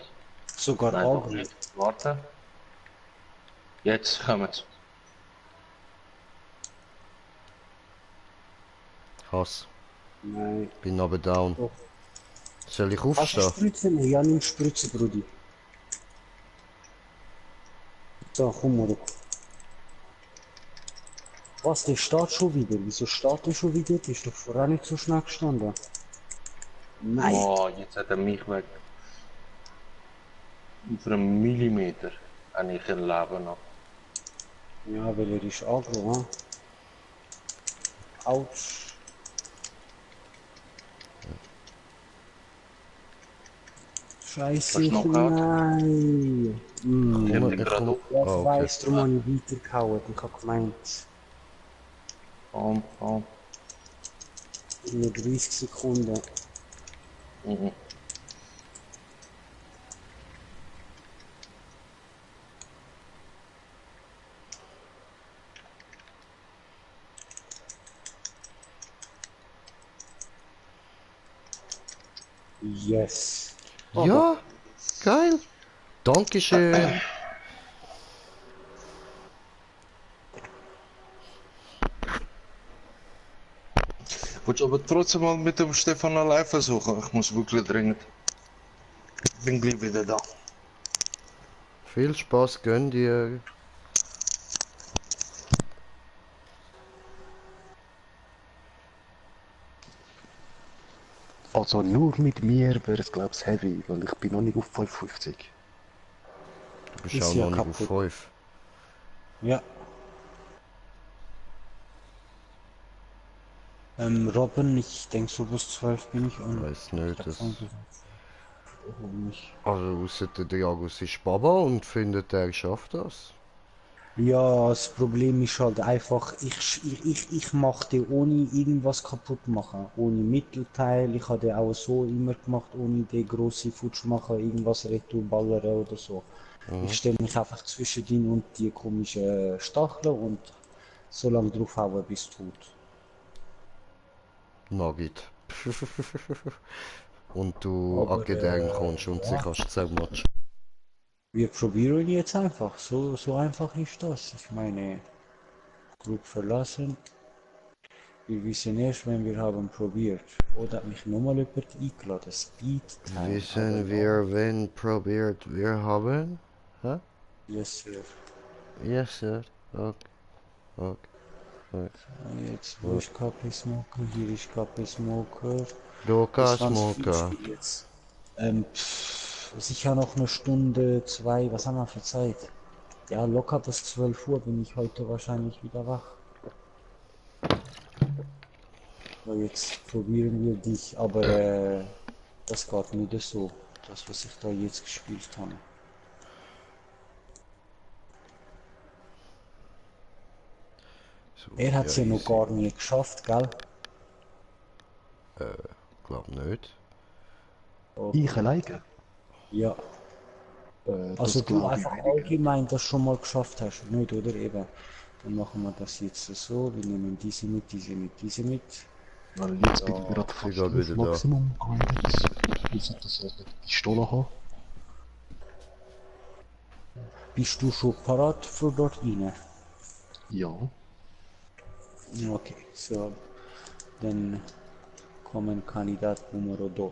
G: Sogar
F: Nein, doch
G: Augen.
F: nicht. Warte. Jetzt kommt.
A: Hass.
G: Nein,
A: Bin aber down.
G: doch.
A: Soll ich
G: Hast du
A: aufstehen?
G: Spritze? Ja, nimm Spritze, Brudi. So, komm mal. Was, der steht schon wieder? Wieso steht der schon wieder? Der ist doch vorher nicht so schnell gestanden. Nein.
F: Oh, jetzt hat er mich weg. Über einen Millimeter habe ich ein Leben noch.
G: Ja, weil er ist aggro, hm? Autsch. Scheiße,
F: Was noch gehabt?
G: nein.
F: Ich hab
A: Komm,
F: dich
A: ich
F: gerade
A: komm.
G: Ja, ich
A: Ah, okay.
G: weiss, darum habe ich weitergehauen. Ich habe gemeint,
F: Komm.
G: nur 30 Sekunden.
F: Mhm.
G: Yes.
A: Ja, geil. Dankeschön.
F: Willst du aber trotzdem mal mit dem Stefan allein versuchen? Ich muss wirklich dringend. Bin gleich wieder da.
A: Viel Spaß, gönn dir.
B: Also nur mit mir wäre es glaube ich heavy, weil ich bin noch nicht auf 55.
A: Du bist
G: Ist
A: auch
G: ja
A: noch nicht auf
G: kaputt.
A: 5.
G: Ja. Robin, ich denke so bis 12 bin ich und
A: Weiß nicht, das...
G: nicht.
A: Also, ausser der Diagos ist Baba und findet, er schafft das.
G: Ja, das Problem ist halt einfach, ich mache den ohne irgendwas kaputt machen. Ohne Mittelteil. Ich habe den auch so immer gemacht, ohne den grossen Futsch machen, irgendwas retour oder so. Ich stelle mich einfach zwischen ihn und die komischen Stacheln und so lange draufhauen, bis tot.
A: Nugget. Und du
G: Aber
A: abgedärmt kommst und sie
G: ja,
A: kannst zermatschen.
G: wir probieren jetzt einfach. So einfach ist das. Ich meine, Group verlassen. Wir wissen erst, wenn wir haben probiert. Oder hat mich nochmal jemand eingeladen. Speed Time.
A: Wissen wir, wenn probiert wir haben? Hä?
G: Yes, sir.
A: Yes, sir. Okay. Okay.
G: Jetzt, wo ist KP Smoker? Hier ist KP Smoker.
A: Doka
G: Das waren so viele
A: Smoker.
G: Spiele jetzt. Sicher noch eine Stunde, zwei. Was haben wir für Zeit? Ja, locker bis 12 Uhr bin ich heute wahrscheinlich wieder wach. So, jetzt probieren wir dich, aber das geht nicht so. Das, was ich da jetzt gespielt habe.
A: So,
G: Er hat es ja noch
A: easy.
G: gar nie geschafft, gell?
A: Glaub nicht.
B: Ich alleine?
G: Ja.
B: Das
G: Also du
B: glaube ich
G: einfach
B: weniger.
G: allgemein das schon mal geschafft hast, nicht, oder? Eben. Dann machen wir das jetzt so. Wir nehmen diese mit, diese mit, diese mit.
B: Weil jetzt bin ich gerade fast
A: gerade
B: auf
A: wieder da.
B: Maximum gehandelt. Ich sollte das eine Pistole haben.
G: Bist du schon parat für dort rein?
B: Ja.
G: Okay, so. Dann kommen Kandidat Nummer 2.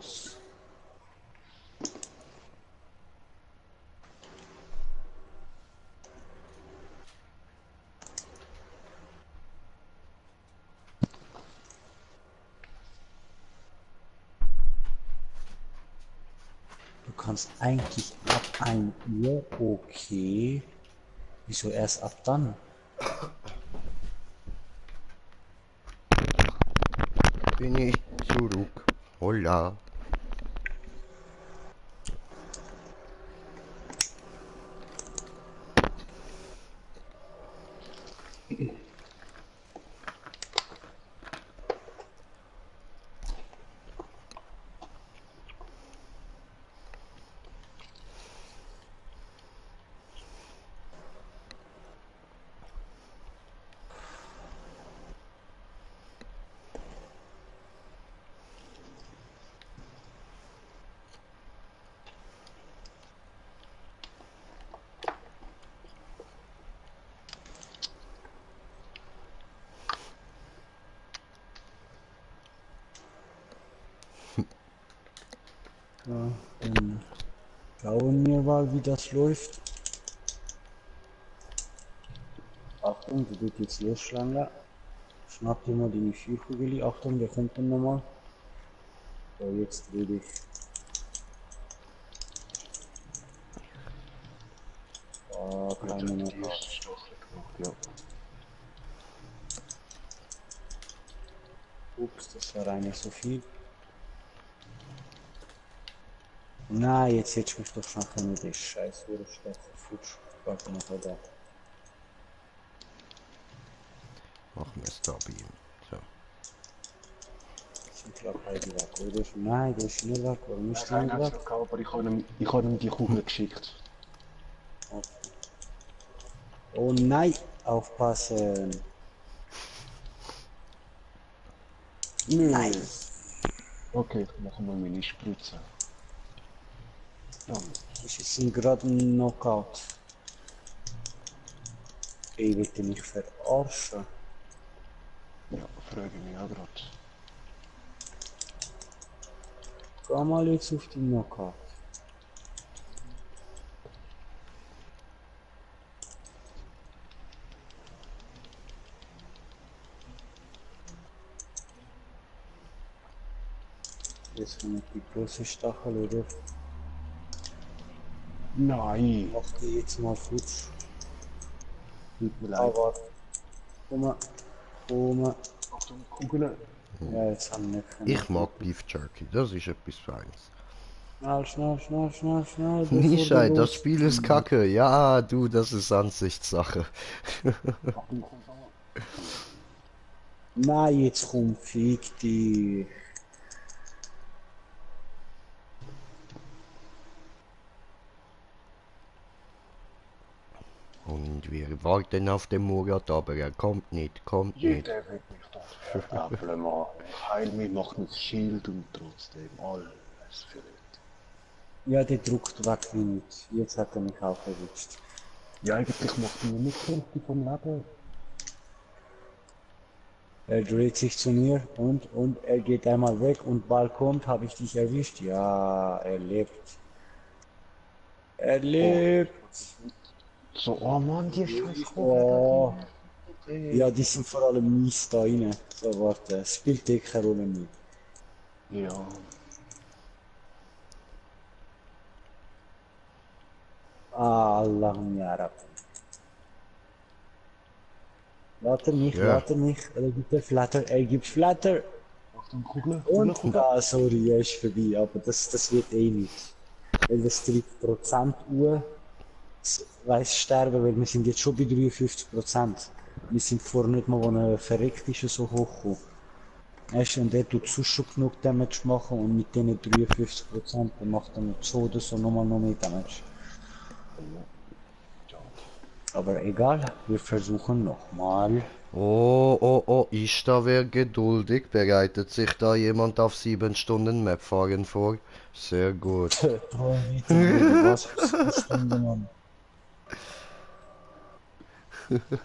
G: Du kannst eigentlich ab 1 Uhr, okay. Wieso erst ab dann?
A: Bin ich zurück. Hola.
G: Ja, dann schauen wir mal, wie das läuft. Achtung, du tut jetzt los, Schlange. Schnapp dir mal deine Vierkugel. Achtung, der kommt dann nochmal. So, jetzt will ich. Keine mehr.
B: Die erste Stachel gemacht, ja.
G: Ups, das war eine so viel. Nein, jetzt hätte ich mich doch schon können, der Scheiß wurde schlecht futsch. Warte noch da.
A: Machen wir es da bei ihm. So.
G: Sind glaube beide weg, oder? Nein, der ist nicht weg. Warum ist der
B: Nein,
G: nicht
B: nein,
G: weg?
B: aber ich habe ihm die Kugel geschickt.
G: Okay. Oh nein, aufpassen. Nein.
B: Okay, ich mache mal meine Spritze. Ja,
G: Ist es ihm gerade ein Knockout? Ich will mich verarschen.
B: ja, frage mich auch gerade.
G: Geh mal jetzt auf die Knockout. Jetzt kommt die große Stachel, oder?
B: Nein,
G: Mach die jetzt mal futsch.
B: tut mir leid.
G: Aber. Komm, komm.
B: Achtung, Kugeln.
G: Ja, jetzt haben wir nicht können.
A: Ich mag Beef Jerky, das ist etwas Feines.
G: Schnell.
A: Nischei, das Spiel ist kacke. Ja, du, das ist Ansichtssache.
B: Achtung, Kugeln.
G: Nein, jetzt komm, fick dich.
A: Und wir warten auf den Murat, aber er kommt nicht.
B: Jeder wird mich dort veräppeln, Mann. Heil mich, macht ein Schild und trotzdem alles für ihn.
G: Ja, der druckt weg wie nicht. Jetzt hat er mich auch erwischt.
B: Ja, eigentlich macht er mir nicht die Hälfte vom Leben.
G: Er dreht sich zu mir und er geht einmal weg und bald kommt, habe ich dich erwischt. Ja, er lebt. Er lebt.
B: So, oh Mann, die scheiß
G: Oh.
B: Kugeln.
G: Ja, die sind vor allem mies da rein. So, warte, es spielt eh keine Rolle mehr.
B: Ja.
G: Allahum ya Rabbi. Warte mich,
A: Ja.
G: er gibt Flatter.
B: Achtung, Kugeln.
G: Und, sorry, er ist vorbei, aber das wird eh nicht. Weil das 3% Uhr, weiss sterben, weil wir sind jetzt schon bei 53%. Wir sind vorher nicht mal, wo er verreckt ist, so hoch gekommen. Weißt du, und er tut sonst schon genug Damage machen und mit diesen 53% dann macht er mit so oder so nochmal noch mehr Damage. Aber egal, wir versuchen nochmal.
A: Oh, ist da wer geduldig? Bereitet sich da jemand auf 7 Stunden Map fahren vor? Sehr gut.
G: Was für Stunden an?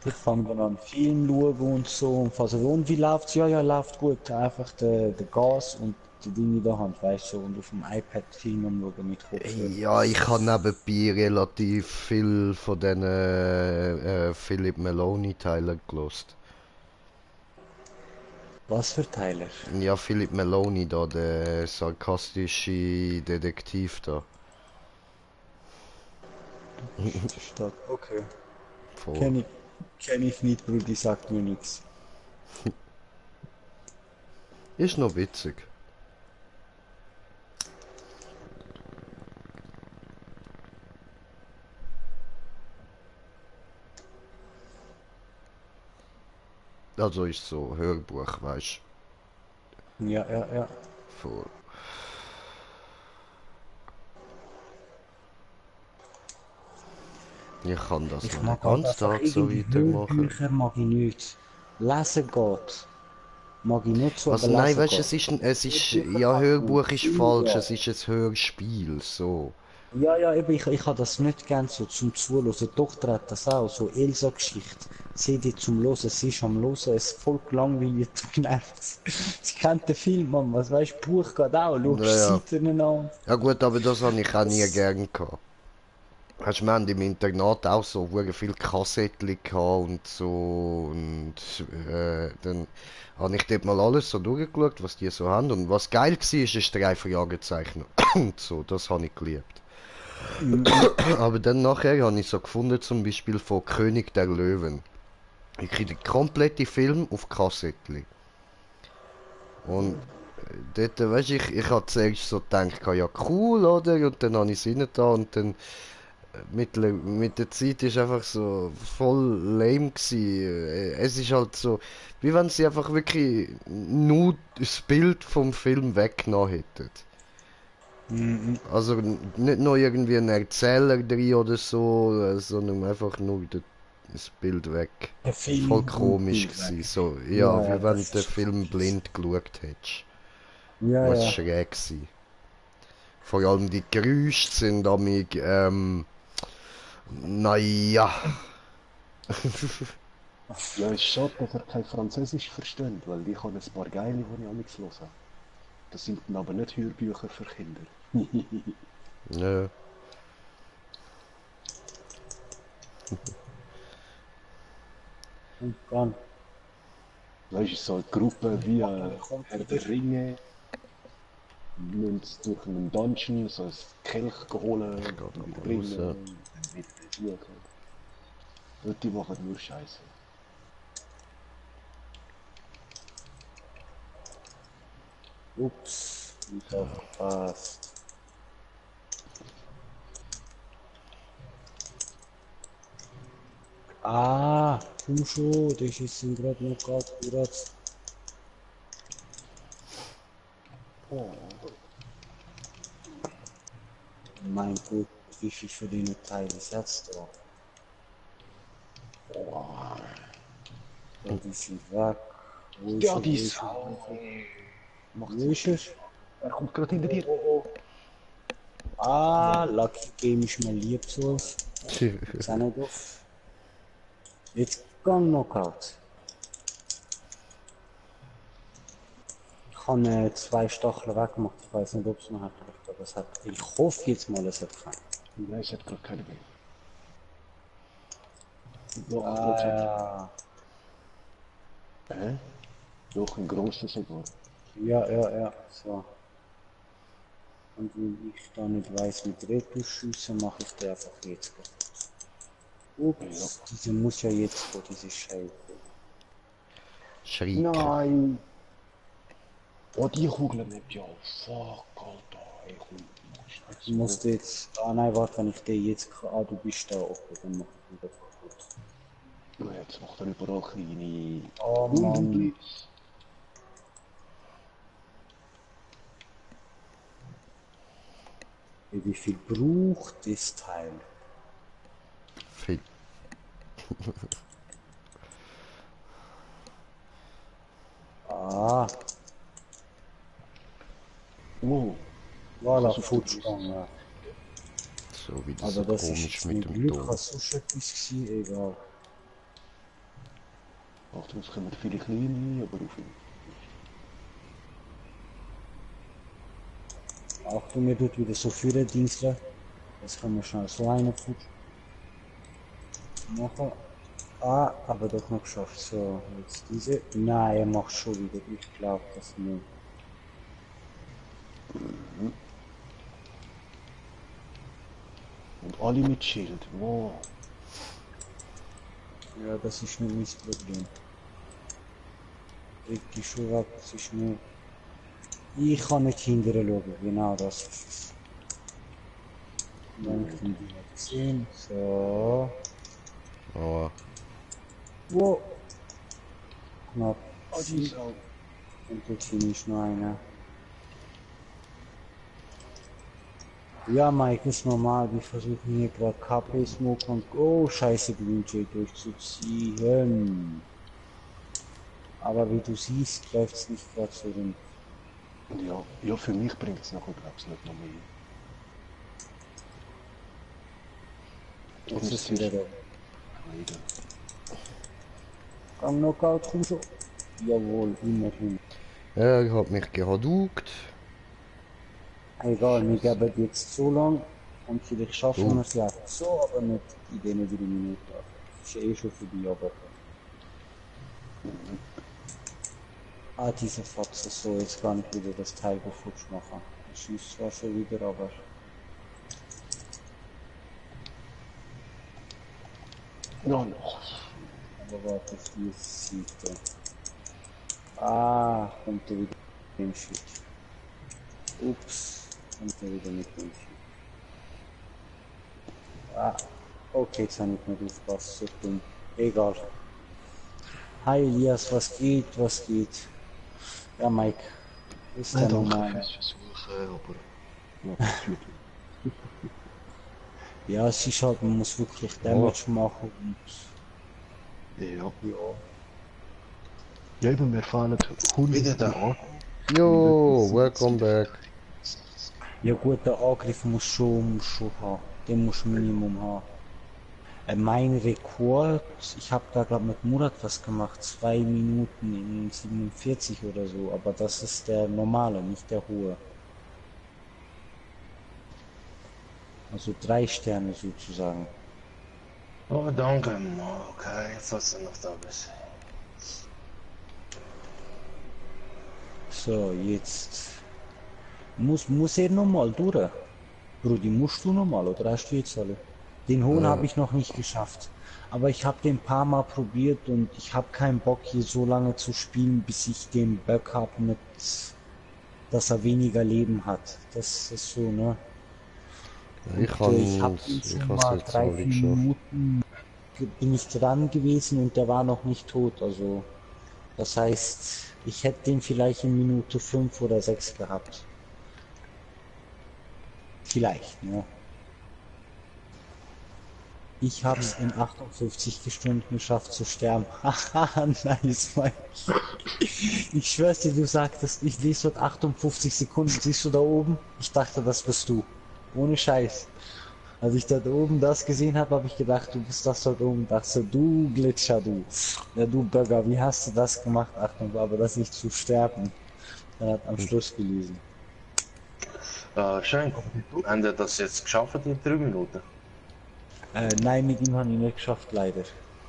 G: Ich fange dann an Film schauen und so und fasse und wie läuft's? Ja, läuft gut. Einfach der Gas und die Dinge in der Hand, weißt du, und auf dem iPad Film am schauen mit Kopfhörer.
A: Ja, ich habe nebenbei relativ viel von den Philip Meloni Teilen gelost.
G: Was für Teile?
A: Ja, Philip Meloni da, der sarkastische Detektiv da.
G: Stadt. Okay.
A: Voll.
G: Kenn ich nicht, Brudi, sagt mir nichts.
A: Ist noch witzig. Also ist so Hörbuch, weißt
G: Ja.
A: du. Voll. Ich kann das
G: Ich
A: noch den
G: mag halt
A: ganzen
G: einfach
A: Tag so
G: irgendwie
A: weitermachen.
G: Hörbücher mag ich nicht. Lesen geht. Mag ich nicht so,
A: Also
G: aber
A: nein,
G: lesen
A: weißt du,
G: geht.
A: es ist,
G: Hörbücher
A: ja,
G: kann
A: Hörbuch
G: ich
A: ist
G: nicht.
A: falsch,
G: Ja.
A: es ist ein Hörspiel, so.
G: Ja, eben, ich habe das nicht gern so zum Zuhören. Die Tochter hat das auch, so Elsa-Geschichte. CD zum Hören, sie ist am Hören, es ist voll langweilig und genervt. Sie kennt den Film, Mann, was weißt du, Buch geht auch, schaust
A: Ja.
G: Seiten an.
A: Ja gut, aber das habe ich auch nie gern gehabt. Hast du, wir haben im Internat auch so viele Kassettchen gehabt und so und dann habe ich dort mal alles so durchgeschaut, was die so haben und was geil war, ist 3 Fragezeichen und so, das habe ich geliebt. Aber dann nachher habe ich so gefunden, zum Beispiel von König der Löwen. Ich kriege den kompletten Film auf Kassettchen. Und dort, weißt du, ich habe zuerst so gedacht, ja cool, oder? Und dann habe ich es rein da und dann mit der Zeit ist einfach so voll lame gewesen. Es ist halt so, wie wenn sie einfach wirklich nur das Bild vom Film weggenommen hätten. Also nicht nur irgendwie ein Erzähler drin oder so, sondern einfach nur das Bild weg.
G: Der Film
A: Voll
G: und
A: komisch
G: Bild weg.
A: gewesen. So, ja,
G: Ja,
A: wie wenn
G: das
A: du den
G: ist
A: Film
G: krass.
A: blind geschaut hättest.
G: Ja,
A: Was
G: ja.
A: schräg gewesen. Vor allem die Geräusche sind an mich, naja.
B: Ja, ist schade, dass er kein Französisch versteht, weil ich habe ein paar geile, die ich amigs höre. Das sind dann aber nicht Hörbücher für Kinder.
A: Ja.
G: Und dann.
B: Weißt du, so eine Gruppe wie Herr der Ringe, müssen durch einen Dungeon so ein Kelch holen, und wieder bringen,
A: raus.
B: und dann wieder besuchen. Und die machen nur Scheiße.
G: Ups, nicht aufgepasst. Ah, komm schon, das ist gerade noch gerade.
B: Oh,
G: Mein Gott, wie viel für den Teil ist jetzt da? Ja, die sind weg. Wo ist
B: ja,
G: er,
B: die
G: wo ist er?
B: Sau! Macht
G: Wo ist er?
B: Er kommt gerade hinter dir.
G: Ah, Lucky Game ist mir lieb zu uns. Jetzt auch nicht auf. Jetzt Gang Knockout. Ich habe 2 Stacheln weggemacht. Ich weiß nicht, ob es noch hat. Aber es hat. Ich hoffe jetzt mal, es hat keinen.
B: Nein, es hat gerade keine mehr. Noch 8%.
G: Ah,
B: Hä? Noch ein großer sogar.
G: ja. So. Und wenn ich da nicht weiß, mit Rettungsschüssen mache ich den einfach jetzt. Ups, diese muss ja jetzt vor diese Scheibe.
A: Schreck.
B: Nein! Oh, die Kugel nicht, ja. Fuck, Alter. Ey, komm.
G: Ich musste jetzt. Ah nein, warte, wenn ich den jetzt. Ah, du bist da oben, dann mach ich wieder kaputt.
B: Ja, jetzt macht er überall kleine
G: Oh Mann.
B: Blitz.
G: Wie viel braucht das Teil?
A: Viel.
G: Ah,
B: Wow.
G: voilà,
B: So
G: Futschgang.
A: So wie das
G: Aber
A: so
G: das ist
A: komisch
G: jetzt
A: mit
G: mit
A: dem
G: Glück,
A: Ton.
G: was sonst etwas gewesen, egal.
B: Achtung, es kommen viele kleine, aber auf ihn.
G: Achtung, mir tut wieder so viele Dienstler. Jetzt können wir schnell so einen Futsch machen. Ah, aber doch noch geschafft. So, jetzt diese. Nein, er macht schon wieder. Ich glaube das nicht.
B: Und alle mit Schild. Wow.
G: Ja, das ist nicht mein Problem. Leg die Schuhe weg, das ist nur... Ich kann nicht hinterher schauen, genau das ist es. Und wenn ich den wieder gesehen, so...
A: Aber
G: Wow! Knapp.
B: Oh, die Sau.
G: Und jetzt hier ist noch einer. Ja, Mike, ist normal, wir versuchen hier gerade KP-Smoke und... Oh, scheiße, Green Jay durchzuziehen. Aber wie du siehst, läuft es nicht gerade so rum.
B: Ja, ja, für mich bringt es nachher, glaube ich, nicht noch mehr.
G: Jetzt ist wieder da.
B: Wieder.
G: Gang Knockout, komm schon. Jawohl, immerhin.
A: er hat mich gehadukt.
G: Egal, wir geben jetzt so lang und vielleicht schaffen wir es ja so, aber nicht in diesen 3 Minuten. Das ist eh schon vorbei, aber... Ah, diese Fotze, so, jetzt kann ich wieder das Teil futsch machen. Ich schieße zwar schon wieder, aber...
B: Ja, noch.
G: Aber warte, die Siegte. Ah, kommt er wieder mit dem Shit. Ups, kommt er wieder mit dem Shit. Ah, okay, jetzt habe ich nicht aufgepasst, so dumm. Egal. Hi Elias, was geht, was geht? Ja, Mike, ist ja normal.
B: Versuchen, aber... Ja, das wird.
G: Ja, es ist halt, man muss wirklich Damage machen und...
B: Ja.
G: Ja.
B: Ja, eben, mir fehlen 100
F: Wieder da.
B: Ja.
A: Jo, welcome back.
G: Ja gut, der Angriff muss schon haben. Den muss Minimum haben. Mein Rekord, ich habe da glaube mit Murat was gemacht, 2 Minuten in 47 oder so, aber das ist der normale, nicht der hohe. Also 3 Sterne sozusagen.
F: Oh, danke. Okay, jetzt hast du noch da bist.
G: So, jetzt muss er nochmal durch. Brudi, musst du nochmal oder hast du jetzt alle? Den hohen habe ich noch nicht geschafft. Aber ich habe den paar Mal probiert und ich habe keinen Bock hier so lange zu spielen, bis ich den Bug habe mit, dass er weniger Leben hat. Das ist so, ne?
A: Ich
G: Ich habe
A: hab's
G: ihn schon
A: jetzt
G: mal
A: alle
G: 3-4
A: geschafft.
G: Minuten bin ich dran gewesen und der war noch nicht tot. Also das heißt, ich hätte den vielleicht in Minute 5 oder 6 gehabt. Vielleicht, ne? Ich hab's in 58 Stunden geschafft zu sterben. Haha, nice, Mike. Ich schwör's dir, du sagtest, ich lese dort 58 Sekunden, siehst du da oben? Ich dachte, das bist du. Ohne Scheiß. Als ich dort oben das gesehen habe, habe ich gedacht, du bist das dort oben. Dachte, du Glitscher, du. Ja, du Bürger, wie hast du das gemacht? Achtung, aber das nicht zu sterben. Er hat am Schluss gelesen.
F: Schön. Haben wir das jetzt geschafft in 3 Minuten?
G: Nein, mit ihm habe ich nicht geschafft, leider.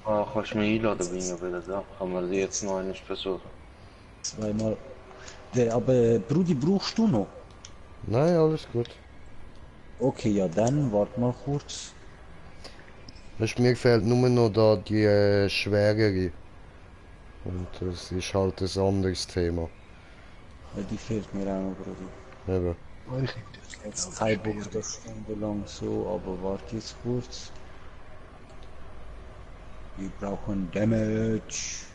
F: Kannst du mich einladen, bin ich wieder da. Kann man die jetzt noch einmal versuchen.
G: Zweimal. Aber Brudi, brauchst du noch?
A: Nein, alles gut.
G: Okay, ja dann, warte mal kurz.
A: Weißt, mir gefällt nur noch da die schwerere. Und das ist halt ein anderes Thema.
G: Ja, die fehlt mir auch noch, Brudi.
A: Eben.
B: Oh, ich nehm das
G: Jetzt
B: genau
G: kein Bock,
B: spielen.
G: das stundenlang so, aber warte jetzt kurz. Wir brauchen Damage.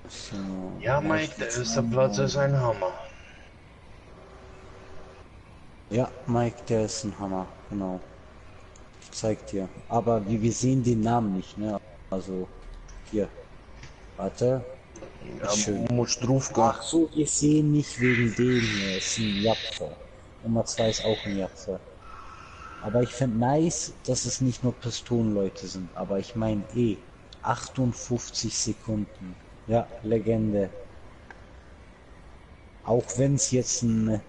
G: So,
F: Ja, Mike, der erste Platz ist ein Hammer.
G: Ja, Mike, der ist ein Hammer, genau. Ich zeig dir. Aber wir sehen den Namen nicht, ne? Also, hier. Warte.
F: Ja,
G: Schön.
F: musst drauf gehen.
G: Ach so, wir sehen nicht wegen dem hier. Es ist ein Japfer. Nummer 2 ist auch ein Japfer. Aber ich finde nice, dass es nicht nur Pistolenleute sind. Aber ich meine 58 Sekunden. Ja, Legende. Auch wenn es jetzt ein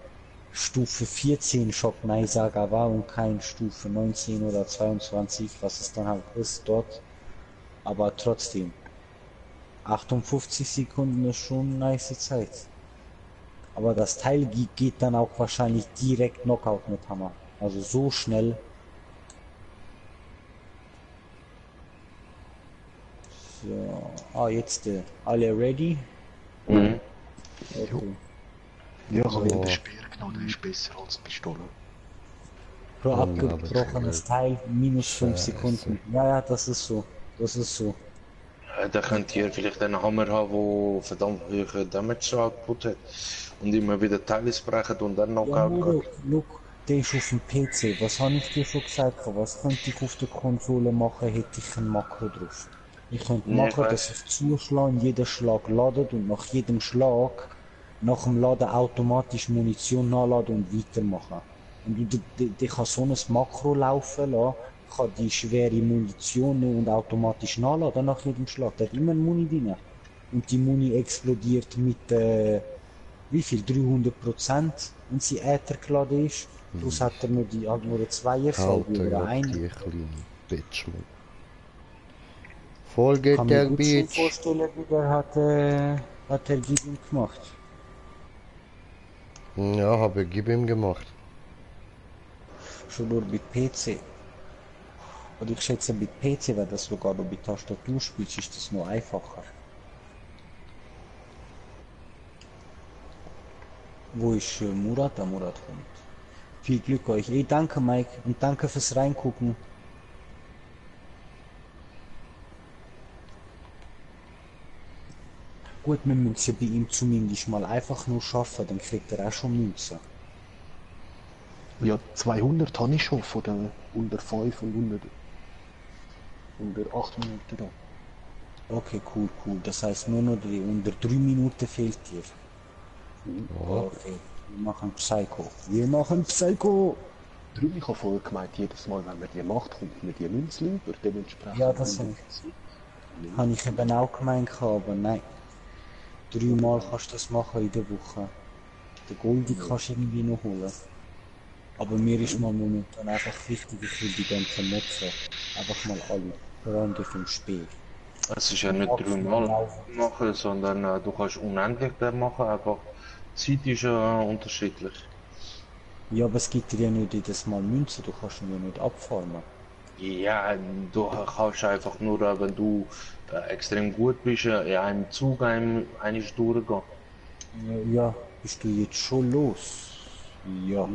G: Stufe 14 Shock Neisaga war und kein Stufe 19 oder 22, was es dann halt ist dort. Aber trotzdem. 58 Sekunden ist schon eine nice Zeit. Aber das Teil geht dann auch wahrscheinlich direkt Knockout mit Hammer. Also so schnell. So. Jetzt alle ready?
F: Mhm.
G: Okay.
B: Ja, ich habe
A: So.
B: den Speer genommen, der ist besser als die Pistole.
G: Pro
A: Oh,
G: abgebrochenes Teil, minus 5
A: Scheiße.
G: Sekunden. Ja, das ist so. Das ist so.
F: Da könnt ihr vielleicht einen Hammer haben, der verdammt hohe Damage Output hat. Und immer wieder Teile brechen und dann
G: Ja,
F: Knockout geht.
G: look, der ist auf dem PC. Was habe ich dir schon gesagt? Was könnte ich auf der Konsole machen, hätte ich ein Makro drauf. Ich könnte
F: Ja,
G: machen,
F: ich
G: dass
F: weiß.
G: ich zuschlage, jeder Schlag ladet und nach jedem Schlag, nach dem Laden automatisch Munition nachladen und weitermachen. Und du kannst so ein Makro laufen lassen, kann die schwere Munition nehmen und automatisch nachladen nach jedem Schlag. Da hat immer Muni drin. Und die Muni explodiert mit, wie viel? 300%, wenn sie Äther geladen ist. Plus hat er nur die nur eine Zweiersalbe
A: Alter,
G: oder
A: ja,
G: eine.
A: die kleine Bitch, man. Voll geht
G: Kann mir
A: der
G: gut schon
A: Bitch.
G: vorstellen, wie der hat er Gibim gemacht.
A: Ja, habe gib ihm gemacht.
G: Schon nur mit PC. Und ich schätze, mit PC, wenn das sogar noch mit Tastatur spielst, ist das noch einfacher. Wo ist Murat? Der Murat kommt. Viel Glück euch. Danke Mike und danke fürs Reingucken. Gut, wir müssen bei ihm zumindest mal einfach nur schaffen, dann kriegt er auch schon Münzen.
B: Ja, 200 habe ich schon von den 105 und 100. Unter 8 Minuten da.
G: Okay, cool, cool. Das heißt nur noch unter 3 Minuten fehlt dir. Okay, wir machen Psycho. Wir machen Psycho!
B: Darum, ich habe vorher gemeint, jedes Mal, wenn man die macht, kommt mir die Münze über. Dementsprechend.
G: Ja, das habe ich eben auch gemeint, aber nein. 3 Mal kannst du das machen in der Woche. Den Goldi kannst du irgendwie noch holen. Aber mir ist mal momentan einfach wichtiger für die ganzen Mods. Einfach mal alle. Vor allem durch den Spiel.
F: Es ist ja nicht 3 Mal machen, sondern du kannst unendlich den machen, einfach die Zeit ist ja unterschiedlich.
G: Ja, aber es gibt dir ja nicht jedes Mal Münzen, du kannst ihn ja nicht abfarmen.
F: Ja, du kannst einfach nur, wenn du extrem gut bist, in einem Zug eigentlich durchgehen.
G: Ja, bist du jetzt schon los? Ja.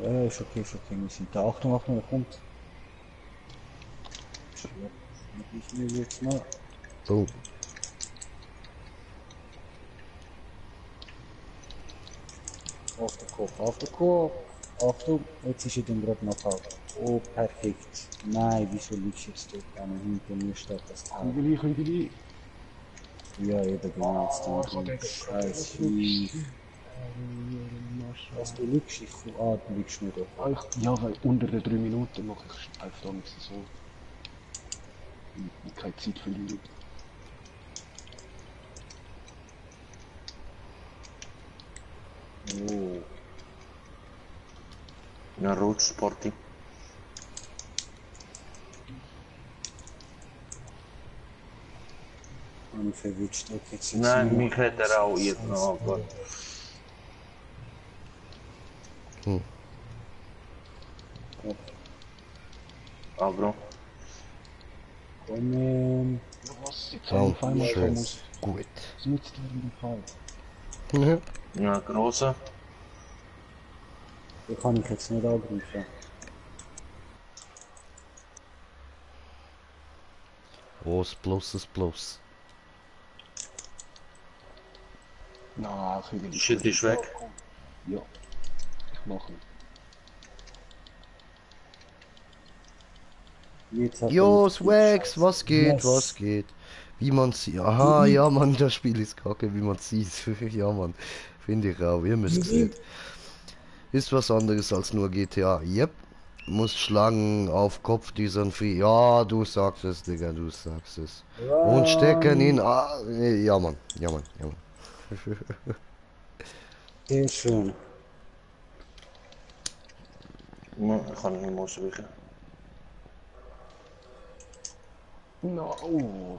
G: Ja, ist okay, wir sind da. Achtung, Achtung, er kommt. Ich will jetzt mal.
A: So.
G: Auf den Kopf, auf den Kopf. Achtung, jetzt ist er dann gerade noch auf. Oh, perfekt. Nein, wieso liegst du jetzt dort hinter mir statt das Tor?
B: Kügeli.
G: Ja, eben genau, jetzt drin. Scheiß Vieh. Was du liegst, du liegst nicht auf.
B: Ja, weil unter den 3 Minuten mache ich einfach da nichts so. Ich keine Zeit verlieren.
G: Oh.
F: Ja, Road Sporting.
G: Und verwünscht, okay, jetzt
F: Nein, mich hätte er auch jetzt noch, aber... Aber...
G: Kommen.
B: Was? Jetzt
A: Oh,
B: habe ich auf einmal
A: schön.
B: muss.
A: Gut.
B: Nützt dir den Fall.
F: Ja, großer.
G: Den kann ich jetzt nicht angreifen.
A: Was plus ist plus.
B: Na, Kügeli.
F: Die Shit ist weg.
B: Ja. Ich mache ihn.
G: Jetzt hat
A: Jo,
G: er-
A: Swags, was geht,
G: Yes.
A: was geht? Wie man sieht. Aha, ja, Mann, das Spiel ist kacke, wie man sieht. Ja, Mann. Finde ich auch, ihr müsst sehen. Ist was anderes als nur GTA. Yep. Muss schlagen auf Kopf diesen Vieh. Ja, du sagst es, Digga, du sagst es. Und stecken ihn. Ah, ja, Mann. Ja, Mann. Ja, Mann.
G: Sehr schön.
F: Ja, ich kann nicht mehr ausweichen.
B: Na, oh.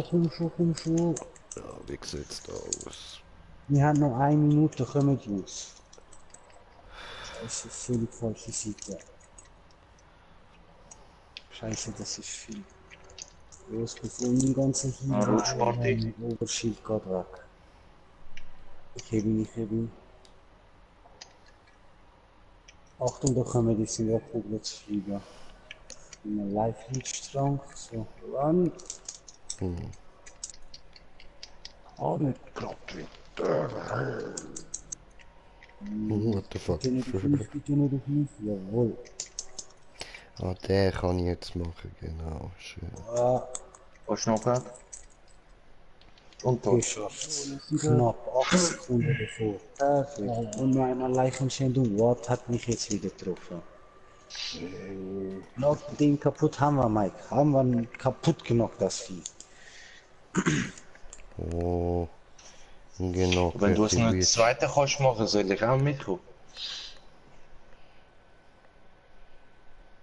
G: Komm schon.
A: Ja, wie sieht's da aus?
G: Wir haben noch 1 Minute, kommen Jungs. Scheiße, völlig falsche Seite. Scheiße, das ist viel. Los, bevor ich den ganzen
F: Ah, Road Sporting.
G: Oberschild geht weg. Ich hebe ihn. Achtung, da kommen die Silberkugel zu fliegen. Ein Live-Lichtstrang, so, ran.
B: Ah, nicht gerade wieder.
A: What the fuck?
G: Bitte nicht auf mich, jawohl.
A: Ah, der kann ich jetzt machen, genau. Schön.
G: Ah,
F: Was noch gehabt? Und tot.
G: geschafft. Knapp 8 Sekunden davor. Perfekt. Und noch einmal Leichenschändung. What hat mich jetzt wieder getroffen? Noch den kaputt haben wir, Mike. Haben wir ihn kaputt genockt, das Vieh.
A: Oh. Genau.
F: Wenn du es noch eine
A: aktiviert.
F: zweite kannst machen, soll ich auch mitkommen.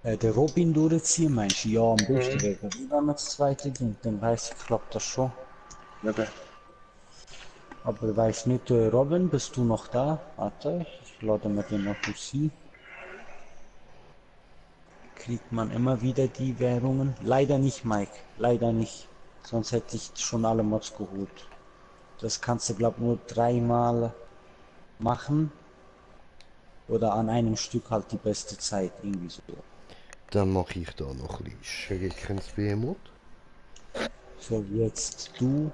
G: Der Robin durchziehen, meinst du? Ja, am besten wäre. Wenn wir das zweite gehen, dann weiß ich, klappt das schon.
F: Okay.
G: Aber weiß nicht, Robin, bist du noch da? Warte, ich lade mir den noch hin. Kriegt man immer wieder die Währungen? Leider nicht, Mike. Leider nicht. Sonst hätte ich schon alle Mods geholt. Das kannst du, glaub nur 3-mal machen. Oder an einem Stück halt die beste Zeit, irgendwie so.
A: Dann mache ich da noch ein bisschen Schreckensbehemoth.
G: So, jetzt du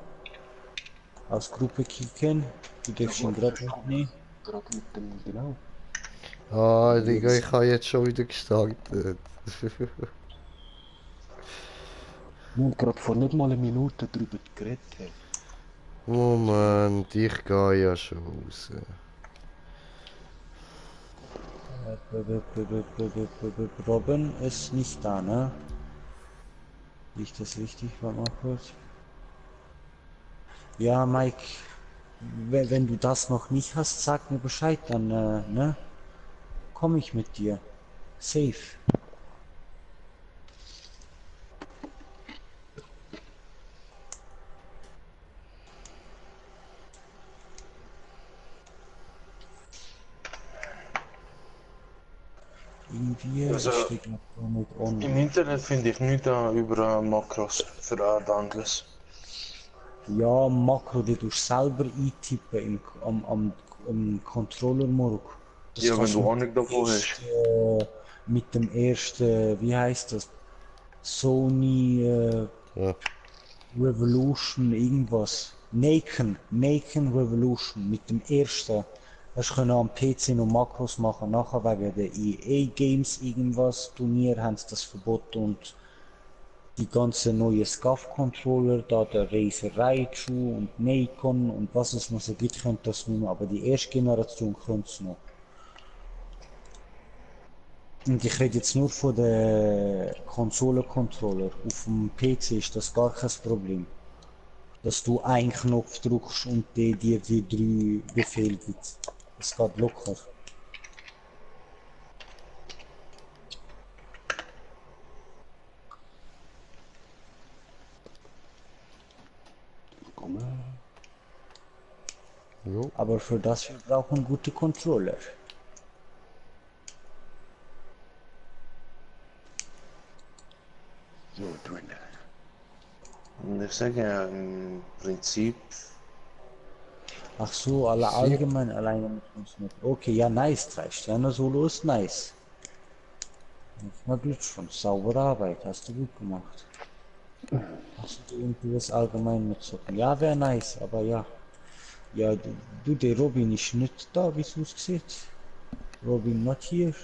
G: aus Gruppe kicken. Du darfst ihn gerade mitnehmen.
B: Gerade mit dem, genau.
A: Ah, Digga, ich habe jetzt schon wieder gestartet.
B: Und gerade vor nicht mal einer Minute darüber geredet haben.
A: Moment, ich gehe ja schon raus.
G: Robin ist nicht da, ne? Nicht das richtig, warte mal kurz. Ja, Mike, wenn du das noch nicht hast, sag mir Bescheid, dann, ne? Komm ich mit dir. Safe. Irgendwie,
F: Also,
G: ich stehe noch gar nicht on.
F: Im Internet finde ich nichts über Makros für Dauntless.
G: Ja, Makro, die du selber eintippen am Controller Morg. Das
F: Ja, wenn
G: kannst
F: du Ahnung davon hast.
G: mit dem ersten, wie heißt das? Sony
A: Ja.
G: Revolution irgendwas. Naken Revolution mit dem ersten. Das können am PC noch Makros machen. Nachher wegen der EA Games irgendwas Turnier haben sie das verboten und die ganzen neue SCAF-Controller, da der Razer Raichu und Nikon und was es noch so gibt, könnt das nicht mehr, aber die erste Generation könnt es noch. Und ich rede jetzt nur von den Konsolen-Controller. Auf dem PC ist das gar kein Problem. Dass du einen Knopf drückst und der dir die 3 Befehle gibt. Das geht locker.
B: Komm her.
A: Jo.
G: Aber für das wir brauchen gute Controller.
B: So, drin.
F: Und ich sage ja, im Prinzip,
G: Ach so, alle allgemein alleine mit uns nicht. Okay, ja, nice, 3 Sterne Solo ist nice. Mal Glückwunsch, saubere Arbeit, hast du gut gemacht. Hast du irgendwie was allgemein mitzocken? Ja, wäre nice, aber ja. Ja, der Robin ist nicht da, wie es aussieht. Robin not here.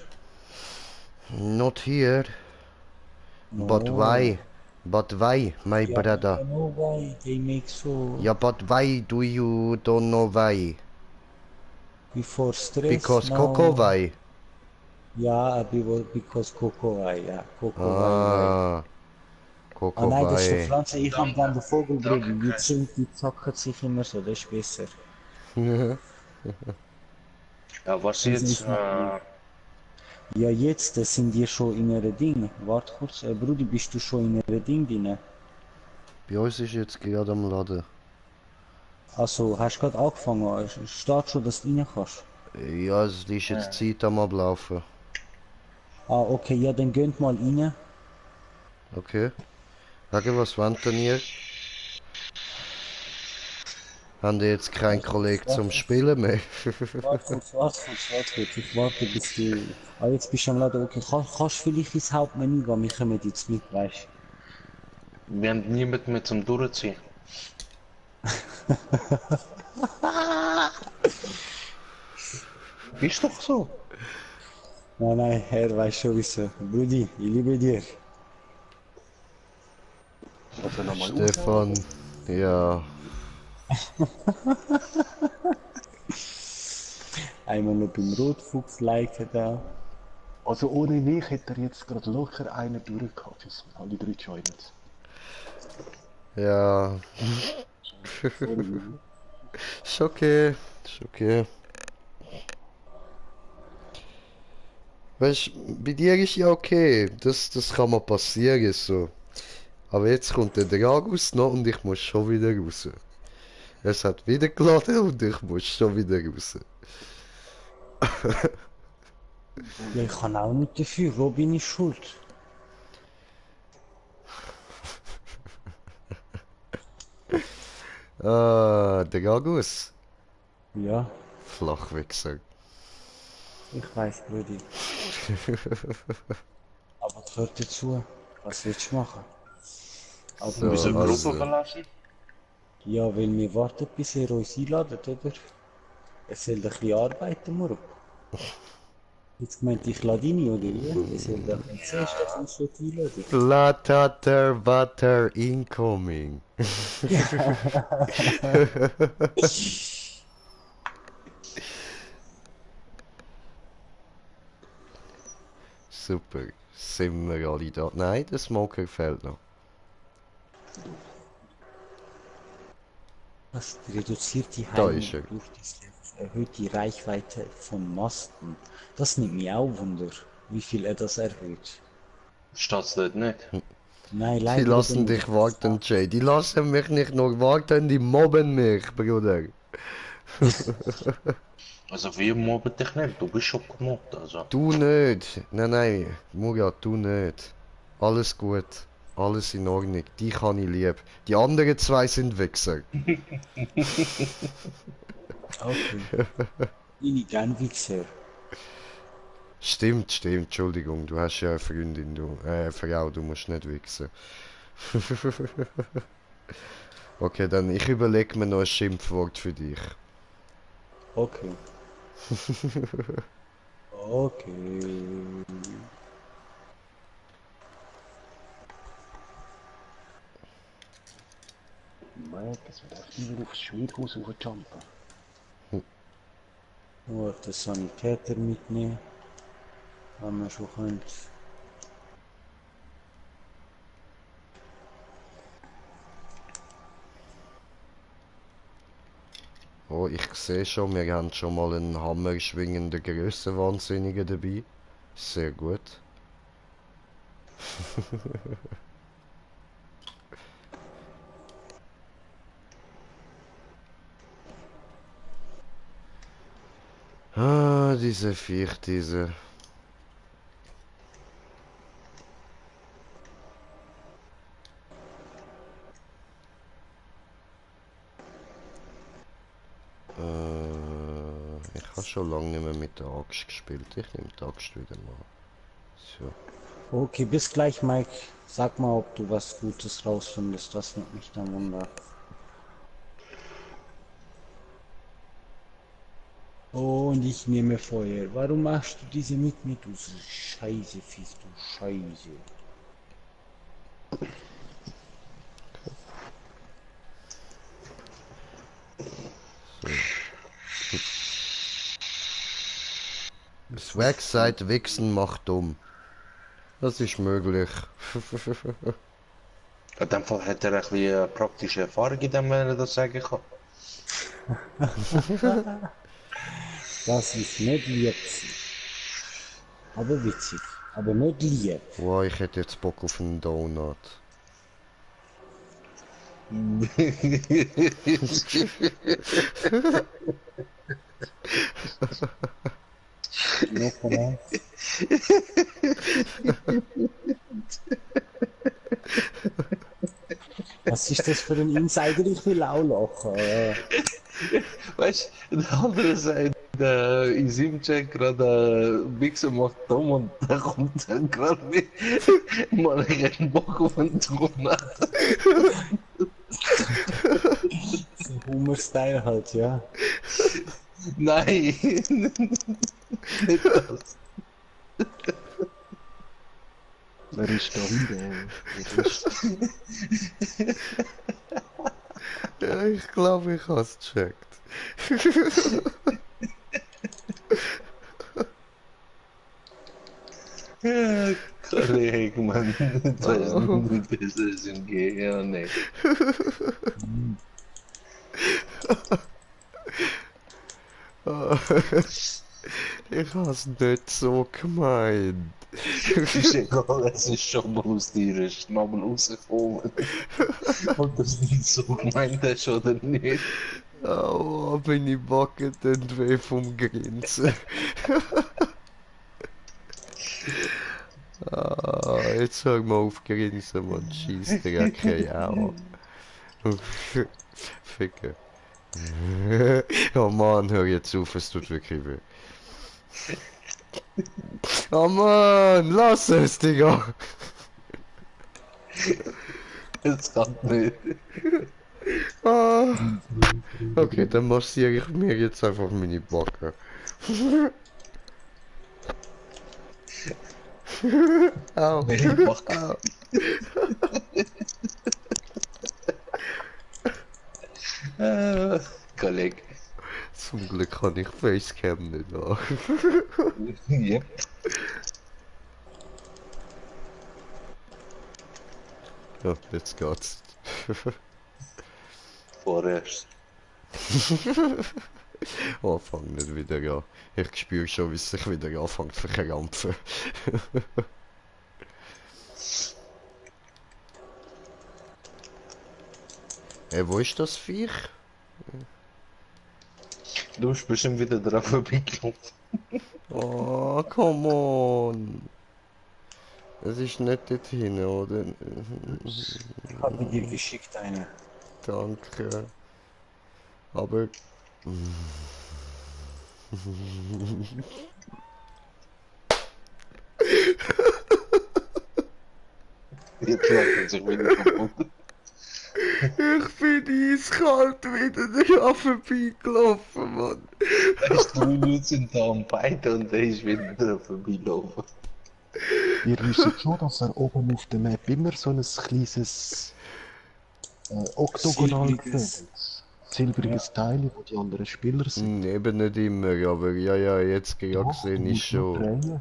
A: Not here,
G: No.
A: but why? But why, my
G: Yeah,
A: brother?
G: I know why they make so
A: Yeah, but why do you don't know why?
G: before stress.
A: Because
G: now.
A: Coco why?
G: Ja, because Coco why, ja, Coco why.
A: Ah,
G: Ah
A: Coco
G: nein, das ist die
A: why.
G: Pflanze, ich hab dann den Vogelbrüder.
F: Danke.
G: Die sind, die zocken sich immer so, das ist besser.
F: ja, was
G: Das
F: jetzt,
G: ist Ja, jetzt sind die schon in ihre Ding. Warte kurz, Brudi, bist du schon in ihre Ding drin?
A: Bei uns ist jetzt gerade am Laden.
G: Also, hast du gerade angefangen? Steht schon, dass du rein kannst?
A: Ja, es ist jetzt Zeit am Ablaufen.
G: Ah, okay, ja, dann gönnt mal rein.
A: Okay. Sag, was wollt denn ihr? Haben die jetzt keinen Kollegen zum Spielen mehr?
G: Warte kurz. Ich warte bis du... Ah, jetzt bist du am Laden, okay. Kannst du vielleicht ins Hauptmenü gehen? Wir kommen jetzt mit, weißt
F: wir haben niemanden mehr zum Durchziehen. Ist doch so.
G: du? Nein, er weiß schon wieso. Brudi, ich liebe dir.
B: Also nochmal
A: Stefan, ja.
G: Einmal noch beim Rotfuchs liken da.
B: Also ohne mich hätte er jetzt gerade locker einen durchgehabt. Jetzt alle 3 Joints.
A: Ja. Ist okay. Ist okay. Weißt du, bei dir ist ja okay. Das kann mal passieren so. Aber jetzt kommt der Dragus noch und ich muss schon wieder raus. Es hat wieder geladen und ich muss schon wieder raus.
G: Ja, ich kann auch nicht dafür. Robin ist schuld.
A: Dragus.
G: Ja,
A: Flachwichser.
G: ich weiß, Brudi. Aber das hört dazu. Was willst du machen? Also,
A: So,
F: Wieso die
A: also.
F: Gruppe verlassen?
G: ja, weil wir warten, bis ihr uns einladet, oder? Es soll ein bisschen arbeiten, morgen. Jetzt meint ich Ladini oder wie? Ich soll doch nicht sehen, dass uns so einladen.
A: Blatter, Butter, incoming. Super, sind wir alle da? Nein, der Smoker fehlt noch.
G: Was reduziert die
A: Da
G: Heilung
A: ist er.
G: durch das erhöht die Reichweite von Masten. Das nimmt mich auch Wunder, wie viel er das erhöht.
F: Steht's dort nicht?
G: Nein,
A: Die
G: leider
A: lassen
G: nicht.
A: dich warten, Jay. Die lassen mich nicht nur warten, die mobben mich, Bruder.
F: Also wir mobben dich nicht, du bist schon gemobbt, also.
A: Du nicht. Nein, Murat, du nicht. Alles gut. Alles in Ordnung. Die kann ich lieb. Die anderen zwei sind Wichser.
G: Okay. Ich gern Wichser.
A: Stimmt, Entschuldigung. Du hast ja eine Freundin, Frau, du musst nicht wichsen. Okay, dann ich überlege mir noch ein Schimpfwort für dich.
G: Okay. Okay.
B: Mike, es wird echt wieder aufs Schmiedhaus jumpen.
G: Nur den Sanitäter mitnehmen. Wenn man schon könnte.
A: Oh, ich sehe schon, wir haben schon mal einen hammerschwingenden Grössenwahnsinnigen dabei. Sehr gut. Ah, diese Viech, diese. Ich habe schon lange nicht mehr mit der Axt gespielt. Ich nehme die Axt wieder mal. So.
G: Okay, bis gleich, Mike. Sag mal, ob du was Gutes rausfindest. Das nimmt mich dann Wunder. Und ich nehme Feuer. Warum machst du diese mit mir, du Scheiße, Fies, du Scheiße?
A: Swag sagt, Wichsen macht dumm. Das ist möglich.
F: In dem Fall hat er ein bisschen praktische Erfahrung in dem, wenn er das sagen kann.
G: Das ist nicht lieb. Aber witzig. Aber nicht lieb.
A: Wow, ich hätte jetzt Bock auf einen Donut.
G: Noch einmal. Was ist das für ein Insider? Ich will auch lachen.
F: Weißt du, der andere sagt, in seinem Chat gerade Mixer macht dumm und da kommt dann gerade mit, man, ich hätte Bock auf einen Donut.
G: So Humor-Style halt, ja.
F: Nein, nicht das.
B: Wer ist da hinten? Wer ist...
A: Ja, ich glaube, ich hab's gecheckt.
F: Ja, Kollege, Mann, das ist ein bisschen gehen, ne.
A: Ich hab's nicht so gemeint.
F: Ist egal, es ist schon mal aus dir Schnabel rausgekommen. Ob das nicht so gemeint hast oder nicht.
A: Oh, meine Backen tun weh vom Grinsen. Ah, jetzt hör mal auf grinsen, man. Scheiss dir okay auch. Ficken. Oh Mann, hör jetzt auf, es tut wirklich weh. Oh Mann, lass es, Digga.
F: Es geht nicht.
A: Ah. Okay, dann massiere ich mir jetzt einfach meine Backe. Au.
F: Mehlback.
A: Au.
F: Kollege.
A: Zum Glück kann ich Facecam nicht an.
F: Yep.
A: Ja, jetzt geht's.
F: Vorerst.
A: Oh, fang nicht wieder an. Ich spüre schon, wie es sich wieder anfängt zu verkrampfen. Wo ist das Viech?
F: Du bist bestimmt wieder drauf vorbeigelaufen.
A: Oh, come on. Es ist nicht dort hin, oder?
G: Ich hab mir dir geschickt eine.
A: Danke. Aber...
F: Jetzt lacht er sich wieder kaputt.
A: Ich bin eiskalt wieder daran vorbeigelaufen, Mann.
F: Er ist 3 Minuten da am Beiden und er ist wieder drauf vorbeigelaufen.
B: Ihr wisst schon, dass er oben auf der Map immer so ein kleines Oktogonal
G: Silbriges.
B: sieht. Silbriges Teil, wo die anderen Spieler sind.
A: Eben nicht immer, aber ja, jetzt gerade gesehen ist schon.
B: Drehen.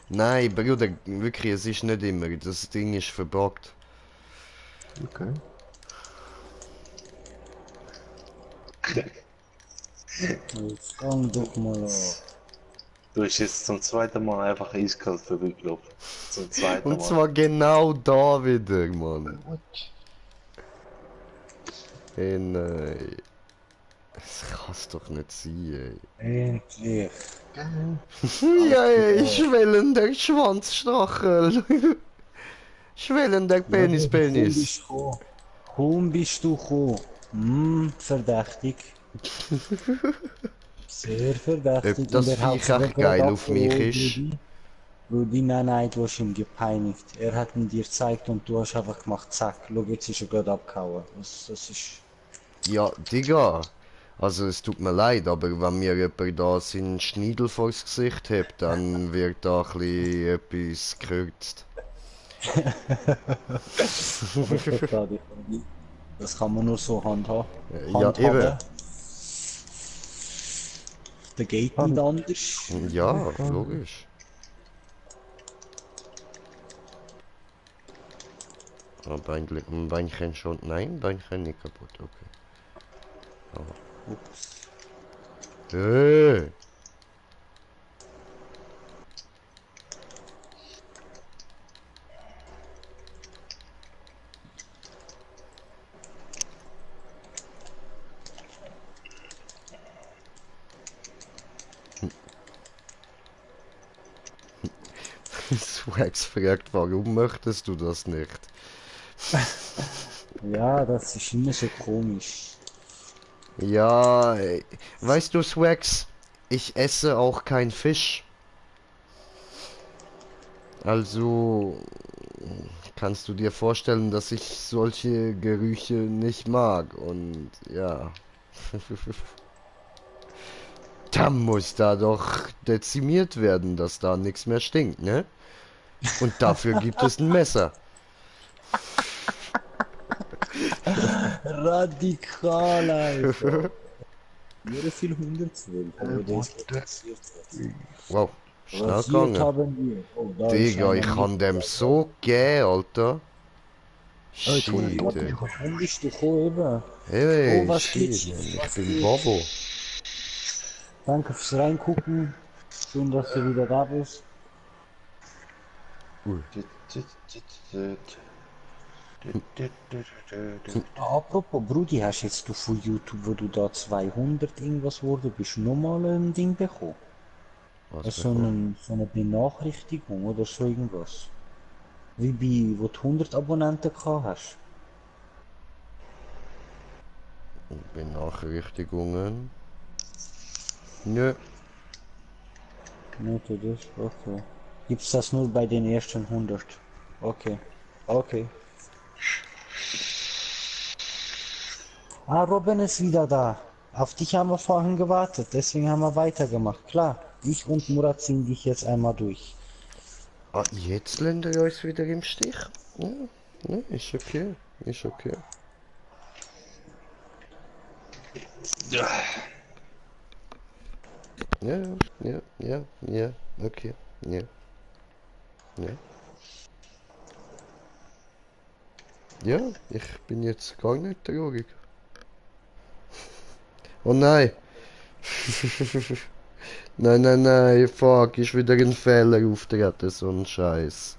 A: Nein, Bruder, wirklich, es ist nicht immer. Das Ding ist verbuggt.
B: Okay.
G: Jetzt fang doch mal an.
F: Du bist jetzt zum zweiten Mal einfach eiskalt vorbeigelaufen. Zum zweiten Mal.
A: Und zwar genau da wieder, Mann. Ey, nein. Das kann's doch nicht sein,
G: Endlich.
A: ey. Ja, schwellender Schwanzstachel. Schwellender Penis.
G: Kaum bist du gekommen. Verdächtig. Sehr verdächtig.
A: Ob das
G: Und er hat
A: Viech echt
G: sogar
A: geil
G: gedacht,
A: auf mich
G: oh,
A: ist.
G: Rudi, nein, du hast ihn gepeinigt. Er hat ihn dir gezeigt und du hast einfach gemacht, zack, schau, jetzt ist er gerade abgehauen. Das ist...
A: Ja, Digga. Also es tut mir leid, aber wenn mir jemand da seinen Schneidel vors Gesicht hebt, dann wird da ein bisschen etwas gekürzt.
G: Das kann man nur so handhaben.
A: Ja, eben.
G: Der geht nicht anders.
A: Ja, logisch. Beinchen schon. Nein, Beinchen nicht kaputt, okay. Aber.
G: Ups.
A: Swags fragt, warum möchtest du das nicht?
G: Ja, das ist immer so komisch.
A: Ja, weißt du, Swags, ich esse auch kein Fisch. Also kannst du dir vorstellen, dass ich solche Gerüche nicht mag und ja. Da muss da doch dezimiert werden, dass da nichts mehr stinkt, ne? Und dafür gibt es ein Messer.
G: Radikal einfach. Wäre viel 112, aber das ist passiert.
A: Wow, schnell
G: Rasiert
A: gegangen.
G: haben wir. Oh, da ist
A: Digga,
G: einer
A: ich kann
G: mit-
A: dem so gehen, Alter. Shit,
B: Entschuldigung.
A: ey.
G: Warum bist du gekommen, eben?
A: Hey,
G: Oh, was
A: shit,
G: geht's?
A: man, ich
G: Was
A: bin
G: geht's?
A: Bobo.
G: Danke fürs Reingucken. Schön, dass du wieder da bist. Apropos, Brudi, hast jetzt du von YouTube, wo du da 200 irgendwas wurde, bist nochmal ein Ding bekommen?
A: Was
G: So, so eine Benachrichtigung oder so irgendwas? Wie bei, wo du 100 Abonnenten gehabt hast?
A: Benachrichtigungen? Nö.
G: Nicht das? Okay. Gibt's das nur bei den ersten 100? Okay. Okay. Ah, Robin ist wieder da. Auf dich haben wir vorhin gewartet, deswegen haben wir weitergemacht. Klar, ich und Murat ziehen dich jetzt einmal durch.
A: Ah, jetzt lässt er uns wieder im Stich. Ja, ja, ist okay. Ist okay.
F: Ja.
A: Ja, ja, ja, ja, okay. Ja. Ja. Ja, ich bin jetzt gar nicht traurig. Oh nein! Nein, nein, nein, fuck, ist wieder ein Fehler auftreten, so ein Scheiß.